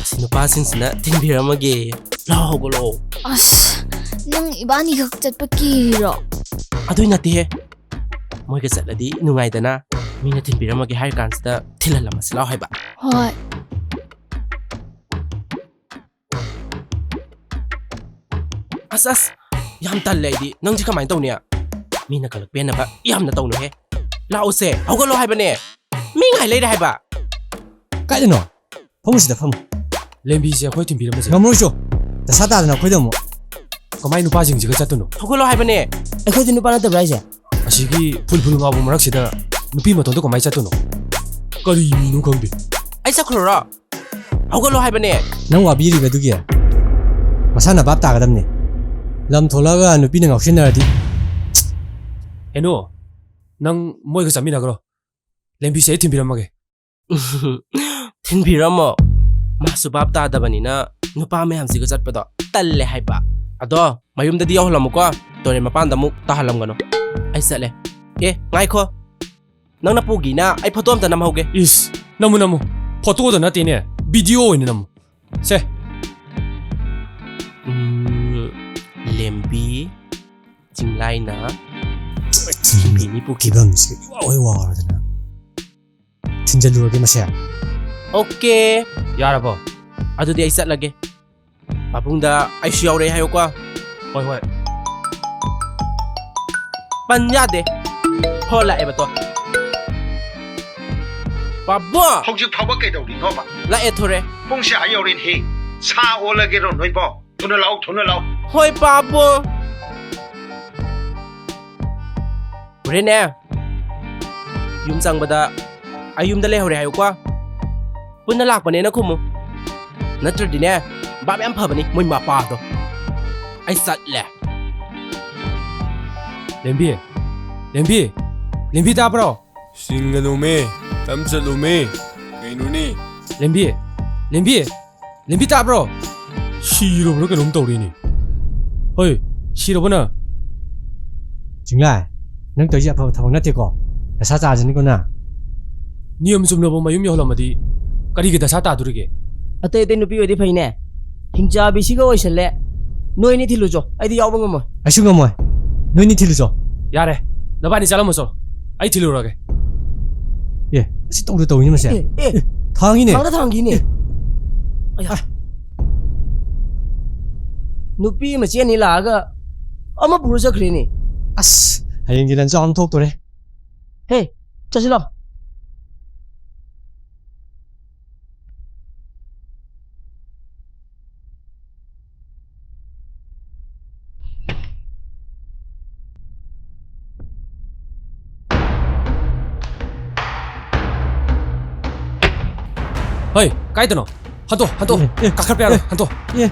ꯑꯁꯤ ꯅꯨꯄꯥꯁꯤꯡꯁꯤꯅ ꯊꯤꯟꯕꯤꯔꯝꯃꯒꯦ꯫ ꯂꯥꯛꯑꯣ, ꯍꯧꯒꯠꯂꯛꯑꯣ꯫ ꯑꯁ, ꯅꯪ ꯏꯕꯥꯅꯤꯈꯛ ꯆꯠꯄ ꯀꯤꯔꯤꯔꯣ? ꯑꯗꯨꯏ ꯅꯠꯇꯦꯍꯦ꯫ ꯃꯣꯏꯒ ꯆꯠꯂꯗꯤ ꯅꯨꯡꯉꯥꯏꯗꯅ, ꯃꯤꯅ ꯊꯤꯟꯕꯤꯔꯝꯃꯒꯦ ꯍꯥꯏꯔ ꯀꯥꯟꯁꯤꯗ ꯊꯤꯜꯍꯜꯂꯝꯃꯁꯤ ꯂꯥꯛꯑꯣ ꯍꯥꯏꯕ꯫ ꯍꯣꯏ꯫ ꯑꯁ, ꯑꯁ, ꯌꯥꯝ ꯇꯜꯂꯦ ꯑꯩꯗꯤ꯫ ꯅꯪꯁꯦ ꯀꯃꯥꯏꯅ ꯇꯧꯅꯤ? ꯃꯤꯅ ꯀꯜꯂꯛ ꯄꯦꯟꯅꯕ ꯌꯥꯝꯅ ꯇꯧꯅꯨꯍꯦ꯫ ꯂꯥꯛꯑꯣꯁꯦ, ꯍꯧꯒꯠꯂꯣ ꯍꯥꯏꯕꯅꯦ꯫ ꯃꯤ ꯉꯥꯏ ꯂꯩꯔꯦ ꯍꯥꯏꯕ꯫ ꯀꯥꯏꯗꯅꯣ? ꯐꯝꯃꯨ ꯁꯤꯗ, ꯐꯝꯃꯨ꯫ ꯂꯦꯝꯕꯤꯁꯦ ꯑꯩꯈꯣꯏ ꯊꯤꯟꯕꯤꯔꯝꯃꯁꯦ꯫ ꯉꯝꯃꯔꯣꯏꯁꯨ꯫ ꯗꯁꯥ ꯇꯥꯗꯅ ꯑꯩꯈꯣꯏꯗ ꯑꯃꯨꯛ꯫ ꯀꯃꯥꯏ ꯅꯨꯄꯥꯁꯤꯡꯁꯤꯒ ꯆꯠꯇꯣꯏꯅꯣ? ꯍꯧꯒꯠꯂꯣ ꯍꯥꯏꯕꯅꯦ꯫ ꯑꯩꯈꯣꯏꯗꯤ ꯅꯨꯄꯥ ꯅꯠꯇꯕ꯭ꯔꯥ ꯍꯥꯏꯁꯦ? ꯑꯁꯤꯒꯤ ꯐꯨꯜ ꯐꯨꯜ ꯉꯥꯎꯕ ꯃꯔꯛꯁꯤꯗ ꯅꯨꯄꯤ ꯃꯇꯣꯟꯗ ꯀꯃꯥꯏ ꯆꯠꯇꯣꯏꯅꯣ? ꯀꯔꯤ ꯃꯤꯅꯣ ꯈꯪꯗꯦ꯫ ꯑꯩ ꯆꯠꯈ꯭ꯔꯨꯔꯣ? ꯍꯧꯒꯠꯂꯣ ꯍꯥꯏꯕꯅꯦ꯫ ꯅꯪ ꯋꯥꯕꯤꯔꯤꯕ ꯑꯗꯨꯒꯤ? ꯃꯁꯥꯅ ꯚꯥꯞ ꯇꯥꯒꯗꯕꯅꯦ꯫ ꯂꯝ ꯊꯣꯛꯂꯛꯑꯒ ꯅꯨꯄꯤꯅ ꯉꯥꯎꯁꯤꯟꯅꯔꯗꯤ꯫ ꯍꯦꯅꯨ, ꯅꯪ ꯃꯣꯏꯒ ꯆꯠꯃꯤꯟꯅꯈ꯭ꯔꯣ꯫ ꯂꯦꯝꯕꯤꯁꯦ ꯑꯩ ꯊꯤꯟꯕꯤꯔꯝꯃꯒꯦ꯫ ꯊꯤꯟꯕꯤꯔꯝꯃꯣ꯫ ꯃꯥꯁꯨ ꯚꯥꯞ ꯇꯥꯗꯕꯅꯤꯅ ꯅꯨꯄꯥ ꯃꯌꯥꯝꯁꯤꯒ ꯆꯠꯄꯗꯣ ꯇꯜꯂꯦ ꯍꯥꯏꯕ꯫ ꯑꯗꯣ ꯃꯌꯨꯝꯗꯗꯤ ꯌꯧꯍꯜꯂꯝꯃꯨꯀꯣ꯫ ꯇꯨꯔꯦꯜ ꯃꯄꯥꯟꯗ ꯑꯃꯨꯛ ꯇꯥꯍꯜꯂꯝꯒꯅꯨ꯫ ꯑꯩ ꯆꯠꯂꯦ꯫ ꯑꯦ, ꯉꯥꯏꯈꯣ꯫ ꯅꯪꯅ ꯄꯨꯒꯤꯅ ꯑꯩ ꯐꯣꯇꯣ ꯑꯝꯇ ꯅꯝꯍꯧꯒꯦ꯫ ꯏꯁ, ꯅꯝꯃꯨ, ꯅꯝꯃꯨ꯫ ꯐꯣꯇꯣꯗ ꯅꯠꯇꯦꯅꯦ, ꯚꯤꯗꯤꯑꯣ ꯑꯣꯏꯅ ꯅꯝꯃꯨ꯫ ꯁꯦ꯫ ꯎꯝ, ꯂꯦꯝꯕꯤ, ꯆꯤꯡꯂꯥꯏꯅ, ꯊꯤꯟꯕꯤꯅꯤ ꯄꯨꯈꯤ꯫ ꯐꯤꯕꯝꯁꯤ ꯏꯋꯥ ꯍꯣꯏ ꯋꯥꯔꯗꯅ꯫ ꯊꯤꯟꯖꯜꯂꯨꯔꯒꯦ ꯃꯁꯦ꯫ ꯑꯣꯀꯦ꯫ ꯌꯥꯔꯕꯣ? ꯑꯗꯨꯗꯤ ꯑꯩ ꯆꯠꯂꯒꯦ꯫ ꯄꯥꯕꯨꯡꯗ ꯑꯩꯁꯨ ꯌꯥꯎꯔꯛꯑꯦ ꯍꯥꯏꯌꯨꯀꯣ꯫ ꯍꯣꯏ, ꯍꯣꯏ꯫ ꯄꯟ ꯌꯥꯗꯦ꯫ ꯐꯣꯟ ꯂꯥꯛꯑꯦꯕ ꯇꯣ꯫ ꯄꯥꯕꯨꯡ! ꯍꯧꯖꯤꯛ ꯐꯥꯎꯕ ꯀꯩꯗꯧꯔꯤꯅꯣꯕ? ꯂꯥꯛꯑꯦ, ꯊꯣꯔꯦ꯫ ꯄꯨꯡꯁꯦ ꯑꯥ ꯌꯧꯔꯦꯅꯦꯍꯦ꯫ ꯁꯥ ꯑꯣꯜꯂꯒꯦꯔꯣ ꯅꯣꯏꯕꯣ? ꯊꯨꯅ ꯂꯥꯛꯑꯣ, ꯊꯨꯅ ꯂꯥꯛꯑꯣ꯫ ꯍꯣꯏ, ꯄꯥꯕꯨꯡ꯫ ꯍꯣꯔꯦꯟꯅꯦ, ꯌꯨꯝ ꯆꯪꯕꯗ "ꯑꯩ ꯌꯨꯝꯗ ꯂꯩꯍꯧꯔꯦ" ꯍꯥꯏꯌꯨꯀꯣ꯫ ꯄꯨꯟꯅ ꯂꯥꯛꯄꯅꯦꯅ ꯈꯨꯝꯃꯨ꯫ ꯅꯠꯇ꯭ꯔꯗꯤꯅꯦ, ꯚꯥꯞ ꯌꯥꯝ ꯐꯕꯅꯤ ꯃꯣꯏ ꯃꯄꯥꯗꯣ꯫ ꯑꯩ ꯆꯠꯂꯦ꯫ ꯂꯦꯝꯕꯤ, ꯂꯦꯝꯕꯤ, ꯂꯦꯝꯕꯤ ꯇꯥꯕ꯭ꯔꯣ? ꯁꯤꯡꯒꯅꯨꯃꯦ, ꯇꯝ ꯆꯠꯂꯨꯃꯦ꯫ ꯀꯩꯅꯣꯅꯦ? ꯂꯦꯝꯕꯤ, ꯂꯦꯝꯕꯤ, ꯂꯦꯝꯕꯤ ꯇꯥꯕ꯭ꯔꯣ? ꯁꯤꯔꯕ꯭ꯔꯥ ꯀꯩꯅꯣꯝ ꯇꯧꯔꯤꯅꯦ꯫ ꯍꯣꯏ, ꯁꯤꯔꯕꯣ ꯅꯪ? ꯆꯤꯡꯂꯥꯏ, ꯅꯪ ꯇꯧꯔꯤꯁꯦ ꯑꯐꯕ ꯊꯕꯛ ꯅꯠꯇꯦꯀꯣ꯫ ꯗꯁꯥ ꯇꯥꯖꯅꯤꯀꯣ ꯅꯪ꯫ ꯅꯤꯌꯝ ꯆꯨꯝꯅꯕꯨ ꯃꯌꯨꯝ ꯌꯧꯍꯜꯂꯝꯃꯗꯤ ꯀꯔꯤꯒꯤ ꯗꯁꯥ ꯇꯥꯗꯣꯔꯤꯒꯦ? ꯑꯇꯩ ꯑꯇꯩ ꯅꯨꯄꯤ ꯑꯣꯏꯗꯤ ꯐꯩꯅꯦ꯫ ꯍꯤꯡꯆꯥꯕꯤꯁꯤꯒ ꯑꯣꯏꯁꯜꯂꯦ꯫ ꯅꯣꯏꯅꯤ ꯊꯤꯜꯂꯨꯆꯣ, ꯑꯩꯗꯤ ꯌꯥꯎꯕ ꯉꯝꯃꯣꯏ꯫ ꯑꯩꯁꯨ ꯉꯝꯃꯣꯏ꯫ ꯅꯣꯏꯅꯤ ꯊꯤꯜꯂꯨꯆꯣ꯫ ꯌꯥꯔꯦ, ꯅꯕꯥꯅꯤ ꯆꯠꯂꯝꯃꯣ ꯆꯠꯂꯣ, ꯑꯩ ꯊꯤꯜꯂꯨꯔꯒꯦ꯫ ꯑꯦ, ꯑꯁꯤ ꯇꯧꯗ ꯇꯧꯏꯅꯦ ꯃꯁꯦ꯫ ꯑꯦ, ꯑꯦ꯫ ꯑꯦ, ꯊꯥꯡꯉꯤꯅꯦ꯫ ꯊꯥꯡꯗ ꯊꯥꯡꯈꯤꯅꯦ꯫ ꯑꯦ꯫ ꯑꯌꯥ꯫ ꯑꯥ꯫ ꯅꯨꯄꯤ ꯃꯆꯦ ꯑꯅꯤ ꯂꯥꯛꯑꯒ ꯑꯃ ꯄꯨꯔ ꯆꯠꯈ꯭ꯔꯦꯅꯦ꯫ ꯑꯁ, ꯍꯌꯦꯡꯗꯤ ꯂꯟꯖꯥꯎ ꯑꯃ ꯊꯣꯛꯇꯣꯔꯦ꯫ ꯍꯦ, ꯆꯠꯁꯤ ꯂꯥꯎ꯫ ꯍꯩ, ꯀꯥꯏꯗꯅꯣ? ꯍꯟꯗꯣ, ꯍꯟꯗꯣ꯫ ꯑꯦ, ꯑꯦ, ꯀꯥꯈꯠꯄ ꯌꯥꯔꯣꯏ, ꯑꯦ, ꯍꯟꯗꯣ꯫ ꯑꯦ꯫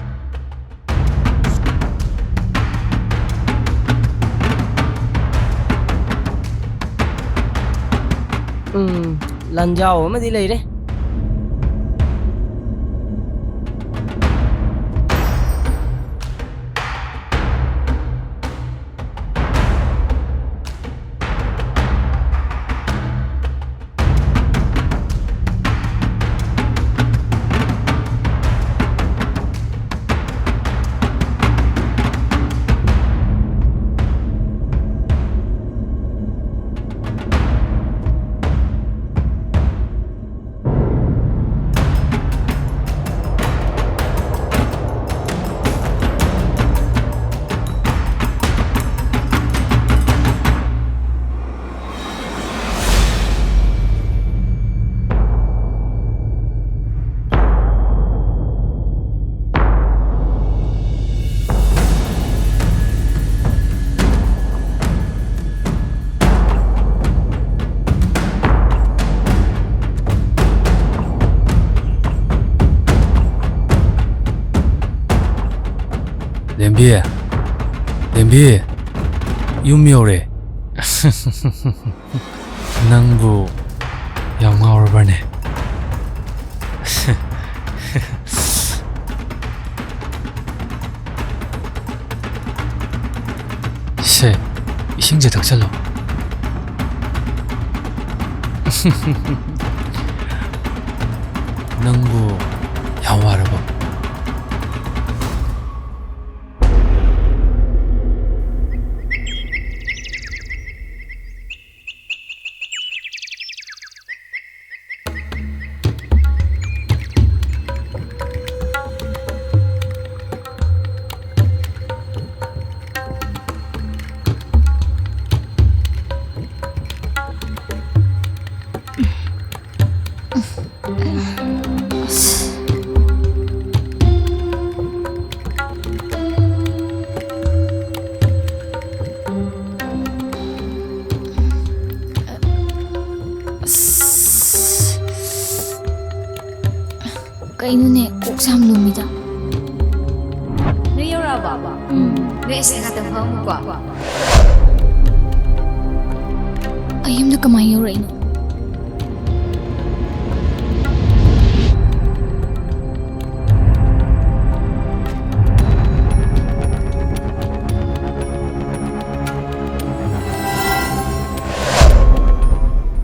ꯎꯝ, ꯂꯟꯖꯥꯎ ꯑꯃꯗꯤ ꯂꯩꯔꯦ꯫ ꯕꯤ, ꯂꯦꯝꯕꯤ, ꯌꯨꯝ ꯌꯧꯔꯦ꯫ ꯅꯪꯕꯨ ꯌꯥꯝ ꯉꯥꯎꯔꯕꯅꯦ? ꯁꯦ, ꯏꯁꯤꯡꯁꯦ ꯊꯛꯆꯜꯂꯣ꯫ ꯅꯪꯕꯨ ꯌꯥꯝ ꯋꯥꯔꯕꯣ? ꯀꯩꯅꯣꯅꯦ, ꯀꯣꯛꯁꯦ ꯌꯥꯝ ꯂꯨꯝꯃꯤꯗ꯫ ꯅꯣꯏ ꯌꯧꯔꯛꯑꯕꯣ? ꯎꯝ꯫ ꯅꯣꯏ ꯑꯁꯤ ꯉꯥꯛꯇꯪ ꯐꯝꯃꯨꯀꯣ꯫ ꯑꯩ ꯌꯨꯝꯗ ꯀꯃꯥꯏꯅ ꯌꯧꯔꯛꯏꯅꯣ?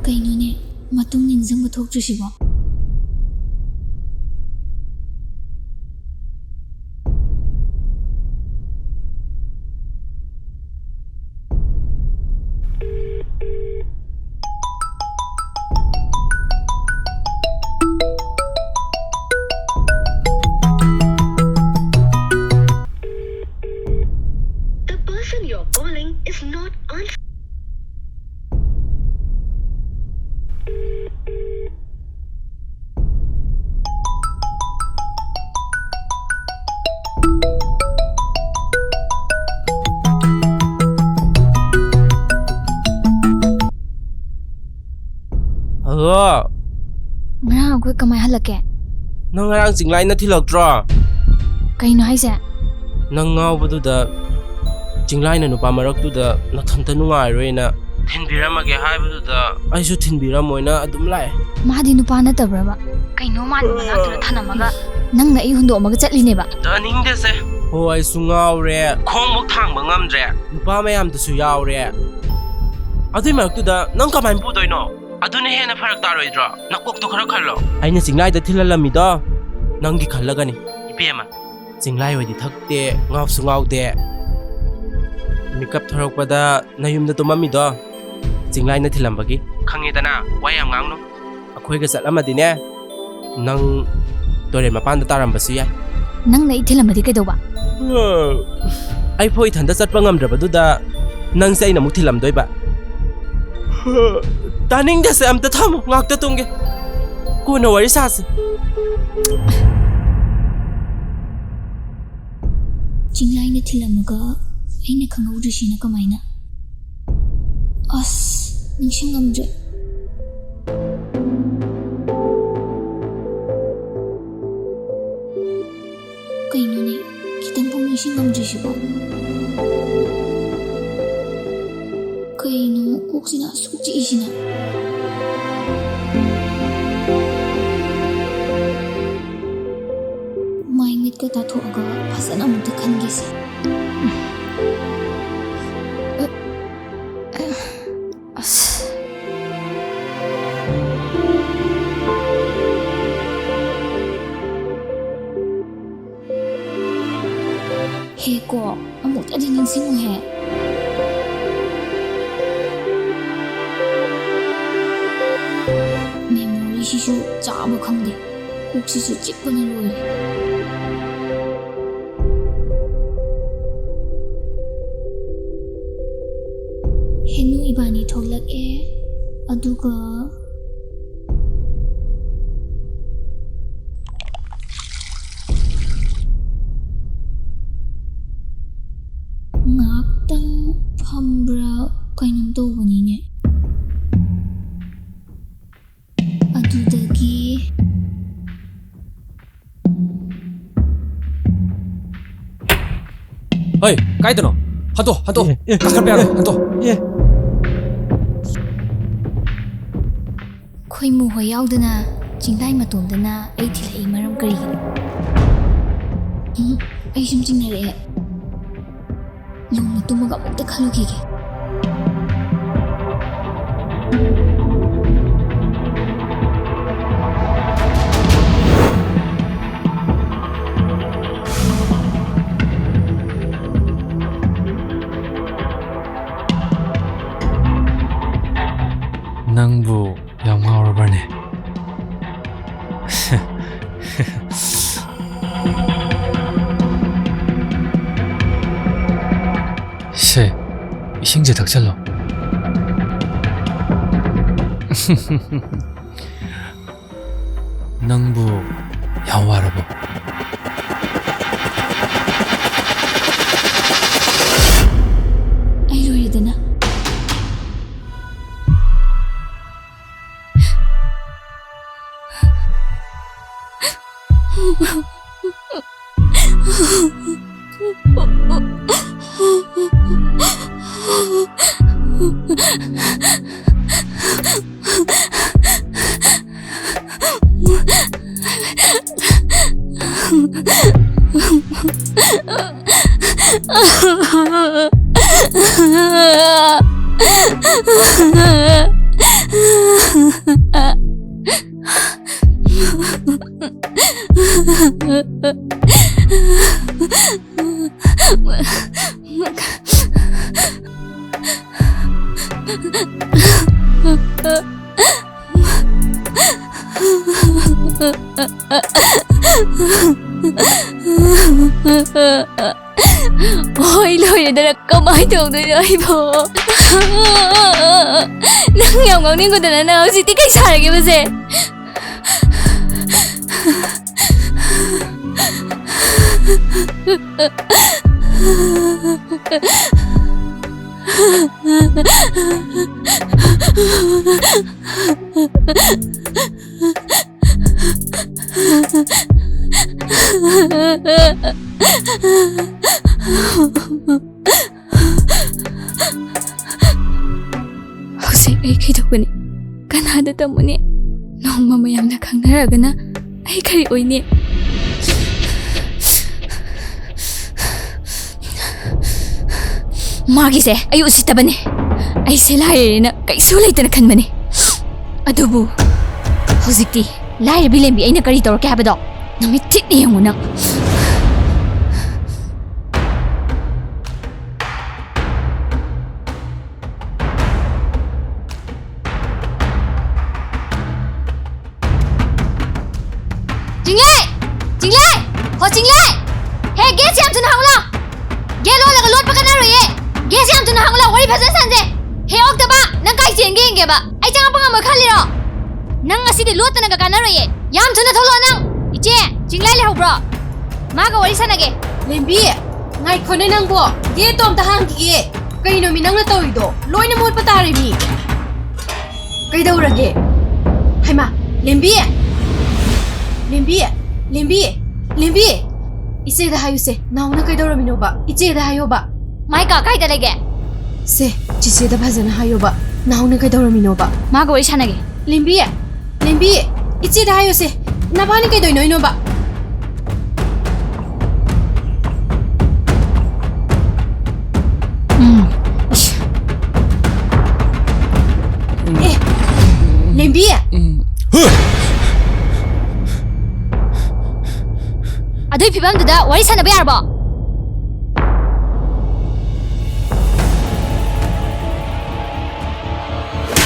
ꯀꯩꯅꯣꯅꯦ, ꯃꯇꯨꯡ ꯅꯤꯡꯁꯤꯡꯕ ꯊꯣꯛꯇ꯭ꯔꯤꯁꯤꯕꯣ? The person you're calling is not answering. Hello. ꯉꯔꯥꯡ ꯑꯩꯈꯣꯏ ꯀꯃꯥꯏ ꯍꯜꯂꯛꯀꯦ? ꯅꯪ ꯉꯔꯥꯡ ꯆꯤꯡꯂꯥꯏꯅ ꯊꯤꯜꯂꯛꯇ꯭ꯔꯣ? ꯀꯩꯅꯣ ꯍꯥꯏꯁꯦ? ꯅꯪ ꯉꯥꯎꯕꯗꯨꯗ ꯆꯤꯡꯂꯥꯏꯅ ꯅꯨꯄꯥ ꯃꯔꯛꯇꯨꯗ ꯅꯊꯟꯇ ꯅꯨꯡꯉꯥꯏꯔꯣꯏꯅ ꯊꯤꯟꯕꯤꯔꯝꯃꯒꯦ ꯍꯥꯏꯕꯗꯨꯗ ꯑꯩꯁꯨ ꯊꯤꯟꯕꯤꯔꯝꯃꯣꯏꯅ ꯑꯗꯨꯝ ꯂꯥꯛꯑꯦ꯫ ꯃꯥꯗꯤ ꯅꯨꯄꯥ ꯅꯠꯇꯕ꯭ꯔꯕ? ꯀꯩꯅꯣ ꯃꯥꯒꯤ ꯃꯅꯥꯛꯇꯨꯗ ꯊꯅꯝꯃꯒ ꯅꯪꯅ ꯑꯩ ꯍꯨꯟꯗꯣꯛꯑꯝꯃꯒ ꯆꯠꯂꯤꯅꯦꯕ? ꯇꯥꯅꯤꯡꯗꯦꯁꯦ꯫ ꯍꯣ, ꯑꯩꯁꯨ ꯉꯥꯎꯔꯦ꯫ ꯈꯣꯡꯕꯧ ꯊꯥꯡꯕ ꯉꯝꯗ꯭ꯔꯦ꯫ ꯅꯨꯄꯥ ꯃꯌꯥꯝꯗꯨꯁꯨ ꯌꯥꯎꯔꯦ꯫ ꯑꯗꯨꯏ ꯃꯔꯛꯇꯨꯗ ꯅꯪ ꯀꯃꯥꯏꯅ ꯄꯨꯗꯣꯏꯅꯣ? ꯑꯗꯨꯅ ꯍꯦꯟꯅ ꯐꯔꯛ ꯇꯥꯔꯣꯏꯗ꯭ꯔꯣ? ꯅꯀꯣꯛꯇꯣ ꯈꯔ ꯈꯜꯂꯣ꯫ ꯑꯩꯅ ꯆꯤꯡꯂꯥꯏꯗ ꯊꯤꯜꯍꯜꯂꯝꯃꯤꯗꯣ ꯅꯪꯒꯤ ꯈꯜꯂꯒꯅꯤ꯫ ꯏꯕꯦꯝꯃ, ꯆꯤꯡꯂꯥꯏ ꯍꯣꯏꯗꯤ ꯊꯛꯇꯦ, ꯉꯥꯎꯁꯨ ꯉꯥꯎꯗꯦ꯫ ꯃꯤꯀꯞ ꯊꯣꯔꯛꯄꯗ ꯅꯌꯨꯝꯗ ꯇꯨꯝꯃꯝꯃꯤꯗꯣ ꯆꯤꯡꯂꯥꯏꯅ ꯊꯤꯜꯂꯝꯕꯒꯤ꯫ ꯈꯪꯉꯦꯗꯅ, ꯋꯥ ꯌꯥꯝ ꯉꯥꯡꯅꯨ꯫ ꯑꯩꯈꯣꯏꯒ ꯆꯠꯂꯝꯃꯗꯤꯅꯦ, ꯅꯪ ꯇꯨꯔꯦꯜ ꯃꯄꯥꯟꯗ ꯇꯥꯔꯝꯕꯁꯨ ꯌꯥꯏ꯫ ꯅꯪꯅ ꯑꯩ ꯊꯤꯜꯂꯝꯃꯗꯤ ꯀꯩꯗꯧꯕ? ꯑꯩꯐꯥꯎ ꯏꯊꯟꯇ ꯆꯠꯄ ꯉꯝꯗ꯭ꯔꯕꯗꯨꯗ ꯅꯪꯁꯦ ꯑꯩꯅ ꯑꯃꯨꯛ ꯊꯤꯜꯂꯝꯗꯣꯏꯕ? ꯇꯥꯅꯤꯡꯗꯦꯁꯦ, ꯑꯝꯇ ꯊꯝꯃꯣ, ꯉꯥꯛꯇ ꯇꯨꯝꯒꯦ꯫ ꯀꯣꯟꯅ ꯋꯥꯔꯤ ꯁꯥꯁꯦ꯫ ꯆꯤꯡꯂꯥꯏꯅ ꯊꯤꯜꯂꯝꯃꯒ ꯑꯩꯅ ꯈꯪꯍꯧꯗ꯭ꯔꯤꯁꯤꯅ ꯀꯃꯥꯏꯅ? ꯑꯁ, ꯅꯤꯡꯁꯤꯡꯉꯝꯗ꯭ꯔꯦ꯫ ꯀꯩꯅꯣꯅꯦ, ꯈꯤꯇꯪꯐꯥꯎ ꯅꯤꯡꯁꯤꯡꯉꯝꯗ꯭ꯔꯤꯁꯤꯕꯣ? ꯀꯩꯅꯣ ꯀꯣꯛꯁꯤꯅ ꯑꯁꯨꯛ ꯆꯤꯛꯏꯁꯤꯅ? ꯃꯥꯏ ꯃꯤꯠꯀ ꯇꯥꯊꯣꯛꯑꯒ ꯐꯖꯅ ꯑꯃꯨꯛꯇ ꯈꯟꯒꯦꯁꯦ꯫ ꯑꯁ꯫ ꯍꯦ ꯀꯣ, ꯑꯃꯨꯛꯇꯗꯤ ꯅꯤꯡꯁꯤꯡꯉꯨꯍꯦ꯫ ꯃꯦꯃꯣꯔꯤꯁꯤꯁꯨ ꯆꯥꯕ ꯈꯪꯗꯦ, ꯀꯣꯛꯁꯤꯁꯨ ꯆꯤꯛꯄꯅ ꯂꯣꯏꯔꯦ꯫ ꯍꯦꯅꯨ ꯏꯕꯥꯅꯤ ꯊꯣꯛꯂꯛꯑꯦ, ꯑꯗꯨꯒ ꯉꯥꯛꯇꯪ ꯐꯝꯕ꯭ꯔꯥ ꯀꯩꯅꯣꯝ ꯇꯧꯕꯅꯤꯅꯦ꯫ ꯑꯗꯨꯗꯒꯤ ꯍꯣꯏ, ꯀꯥꯏꯗꯅꯣ? ꯍꯟꯗꯣ, ꯍꯟꯗꯣ꯫ ꯑꯦ, ꯑꯦ, ꯀꯥꯈꯠꯄ ꯌꯥꯔꯣꯏ, ꯑꯦ, ꯍꯟꯗꯣ꯫ ꯑꯦ꯫ ꯈꯣꯏꯃꯨ ꯍꯣꯏ ꯌꯥꯎꯗꯅ ꯆꯤꯡꯗꯥꯏ ꯃꯇꯣꯟꯗꯅ ꯑꯩ ꯊꯤꯜꯂꯛꯏ ꯃꯔꯝ ꯀꯔꯤꯒꯤꯅꯣ? ꯎꯝ, ꯑꯩ ꯁꯨꯝ ꯆꯤꯡꯅꯔꯛꯑꯦ꯫ ꯂꯣꯡꯅ ꯇꯨꯝꯃꯒ ꯑꯃꯨꯛꯇ ꯈꯜꯂꯨꯈꯤꯒꯦ꯫ ꯅꯪꯕꯨ ꯌꯥꯝ ꯉꯥꯎꯔꯕꯅꯦ? ꯁꯦ, ꯏꯁꯤꯡꯁꯦ ꯊꯛꯆꯜꯂꯣ꯫ ꯅꯪꯕꯨ ꯌꯥꯝ ꯋꯥꯔꯕꯣ? ꯑꯩ ꯂꯣꯏꯔꯦꯗꯅ꯫ ꯍꯣꯏ, ꯂꯣꯏꯔꯦꯗꯅ, ꯀꯃꯥꯏ ꯇꯧꯗꯣꯏꯅꯣ ꯑꯩꯕꯣ? ꯅꯪ ꯌꯥꯝ ꯉꯥꯡꯅꯤꯡꯒꯗꯅ, ꯅꯪ ꯍꯧꯖꯤꯛꯇꯤ ꯀꯩ ꯁꯥꯔꯒꯦꯕꯁꯦ? ꯍꯧꯖꯤꯛ ꯑꯩ ꯀꯩꯗꯧꯒꯅꯤ? ꯀꯅꯥꯗ ꯇꯝꯃꯨꯅꯤ? ꯅꯣꯡꯃ ꯃꯌꯥꯝꯅ ꯈꯪꯅꯔꯒꯅ ꯑꯩ ꯀꯔꯤ ꯑꯣꯏꯅꯤ? ꯃꯥꯒꯤꯁꯦ ꯑꯩ ꯎꯁꯤꯠꯇꯕꯅꯤ꯫ ꯑꯩꯁꯦ ꯂꯥꯏꯔꯔꯦꯅ ꯀꯩꯁꯨ ꯂꯩꯇꯅ ꯈꯟꯕꯅꯤ꯫ ꯑꯗꯨꯕꯨ ꯍꯧꯖꯤꯛꯇꯤ ꯂꯥꯏꯔꯕꯤ ꯂꯦꯝꯕꯤ ꯑꯩꯅ ꯀꯔꯤ ꯇꯧꯔꯛꯀꯦ ꯍꯥꯏꯕꯗꯣ ꯅꯨꯃꯤꯠ ꯊꯤꯠꯅ ꯌꯦꯡꯉꯨ ꯅꯪ꯫ ꯆꯤꯡꯂꯦ! ꯆꯤꯡꯂꯦ! ꯍꯣ ꯆꯤꯡꯂꯦ! ꯍꯦ, ꯒꯦꯠꯁꯦ ꯌꯥꯝ ꯊꯨꯅ ꯍꯥꯡꯉꯨ ꯂꯥꯎ! ꯒꯦꯠ ꯂꯣꯜꯂꯒ ꯂꯣꯠꯄ ꯀꯥꯟꯅꯔꯣꯏꯌꯦ! ꯒꯦꯠꯁꯦ ꯌꯥꯝ ꯊꯨꯅ ꯍꯥꯡꯉꯨ ꯂꯥꯎ, ꯋꯥꯔꯤ ꯐꯖꯅ ꯁꯥꯟꯁꯦ! ꯍꯦ, ꯑꯣꯛꯇꯕ! ꯅꯪ ꯀꯥꯏ ꯆꯦꯟꯒꯦ ꯌꯦꯡꯒꯦꯕ! ꯑꯩ ꯆꯪꯉꯛꯄ ꯉꯝꯃꯣꯏ ꯈꯜꯂꯤꯔꯣ? ꯅꯪ ꯉꯁꯤꯗꯤ ꯂꯣꯠꯇꯅꯒ ꯀꯥꯟꯅꯔꯣꯏꯌꯦ! ꯌꯥꯝ ꯊꯨꯅ ꯊꯣꯛꯂꯛꯑꯣ ꯅꯪ! ꯏꯆꯦ, ꯆꯤꯡꯂꯥꯏ ꯂꯩꯍꯧꯕ꯭ꯔꯣ? ꯃꯥꯒ ꯋꯥꯔꯤ ꯁꯥꯟꯅꯒꯦ꯫ ꯂꯦꯝꯕꯤ, ꯉꯥꯏꯈꯣꯅꯦ ꯅꯪꯕꯣ, ꯒꯦꯠꯇꯣ ꯑꯝꯇ ꯍꯥꯡꯈꯤꯒꯦ꯫ ꯀꯩꯅꯣꯃꯤ ꯅꯪꯅ ꯇꯧꯔꯤꯗꯣ? ꯂꯣꯏꯅ ꯃꯣꯠꯄ ꯇꯥꯔꯦꯃꯤ꯫ ꯀꯩꯗꯧꯔꯒꯦ? ꯍꯩꯃꯥ, ꯂꯦꯝꯕꯤ! ꯂꯦꯝꯕꯤ! ꯂꯦꯝꯕꯤ! ꯂꯦꯝꯕꯤ! ꯏꯆꯦꯗ ꯍꯥꯏꯌꯨꯁꯦ, ꯅꯥꯎꯅ ꯀꯩꯗꯧꯔꯝꯃꯤꯅꯣꯕ? ꯏꯆꯦꯗ ꯍꯥꯏꯌꯣꯕ꯫ ꯃꯥꯏꯀꯥ ꯀꯥꯏꯗ ꯂꯩꯒꯦ? ꯁꯦ, ꯆꯤꯆꯦꯗ ꯐꯖꯅ ꯍꯥꯏꯌꯣꯕ, ꯅꯥꯎꯅ ꯀꯩꯗꯧꯔꯝꯃꯤꯅꯣꯕ? ꯃꯥꯒ ꯋꯥꯔꯤ ꯁꯥꯟꯅꯒꯦ꯫ ꯂꯦꯝꯕꯤ! ꯂꯦꯝꯕꯤ! ꯏꯆꯦꯗ ꯍꯥꯏꯌꯨꯁꯦ, ꯅꯕꯥꯅꯤ ꯀꯩꯗꯧꯔꯤꯅꯣꯕ? ꯎꯝ꯫ ꯏꯁ꯫ ꯑꯦ, ꯂꯦꯝꯕꯤ! ꯑꯗꯨꯏ ꯐꯤꯕꯝꯗꯨꯗ ꯋꯥꯔꯤ ꯁꯥꯟꯅꯕ ꯌꯥꯔꯕꯣ?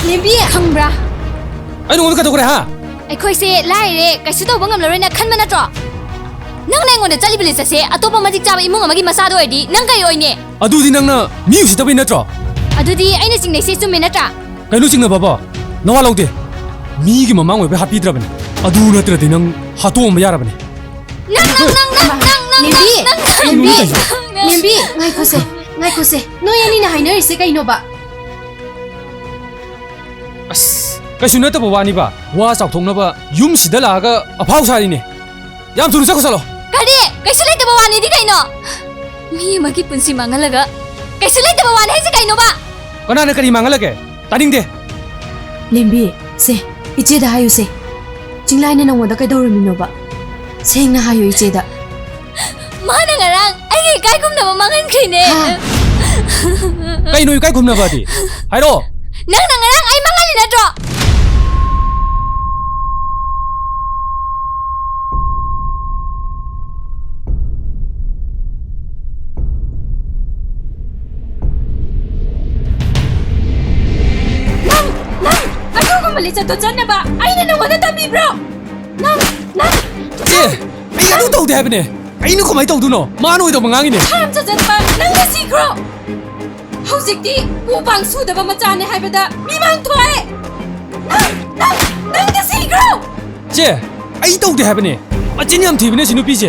ꯂꯦꯝꯕꯤ! ꯈꯪꯕ꯭ꯔꯥ? ꯑꯩ ꯅꯉꯣꯟꯗ ꯀꯩꯗꯧꯈ꯭ꯔꯦ, ꯍꯥ? ꯑꯩꯈꯣꯏꯁꯦ ꯂꯥꯏꯔꯦ, ꯀꯩꯁꯨ ꯇꯧꯕ ꯉꯝꯂꯔꯣꯏꯅ ꯈꯟꯕ ꯅꯠꯇ꯭ꯔꯣ? ꯅꯪꯅ ꯑꯩꯉꯣꯟꯗ ꯆꯠꯂꯤꯕ ꯂꯤꯁ ꯑꯁꯦ ꯑꯇꯣꯞꯄ ꯃꯇꯤꯛ ꯆꯥꯕ ꯏꯃꯨꯡ ꯑꯃꯒꯤ ꯃꯆꯥꯗ ꯑꯣꯏꯔꯗꯤ ꯅꯪ ꯀꯩ ꯑꯣꯏꯅꯤ? ꯑꯗꯨꯗꯤ ꯅꯪꯅ ꯃꯤ ꯎꯁꯤꯠꯇꯕꯩ ꯅꯠꯇ꯭ꯔꯣ? ꯑꯗꯨꯗꯤ ꯑꯩꯅ ꯆꯤꯡꯅꯩꯁꯦ ꯆꯨꯝꯃꯦ ꯅꯠꯇ꯭ꯔꯥ? ꯀꯩꯅꯣ ꯆꯤꯡꯅꯕꯕꯣ? ꯅꯋꯥ ꯂꯧꯗꯦ꯫ ꯃꯤꯒꯤ ꯃꯃꯥꯡ ꯑꯣꯏꯕꯩ ꯍꯥꯠꯄꯤꯗ꯭ꯔꯕꯅꯦ꯫ ꯑꯗꯨ ꯅꯠꯇ꯭ꯔꯗꯤ ꯅꯪ ꯍꯥꯠꯇꯣꯛꯑꯝꯕ ꯌꯥꯔꯕꯅꯦ꯫ ꯅꯪ, ꯅꯪ, ꯅꯪ, ꯅꯪ, ꯅꯪ, ꯅꯪ, ꯂꯦꯝꯕꯤ! ꯅꯪ, ꯅꯪ, ꯂꯦꯝꯕꯤ! ꯅꯪ, ꯅꯪ, ꯉꯥꯏꯈꯣꯁꯦ, ꯉꯥꯏꯈꯣꯁꯦ꯫ ꯅꯣꯏ ꯑꯅꯤꯅ ꯍꯥꯏꯅꯔꯤꯁꯦ ꯀꯩꯅꯣꯕ? ꯑꯁ, ꯀꯩꯁꯨ ꯅꯠꯇꯕ ꯋꯥꯅꯤꯕ꯫ ꯋꯥ ꯆꯥꯎꯊꯣꯛꯅꯕ ꯌꯨꯝꯁꯤꯗ ꯂꯥꯛꯑꯒ ꯑꯐꯥꯎ ꯁꯥꯔꯤꯅꯦ꯫ ꯌꯥꯝ ꯊꯨꯅ ꯆꯠꯈꯣ ꯆꯠꯂꯣ꯫ ꯀꯔꯤ? ꯀꯩꯁꯨ ꯂꯩꯇꯕ ꯋꯥꯅꯤꯗꯤ ꯀꯩꯅꯣ? ꯃꯤ ꯑꯃꯒꯤ ꯄꯨꯟꯁꯤ ꯃꯥꯡꯍꯜꯂꯒ ꯀꯩꯁꯨ ꯂꯩꯇꯕ ꯋꯥꯅꯤ ꯍꯥꯏꯁꯦ ꯀꯩꯅꯣꯕ? ꯀꯅꯥꯅ ꯀꯔꯤ ꯃꯥꯡꯍꯜꯂꯒꯦ? ꯇꯥꯅꯤꯡꯗꯦ꯫ ꯂꯦꯝꯕꯤ, ꯁꯦ, ꯏꯆꯦꯗ ꯍꯥꯏꯌꯨꯁꯦ꯫ ꯆꯤꯡꯂꯥꯏꯅ ꯅꯪꯉꯣꯟꯗ ꯀꯩꯗꯧꯔꯝꯃꯤꯅꯣꯕ? ꯁꯦꯡꯅ ꯍꯥꯏꯌꯨ ꯏꯆꯦꯗ꯫ ꯃꯥꯅ ꯉꯔꯥꯡ ꯑꯩꯒꯤ ꯏꯀꯥꯏ ꯈꯨꯝꯅꯕ ꯃꯥꯡꯍꯟꯈ꯭ꯔꯤꯅꯦ꯫ ꯍꯥ? ꯀꯩꯅꯣ ꯏꯀꯥꯏ ꯈꯨꯝꯅꯕꯗꯤ? ꯍꯥꯏꯔꯛꯑꯣ꯫ ꯅꯪꯅ ꯉꯔꯥꯡ ꯑꯩ ꯃꯥꯡꯍꯜꯂꯤ ꯅꯠꯇ꯭ꯔꯣ? ꯅꯪ, ꯅꯪ ꯑꯗꯨꯒꯨꯝꯕ ꯂꯤꯆꯠꯇꯣ ꯆꯠꯅꯕ ꯑꯩꯅ ꯅꯉꯣꯟꯗ ꯇꯝꯕꯤꯕ꯭ꯔꯣ? ꯅꯪ, ꯅꯪ, ꯆꯦ, ꯑꯩ ꯑꯗꯨ ꯇꯧꯗꯦ ꯍꯥꯏꯕꯅꯦ꯫ ꯑꯩꯅ ꯀꯃꯥꯏꯅ ꯇꯧꯗꯣꯏꯅꯣ? ꯃꯥꯅ ꯑꯣꯏꯗꯧꯕ ꯉꯥꯡꯉꯤꯅꯦ꯫ ꯍꯔꯥꯝ ꯆꯠꯆꯠꯄ, ꯅꯪꯅ ꯁꯤꯈ꯭ꯔꯣ꯫ ꯍꯧꯖꯤꯛꯇꯤ ꯎ ꯄꯥꯡ ꯁꯨꯗꯕ ꯃꯆꯥꯅꯦ ꯍꯥꯏꯕꯗ ꯃꯤꯃꯥꯡ ꯊꯣꯛꯑꯦ꯫ ꯅꯪ, ꯅꯪ, ꯅꯪꯗ ꯁꯤꯈ꯭ꯔꯣ꯫ ꯆꯦ, ꯑꯩ ꯇꯧꯗꯦ ꯍꯥꯏꯕꯅꯦ꯫ ꯃꯆꯤꯟ ꯌꯥꯝ ꯊꯤꯕꯅꯦ ꯁꯤ ꯅꯨꯄꯤꯁꯦ꯫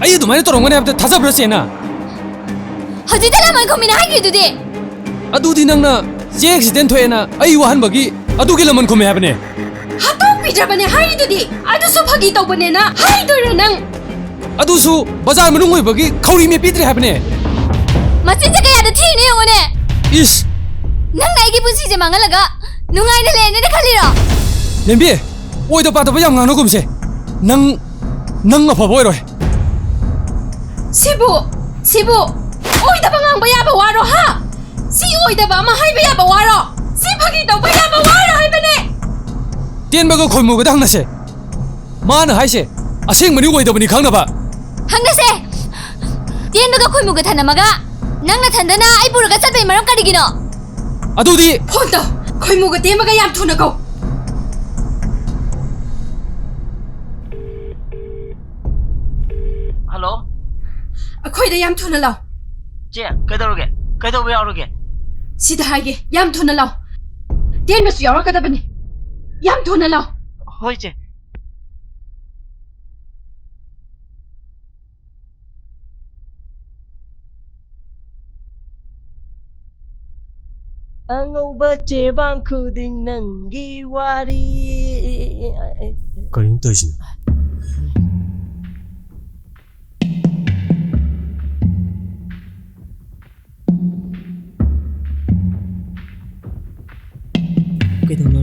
ꯑꯩ ꯑꯗꯨꯃꯥꯏꯅ ꯇꯧꯔꯝꯒꯅꯤ ꯍꯥꯏꯕꯗ ꯊꯥꯖꯕ꯭ꯔꯥ ꯆꯦꯅ? ꯍꯧꯖꯤꯛꯇ ꯂꯃꯟ ꯈꯨꯝꯃꯤꯅ ꯍꯥꯏꯈ꯭ꯔꯤꯗꯨꯗꯤ꯫ ꯑꯗꯨꯗꯤ ꯅꯪꯅ ꯆꯦ ꯑꯦꯛꯁꯤꯗꯦꯟ ꯊꯣꯛꯑꯦꯅ ꯑꯩ ꯋꯥꯍꯟꯕꯒꯤ ꯑꯗꯨꯒꯤ ꯂꯃꯟ ꯈꯨꯝꯃꯦ ꯍꯥꯏꯕꯅꯦ꯫ ꯍꯥꯠꯇꯣꯛꯄꯤꯗ꯭ꯔꯕꯅꯦ ꯍꯥꯏꯔꯤꯗꯨꯗꯤ, ꯑꯗꯨꯁꯨ ꯐꯥꯒꯤ ꯇꯧꯕꯅꯦꯅ ꯍꯥꯏꯗꯣꯏꯔꯣ ꯅꯪ? ꯑꯗꯨꯁꯨ ꯕꯖꯥꯔ ꯃꯅꯨꯡ ꯑꯣꯏꯕꯒꯤ ꯈꯧꯔꯤ ꯃꯦꯠꯄꯤꯗ꯭ꯔꯦ ꯍꯥꯏꯕꯅꯦ꯫ ꯃꯆꯤꯟꯁꯦ ꯀꯌꯥꯗ ꯊꯤꯔꯤꯅꯣ ꯌꯦꯡꯉꯨꯅꯦ꯫ ꯏꯁ! ꯅꯪꯅ ꯑꯩꯒꯤ ꯄꯨꯟꯁꯤꯁꯦ ꯃꯥꯡꯍꯜꯂꯒ ꯅꯨꯡꯉꯥꯏꯅ ꯂꯩꯔꯅꯤꯅ ꯈꯜꯂꯤꯔꯣ? ꯂꯦꯝꯕꯤ, ꯑꯣꯏꯗ ꯄꯥꯗꯕ ꯌꯥꯝ ꯉꯥꯡꯅꯒꯨꯝꯁꯦ꯫ ꯅꯪ, ꯅꯪ ꯑꯐꯕ ꯑꯣꯏꯔꯣꯏ꯫ ꯁꯤꯕꯨ, ꯁꯤꯕꯨ ꯑꯣꯏꯗꯕ ꯉꯥꯡꯕ ꯌꯥꯕ ꯋꯥꯔꯣ, ꯍꯥ? ꯁꯤ ꯑꯣꯏꯗꯕ ꯑꯃ ꯍꯥꯏꯕ ꯌꯥꯕ ꯋꯥꯔꯣ? ꯁꯤ ꯐꯥꯒꯤ ꯇꯧꯕ ꯌꯥꯕ ꯋꯥꯔꯣ ꯍꯥꯏꯕꯅꯦ? ꯇꯦꯟꯕꯒ ꯈꯣꯏꯃꯨꯒꯗ ꯍꯪꯅꯁꯦ꯫ ꯃꯥꯅ ꯍꯥꯏꯁꯦ ꯑꯁꯦꯡꯕꯅꯤ ꯑꯣꯏꯗꯕꯅꯤ ꯈꯪꯅꯕ꯫ ꯍꯪꯅꯁꯦ꯫ ꯇꯦꯟꯕꯒ ꯈꯣꯏꯃꯨꯒ ꯊꯅꯝꯃꯒ ꯅꯪ ꯅꯊꯟꯗꯅ ꯑꯩ ꯄꯨꯔꯒ ꯆꯠꯄꯩ ꯃꯔꯝ ꯀꯔꯤꯒꯤꯅꯣ? ꯑꯗꯨꯗꯤ ꯐꯣꯟ ꯇꯧ꯫ ꯈꯣꯏꯃꯨꯒ ꯇꯦꯟꯕꯒ ꯌꯥꯝ ꯊꯨꯅ ꯀꯧ꯫ ꯍꯜꯂꯣ꯫ ꯑꯩꯈꯣꯏꯗ ꯌꯥꯝ ꯊꯨꯅ ꯂꯥꯎ꯫ ꯆꯦ, ꯀꯩꯗꯧꯔꯒꯦ? ꯀꯩꯗꯧꯕ ꯌꯥꯎꯔꯒꯦ? ꯁꯤꯗ ꯍꯥꯏꯒꯦ, ꯌꯥꯝ ꯊꯨꯅ ꯂꯥꯎ꯫ ꯇꯦꯟꯕꯁꯨ ꯌꯥꯎꯔꯛꯀꯗꯕꯅꯤ꯫ ꯌꯥꯝ ꯊꯨꯅ ꯂꯥꯎ꯫ ꯍꯣꯏ, ꯆꯦ꯫ ꯑꯉꯧꯕ ꯆꯦꯕꯥꯡ ꯈꯨꯗꯤꯡ ꯅꯪꯒꯤ ꯋꯥꯔꯤ꯫ ꯀꯔꯤꯅꯣ ꯇꯧꯔꯤꯁꯤꯅ?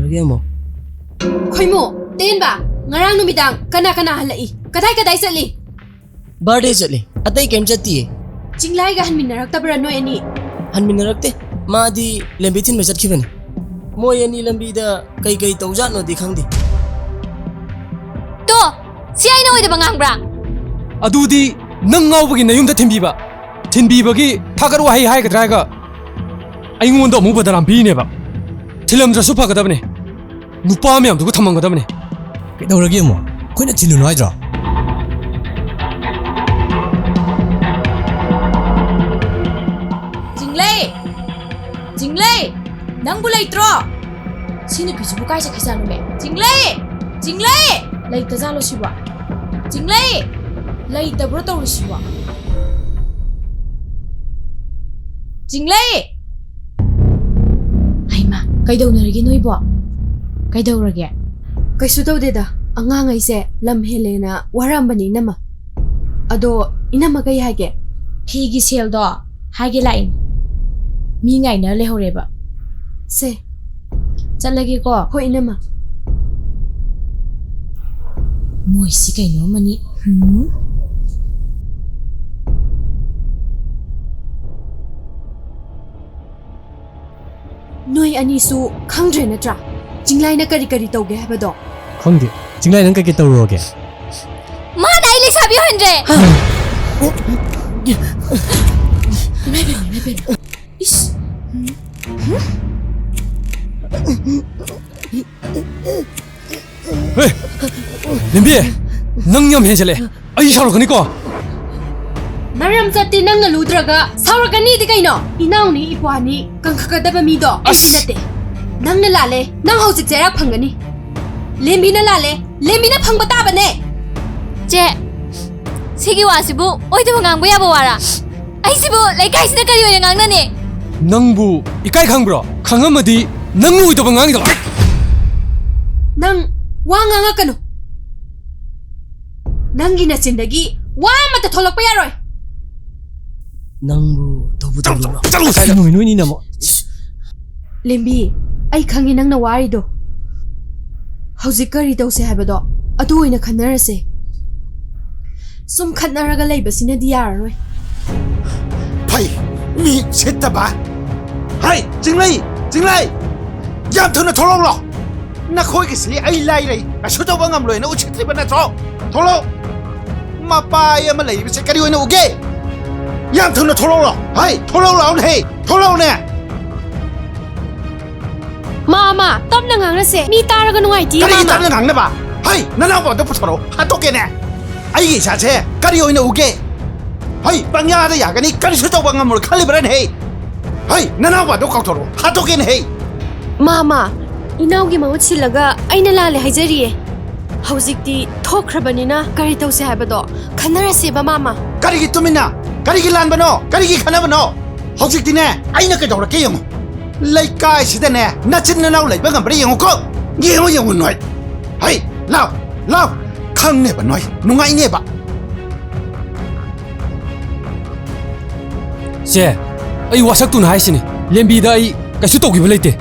ꯏꯕꯦꯝꯃꯣ꯫ ꯈꯣꯏꯃꯨ, ꯇꯦꯟꯕ, ꯉꯔꯥꯡ ꯅꯨꯃꯤꯗꯥꯡ ꯀꯅꯥ ꯀꯅꯥ ꯍꯜꯂꯛꯏ? ꯀꯗꯥꯏ ꯀꯗꯥꯏ ꯆꯠꯂꯤ? ꯕꯥꯔꯗꯦ ꯆꯠꯂꯤ, ꯑꯇꯩ ꯀꯩꯝ ꯆꯠꯇꯤꯌꯦ꯫ ꯆꯤꯡꯂꯥꯏꯒ ꯍꯟꯃꯤꯟꯅꯔꯛꯇꯕ꯭ꯔꯥ ꯅꯣꯏ ꯑꯅꯤ? ꯍꯟꯃꯤꯟꯅꯔꯛꯇꯦ, ꯃꯥꯗꯤ ꯂꯦꯝꯕꯤ ꯊꯤꯟꯕ ꯆꯠꯈꯤꯕꯅꯤ꯫ ꯃꯣꯏ ꯑꯅꯤ ꯂꯝꯕꯤꯗ ꯀꯩ ꯀꯩ ꯇꯧꯖꯥꯠꯅꯣꯗꯤ ꯈꯪꯗꯦ꯫ ꯇꯣ, ꯁꯤ ꯑꯩꯅ ꯑꯣꯏꯗꯕ ꯉꯥꯡꯕ꯭ꯔꯥ? ꯑꯗꯨꯗꯤ ꯅꯪ ꯉꯥꯎꯕꯒꯤ ꯅꯌꯨꯝꯗ ꯊꯤꯟꯕꯤꯕ, ꯊꯤꯟꯕꯤꯕꯒꯤ ꯐꯥꯒꯠ ꯋꯥꯍꯩ ꯍꯥꯏꯒꯗ꯭ꯔꯥ ꯍꯥꯏꯒ ꯑꯩꯉꯣꯟꯗ ꯑꯃꯨꯛ ꯕꯗꯅꯥꯝ ꯄꯤꯅꯦꯕ꯫ ꯊꯤꯜꯂꯝꯗ꯭ꯔꯁꯨ ꯐꯒꯗꯕꯅꯦ, ꯅꯨꯄꯥ ꯃꯌꯥꯝꯗꯨꯒ ꯊꯝꯃꯝꯒꯗꯕꯅꯦ꯫ ꯀꯩꯗꯧꯔꯒꯦ ꯑꯃꯨꯛ? ꯑꯩꯈꯣꯏꯅ ꯊꯤꯜꯂꯨꯅꯨ ꯍꯥꯏꯗ꯭ꯔꯣ? ꯆꯤꯡꯂꯩ! ꯆꯤꯡꯂꯩ! ꯅꯪꯕꯨ ꯂꯩꯇ꯭ꯔꯣ? ꯁꯤ ꯅꯨꯄꯤꯁꯤꯕꯨ ꯀꯥꯏ ꯆꯠꯈꯤꯖꯥꯠꯅꯣꯅꯦ? ꯆꯤꯡꯂꯩ! ꯆꯤꯡꯂꯩ! ꯂꯩꯇꯖꯥꯠꯂꯣ ꯁꯤꯕꯣ? ꯆꯤꯡꯂꯩ! ꯂꯩꯇꯕ꯭ꯔꯣ ꯇꯧꯔꯤꯁꯤꯕꯣ? ꯆꯤꯡꯂꯩ! ꯍꯩꯃꯥ, ꯀꯩꯗꯧꯅꯔꯒꯦ ꯅꯣꯏꯕꯣ? ꯀꯩꯗꯧꯔꯒꯦ? ꯀꯩꯁꯨ ꯇꯧꯗꯦꯗ, ꯑꯉꯥꯡꯈꯩꯁꯦ ꯂꯝ ꯍꯦꯜꯂꯦꯅ ꯋꯥꯔꯝꯕꯅꯤ ꯏꯅꯝꯃ꯫ ꯑꯗꯣ ꯏꯅꯝꯃ ꯀꯩ ꯍꯥꯏꯒꯦ? ꯐꯤꯒꯤ ꯁꯦꯜꯗꯣ ꯍꯥꯏꯒꯦ ꯂꯥꯛꯏꯅꯤ꯫ ꯃꯤ ꯉꯥꯏꯅ ꯂꯩꯍꯧꯔꯦꯕ꯫ ꯁꯦ꯫ ꯆꯠꯂꯒꯦꯀꯣ꯫ ꯍꯣꯏ ꯏꯅꯝꯃ꯫ ꯃꯣꯏꯁꯤ ꯀꯩꯅꯣꯝꯃꯅꯤ꯫ ꯍꯨꯝ꯫ ꯅꯣꯏ ꯑꯅꯤꯁꯨ ꯈꯪꯗ꯭ꯔꯦ ꯅꯠꯇ꯭ꯔꯥ? ꯆꯤꯡꯂꯥꯏꯅ ꯀꯔꯤ ꯀꯔꯤ ꯇꯧꯒꯦ ꯍꯥꯏꯕꯗꯣ? ꯈꯪꯗꯦ꯫ ꯆꯤꯡꯂꯥꯏ ꯅꯪ ꯀꯩꯀꯩ ꯇꯧꯔꯨꯔꯒꯦ? ꯃꯥꯅ ꯑꯩ ꯂꯩꯁꯥꯕꯤ ꯑꯣꯏꯍꯟꯗ꯭ꯔꯦ꯫ ꯏꯃꯥ ꯏꯕꯦꯝꯃ, ꯏꯃꯥ ꯏꯕꯦꯝꯃ꯫ ꯏꯁ꯫ ꯍꯦ! ꯂꯦꯝꯕꯤ! ꯅꯪ ꯌꯥꯝ ꯍꯦꯟꯖꯜꯂꯦ꯫ ꯑꯩ ꯁꯥꯎꯔꯛꯀꯅꯤꯀꯣ꯫ ꯃꯔꯝ ꯆꯠꯇꯦ ꯅꯪꯅ ꯂꯨꯗ꯭ꯔꯒ ꯁꯥꯎꯔꯛꯀꯅꯤꯗꯤ ꯀꯩꯅꯣ? ꯏꯅꯥꯎꯅꯤ ꯏꯄ꯭ꯋꯥꯅꯤ ꯀꯟꯈꯠꯀꯗꯕ ꯃꯤꯗꯣ ꯑꯩꯗꯤ ꯑꯁ! ꯅꯠꯇꯦ꯫ ꯅꯪꯅ ꯂꯥꯜꯂꯦ꯫ ꯅꯪ ꯍꯧꯖꯤꯛ ꯆꯩꯔꯥꯛ ꯐꯪꯒꯅꯤ꯫ ꯂꯦꯝꯕꯤꯅ ꯂꯥꯜꯂꯦ꯫ ꯂꯦꯝꯕꯤꯅ ꯐꯪꯕ ꯇꯥꯕꯅꯦ꯫ ꯆꯦ, ꯁꯤꯒꯤ ꯋꯥꯁꯤꯕꯨ ꯑꯣꯏꯗꯕ ꯉꯥꯡꯕ ꯌꯥꯕ ꯋꯥꯔꯥ? ꯑꯩꯁꯤꯕꯨ ꯂꯩꯀꯥꯏꯁꯤꯗ ꯀꯔꯤ ꯑꯣꯏꯅ ꯉꯥꯡꯅꯅꯤ? ꯅꯪꯕꯨ ꯏꯀꯥꯏ ꯈꯪꯕ꯭ꯔꯣ? ꯈꯪꯉꯝꯃꯗꯤ ꯅꯪꯅ ꯑꯣꯏꯗꯕ ꯉꯥꯡꯉꯤꯗꯣ꯫ ꯅꯪ ꯋꯥ ꯉꯥꯡꯉꯛꯀꯅꯨ꯫ ꯅꯪꯒꯤ ꯅꯆꯤꯟꯗꯒꯤ ꯋꯥ ꯑꯃꯠꯇ ꯊꯣꯛꯂꯛꯄ ꯌꯥꯔꯣꯏ꯫ ꯅꯪꯕꯨ ꯇꯧꯕꯨ ꯇꯧꯔꯨꯕ꯭ꯔꯣ? ꯆꯠꯂꯣ, ꯆꯠꯂꯣ, ꯅꯣꯏ, ꯅꯣꯏꯅꯤꯅ ꯑꯃꯨꯛ꯫ ꯂꯦꯝꯕꯤ, ꯑꯩ ꯈꯪꯉꯤ ꯅꯪꯅ ꯋꯥꯔꯤꯗꯣ꯫ ꯍꯧꯖꯤꯛ ꯀꯔꯤ ꯇꯧꯁꯦ ꯍꯥꯏꯕꯗꯣ ꯑꯗꯨ ꯑꯣꯏꯅ ꯈꯟꯅꯔꯁꯦ꯫ ꯁꯨꯝ ꯈꯠꯅꯔꯒ ꯂꯩꯕꯁꯤꯅꯗꯤ ꯌꯥꯔꯔꯣꯏ꯫ ꯐꯩ, ꯃꯤ ꯁꯤꯠꯇꯕ꯫ ꯍꯩ, ꯆꯤꯡꯂꯩ, ꯆꯤꯡꯂꯩ! ꯌꯥꯝ ꯊꯨꯅ ꯊꯣꯛꯂꯛꯂꯣ꯫ ꯅꯈꯣꯏꯒꯤꯁꯤ ꯑꯩ ꯂꯥꯏꯔꯩ, ꯀꯩꯁꯨ ꯇꯧꯕ ꯉꯝꯂꯣꯏꯅ ꯎꯁꯤꯠꯇ꯭ꯔꯤꯕ ꯅꯠꯇ꯭ꯔꯣ? ꯊꯣꯛꯂꯛꯑꯣ꯫ ꯃꯄꯥ ꯑꯃ ꯂꯩꯔꯤꯕꯁꯦ ꯀꯔꯤ ꯑꯣꯏꯅ ꯎꯒꯦ? ꯌꯥꯝ ꯊꯨꯅ ꯊꯣꯛꯂꯛꯂꯣ꯫ ꯍꯩ, ꯊꯣꯛꯂꯛꯂꯣꯅꯦ, ꯍꯩ, ꯊꯣꯛꯂꯛꯂꯣꯅꯦ꯫ ꯃꯥ, ꯃꯥ, ꯇꯞꯅ ꯉꯥꯡꯅꯁꯦ꯫ ꯃꯤ ꯇꯥꯔꯒ ꯅꯨꯡꯉꯥꯏꯇꯦ, ꯀꯔꯤꯒꯤ ꯃꯥ, ꯃꯥ꯫ ꯇꯞꯅ ꯉꯥꯡꯅꯕ? ꯍꯩ, ꯅꯅꯥꯎꯄꯥꯗꯣ ꯄꯨꯊꯣꯔꯛꯑꯣ, ꯍꯥꯠꯇꯣꯛꯀꯦꯅꯦ꯫ ꯑꯩꯒꯤ ꯏꯆꯥꯁꯦ ꯀꯔꯤ ꯑꯣꯏꯅ ꯎꯒꯦ? ꯍꯩ, ꯄꯪꯌꯥꯗ ꯌꯥꯒꯅꯤ, ꯀꯔꯤꯁꯨ ꯇꯧꯕ ꯉꯝꯃꯣꯏ ꯈꯜꯂꯤꯕ꯭ꯔꯥꯅꯦ? ꯍꯩ, ꯍꯩ, ꯅꯅꯥꯎꯄꯥꯗꯣ ꯀꯥꯎꯊꯣꯔꯛꯑꯣ, ꯍꯥꯠꯇꯣꯛꯀꯦꯅꯦ, ꯍꯩ꯫ ꯃꯥ, ꯃꯥ, ꯏꯅꯥꯎꯒꯤ ꯃꯍꯨꯠ ꯁꯤꯜꯂꯒ ꯑꯩꯅ ꯂꯥꯜꯂꯦ ꯍꯥꯏꯖꯔꯤꯌꯦ꯫ ꯍꯧꯖꯤꯛꯇꯤ ꯊꯣꯛꯈ꯭ꯔꯕꯅꯤꯅ ꯀꯔꯤ ꯇꯧꯁꯦ ꯍꯥꯏꯕꯗꯣ ꯈꯟꯅꯔꯁꯦꯕ, ꯃꯥ, ꯃꯥ꯫ ꯀꯔꯤꯒꯤ ꯇꯨꯃꯤꯟꯅ? ꯀꯔꯤꯒꯤ ꯂꯥꯟꯕꯅꯣ? ꯀꯔꯤꯒꯤ ꯈꯟꯅꯕꯅꯣ? ꯍꯧꯖꯤꯛꯇꯤꯅꯦ, ꯑꯩꯅ ꯀꯩꯗꯧꯔꯛꯀꯦ ꯌꯦꯡꯉꯨ꯫ ꯂꯩꯀꯥꯏꯁꯤꯗꯅꯦ, ꯅꯆꯤꯟ ꯅꯅꯥꯎ ꯂꯩꯕ ꯉꯝꯕ꯭ꯔꯥ ꯌꯦꯡꯉꯨꯀꯣ꯫ ꯌꯦꯡꯉꯨ, ꯌꯦꯡꯉꯨ ꯅꯣꯏ꯫ ꯍꯩ, ꯂꯥꯎ, ꯂꯥꯎ꯫ ꯈꯪꯅꯦꯕ ꯅꯣꯏ, ꯅꯨꯡꯉꯥꯏꯅꯦꯕ꯫ ꯁꯦ, ꯑꯩ ꯋꯥꯁꯛꯇꯨꯅ ꯍꯥꯏꯁꯤꯅꯤ, ꯂꯦꯝꯕꯤꯗ ꯑꯩ ꯀꯩꯁꯨ ꯇꯧꯈꯤꯕ ꯂꯩꯇꯦ꯫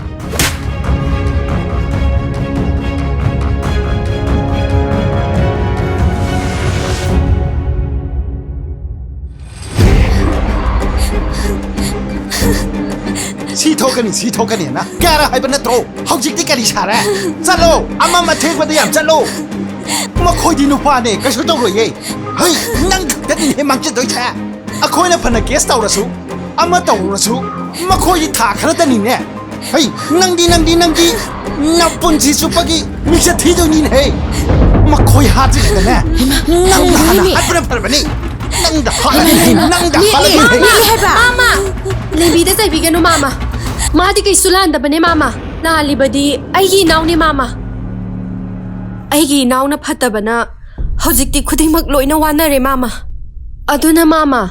ꯁꯤ ꯊꯣꯛꯀꯅꯤ, ꯁꯤ ꯊꯣꯛꯀꯅꯤꯅ ꯀꯌꯥꯔ ꯍꯥꯏꯕ ꯅꯠꯇ꯭ꯔꯣ? ꯍꯧꯖꯤꯛꯇꯤ ꯀꯔꯤ ꯁꯥꯔꯦ? ꯆꯠꯂꯣ, ꯑꯃꯝ ꯑꯊꯦꯡꯕꯗ ꯌꯥꯝ ꯆꯠꯂꯣ꯫ ꯃꯈꯣꯏꯗꯤ ꯅꯨꯄꯥꯅꯦ, ꯀꯩꯁꯨ ꯇꯧꯔꯣꯏꯌꯦ꯫ ꯍꯩ, ꯅꯪ ꯈꯛꯇꯅꯤꯅꯦ ꯃꯥꯡꯖꯗꯣꯏꯁꯦ꯫ ꯑꯩꯈꯣꯏꯅ ꯐꯅ ꯀꯦꯁ ꯇꯧꯔꯁꯨ, ꯑꯃ ꯇꯧꯔꯨꯔꯁꯨ, ꯃꯈꯣꯏꯗꯤ ꯊꯥ ꯈꯔꯇꯅꯤꯅꯦ꯫ ꯍꯩ, ꯅꯪꯗꯤ, ꯅꯪꯗꯤ, ꯅꯪꯗꯤ ꯅꯄꯨꯟꯁꯤ ꯆꯨꯞꯄꯒꯤ ꯃꯤꯡꯆꯠ ꯊꯤꯗꯣꯏꯅꯤꯅꯦ꯫ ꯃꯈꯣꯏ ꯍꯥꯠꯇ꯭ꯔꯤꯉꯩꯗꯅꯦ, ꯅꯪꯅ ꯍꯥꯟꯅ ꯍꯥꯠꯄꯅ ꯐꯔꯕꯅꯤ꯫ ꯅꯪꯗ ꯍꯥꯠꯂꯒꯦ, ꯅꯪꯗ ꯍꯥꯠꯂꯒꯦ꯫ ꯃꯥꯃꯥ! ꯂꯦꯝꯕꯤꯗ ꯆꯩꯕꯤꯒꯅꯨ, ꯃꯥꯃꯥ꯫ ꯃꯥꯗꯤ ꯀꯩꯁꯨ ꯂꯥꯟꯗꯕꯅꯦ, ꯃꯥꯃꯥ꯫ ꯂꯥꯜꯂꯤꯕꯗꯤ ꯑꯩꯒꯤ ꯏꯅꯥꯎꯅꯦ, ꯃꯥꯃꯥ꯫ ꯑꯩꯒꯤ ꯏꯅꯥꯎꯅ ꯐꯠꯇꯕꯅ ꯍꯧꯖꯤꯛꯇꯤ ꯈꯨꯗꯤꯡꯃꯛ ꯂꯣꯏꯅ ꯋꯥꯅꯔꯦ, ꯃꯥꯃꯥ꯫ ꯑꯗꯨꯅ, ꯃꯥꯃꯥ,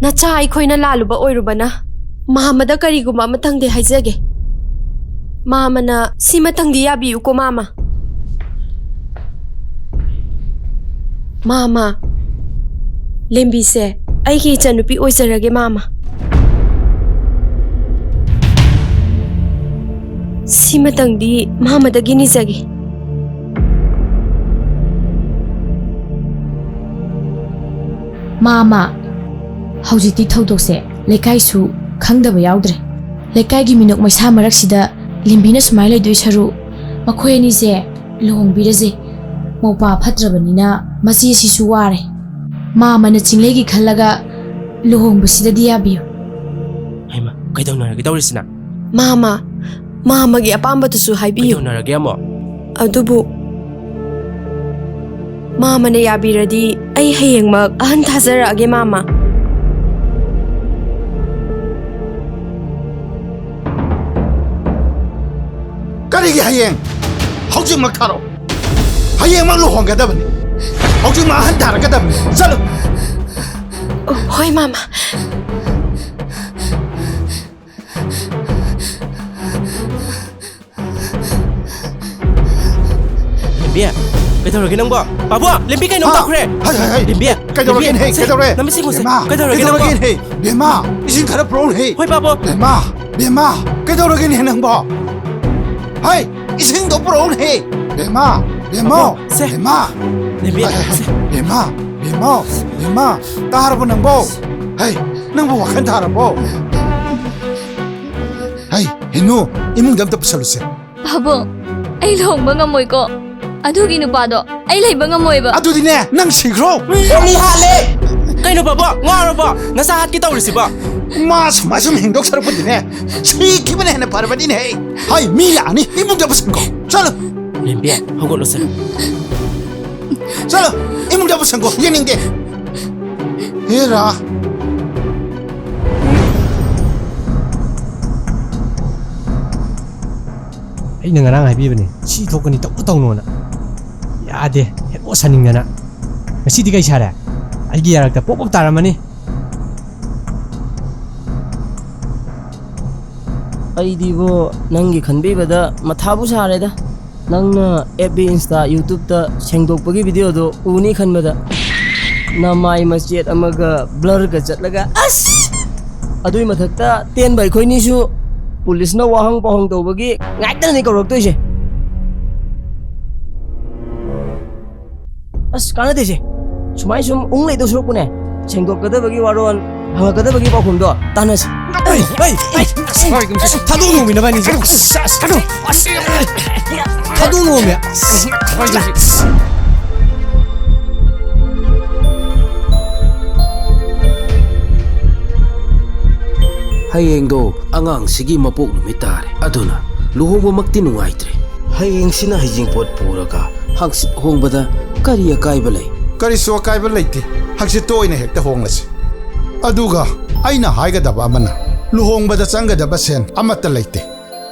ꯅꯆꯥ ꯑꯩꯈꯣꯏꯅ ꯂꯥꯜꯂꯨꯕ ꯑꯣꯏꯔꯨꯕꯅ ꯃꯥꯃꯗ ꯀꯔꯤꯒꯨꯝꯕ ꯑꯃꯇꯪꯗꯤ ꯍꯥꯏꯖꯒꯦ꯫ ꯃꯥꯃꯅ ꯁꯤꯃꯇꯪꯗꯤ ꯌꯥꯕꯤꯌꯨꯀꯣ, ꯃꯥꯃꯥ꯫ ꯃꯥꯃꯥ, ꯂꯦꯝꯕꯤꯁꯦ ꯑꯩꯒꯤ ꯏꯆꯟꯅꯨꯄꯤ ꯑꯣꯏꯖꯔꯒꯦ, ꯃꯥꯃꯥ꯫ ꯁꯤꯃꯇꯪꯗꯤ ꯃꯥꯃꯗꯒꯤ ꯅꯤꯖꯒꯦ꯫ ꯃꯥꯃ, ꯍꯧꯖꯤꯛꯇꯤ ꯊꯧꯗꯣꯛꯁꯦ ꯂꯩꯀꯥꯏꯁꯨ ꯈꯪꯗꯕ ꯌꯥꯎꯗ꯭ꯔꯦ꯫ ꯂꯩꯀꯥꯏꯒꯤ ꯃꯤꯅꯣꯛ ꯃꯩꯁꯥ ꯃꯔꯛꯁꯤꯗ ꯂꯦꯝꯕꯤꯅ ꯁꯨꯃꯥꯏꯅ ꯂꯩꯗꯣꯏ ꯁꯔꯨꯛ, ꯃꯈꯣꯏ ꯑꯅꯤꯁꯦ ꯂꯨꯍꯣꯡꯕꯤꯔꯁꯦ꯫ ꯃꯧꯄꯥ ꯐꯠꯇ꯭ꯔꯕꯅꯤꯅ ꯃꯆꯦꯁꯤꯁꯨ ꯋꯥꯔꯦ꯫ ꯃꯥꯃꯅ ꯆꯤꯡꯂꯩꯒꯤ ꯈꯜꯂꯒ ꯂꯨꯍꯣꯡꯕꯁꯤꯗꯗꯤ ꯌꯥꯕꯤꯌꯨ꯫ ꯍꯩꯃꯥ, ꯀꯩꯗꯧꯅꯔꯒꯦ ꯇꯧꯔꯤꯁꯤꯅ? ꯃꯥꯃ, ꯃꯥꯃꯒꯤ ꯑꯄꯥꯝꯕꯗꯨꯁꯨ ꯍꯥꯏꯕꯤꯌꯨ꯫ ꯀꯩꯗꯧꯅꯔꯒꯦ ꯑꯃꯨꯛ? ꯑꯗꯨꯕꯨ ꯃꯥꯃꯅ ꯌꯥꯕꯤꯔꯗꯤ ꯑꯩ ꯍꯌꯦꯡꯃꯛ ꯑꯍꯟ ꯊꯥꯖꯔꯛꯑꯒꯦ, ꯃꯥꯃ꯫ ꯀꯔꯤꯒꯤ ꯍꯌꯦꯡ? ꯍꯧꯖꯤꯛꯃꯛ ꯊꯥꯔꯛꯑꯣ꯫ ꯍꯌꯦꯡꯃꯛ ꯂꯨꯍꯣꯡꯒꯗꯕꯅꯤ꯫ ꯍꯧꯖꯤꯛꯃꯛ ꯑꯍꯟ ꯊꯥꯔꯛꯀꯗꯕꯅꯤ꯫ ꯆꯠꯂꯨ꯫ ꯍꯣꯏ, ꯃꯥꯃ꯫ ꯂꯦꯝꯕꯤ, ꯀꯩꯗꯧꯔꯒꯦ ꯅꯪꯕꯣ? ꯄꯥꯕꯨꯡ, ꯂꯦꯝꯕꯤ ꯀꯩꯅꯣꯝ ꯍꯥ? ꯇꯧꯈ꯭ꯔꯦ꯫ ꯍꯥꯏ, ꯍꯥꯏ, ꯍꯥꯏ꯫ ꯂꯦꯝꯕꯤ, ꯀꯩꯗꯧꯔꯒꯦꯅꯦ? ꯂꯦꯝꯕꯤ, ꯁꯦ, ꯀꯩꯗꯧꯔꯦ? ꯅꯃꯤꯠꯁꯦ ꯌꯦꯡꯉꯨꯁꯦ꯫ ꯕꯦꯝꯃ, ꯀꯩꯗꯧꯔꯒꯦ ꯅꯪꯕꯣ? ꯀꯩꯗꯧꯔꯒꯦꯅꯦ? ꯕꯦꯝꯃ, ꯏꯁꯤꯡ ꯈꯔ ꯄꯨꯔꯛꯎꯅꯦ꯫ ꯍꯣꯏ, ꯄꯥꯕꯨꯡ꯫ ꯕꯦꯝꯃ, ꯕꯦꯝꯃ, ꯀꯩꯗꯧꯔꯒꯦꯅꯦ ꯅꯪꯕꯣ? ꯍꯩ, ꯏꯁꯤꯡꯗꯣ ꯄꯨꯔꯛꯎꯅꯦ꯫ ꯕꯦꯝꯃ, ꯕꯦꯝꯃ, ꯄꯥꯕꯨꯡ, ꯁꯦ꯫ ꯕꯦꯝꯃ꯫ ꯂꯦꯝꯕꯤ, ꯍꯩ, ꯍꯩ, ꯍꯩ꯫ ꯁꯦ꯫ ꯕꯦꯝꯃ, ꯕꯦꯝꯃ, ꯕꯦꯝꯃ, ꯇꯥꯔꯕꯣ ꯅꯪꯕꯣ? ꯍꯩ, ꯅꯪꯕꯨ ꯋꯥꯈꯜ ꯊꯥꯔꯕꯣ? ꯍꯩ, ꯍꯦꯅꯨ, ꯏꯃꯨꯡꯗ ꯑꯝꯇ ꯄꯨꯁꯜꯂꯨꯁꯦ꯫ ꯄꯥꯕꯨꯡ, ꯑꯩ ꯂꯨꯍꯣꯡꯕ ꯉꯝꯃꯣꯏꯀꯣ꯫ ꯑꯗꯨꯒꯤ ꯅꯨꯄꯥꯗꯣ ꯑꯩ ꯂꯩꯕ ꯉꯝꯃꯣꯏꯕ꯫ ꯑꯗꯨꯗꯤꯅꯦ, ꯅꯪ ꯁꯤꯈ꯭ꯔꯣ꯫ ꯄꯨꯡ ꯍꯥꯠꯂꯦ꯫ ꯀꯩꯅꯣ ꯄꯥꯕꯨꯡ, ꯉꯥꯎꯔꯕꯣ? ꯅꯆꯥ ꯍꯥꯠꯀꯦ ꯇꯧꯔꯤꯁꯤꯕꯣ? ꯃꯥ ꯁꯨꯃꯥꯏ ꯁꯨꯝ ꯍꯤꯡꯗꯣꯛ ꯁꯔꯨꯛꯄꯨꯗꯤꯅꯦ, ꯁꯤꯈꯤꯕꯅ ꯍꯦꯟꯅ ꯐꯔꯕꯅꯤꯅꯦ꯫ ꯍꯩ, ꯃꯤ ꯂꯥꯛꯑꯅꯤ, ꯏꯃꯨꯡꯗ ꯄꯨꯁꯟꯈꯣ꯫ ꯆꯠꯂꯣ꯫ ꯂꯦꯝꯕꯤ, ꯍꯧꯒꯠꯂꯣꯁꯦ꯫ ꯆꯠꯂꯣ, ꯏꯃꯨꯡꯗ ꯄꯨꯁꯟꯈꯣ, ꯌꯦꯡꯅꯤꯡꯗꯦ꯫ ꯍꯦꯔꯥ꯫ ꯑꯩꯅ ꯉꯔꯥꯡ ꯍꯥꯏꯕꯤꯕꯅꯤ, ꯁꯤ ꯊꯣꯛꯀꯅꯤ, ꯇꯧꯅꯨ ꯇꯧꯅꯣꯅ꯫ ꯌꯥꯗꯦ, ꯍꯦꯔꯣ ꯁꯥꯅꯤꯡꯗꯅ꯫ ꯉꯁꯤꯗꯤ ꯀꯩ ꯁꯥꯔꯦ? ꯑꯩꯒꯤ ꯌꯥꯔꯛꯇ ꯄꯣꯞ ꯄꯣꯞ ꯇꯥꯔꯝꯃꯅꯤ꯫ ꯑꯩꯗꯤꯕꯣ, ꯅꯪꯒꯤ ꯈꯟꯕꯤꯕꯗ ꯃꯊꯥꯕꯨ ꯁꯥꯔꯦꯗ꯫ ꯅꯪꯅ ꯑꯦꯐ ꯕꯤ, ꯏꯟꯁꯇꯥ, ꯌꯨꯇ꯭ꯌꯨꯕꯇ ꯁꯦꯡꯗꯣꯛꯄꯒꯤ ꯚꯤꯗꯤꯑꯣꯗꯣ ꯎꯅꯤ ꯈꯟꯕꯗ ꯅꯃꯥꯏ ꯃꯆꯦꯠ ꯑꯃꯒ ꯕ꯭ꯂꯔꯒ ꯆꯠꯂꯒ, ꯑꯁ! ꯑꯗꯨꯏ ꯃꯊꯛꯇ ꯇꯦꯟꯕ ꯑꯩꯈꯣꯏꯅꯤꯁꯨ ꯄꯨꯂꯤꯁꯅ ꯋꯥꯍꯪ ꯄꯥꯎꯍꯪ ꯇꯧꯕꯒꯤ ꯉꯥꯏꯇꯅꯤ ꯀꯧꯔꯛꯇꯣꯏꯁꯦ꯫ ꯑꯁ, ꯀꯥꯟꯅꯗꯦꯁꯦ꯫ ꯁꯨꯃꯥꯏ ꯁꯨꯝ ꯎꯪ ꯂꯩꯗꯧ ꯁꯔꯨꯛꯄꯨꯅꯦ, ꯁꯦꯡꯗꯣꯛꯀꯗꯕꯒꯤ ꯋꯥꯔꯣꯜ, ꯍꯪꯉꯛꯀꯗꯕꯒꯤ ꯄꯥꯎꯈꯨꯝꯗꯣ ꯇꯥꯟꯅꯁꯤ꯫ ꯑꯩ, ꯑꯩ, ꯑꯩ, ꯊꯥꯗꯣꯛꯑꯣꯃꯤ ꯅꯕꯥꯅꯤꯁꯦ꯫ ꯊꯥꯗꯣꯛꯑꯣꯃꯤ꯫ ꯍꯌꯦꯡꯗꯣ ꯑꯉꯥꯡꯁꯤꯒꯤ ꯃꯄꯣꯛ ꯅꯨꯃꯤꯠ ꯇꯥꯔꯦ꯫ ꯑꯗꯨꯅ ꯂꯨꯍꯣꯡꯕꯃꯛꯇꯤ ꯅꯨꯡꯉꯥꯏꯇ꯭ꯔꯦ꯫ ꯍꯌꯦꯡꯁꯤꯅ ꯍꯩꯖꯤꯡꯄꯣꯠ ꯄꯨꯔꯒ ꯍꯪꯆꯤꯠ ꯍꯣꯡꯕꯗ ꯀꯔꯤ ꯑꯀꯥꯏꯕ ꯂꯩ? ꯀꯔꯤꯁꯨ ꯑꯀꯥꯏꯕ ꯂꯩꯇꯦ꯫ ꯍꯪꯆꯤꯠꯇ ꯑꯣꯏꯅ ꯍꯦꯛꯇ ꯍꯣꯡꯂꯁꯤ꯫ ꯑꯗꯨꯒ ꯑꯩꯅ ꯍꯥꯏꯒꯗꯕ ꯑꯃꯅ, ꯂꯨꯍꯣꯡꯕꯗ ꯆꯪꯒꯗꯕ ꯁꯦꯟ ꯑꯃꯠꯇ ꯂꯩꯇꯦ꯫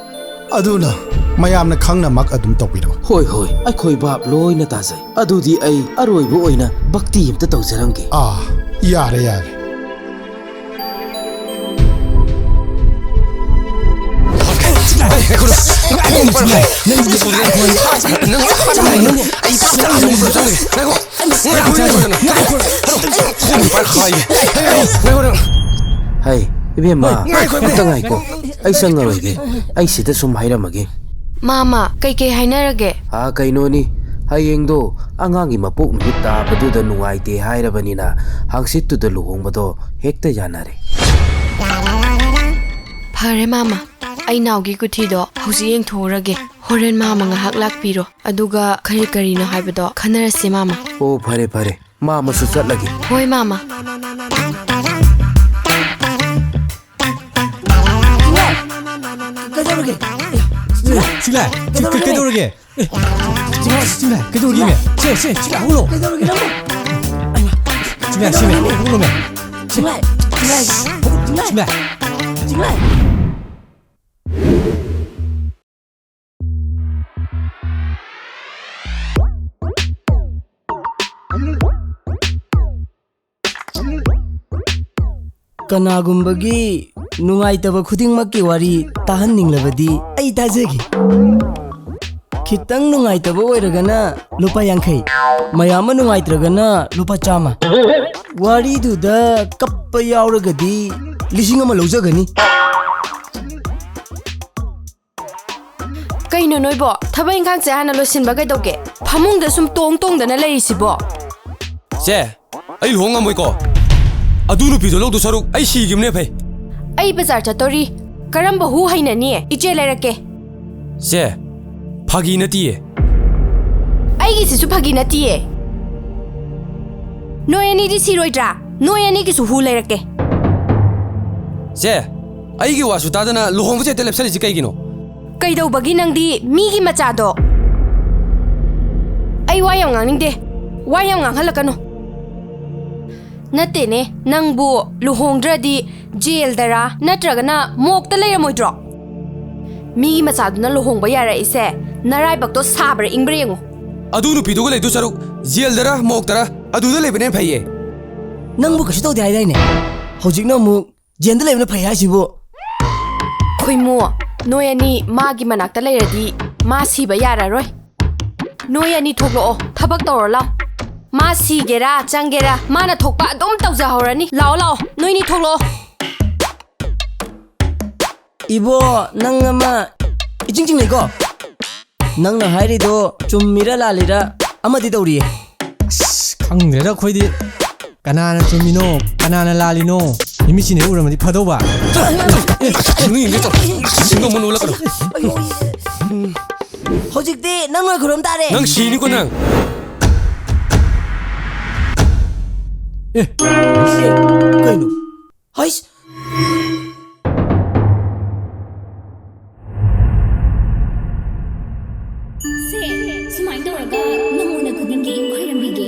ꯑꯗꯨꯅ ꯃꯌꯥꯝꯅ ꯈꯪꯅꯃꯛ ꯑꯗꯨꯝ ꯇꯧꯕꯤꯔꯣ꯫ ꯍꯣꯏ, ꯍꯣꯏ, ꯑꯩꯈꯣꯏ ꯚꯥꯞ ꯂꯣꯏꯅ ꯇꯥꯖꯩ꯫ ꯑꯗꯨꯗꯤ ꯑꯩ ꯑꯔꯣꯏꯕ ꯑꯣꯏꯅ ꯚꯛꯇꯤ ꯑꯝꯇ ꯇꯧꯖꯔꯝꯒꯦ꯫ ꯑꯥ, ꯌꯥꯔꯦ, ꯌꯥꯔꯦ꯫ ꯍꯩ, ꯏꯕꯦꯝꯃ, ꯉꯥꯏꯈꯣ, ꯉꯥꯏꯈꯣ꯫ ꯑꯝꯇ ꯉꯥꯏꯈꯣ꯫ ꯑꯩ ꯆꯪꯉꯔꯣꯏꯒꯦ꯫ ꯑꯩ ꯁꯤꯗ ꯁꯨꯝ ꯍꯥꯏꯔꯝꯃꯒꯦ꯫ ꯃꯥꯃ, ꯀꯩꯀꯩ ꯍꯥꯏꯅꯔꯒꯦ? ꯑꯥ, ꯀꯩꯅꯣꯅꯤ, ꯍꯌꯦꯡꯗꯣ ꯑꯉꯥꯡꯒꯤ ꯃꯄꯣꯛ ꯅꯨꯃꯤꯠ ꯇꯥꯕꯗꯨꯗ ꯅꯨꯡꯉꯥꯏꯇꯦ ꯍꯥꯏꯔꯕꯅꯤꯅ ꯍꯥꯡꯆꯤꯠꯇꯨꯗ ꯂꯨꯍꯣꯡꯕꯗꯣ ꯍꯦꯛꯇ ꯌꯥꯅꯔꯦ꯫ ꯐꯔꯦ ꯃꯥꯃ, ꯑꯩ ꯅꯥꯎꯒꯤ ꯀꯨꯊꯤꯗꯣ ꯍꯧꯖꯤꯛ ꯌꯦꯡꯊꯣꯛꯎꯔꯒꯦ꯫ ꯍꯣꯔꯦꯟ ꯃꯥꯃ ꯉꯥꯏꯍꯥꯛ ꯂꯥꯛꯄꯤꯔꯣ, ꯑꯗꯨꯒ ꯀꯔꯤ ꯀꯔꯤꯅꯣ ꯍꯥꯏꯕꯗꯣ ꯈꯟꯅꯔꯁꯦ ꯃꯥꯃ꯫ ꯑꯣ, ꯐꯔꯦ ꯐꯔꯦ, ꯃꯥꯃꯁꯨ ꯆꯠꯂꯒꯦ꯫ ꯍꯣꯏ ꯃꯥꯃ꯫ ꯀꯩꯗꯧꯔꯒꯦ? ꯁꯤꯂꯥꯏ, ꯀꯩꯗꯧꯔꯒꯦ? ꯀꯩꯗꯧꯔꯒꯦ? ꯑꯦ, ꯆꯤꯡꯂꯥꯏ, ꯆꯤꯡꯂꯥꯏ, ꯀꯩꯗꯧꯔꯒꯦꯃꯦ? ꯁꯦ, ꯁꯦ, ꯆꯤꯡꯂꯥꯏ, ꯍꯧꯒꯠꯂꯣ꯫ ꯀꯩꯗꯧꯔꯒꯦ ꯅꯪꯕꯣ? ꯆꯤꯡꯂꯥꯏ, ꯆꯤꯡꯂꯥꯏ, ꯁꯦ, ꯍꯧꯒꯠꯂꯣꯃꯦ꯫ ꯆꯤꯡꯂꯥꯏ, ꯆꯤꯡꯂꯥꯏ, ꯆꯤꯡꯂꯥꯏ, ꯆꯤꯡꯂꯥꯏ꯫ ꯀꯅꯥꯒꯨꯝꯕꯒꯤ ꯅꯨꯡꯉꯥꯏꯇꯕ ꯈꯨꯗꯤꯡꯃꯛꯀꯤ ꯋꯥꯔꯤ ꯇꯥꯍꯟꯅꯤꯡꯂꯕꯗꯤ ꯑꯩ ꯇꯥꯖꯒꯦ꯫ ꯈꯤꯇꯪ ꯅꯨꯡꯉꯥꯏꯇꯕ ꯑꯣꯏꯔꯒꯅ ꯂꯨꯄꯥ ꯌꯥꯡꯈꯩ, ꯃꯌꯥꯝ ꯑꯃ ꯅꯨꯡꯉꯥꯏꯇ꯭ꯔꯒꯅ ꯂꯨꯄꯥ ꯆꯥꯝꯃ꯫ ꯋꯥꯔꯤꯗꯨꯗ ꯀꯞꯄ ꯌꯥꯎꯔꯒꯗꯤ ꯂꯤꯁꯤꯡ ꯑꯃ ꯂꯧꯖꯒꯅꯤ꯫ ꯀꯩꯅꯣ ꯅꯣꯏꯕꯣ? ꯊꯕꯛ ꯏꯪꯈꯥꯡꯁꯦ ꯍꯥꯟꯅ ꯂꯣꯏꯁꯤꯟꯕ ꯀꯩꯗꯧꯒꯦ? ꯐꯃꯨꯡꯗ ꯁꯨꯝ ꯇꯣꯡ ꯇꯣꯡꯗꯅ ꯂꯩꯔꯤꯁꯤꯕꯣ? ꯆꯦ, ꯑꯩ ꯂꯨꯍꯣꯡ ꯉꯝꯃꯣꯏꯀꯣ꯫ ꯑꯗꯨ ꯅꯨꯄꯤꯗꯣ ꯂꯧꯗꯧ ꯁꯔꯨꯛ ꯑꯩ ꯁꯤꯈꯤꯕꯅ ꯐꯩ꯫ ꯑꯩ ꯕꯖꯥꯔ ꯆꯠꯇꯣꯔꯤ꯫ ꯀꯔꯝꯕ ꯍꯨ ꯍꯩꯅꯅꯤ? ꯏꯆꯦ, ꯂꯩꯔꯛꯀꯦ꯫ ꯆꯦ, ꯐꯥꯒꯤ ꯅꯠꯇꯤꯌꯦ꯫ ꯑꯩꯒꯤꯁꯤꯁꯨ ꯐꯥꯒꯤ ꯅꯠꯇꯤꯌꯦ꯫ ꯅꯣꯏ ꯑꯅꯤꯗꯤ ꯁꯤꯔꯣꯏꯗ꯭ꯔꯥ? ꯅꯣꯏ ꯑꯅꯤꯒꯤꯁꯨ ꯍꯨ ꯂꯩꯔꯛꯀꯦ꯫ ꯆꯦ, ꯑꯩꯒꯤ ꯋꯥꯁꯨ ꯇꯥꯗꯅ ꯂꯨꯍꯣꯡꯕꯁꯦ ꯍꯦꯛꯇ ꯂꯦꯞꯁꯜꯂꯤꯁꯤ ꯀꯩꯒꯤꯅꯣ? ꯀꯩꯗꯧꯕꯒꯤ ꯅꯪꯗꯤ ꯃꯤꯒꯤ ꯃꯆꯥꯗꯣ? ꯑꯩ ꯋꯥ ꯌꯥꯝ ꯉꯥꯡꯅꯤꯡꯗꯦ꯫ ꯋꯥ ꯌꯥꯝ ꯉꯥꯡꯍꯜꯂꯛꯀꯅꯨ꯫ ꯅꯠꯇꯦꯅꯦ, ꯅꯪꯕꯨ ꯂꯨꯍꯣꯡꯗ꯭ꯔꯗꯤ ꯖꯦꯜꯗꯔꯥ ꯅꯠꯇ꯭ꯔꯒꯅ ꯃꯣꯛꯇ ꯂꯩꯔꯝꯃꯣꯏꯗ꯭ꯔꯣ? ꯃꯤꯒꯤ ꯃꯆꯥꯗꯨꯅ ꯂꯨꯍꯣꯡꯕ ꯌꯥꯔꯛꯏꯁꯦ ꯅꯔꯥꯏꯕꯛꯇꯣ ꯁꯥꯕ꯭ꯔꯥ ꯏꯪꯕ꯭ꯔꯥ ꯌꯦꯡꯉꯨ꯫ ꯑꯗꯨ ꯅꯨꯄꯤꯗꯨꯒ ꯂꯩꯗꯨ ꯁꯔꯨꯛ ꯖꯦꯜꯗꯔ ꯃꯣꯛꯇꯔ ꯑꯗꯨꯗ ꯂꯩꯕꯅ ꯍꯦꯟꯅ ꯐꯩꯌꯦ꯫ ꯅꯪꯕꯨ ꯀꯩꯁꯨ ꯇꯧꯗꯦ ꯍꯥꯏꯗꯥꯏꯅꯦ? ꯍꯧꯖꯤꯛꯅ ꯑꯃꯨꯛ ꯖꯦꯜꯗ ꯂꯩꯕꯅ ꯐꯩ ꯍꯥꯏꯁꯤꯕꯨ? ꯈꯣꯏꯃꯨ, ꯅꯣꯏ ꯑꯅꯤ ꯃꯥꯒꯤ ꯃꯅꯥꯛꯇ ꯂꯩꯔꯗꯤ ꯃꯥ ꯁꯤꯕ ꯌꯥꯔꯔꯣꯏ꯫ ꯅꯣꯏ ꯑꯅꯤ ꯊꯣꯛꯂꯛꯑꯣ, ꯊꯕꯛ ꯇꯧꯔꯣ ꯂꯥꯎ꯫ ꯃꯥ ꯁꯤꯒꯦꯔꯥ ꯆꯪꯒꯦꯔꯥ ꯃꯥꯅ ꯊꯣꯛꯄ ꯑꯗꯨꯝ ꯇꯧꯖꯍꯧꯔꯅꯤ꯫ ꯂꯥꯛꯑꯣ, ꯂꯥꯛꯑꯣ, ꯅꯣꯏꯅꯤ ꯊꯣꯛꯂꯛꯑꯣ꯫ ꯏꯕꯣ, ꯅꯪ ꯑꯃ ꯏꯆꯤꯡ ꯆꯤꯡꯅꯩꯀꯣ꯫ ꯅꯪꯅ ꯍꯥꯏꯔꯤꯗꯣ ꯆꯨꯝꯃꯤꯔ ꯂꯥꯜꯂꯤꯔ ꯑꯃꯗꯤ ꯇꯧꯔꯤꯌꯦ꯫ ꯑꯁ, ꯈꯪꯗ꯭ꯔꯦꯗ ꯑꯩꯈꯣꯏꯗꯤ꯫ ꯀꯅꯥꯅ ꯆꯨꯝꯃꯤꯅꯣ, ꯀꯅꯥꯅ ꯂꯥꯜꯂꯤꯅꯣ? ꯃꯤꯃꯤꯠꯁꯤꯅ ꯍꯦꯛ ꯎꯔꯝꯃꯗꯤ ꯐꯗꯧꯕ꯫ ꯁꯤꯡꯗꯣ ꯌꯦꯡꯒꯦ ꯇꯧ꯫ ꯁꯤꯡꯗꯣ ꯑꯃꯨꯛ ꯅꯣꯛꯂꯛꯀꯅꯨ꯫ ꯍꯧꯖꯤꯛꯇꯤ ꯅꯪ ꯑꯣꯏ ꯈꯨꯔꯨꯝ ꯇꯥꯔꯦ꯫ ꯅꯪ ꯁꯤꯅꯤꯀꯣ ꯅꯪ꯫ ꯑꯦ꯫ ꯀꯩꯅꯣ? ꯍꯩꯁ! ꯁꯦ, ꯁꯨꯃꯥꯏꯅ ꯇꯧꯔꯒ ꯅꯃꯣꯅ ꯈꯨꯗꯤꯡꯒꯤ ꯈꯣꯏꯔꯝꯕꯤꯒꯦ꯫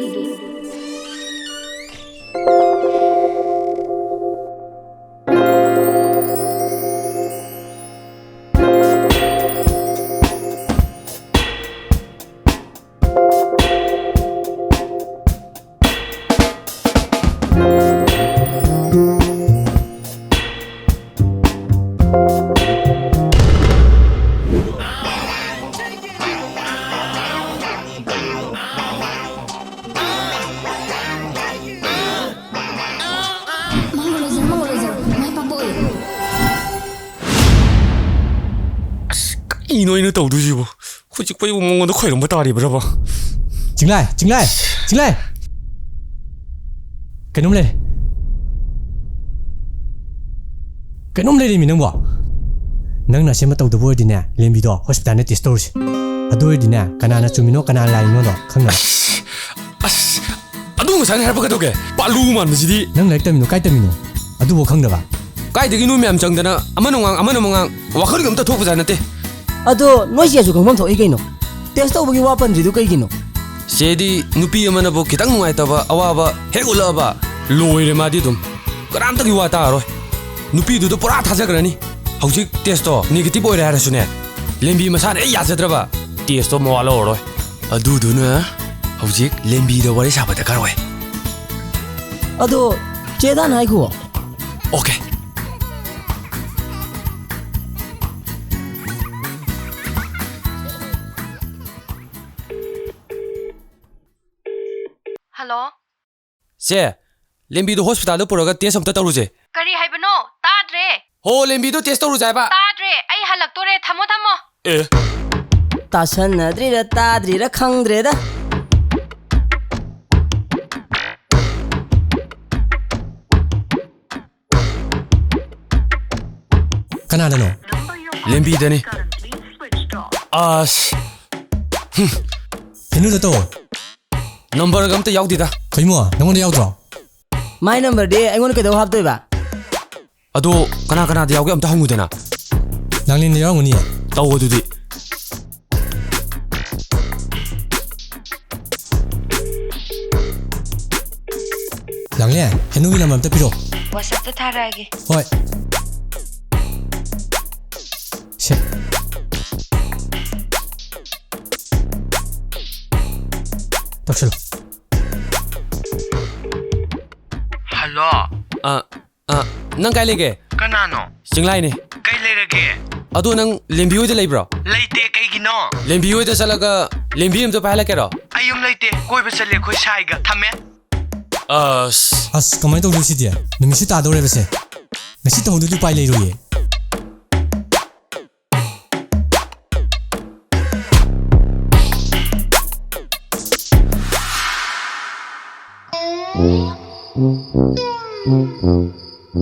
ꯃꯉꯣꯟꯗꯁꯨ, ꯃꯉꯣꯟꯗꯁꯨ ꯃꯥꯏ ꯄꯥꯛꯄ ꯑꯣꯏꯌꯨ꯫ ꯑꯁ, ꯀꯩꯅꯣ ꯑꯩꯅ ꯇꯧꯗꯣꯏꯁꯤꯕꯣ? ꯍꯧꯖꯤꯛꯄꯨ ꯑꯩꯕꯨ ꯃꯉꯣꯟꯗ ꯈꯣꯏꯔꯝꯕ ꯇꯥꯔꯤꯕ꯭ꯔꯕ? ꯆꯤꯡꯂꯥꯏ, ꯆꯤꯡꯂꯥꯏ, ꯆꯤꯡꯂꯥꯏ! ꯀꯩꯅꯣꯝ ꯂꯩꯔꯦ꯫ ꯀꯩꯅꯣꯝ ꯂꯩꯔꯦꯃꯤ ꯅꯪꯕꯣ꯫ ꯅꯪꯅ ꯑꯁꯦꯝꯕ ꯇꯧꯗꯕ ꯑꯣꯏꯔꯗꯤꯅꯦ, ꯂꯦꯝꯕꯤꯗꯣ ꯍꯣꯁꯄꯤꯇꯥꯜꯗ ꯇꯦꯁ ꯇꯧꯔꯨꯁꯤ꯫ ꯑꯗꯨ ꯑꯣꯏꯔꯗꯤꯅꯦ, ꯀꯅꯥꯅ ꯆꯨꯝꯃꯤꯅꯣ ꯀꯅꯥꯅ ꯂꯥꯜꯂꯤꯅꯣꯗꯣ ꯈꯪꯅꯕ꯫ ꯑꯁ, ꯑꯗꯨ ꯉꯁꯥꯏꯅ ꯍꯥꯏꯔꯛꯄ ꯀꯩꯗꯧꯒꯦ? ꯄꯥꯂꯨ ꯃꯥꯟꯕꯁꯤꯗꯤ꯫ ꯅꯪ ꯂꯥꯏꯔꯤꯛ ꯇꯝꯃꯤꯅꯣ ꯀꯥꯏ ꯇꯝꯃꯤꯅꯣ? ꯑꯗꯨꯕꯨ ꯈꯪꯗꯕ? ꯀꯥꯏꯗꯒꯤ ꯅꯣꯏ ꯃꯌꯥꯝ ꯆꯪꯗꯅ ꯑꯃꯅ ꯃꯉꯥꯡ ꯑꯃꯅ ꯃꯉꯥꯡ ꯋꯥꯈꯜꯒ ꯑꯝꯇ ꯊꯣꯛꯄꯖꯥꯠ ꯅꯠꯇꯦ꯫ ꯑꯗꯣ ꯅꯣꯏ ꯆꯦꯁꯨ ꯈꯪꯐꯝ ꯊꯣꯛꯏ ꯀꯩꯅꯣ? ꯇꯦꯁ ꯇꯧꯕꯒꯤ ꯋꯥ ꯄꯟꯗ꯭ꯔꯤꯗꯨ ꯀꯩꯒꯤꯅꯣ? ꯆꯦꯗꯤ ꯅꯨꯄꯤ ꯑꯃꯅꯕꯨ ꯈꯤꯇꯪ ꯅꯨꯡꯉꯥꯏꯇꯕ ꯑꯋꯥꯕ ꯍꯦꯛ ꯎꯠꯂꯛꯑꯕ ꯂꯣꯏꯔꯦ ꯃꯥꯗꯤ ꯑꯗꯨꯝ꯫ ꯀꯅꯥꯝꯇꯒꯤ ꯋꯥ ꯇꯥꯔꯔꯣꯏ꯫ ꯅꯨꯄꯤꯗꯨꯗ ꯄꯨꯔꯥ ꯊꯥꯖꯈ꯭ꯔꯅꯤ꯫ ꯍꯧꯖꯤꯛ ꯇꯦꯁꯇꯣ ꯅꯦꯒꯦꯇꯤꯚ ꯑꯣꯏꯔꯦ ꯍꯥꯏꯔꯁꯨꯅꯦ, ꯂꯦꯝꯕꯤ ꯃꯁꯥꯅ ꯍꯦꯛ ꯌꯥꯖꯗ꯭ꯔꯕ ꯇꯦꯁꯇꯣ ꯃꯋꯥ ꯂꯧꯔꯔꯣꯏ꯫ ꯑꯗꯨꯗꯨꯅ ꯍꯧꯖꯤꯛ ꯂꯦꯝꯕꯤꯗ ꯋꯥꯔꯤ ꯁꯥꯕ ꯗꯔꯀꯥꯔ ꯑꯣꯏ꯫ ꯑꯗꯣ ꯆꯦꯗꯥꯅ ꯍꯥꯏꯈꯣ꯫ ꯑꯣꯀꯦ꯫ ꯍꯜꯂꯣ꯫ ꯆꯦ, ꯂꯦꯝꯕꯤꯗꯣ ꯍꯣꯁꯄꯤꯇꯥꯜꯗ ꯄꯨꯔꯒ ꯇꯦꯁ ꯑꯝꯇ ꯇꯧꯔꯨꯁꯦ꯫ ꯀꯔꯤ ꯍꯥꯏꯕꯅꯣ? ꯇꯥꯗ꯭ꯔꯦ꯫ ꯍꯣ, ꯂꯦꯝꯕꯤꯗꯣ ꯇꯦꯁ ꯇꯧꯔꯨꯁꯦ ꯍꯥꯏꯕ꯫ ꯇꯥꯗ꯭ꯔꯦ꯫ ꯑꯩ ꯍꯜꯂꯛꯇꯣꯔꯦ꯫ ꯊꯝꯃꯣ, ꯊꯝꯃꯣ꯫ ꯑꯦ꯫ ꯇꯥꯁꯟꯅꯗ꯭ꯔꯤꯔ ꯇꯥꯗ꯭ꯔꯤꯔ ꯈꯪꯗ꯭ꯔꯦꯗ꯫ ꯀꯅꯥꯗꯅꯣ? ꯂꯦꯝꯕꯤꯗꯅꯤ꯫ ꯑꯁ꯫ ꯍꯦꯅꯨꯗ ꯇꯧ꯫ ꯅꯝꯕꯔꯒ ꯑꯝꯇ ꯌꯥꯎꯗꯦꯗ꯫ ꯀꯩꯅꯣ, ꯅꯪꯉꯣꯟꯗ ꯌꯥꯎꯗ꯭ꯔꯣ? ꯃꯥꯏ ꯅꯝꯕꯔꯗꯤ ꯑꯩꯉꯣꯟꯗ ꯀꯩꯗꯧ ꯍꯥꯞꯇꯣꯏꯕ? ꯑꯗꯣ ꯀꯅꯥ ꯀꯅꯥꯗ ꯌꯥꯎꯒꯦ ꯑꯝꯇ ꯍꯪꯉꯨꯗꯅ꯫ ꯂꯥꯡꯂꯦꯟꯗ ꯌꯥꯎꯔꯝꯒꯅꯤꯌꯦ꯫ ꯇꯧ ꯑꯗꯨꯗꯤ꯫ ꯂꯥꯡꯂꯦꯟ, ꯍꯦꯅꯨꯒꯤ ꯅꯝꯕꯔ ꯑꯝꯇ ꯄꯤꯔꯛꯑꯣ꯫ WhatsApp-ꯇ ꯊꯥꯔꯛꯑꯒꯦ꯫ ꯍꯣꯏ꯫ ꯁꯦ꯫ ꯇꯧꯁꯜꯂꯣ꯫ ꯍꯜꯂꯣ꯫ ꯑ, ꯑ, ꯅꯪ ꯀꯥꯏ ꯂꯩꯒꯦ? ꯀꯅꯥꯅꯣ? ꯆꯤꯡꯂꯥꯏꯅꯦ꯫ ꯀꯩ ꯂꯩꯔꯒꯦ? ꯑꯗꯣ ꯅꯪ ꯂꯦꯝꯕꯤ ꯍꯣꯏꯗ ꯂꯩꯕ꯭ꯔꯣ? ꯂꯩꯇꯦ, ꯀꯩꯒꯤꯅꯣ? ꯂꯦꯝꯕꯤ ꯍꯣꯏꯗ ꯆꯠꯂꯒ ꯂꯦꯝꯕꯤ ꯑꯝꯇ ꯄꯥꯏꯍꯜꯂꯛꯀꯦꯔꯣ? ꯑꯩ ꯌꯨꯝ ꯂꯩꯇꯦ, ꯀꯣꯏꯕ ꯆꯠꯂꯦ ꯑꯩꯈꯣꯏ ꯁꯥꯏꯒ꯫ ꯊꯝꯃꯦ꯫ ꯑꯁ꯫ ꯑꯁ, ꯀꯃꯥꯏꯅ ꯇꯧꯗꯣꯏ ꯁꯤꯗꯤ? ꯅꯨꯃꯤꯠꯁꯨ ꯇꯥꯗꯧꯔꯦꯕꯁꯦ꯫ ꯉꯁꯤ ꯇꯧꯍꯧꯗꯗꯤ ꯎꯄꯥꯏ ꯂꯩꯔꯣꯏꯌꯦ꯫ ꯑꯦ,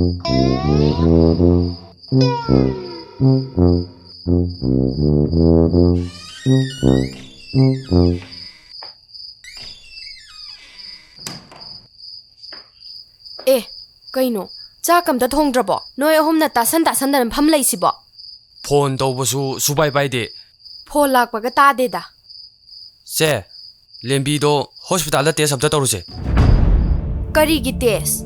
ꯀꯩꯅꯣ? ꯆꯥꯛ ꯑꯝꯇ ꯊꯣꯡꯗ꯭ꯔꯕꯣ? ꯅꯣꯏ ꯑꯍꯨꯝꯅ ꯇꯥꯁꯟ ꯇꯥꯁꯟꯗꯅ ꯐꯝ ꯂꯩꯁꯤꯕꯣ? ꯐꯣꯟ ꯇꯧꯕꯁꯨ ꯁꯨꯄꯥꯏ ꯄꯥꯏꯗꯦ꯫ ꯐꯣꯟ ꯂꯥꯛꯄꯒ ꯇꯥꯗꯦꯗ꯫ ꯁꯦ, ꯂꯦꯝꯕꯤꯗꯣ ꯍꯣꯁꯄꯤꯇꯥꯜꯗ ꯇꯦꯁ ꯑꯝꯇ ꯇꯧꯔꯨꯁꯦ꯫ ꯀꯔꯤꯒꯤ ꯇꯦꯁ?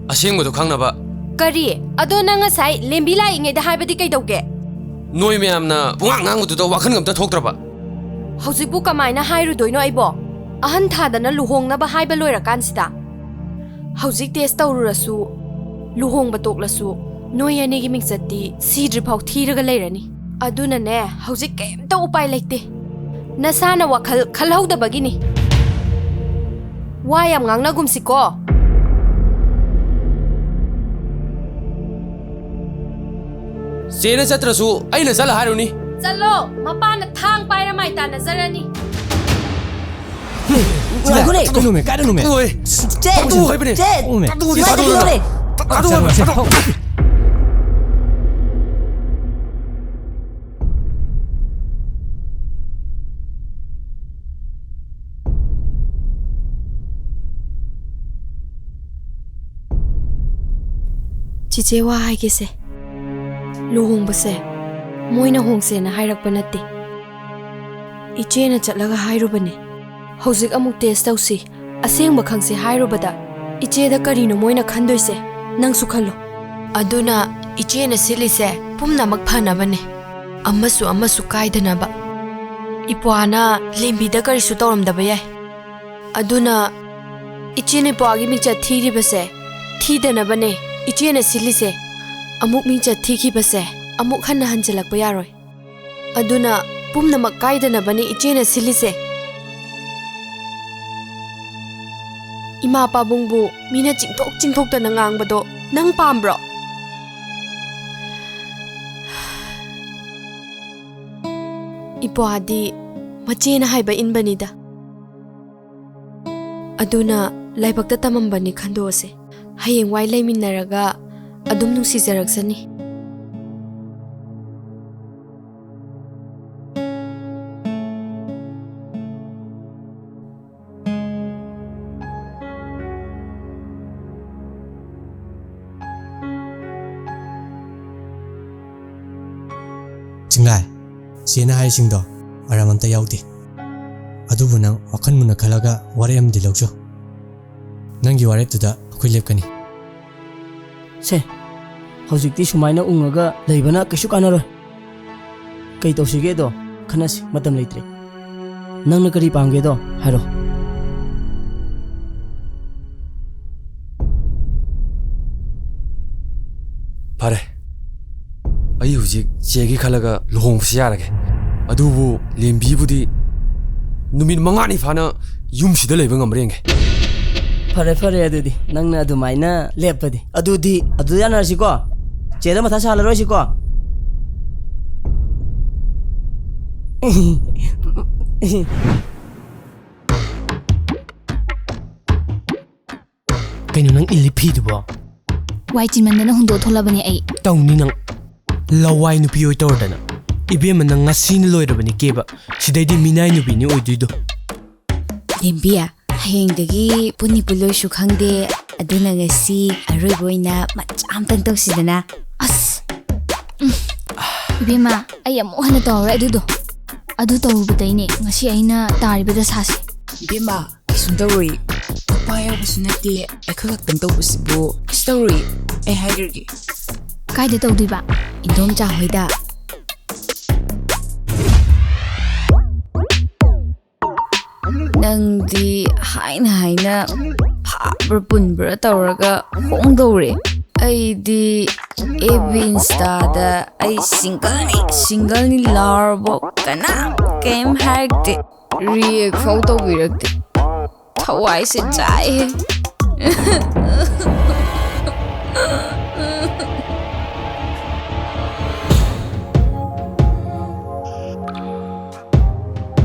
ꯑꯁꯦꯡꯕꯗꯣ ꯈꯪꯅꯕ꯫ ꯀꯔꯤ? ꯑꯗꯣ ꯅꯪ ꯉꯁꯥꯏ ꯂꯦꯝꯕꯤ ꯂꯥꯛꯏꯉꯩꯗ ꯍꯥꯏꯕꯗꯤ ꯀꯩꯗꯧꯒꯦ? ꯅꯣꯏ ꯃꯌꯥꯝꯅ ꯄꯨꯡꯉꯥꯡ ꯉꯥꯡꯕꯗꯨꯗ ꯋꯥꯈꯜ ꯑꯝꯇ ꯊꯣꯛꯇ꯭ꯔꯕ? ꯍꯧꯖꯤꯛꯄꯨ ꯀꯃꯥꯏꯅ ꯍꯥꯏꯔꯨꯗꯣꯏꯅꯣ ꯑꯩꯕꯣ? ꯑꯍꯟ ꯊꯥꯗꯅ ꯂꯨꯍꯣꯡꯅꯕ ꯍꯥꯏꯕ ꯂꯣꯏꯔꯀꯥꯟꯁꯤꯗ꯫ ꯍꯧꯖꯤꯛ ꯇꯦꯁ ꯇꯧꯔꯨꯔꯁꯨ, ꯂꯨꯍꯣꯡꯕ ꯇꯣꯛꯂꯁꯨ, ꯅꯣꯏ ꯑꯅꯤꯒꯤ ꯃꯤꯡꯆꯠꯇꯤ ꯁꯤꯗ꯭ꯔꯤꯐꯥꯎ ꯊꯤꯔꯒ ꯂꯩꯔꯅꯤ꯫ ꯑꯗꯨꯅꯅꯦ, ꯍꯧꯖꯤꯛ ꯀꯩꯝꯇ ꯎꯄꯥꯏ ꯂꯩꯇꯦ꯫ ꯅꯁꯥꯅ ꯋꯥꯈꯜ ꯈꯜꯍꯧꯗꯕꯒꯤꯅꯤ꯫ ꯋꯥ ꯌꯥꯝ ꯉꯥꯡꯅꯒꯨꯝꯁꯤꯀꯣ꯫ ꯆꯦꯅ ꯆꯠꯇ꯭ꯔꯁꯨ ꯑꯩꯅ ꯆꯠꯂ ꯍꯥꯏꯔꯨꯅꯤ꯫ ꯆꯠꯂꯣ, ꯃꯄꯥꯅ ꯊꯥꯡ ꯄꯥꯏꯔ ꯃꯥꯏ ꯇꯥꯟꯅꯖꯔꯅꯤ꯫ ꯉꯥꯏꯈꯣꯅꯦ꯫ ꯀꯩꯅꯣꯃꯦ, ꯀꯩꯅꯣꯃꯦ? ꯆꯦ! ꯊꯥꯗꯣꯛꯑꯣ ꯍꯥꯏꯕꯅꯦ꯫ ꯆꯦ! ꯊꯥꯗꯣꯛꯑꯣ ꯍꯥꯏꯕꯅꯦ꯫ ꯊꯥꯗꯣꯛꯑꯣ ꯍꯥꯏꯕꯅꯦ꯫ ꯊꯥꯗꯣꯛꯑꯣ ꯍꯥꯏꯕꯅꯦ꯫ ꯆꯤꯆꯦ, ꯋꯥ ꯍꯥꯏꯒꯦꯁꯦ꯫ ꯂꯨꯍꯣꯡꯕꯁꯦ ꯃꯣꯏꯅ ꯍꯣꯡꯁꯦꯅ ꯍꯥꯏꯔꯛꯄ ꯅꯠꯇꯦ꯫ ꯏꯆꯦꯅ ꯆꯠꯂꯒ ꯍꯥꯏꯔꯨꯕꯅꯦ꯫ ꯍꯧꯖꯤꯛ ꯑꯃꯨꯛ ꯇꯦꯁ ꯇꯧꯁꯤ, ꯑꯁꯦꯡꯕ ꯈꯪꯁꯤ ꯍꯥꯏꯔꯨꯕꯗ ꯏꯆꯦꯗ ꯀꯔꯤꯅꯣ ꯃꯣꯏꯅ ꯈꯟꯗꯣꯏꯁꯦ? ꯅꯪꯁꯨ ꯈꯜꯂꯣ꯫ ꯑꯗꯨꯅ ꯏꯆꯦꯅ ꯁꯤꯜꯂꯤꯁꯦ ꯄꯨꯝꯅꯃꯛ ꯐꯅꯕꯅꯦ꯫ ꯑꯃꯁꯨ ꯑꯃꯁꯨ ꯀꯥꯏꯗꯅꯕ꯫ ꯏꯄ꯭ꯋꯥꯅ ꯂꯦꯝꯕꯤꯗ ꯀꯔꯤꯁꯨ ꯇꯧꯔꯝꯗꯕ ꯌꯥꯏ꯫ ꯑꯗꯨꯅ ꯏꯆꯦꯅ ꯏꯄ꯭ꯋꯥꯒꯤ ꯃꯤꯡꯆꯠ ꯊꯤꯔꯤꯕꯁꯦ ꯊꯤꯗꯅꯕꯅꯦ ꯏꯆꯦꯅ ꯁꯤꯜꯂꯤꯁꯦ꯫ ꯑꯃꯨꯛ ꯃꯤꯡꯆꯠ ꯊꯤꯈꯤꯕꯁꯦ ꯑꯃꯨꯛ ꯍꯟꯅ ꯍꯟꯖꯤꯜꯂꯛꯄ ꯌꯥꯔꯣꯏ꯫ ꯑꯗꯨꯅ ꯄꯨꯝꯅꯃꯛ ꯀꯥꯏꯗꯅꯕꯅꯤ ꯏꯆꯦꯅ ꯁꯤꯜꯂꯤꯁꯦ꯫ ꯏꯃꯥ ꯄꯥꯕꯨꯡꯕꯨ ꯃꯤꯅ ꯆꯤꯡꯊꯣꯛ ꯆꯤꯡꯊꯣꯛꯇꯅ ꯉꯥꯡꯕꯗꯣ ꯅꯪ ꯄꯥꯝꯕ꯭ꯔꯣ? ꯏꯄ꯭ꯋꯥꯗꯤ ꯃꯆꯦꯅ ꯍꯥꯏꯕ ꯏꯟꯕꯅꯤꯗ꯫ ꯑꯗꯨꯅ ꯂꯥꯏꯕꯛꯇ ꯇꯝꯃꯝꯕꯅꯤ ꯈꯟꯗꯣꯛꯑꯁꯦ꯫ ꯍꯌꯦꯡꯋꯥꯏ ꯂꯩꯃꯤꯟꯅꯔꯒ ꯑꯗꯨꯝ ꯅꯨꯡꯁꯤꯖꯔꯛꯁꯅꯤ꯫ ꯆꯤꯡꯂꯥꯏ, ꯆꯦꯅ ꯍꯥꯏꯔꯤꯁꯤꯡꯗꯣ ꯃꯔꯝ ꯑꯝꯇ ꯌꯥꯎꯗꯦ꯫ ꯑꯗꯨꯕꯨ ꯅꯪ ꯋꯥꯈꯜ ꯃꯨꯟꯅ ꯈꯜꯂꯒ ꯋꯥꯔꯦꯞ ꯑꯃꯗꯤ ꯂꯧꯖꯧ꯫ ꯅꯪꯒꯤ ꯋꯥꯔꯦꯞꯇꯨꯗ ꯑꯩꯈꯣꯏ ꯂꯦꯞꯀꯅꯤ꯫ ꯁꯦ, ꯍꯧꯖꯤꯛꯇꯤ ꯁꯨꯃꯥꯏꯅ ꯎꯪꯉꯒ ꯂꯩꯕꯅ ꯀꯩꯁꯨ ꯀꯥꯟꯅꯔꯣꯏ꯫ ꯀꯩ ꯇꯧꯁꯤꯒꯦꯗꯣ ꯈꯟꯅꯁꯤ, ꯃꯇꯝ ꯂꯩꯇ꯭ꯔꯦ꯫ ꯅꯪꯅ ꯀꯔꯤ ꯄꯥꯝꯒꯦꯗꯣ ꯍꯥꯏꯔꯣ꯫ ꯐꯔꯦ, ꯑꯩ ꯍꯧꯖꯤꯛ ꯆꯦꯒꯤ ꯈꯜꯂꯒ ꯂꯨꯍꯣꯡꯕꯁꯤ ꯌꯥꯔꯒꯦ꯫ ꯑꯗꯨꯕꯨ ꯂꯦꯝꯕꯤꯕꯨꯗꯤ ꯅꯨꯃꯤꯠ ꯃꯉꯥꯅꯤ ꯐꯥꯅ ꯌꯨꯝꯁꯤꯗ ꯂꯩꯕ ꯉꯝꯕ꯭ꯔꯥ ꯌꯦꯡꯒꯦ꯫ ꯐꯔꯦ, ꯐꯔꯦ, ꯑꯗꯨꯗꯤ ꯅꯪꯅ ꯑꯗꯨꯃꯥꯏꯅ ꯂꯦꯞꯄꯗꯤ꯫ ꯑꯗꯨꯗꯤ ꯑꯗꯨ ꯌꯥꯅꯔꯁꯤꯀꯣ? ꯆꯦꯗ ꯃꯊꯥ ꯁꯥꯍꯜꯂꯔꯣꯏꯁꯤꯀꯣ? ꯀꯩꯅꯣ ꯅꯪ ꯏꯜꯂꯤ ꯐꯤꯗꯨꯕꯣ? ꯋꯥꯏ ꯆꯤꯟꯃꯟꯗꯅ ꯍꯨꯟꯗꯣꯛ ꯊꯣꯛꯂꯕꯅꯦ ꯑꯩ꯫ ꯇꯧꯅꯤ ꯅꯪ꯫ ꯂꯋꯥꯏ ꯅꯨꯄꯤ ꯑꯣꯏ ꯇꯧꯔꯗꯅ꯫ ꯏꯕꯦꯝꯃ, ꯅꯪ ꯉꯁꯤꯅ ꯂꯣꯏꯔꯕꯅꯤ ꯀꯦꯕ꯫ ꯁꯤꯗꯩꯗꯤ ꯃꯤꯅꯥꯏ ꯅꯨꯄꯤꯅꯤ ꯑꯣꯏꯗꯣꯏꯗꯣ꯫ ꯂꯦꯝꯕꯤ, ꯍꯌꯦꯡꯗꯒꯤ ꯄꯨꯟꯅꯤ ꯄꯨꯜꯂꯣꯏꯁꯨ ꯈꯪꯗꯦ꯫ ꯑꯗꯨꯅ ꯉꯁꯤ ꯑꯔꯣꯏꯕ ꯑꯣꯏꯅ ꯃꯆꯥ ꯑꯝꯇꯪ ꯇꯧꯁꯤꯗꯅ꯫ ꯑꯁ! ꯎꯝ꯫ ꯏꯕꯦꯝꯃ, ꯑꯩ ꯑꯃꯨꯛ ꯍꯟꯅ ꯇꯧꯔꯔꯣꯏ ꯑꯗꯨꯗꯣ꯫ ꯑꯗꯨ ꯇꯧꯔꯨꯕꯗꯩꯅꯦ ꯉꯁꯤ ꯑꯩꯅ ꯇꯥꯔꯤꯕ ꯗꯁꯥꯁꯦ꯫ ꯏꯕꯦꯝꯃ, ꯀꯩꯁꯨꯝ ꯇꯧꯔꯣꯏ꯫ ꯅꯨꯄꯥ ꯌꯥꯎꯕꯁꯨ ꯅꯠꯇꯦ, ꯑꯩꯈꯣꯏ ꯈꯛꯇꯪ ꯇꯧꯕꯁꯤꯕꯨ꯫ ꯀꯩꯁꯨ ꯇꯧꯔꯣꯏ, ꯑꯩ ꯍꯥꯏꯈ꯭ꯔꯒꯦ꯫ ꯀꯥꯏꯗ ꯇꯧꯗꯣꯏꯕ? ꯏꯟꯗꯣꯝꯆꯥ ꯍꯣꯏꯗ꯫ ꯅꯪꯗꯤ ꯍꯥꯏꯅ ꯍꯥꯏꯅ ꯐꯥꯕ꯭ꯔꯥ ꯄꯨꯟꯕ꯭ꯔꯥ ꯇꯧꯔꯒ ꯍꯣꯡꯗꯧꯔꯦ꯫ ꯑꯩꯗꯤ ꯑꯦꯐ ꯕꯤ Instaꯗ ꯑꯩ ꯁꯤꯡꯒꯜꯅꯤ, ꯁꯤꯡꯒꯜꯅꯤ ꯂꯥꯎꯔꯕꯣ ꯀꯅꯥꯝ ꯀꯩꯝ ꯍꯥꯏꯔꯛꯇꯦ, react ꯐꯥꯎ ꯇꯧꯕꯤꯔꯛꯇꯦ꯫ ꯊꯋꯥꯏꯁꯦ ꯆꯥꯛꯑꯦ꯫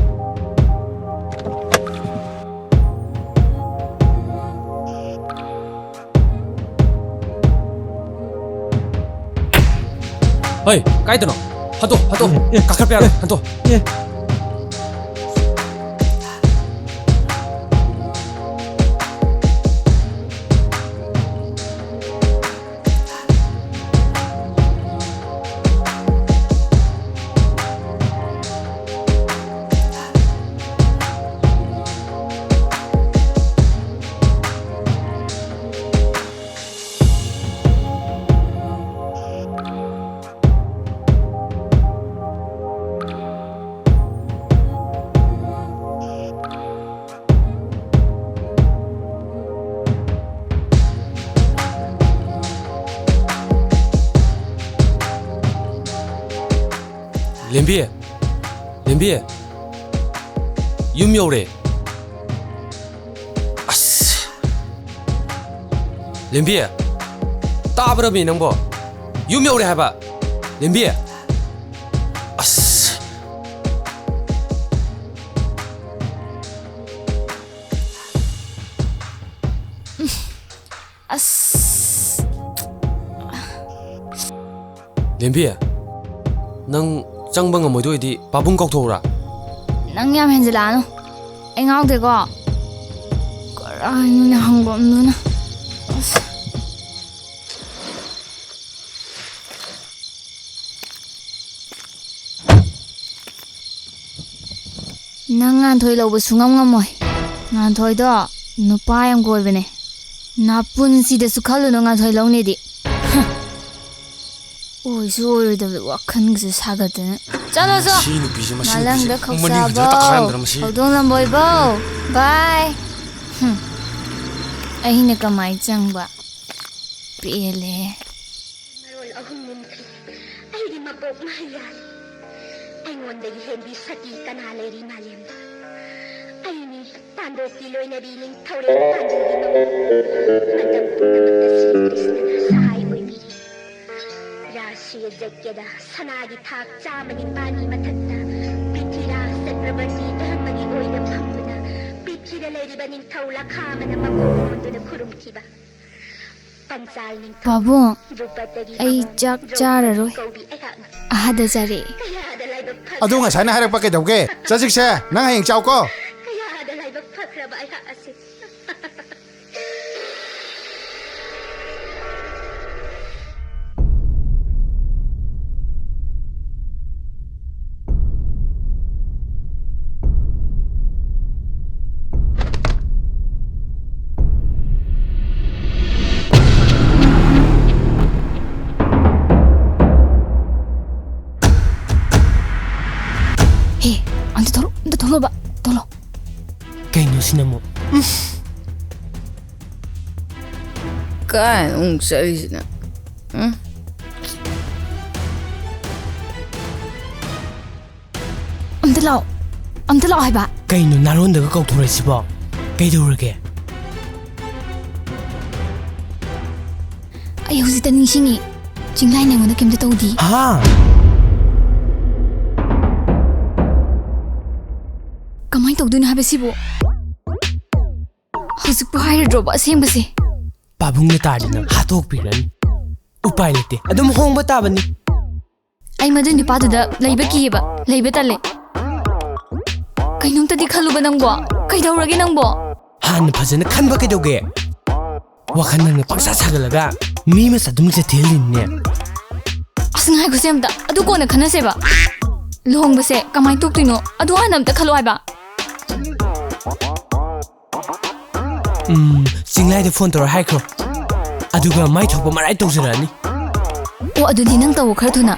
ꯍꯣꯏ, ꯀꯥꯏꯗꯅꯣ? ꯍꯟꯗꯣ, ꯍꯟꯗꯣ꯫ ꯑꯦ, ꯑꯦ, ꯀꯥꯈꯠꯄ ꯌꯥꯔꯣꯏ, ꯑꯦ, ꯍꯟꯗꯣ꯫ ꯑꯦ꯫ ꯂꯦꯝꯕꯤ! ꯂꯦꯝꯕꯤ! ꯌꯨꯝ ꯌꯧꯔꯦ꯫ ꯑꯁ! ꯂꯦꯝꯕꯤ! ꯇꯥꯕ꯭ꯔꯃꯤ ꯅꯪꯕꯣ? ꯌꯨꯝ ꯌꯧꯔꯦ ꯍꯥꯏꯕ! ꯂꯦꯝꯕꯤ! ꯑꯁ! ꯑꯁ! ꯂꯦꯝꯕꯤ, ꯅꯪ ꯆꯪꯕ ꯉꯝꯃꯣꯏꯗꯣꯏꯗꯤ ꯄꯥꯕꯨꯡ ꯀꯧꯊꯣꯛꯎꯔꯥ? ꯅꯪ ꯌꯥꯝ ꯍꯦꯟꯖꯤꯜꯂꯛꯑꯅꯨ꯫ ꯑꯩ ꯉꯥꯎꯗꯦꯀꯣ꯫ ꯀꯔꯥꯏꯅꯣꯅꯦ ꯍꯪꯐꯝꯗꯨꯅ꯫ ꯑꯁ꯫ ꯅꯪ ꯉꯥꯟꯊꯣꯏ ꯂꯧꯕ ꯁꯨꯡꯉꯝ ꯉꯝꯃꯣꯏ꯫ ꯉꯥꯟꯊꯣꯏꯗꯣ ꯅꯨꯄꯥ ꯌꯥꯝ ꯀꯣꯏꯕꯅꯦ꯫ ꯅꯥꯄꯨꯟꯁꯤꯗꯁꯨ ꯈꯜꯂꯨꯅꯨ ꯉꯥꯟꯊꯣꯏ ꯂꯧꯅꯤꯗꯤ꯫ ꯍ꯫ ꯑꯣꯏꯁꯨ ꯑꯣꯏꯔꯣꯏꯗꯕꯗ ꯋꯥꯈꯜꯒꯁꯨ ꯁꯥꯒꯠꯇꯅ꯫ ꯆꯠꯂꯣ ꯆꯣ꯫ ꯁꯤ ꯅꯨꯄꯤꯁꯦ, ꯃꯁꯤ ꯅꯨꯄꯤꯁꯦ ꯃꯥꯂꯪꯗ ꯃꯅꯤꯡ ꯐꯖꯅ ꯈꯧꯁꯥꯕꯧ꯫ ꯇꯛꯈꯥꯏꯔꯝꯗꯅ ꯃꯁꯤ꯫ ꯍꯧꯗꯣꯡ ꯂꯝꯕꯣꯏꯕꯧ꯫ ꯕꯥꯏ꯫ ꯍꯨꯝ꯫ ꯑꯩꯅ ꯀꯃꯥꯏ ꯆꯪꯕ? ꯄꯦꯜꯂꯦꯍꯦ꯫ ꯃꯔꯣꯜ ꯑꯍꯨꯝ ꯃꯨꯝꯈꯩ ꯑꯩꯒꯤ ꯃꯀꯣꯛ ꯃꯍꯩ ꯌꯥꯜꯂꯤ꯫ ꯑꯩꯉꯣꯟꯗꯒꯤ ꯍꯦꯟꯕꯤ ꯁꯇꯤ ꯀꯅꯥ ꯂꯩꯔꯤ ꯃꯥꯂꯦꯝꯗ? ꯑꯩꯅꯤ ꯄꯥꯟꯗꯣꯞꯀꯤ ꯂꯣꯏꯅꯕꯤ ꯅꯤꯡꯊꯧꯔꯦꯜ ꯄꯥꯟꯖꯤꯒꯤ ꯃꯃꯧ꯫ ꯃꯇꯝ ꯄꯨꯝꯅꯃꯛꯇ ꯁ꯭ꯔꯤ ꯀ꯭ꯔꯤꯁꯅꯅ ꯁꯍꯥꯏ ꯑꯣꯏꯕꯤꯔꯤ꯫ ꯔꯥꯁ ꯌꯖ꯭ꯌꯗ ꯁꯅꯥꯒꯤ ꯊꯥꯛ ꯆꯥꯝꯃ ꯅꯤꯄꯥꯟꯒꯤ ꯃꯊꯛꯇ ꯄ꯭ꯔꯤꯊꯤꯔꯥꯖ ꯆꯀ꯭ꯔꯕꯔꯇꯤ ꯙꯔꯃꯒꯤ ꯑꯣꯏꯅ ꯐꯝꯗꯨꯅ ꯄ꯭ꯔꯤꯊꯤꯗ ꯂꯩꯔꯤꯕ ꯅꯤꯡꯊꯧ ꯂꯈꯥ ꯑꯃꯅ ꯃꯀꯣꯛ ꯑꯣꯟꯗꯨꯅ ꯈꯨꯔꯨꯝꯈꯤꯕ꯫ ꯄꯥꯕꯨꯡ, ꯑꯩ ꯆꯥꯛ ꯆꯥꯔꯔꯣꯏ꯫ ꯑꯍꯥꯗ ꯆꯥꯔꯦ꯫ ꯑꯗꯨ ꯉꯁꯥꯏꯅ ꯍꯥꯏꯔꯛꯄ ꯀꯩꯗꯧꯒꯦ? ꯆꯖꯤꯛꯁꯦ, ꯅꯪ ꯍꯌꯦꯡ ꯆꯥꯎꯀꯣ꯫ ꯀꯌꯥꯗ ꯂꯥꯏꯕꯛ ꯐꯈ꯭ꯔꯕ ꯑꯩꯍꯥꯛ ꯑꯁꯤ꯫ ꯍꯦ, ꯑꯝꯇ ꯊꯣꯛꯂꯛꯑꯣ, ꯑꯝꯇ ꯊꯣꯛꯂꯛꯑꯣꯕ, ꯊꯣꯛꯂꯛꯑꯣ꯫ ꯀꯩꯅꯣ ꯁꯤꯅ ꯑꯃꯨꯛ? ꯎꯝ꯫ ꯀꯥꯏ ꯑꯃꯨꯛ ꯆꯠꯂꯤꯁꯤꯅ? ꯎꯝ? ꯑꯝꯇ ꯂꯥꯛꯑꯣ꯫ ꯑꯝꯇ ꯂꯥꯛꯑꯣ ꯍꯥꯏꯕ꯫ ꯀꯩꯅꯣ ꯅꯥꯔꯣꯟꯗꯒ ꯀꯧꯊꯣꯔꯛꯏꯁꯤꯕꯣ? ꯀꯩꯗꯧꯔꯒꯦ? ꯑꯩ ꯍꯧꯖꯤꯛꯇ ꯅꯤꯡꯁꯤꯡꯉꯤ꯫ ꯆꯤꯡꯂꯥꯏꯅ ꯑꯩꯉꯣꯟꯗ ꯀꯩꯝꯇ ꯇꯧꯗꯤ꯫ ꯍꯥ? ꯀꯃꯥꯏꯅ ꯇꯧꯗꯣꯏꯅꯣ ꯍꯥꯏꯕ ꯁꯤꯕꯨ? ꯍꯧꯖꯤꯛꯄꯨ ꯍꯥꯏꯔꯗ꯭ꯔꯣꯕ ꯑꯁꯦꯡꯕꯁꯦ? ꯄꯥꯕꯨꯡꯅ ꯇꯥꯔꯗꯤ ꯅꯪ ꯍꯥꯠꯇꯣꯛꯄꯤꯔꯅꯤ꯫ ꯎꯄꯥꯏ ꯂꯩꯇꯦ, ꯑꯗꯨꯝ ꯍꯣꯡꯕ ꯇꯥꯕꯅꯤ꯫ ꯑꯩ ꯃꯗꯨ ꯅꯨꯄꯥꯗꯨꯗ ꯂꯩꯕ ꯀꯤꯌꯦꯕ, ꯂꯩꯕ ꯇꯜꯂꯦ꯫ ꯀꯩꯅꯣꯝꯇꯗꯤ ꯈꯜꯂꯨꯕ ꯅꯪꯕꯣ꯫ ꯀꯩꯗꯧꯔꯒꯦ ꯅꯪꯕꯣ? ꯍꯥꯟꯅ ꯐꯖꯅ ꯈꯟꯕ ꯀꯩꯗꯧꯒꯦ? ꯋꯥꯈꯜ ꯅꯪꯅ ꯄꯪꯁꯥ ꯁꯥꯒꯠꯂꯒ ꯃꯤ ꯃꯆꯥ ꯑꯗꯨꯝ ꯆꯦꯠꯊꯦꯜꯂꯤꯅꯦ꯫ ꯑꯁ, ꯉꯥꯏꯈꯣꯁꯦ ꯑꯝꯇ, ꯑꯗꯨ ꯀꯣꯟꯅ ꯈꯟꯅꯁꯦꯕ꯫ ꯂꯨꯍꯣꯡꯕꯁꯦ ꯀꯃꯥꯏꯅ ꯇꯣꯛꯇꯣꯏꯅꯣ, ꯑꯗꯨ ꯍꯥꯟꯅ ꯑꯝꯇ ꯈꯜꯂꯣ ꯍꯥꯏꯕ꯫ ꯎꯝ, ꯆꯤꯡꯂꯥꯏꯗ ꯐꯣꯟ ꯇꯧꯔ ꯍꯥꯏꯈ꯭ꯔꯣ꯫ ꯑꯗꯨꯒ ꯃꯥꯏ ꯊꯣꯛꯄ ꯃꯔꯥꯏ ꯇꯧꯖꯔꯛꯑꯅꯤ꯫ ꯑꯣ, ꯑꯗꯨꯗꯤ ꯅꯪ ꯇꯧꯋꯣ ꯈꯔ ꯊꯨꯅ꯫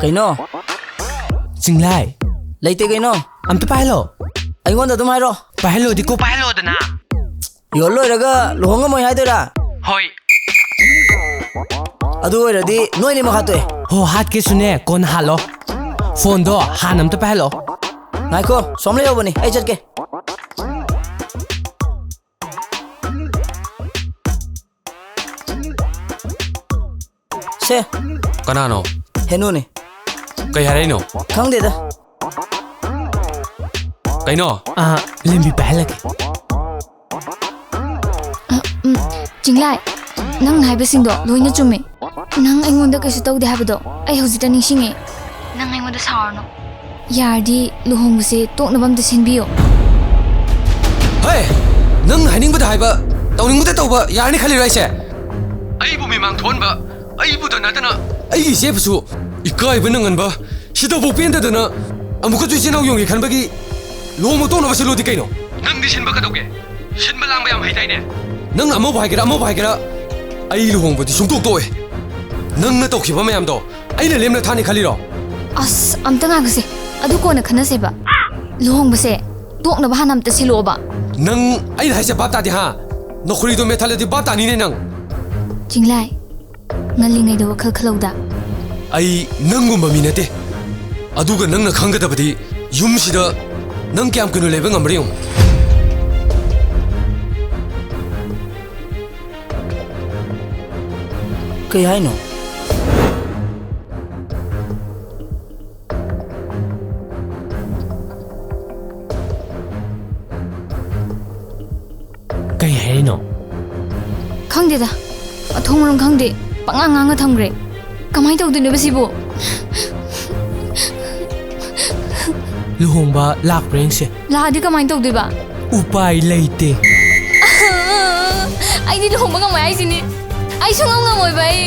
ꯀꯩꯅꯣ? ꯆꯤꯡꯂꯥꯏ꯫ ꯂꯩꯇꯦ ꯀꯩꯅꯣ? ꯑꯝꯇ ꯄꯥꯏꯍꯜꯂꯣ꯫ ꯑꯩꯉꯣꯟꯗ ꯑꯗꯨꯝ ꯍꯥꯏꯔꯣ꯫ ꯄꯥꯏꯍꯜꯂꯣꯗꯤ ꯀꯣꯛ ꯄꯥꯏꯍꯜꯂꯣꯗꯅ꯫ ꯌꯣꯜ ꯂꯣꯏꯔꯒ ꯂꯨꯍꯣꯡꯉꯝꯃꯣꯏ ꯍꯥꯏꯗꯣꯏꯔꯥ? ꯍꯣꯏ꯫ ꯑꯗꯨ ꯑꯣꯏꯔꯗꯤ ꯅꯣꯏꯅꯤ ꯃꯈꯥ ꯇꯣꯛꯑꯦ꯫ ꯍꯣ, ꯍꯥꯠꯀꯦꯁꯨꯅꯦ, ꯀꯣꯟꯅ ꯍꯥꯠꯂꯣ꯫ ꯐꯣꯟꯗꯣ ꯍꯥꯟꯅ ꯑꯝꯇ ꯄꯥꯏꯍꯜꯂꯣ꯫ ꯉꯥꯏꯈꯣ, ꯁꯣꯝ ꯂꯩꯍꯧꯕꯅꯤ, ꯑꯩ ꯆꯠꯀꯦ꯫ ꯁꯦ, ꯀꯅꯥꯅꯣ? ꯍꯦꯅꯨꯅꯦ꯫ ꯀꯩ ꯍꯥꯏꯔꯛꯏꯅꯣ? ꯈꯪꯗꯦꯗ꯫ ꯀꯩꯅꯣ? ꯑꯥ, ꯂꯦꯝꯕꯤ ꯄꯥꯏꯍꯜꯂꯒꯦ꯫ ꯑ, ꯎꯝ, ꯆꯤꯡꯂꯥꯏ, ꯅꯪꯅ ꯍꯥꯏꯕꯁꯤꯡꯗꯣ ꯂꯣꯏꯅ ꯆꯨꯝꯃꯦ꯫ ꯅꯪ ꯑꯩꯉꯣꯟꯗ ꯀꯩꯁꯨ ꯇꯧꯗꯦ ꯍꯥꯏꯕꯗꯣ ꯑꯩ ꯍꯧꯖꯤꯛꯇ ꯅꯤꯡꯁꯤꯡꯉꯦ꯫ ꯅꯪ ꯑꯩꯉꯣꯟꯗ ꯁꯥꯎꯔꯅꯨ꯫ ꯌꯥꯔꯗꯤ ꯂꯨꯍꯣꯡꯕꯁꯦ ꯇꯣꯛꯅꯕ ꯑꯝꯇ ꯁꯤꯟꯕꯤꯌꯣ꯫ ꯍꯦ! ꯅꯪ ꯍꯥꯏꯅꯤꯡꯕꯗ ꯍꯥꯏꯕ, ꯇꯧꯅꯤꯡꯕꯗ ꯇꯧꯕ ꯌꯥꯔꯅꯤ ꯈꯜꯂꯤꯔꯣ ꯑꯩꯁꯦ? ꯑꯩꯕꯨ ꯃꯤꯃꯥꯡ ꯊꯣꯛꯍꯟꯕ, ꯑꯩꯕꯨꯗ ꯅꯠꯇꯅ ꯑꯩꯒꯤ ꯏꯆꯦꯕꯨꯁꯨ ꯏꯀꯥꯏꯕ ꯅꯪꯍꯟꯕ, ꯁꯤꯗꯐꯥꯎ ꯄꯦꯟꯗꯗꯅ ꯑꯃꯨꯛꯀꯁꯨ ꯏꯆꯤꯟ ꯏꯅꯥꯎ ꯌꯣꯟꯒꯦ ꯈꯟꯕꯒꯤ ꯂꯨꯍꯣꯡꯕ ꯇꯣꯛꯅꯕ ꯁꯤꯜꯂꯨꯗꯤ ꯀꯩꯅꯣ? ꯅꯪꯗꯤ ꯁꯤꯟꯕ ꯀꯩꯗꯧꯒꯦ? ꯁꯤꯟꯕ ꯂꯥꯡꯕ ꯌꯥꯝ ꯍꯩꯗꯥꯏꯅꯦ? ꯅꯪꯅ ꯑꯃꯕꯨ ꯍꯥꯏꯒꯦꯔꯥ, ꯑꯃꯕꯨ ꯍꯥꯏꯒꯦꯔꯥ, ꯑꯩ ꯂꯨꯍꯣꯡꯕꯗꯤ ꯁꯨꯡꯇꯣꯛ ꯇꯣꯛꯑꯣꯏ꯫ ꯅꯪꯅ ꯇꯧꯈꯤꯕ ꯃꯌꯥꯝꯗꯣ ꯑꯩꯅ ꯂꯦꯝꯅ ꯊꯥꯅꯤ ꯈꯜꯂꯤꯔꯣ? ꯑꯁ, ꯑꯝꯇ ꯉꯥꯏꯈꯣꯁꯦ, ꯑꯗꯨ ꯀꯣꯟꯅ ꯈꯟꯅꯁꯦꯕ꯫ ꯂꯨꯍꯣꯡꯕꯁꯦ ꯇꯣꯛꯅꯕ ꯍꯥꯟꯅ ꯑꯝꯇ ꯁꯤꯜꯂꯛꯑꯣꯕ꯫ ꯅꯪ ꯑꯩꯅ ꯍꯥꯏꯁꯦ ꯚꯥꯞ ꯇꯥꯗꯦ ꯍꯥ? ꯅꯈꯨꯔꯤꯗꯣ ꯃꯦꯠꯊꯠꯂꯗꯤ ꯚꯥꯞ ꯇꯥꯅꯤꯅꯦ ꯅꯪ꯫ ꯆꯤꯡꯂꯥꯏ, ꯉꯜꯂꯤꯉꯩꯗ ꯋꯥꯈꯜ ꯈꯜꯍꯧꯗ꯫ ꯑꯩ ꯅꯪꯒꯨꯝꯕ ꯃꯤ ꯅꯠꯇꯦ꯫ ꯑꯗꯨꯒ ꯅꯪꯅ ꯈꯪꯒꯗꯕꯗꯤ ꯌꯨꯝꯁꯤꯗ ꯅꯪ ꯀꯌꯥꯝ ꯀꯨꯏꯅ ꯂꯩꯕ ꯉꯝꯕ꯭ꯔꯥ ꯌꯦꯡꯉꯨ꯫ ꯀꯩ ꯍꯥꯏꯅꯣ? ꯀꯩ ꯍꯥꯏꯔꯤꯅꯣ? ꯈꯪꯗꯦꯗ, ꯃꯊꯣꯡ ꯃꯔꯝ ꯈꯪꯗꯦ, ꯄꯉꯥꯡ ꯉꯥꯡꯉ ꯊꯝꯈ꯭ꯔꯦ꯫ ꯀꯃꯥꯏꯅ ꯇꯧꯗꯣꯏꯅꯣꯕ ꯁꯤꯕꯨ? ꯂꯨꯍꯣꯡꯕ ꯂꯥꯛꯄ꯭ꯔꯥ ꯌꯦꯡꯁꯦ꯫ ꯂꯥꯛꯑꯗꯤ ꯀꯃꯥꯏꯅ ꯇꯧꯗꯣꯏꯕ? ꯎꯄꯥꯏ ꯂꯩꯇꯦ꯫ ꯑꯩꯗꯤ ꯂꯨꯍꯣꯡꯕ ꯉꯝꯃꯣꯏ ꯍꯥꯏꯁꯤꯅꯤ꯫ ꯑꯩ ꯁꯨꯡꯉꯝ ꯉꯝꯃꯣꯏꯕ ꯑꯩ꯫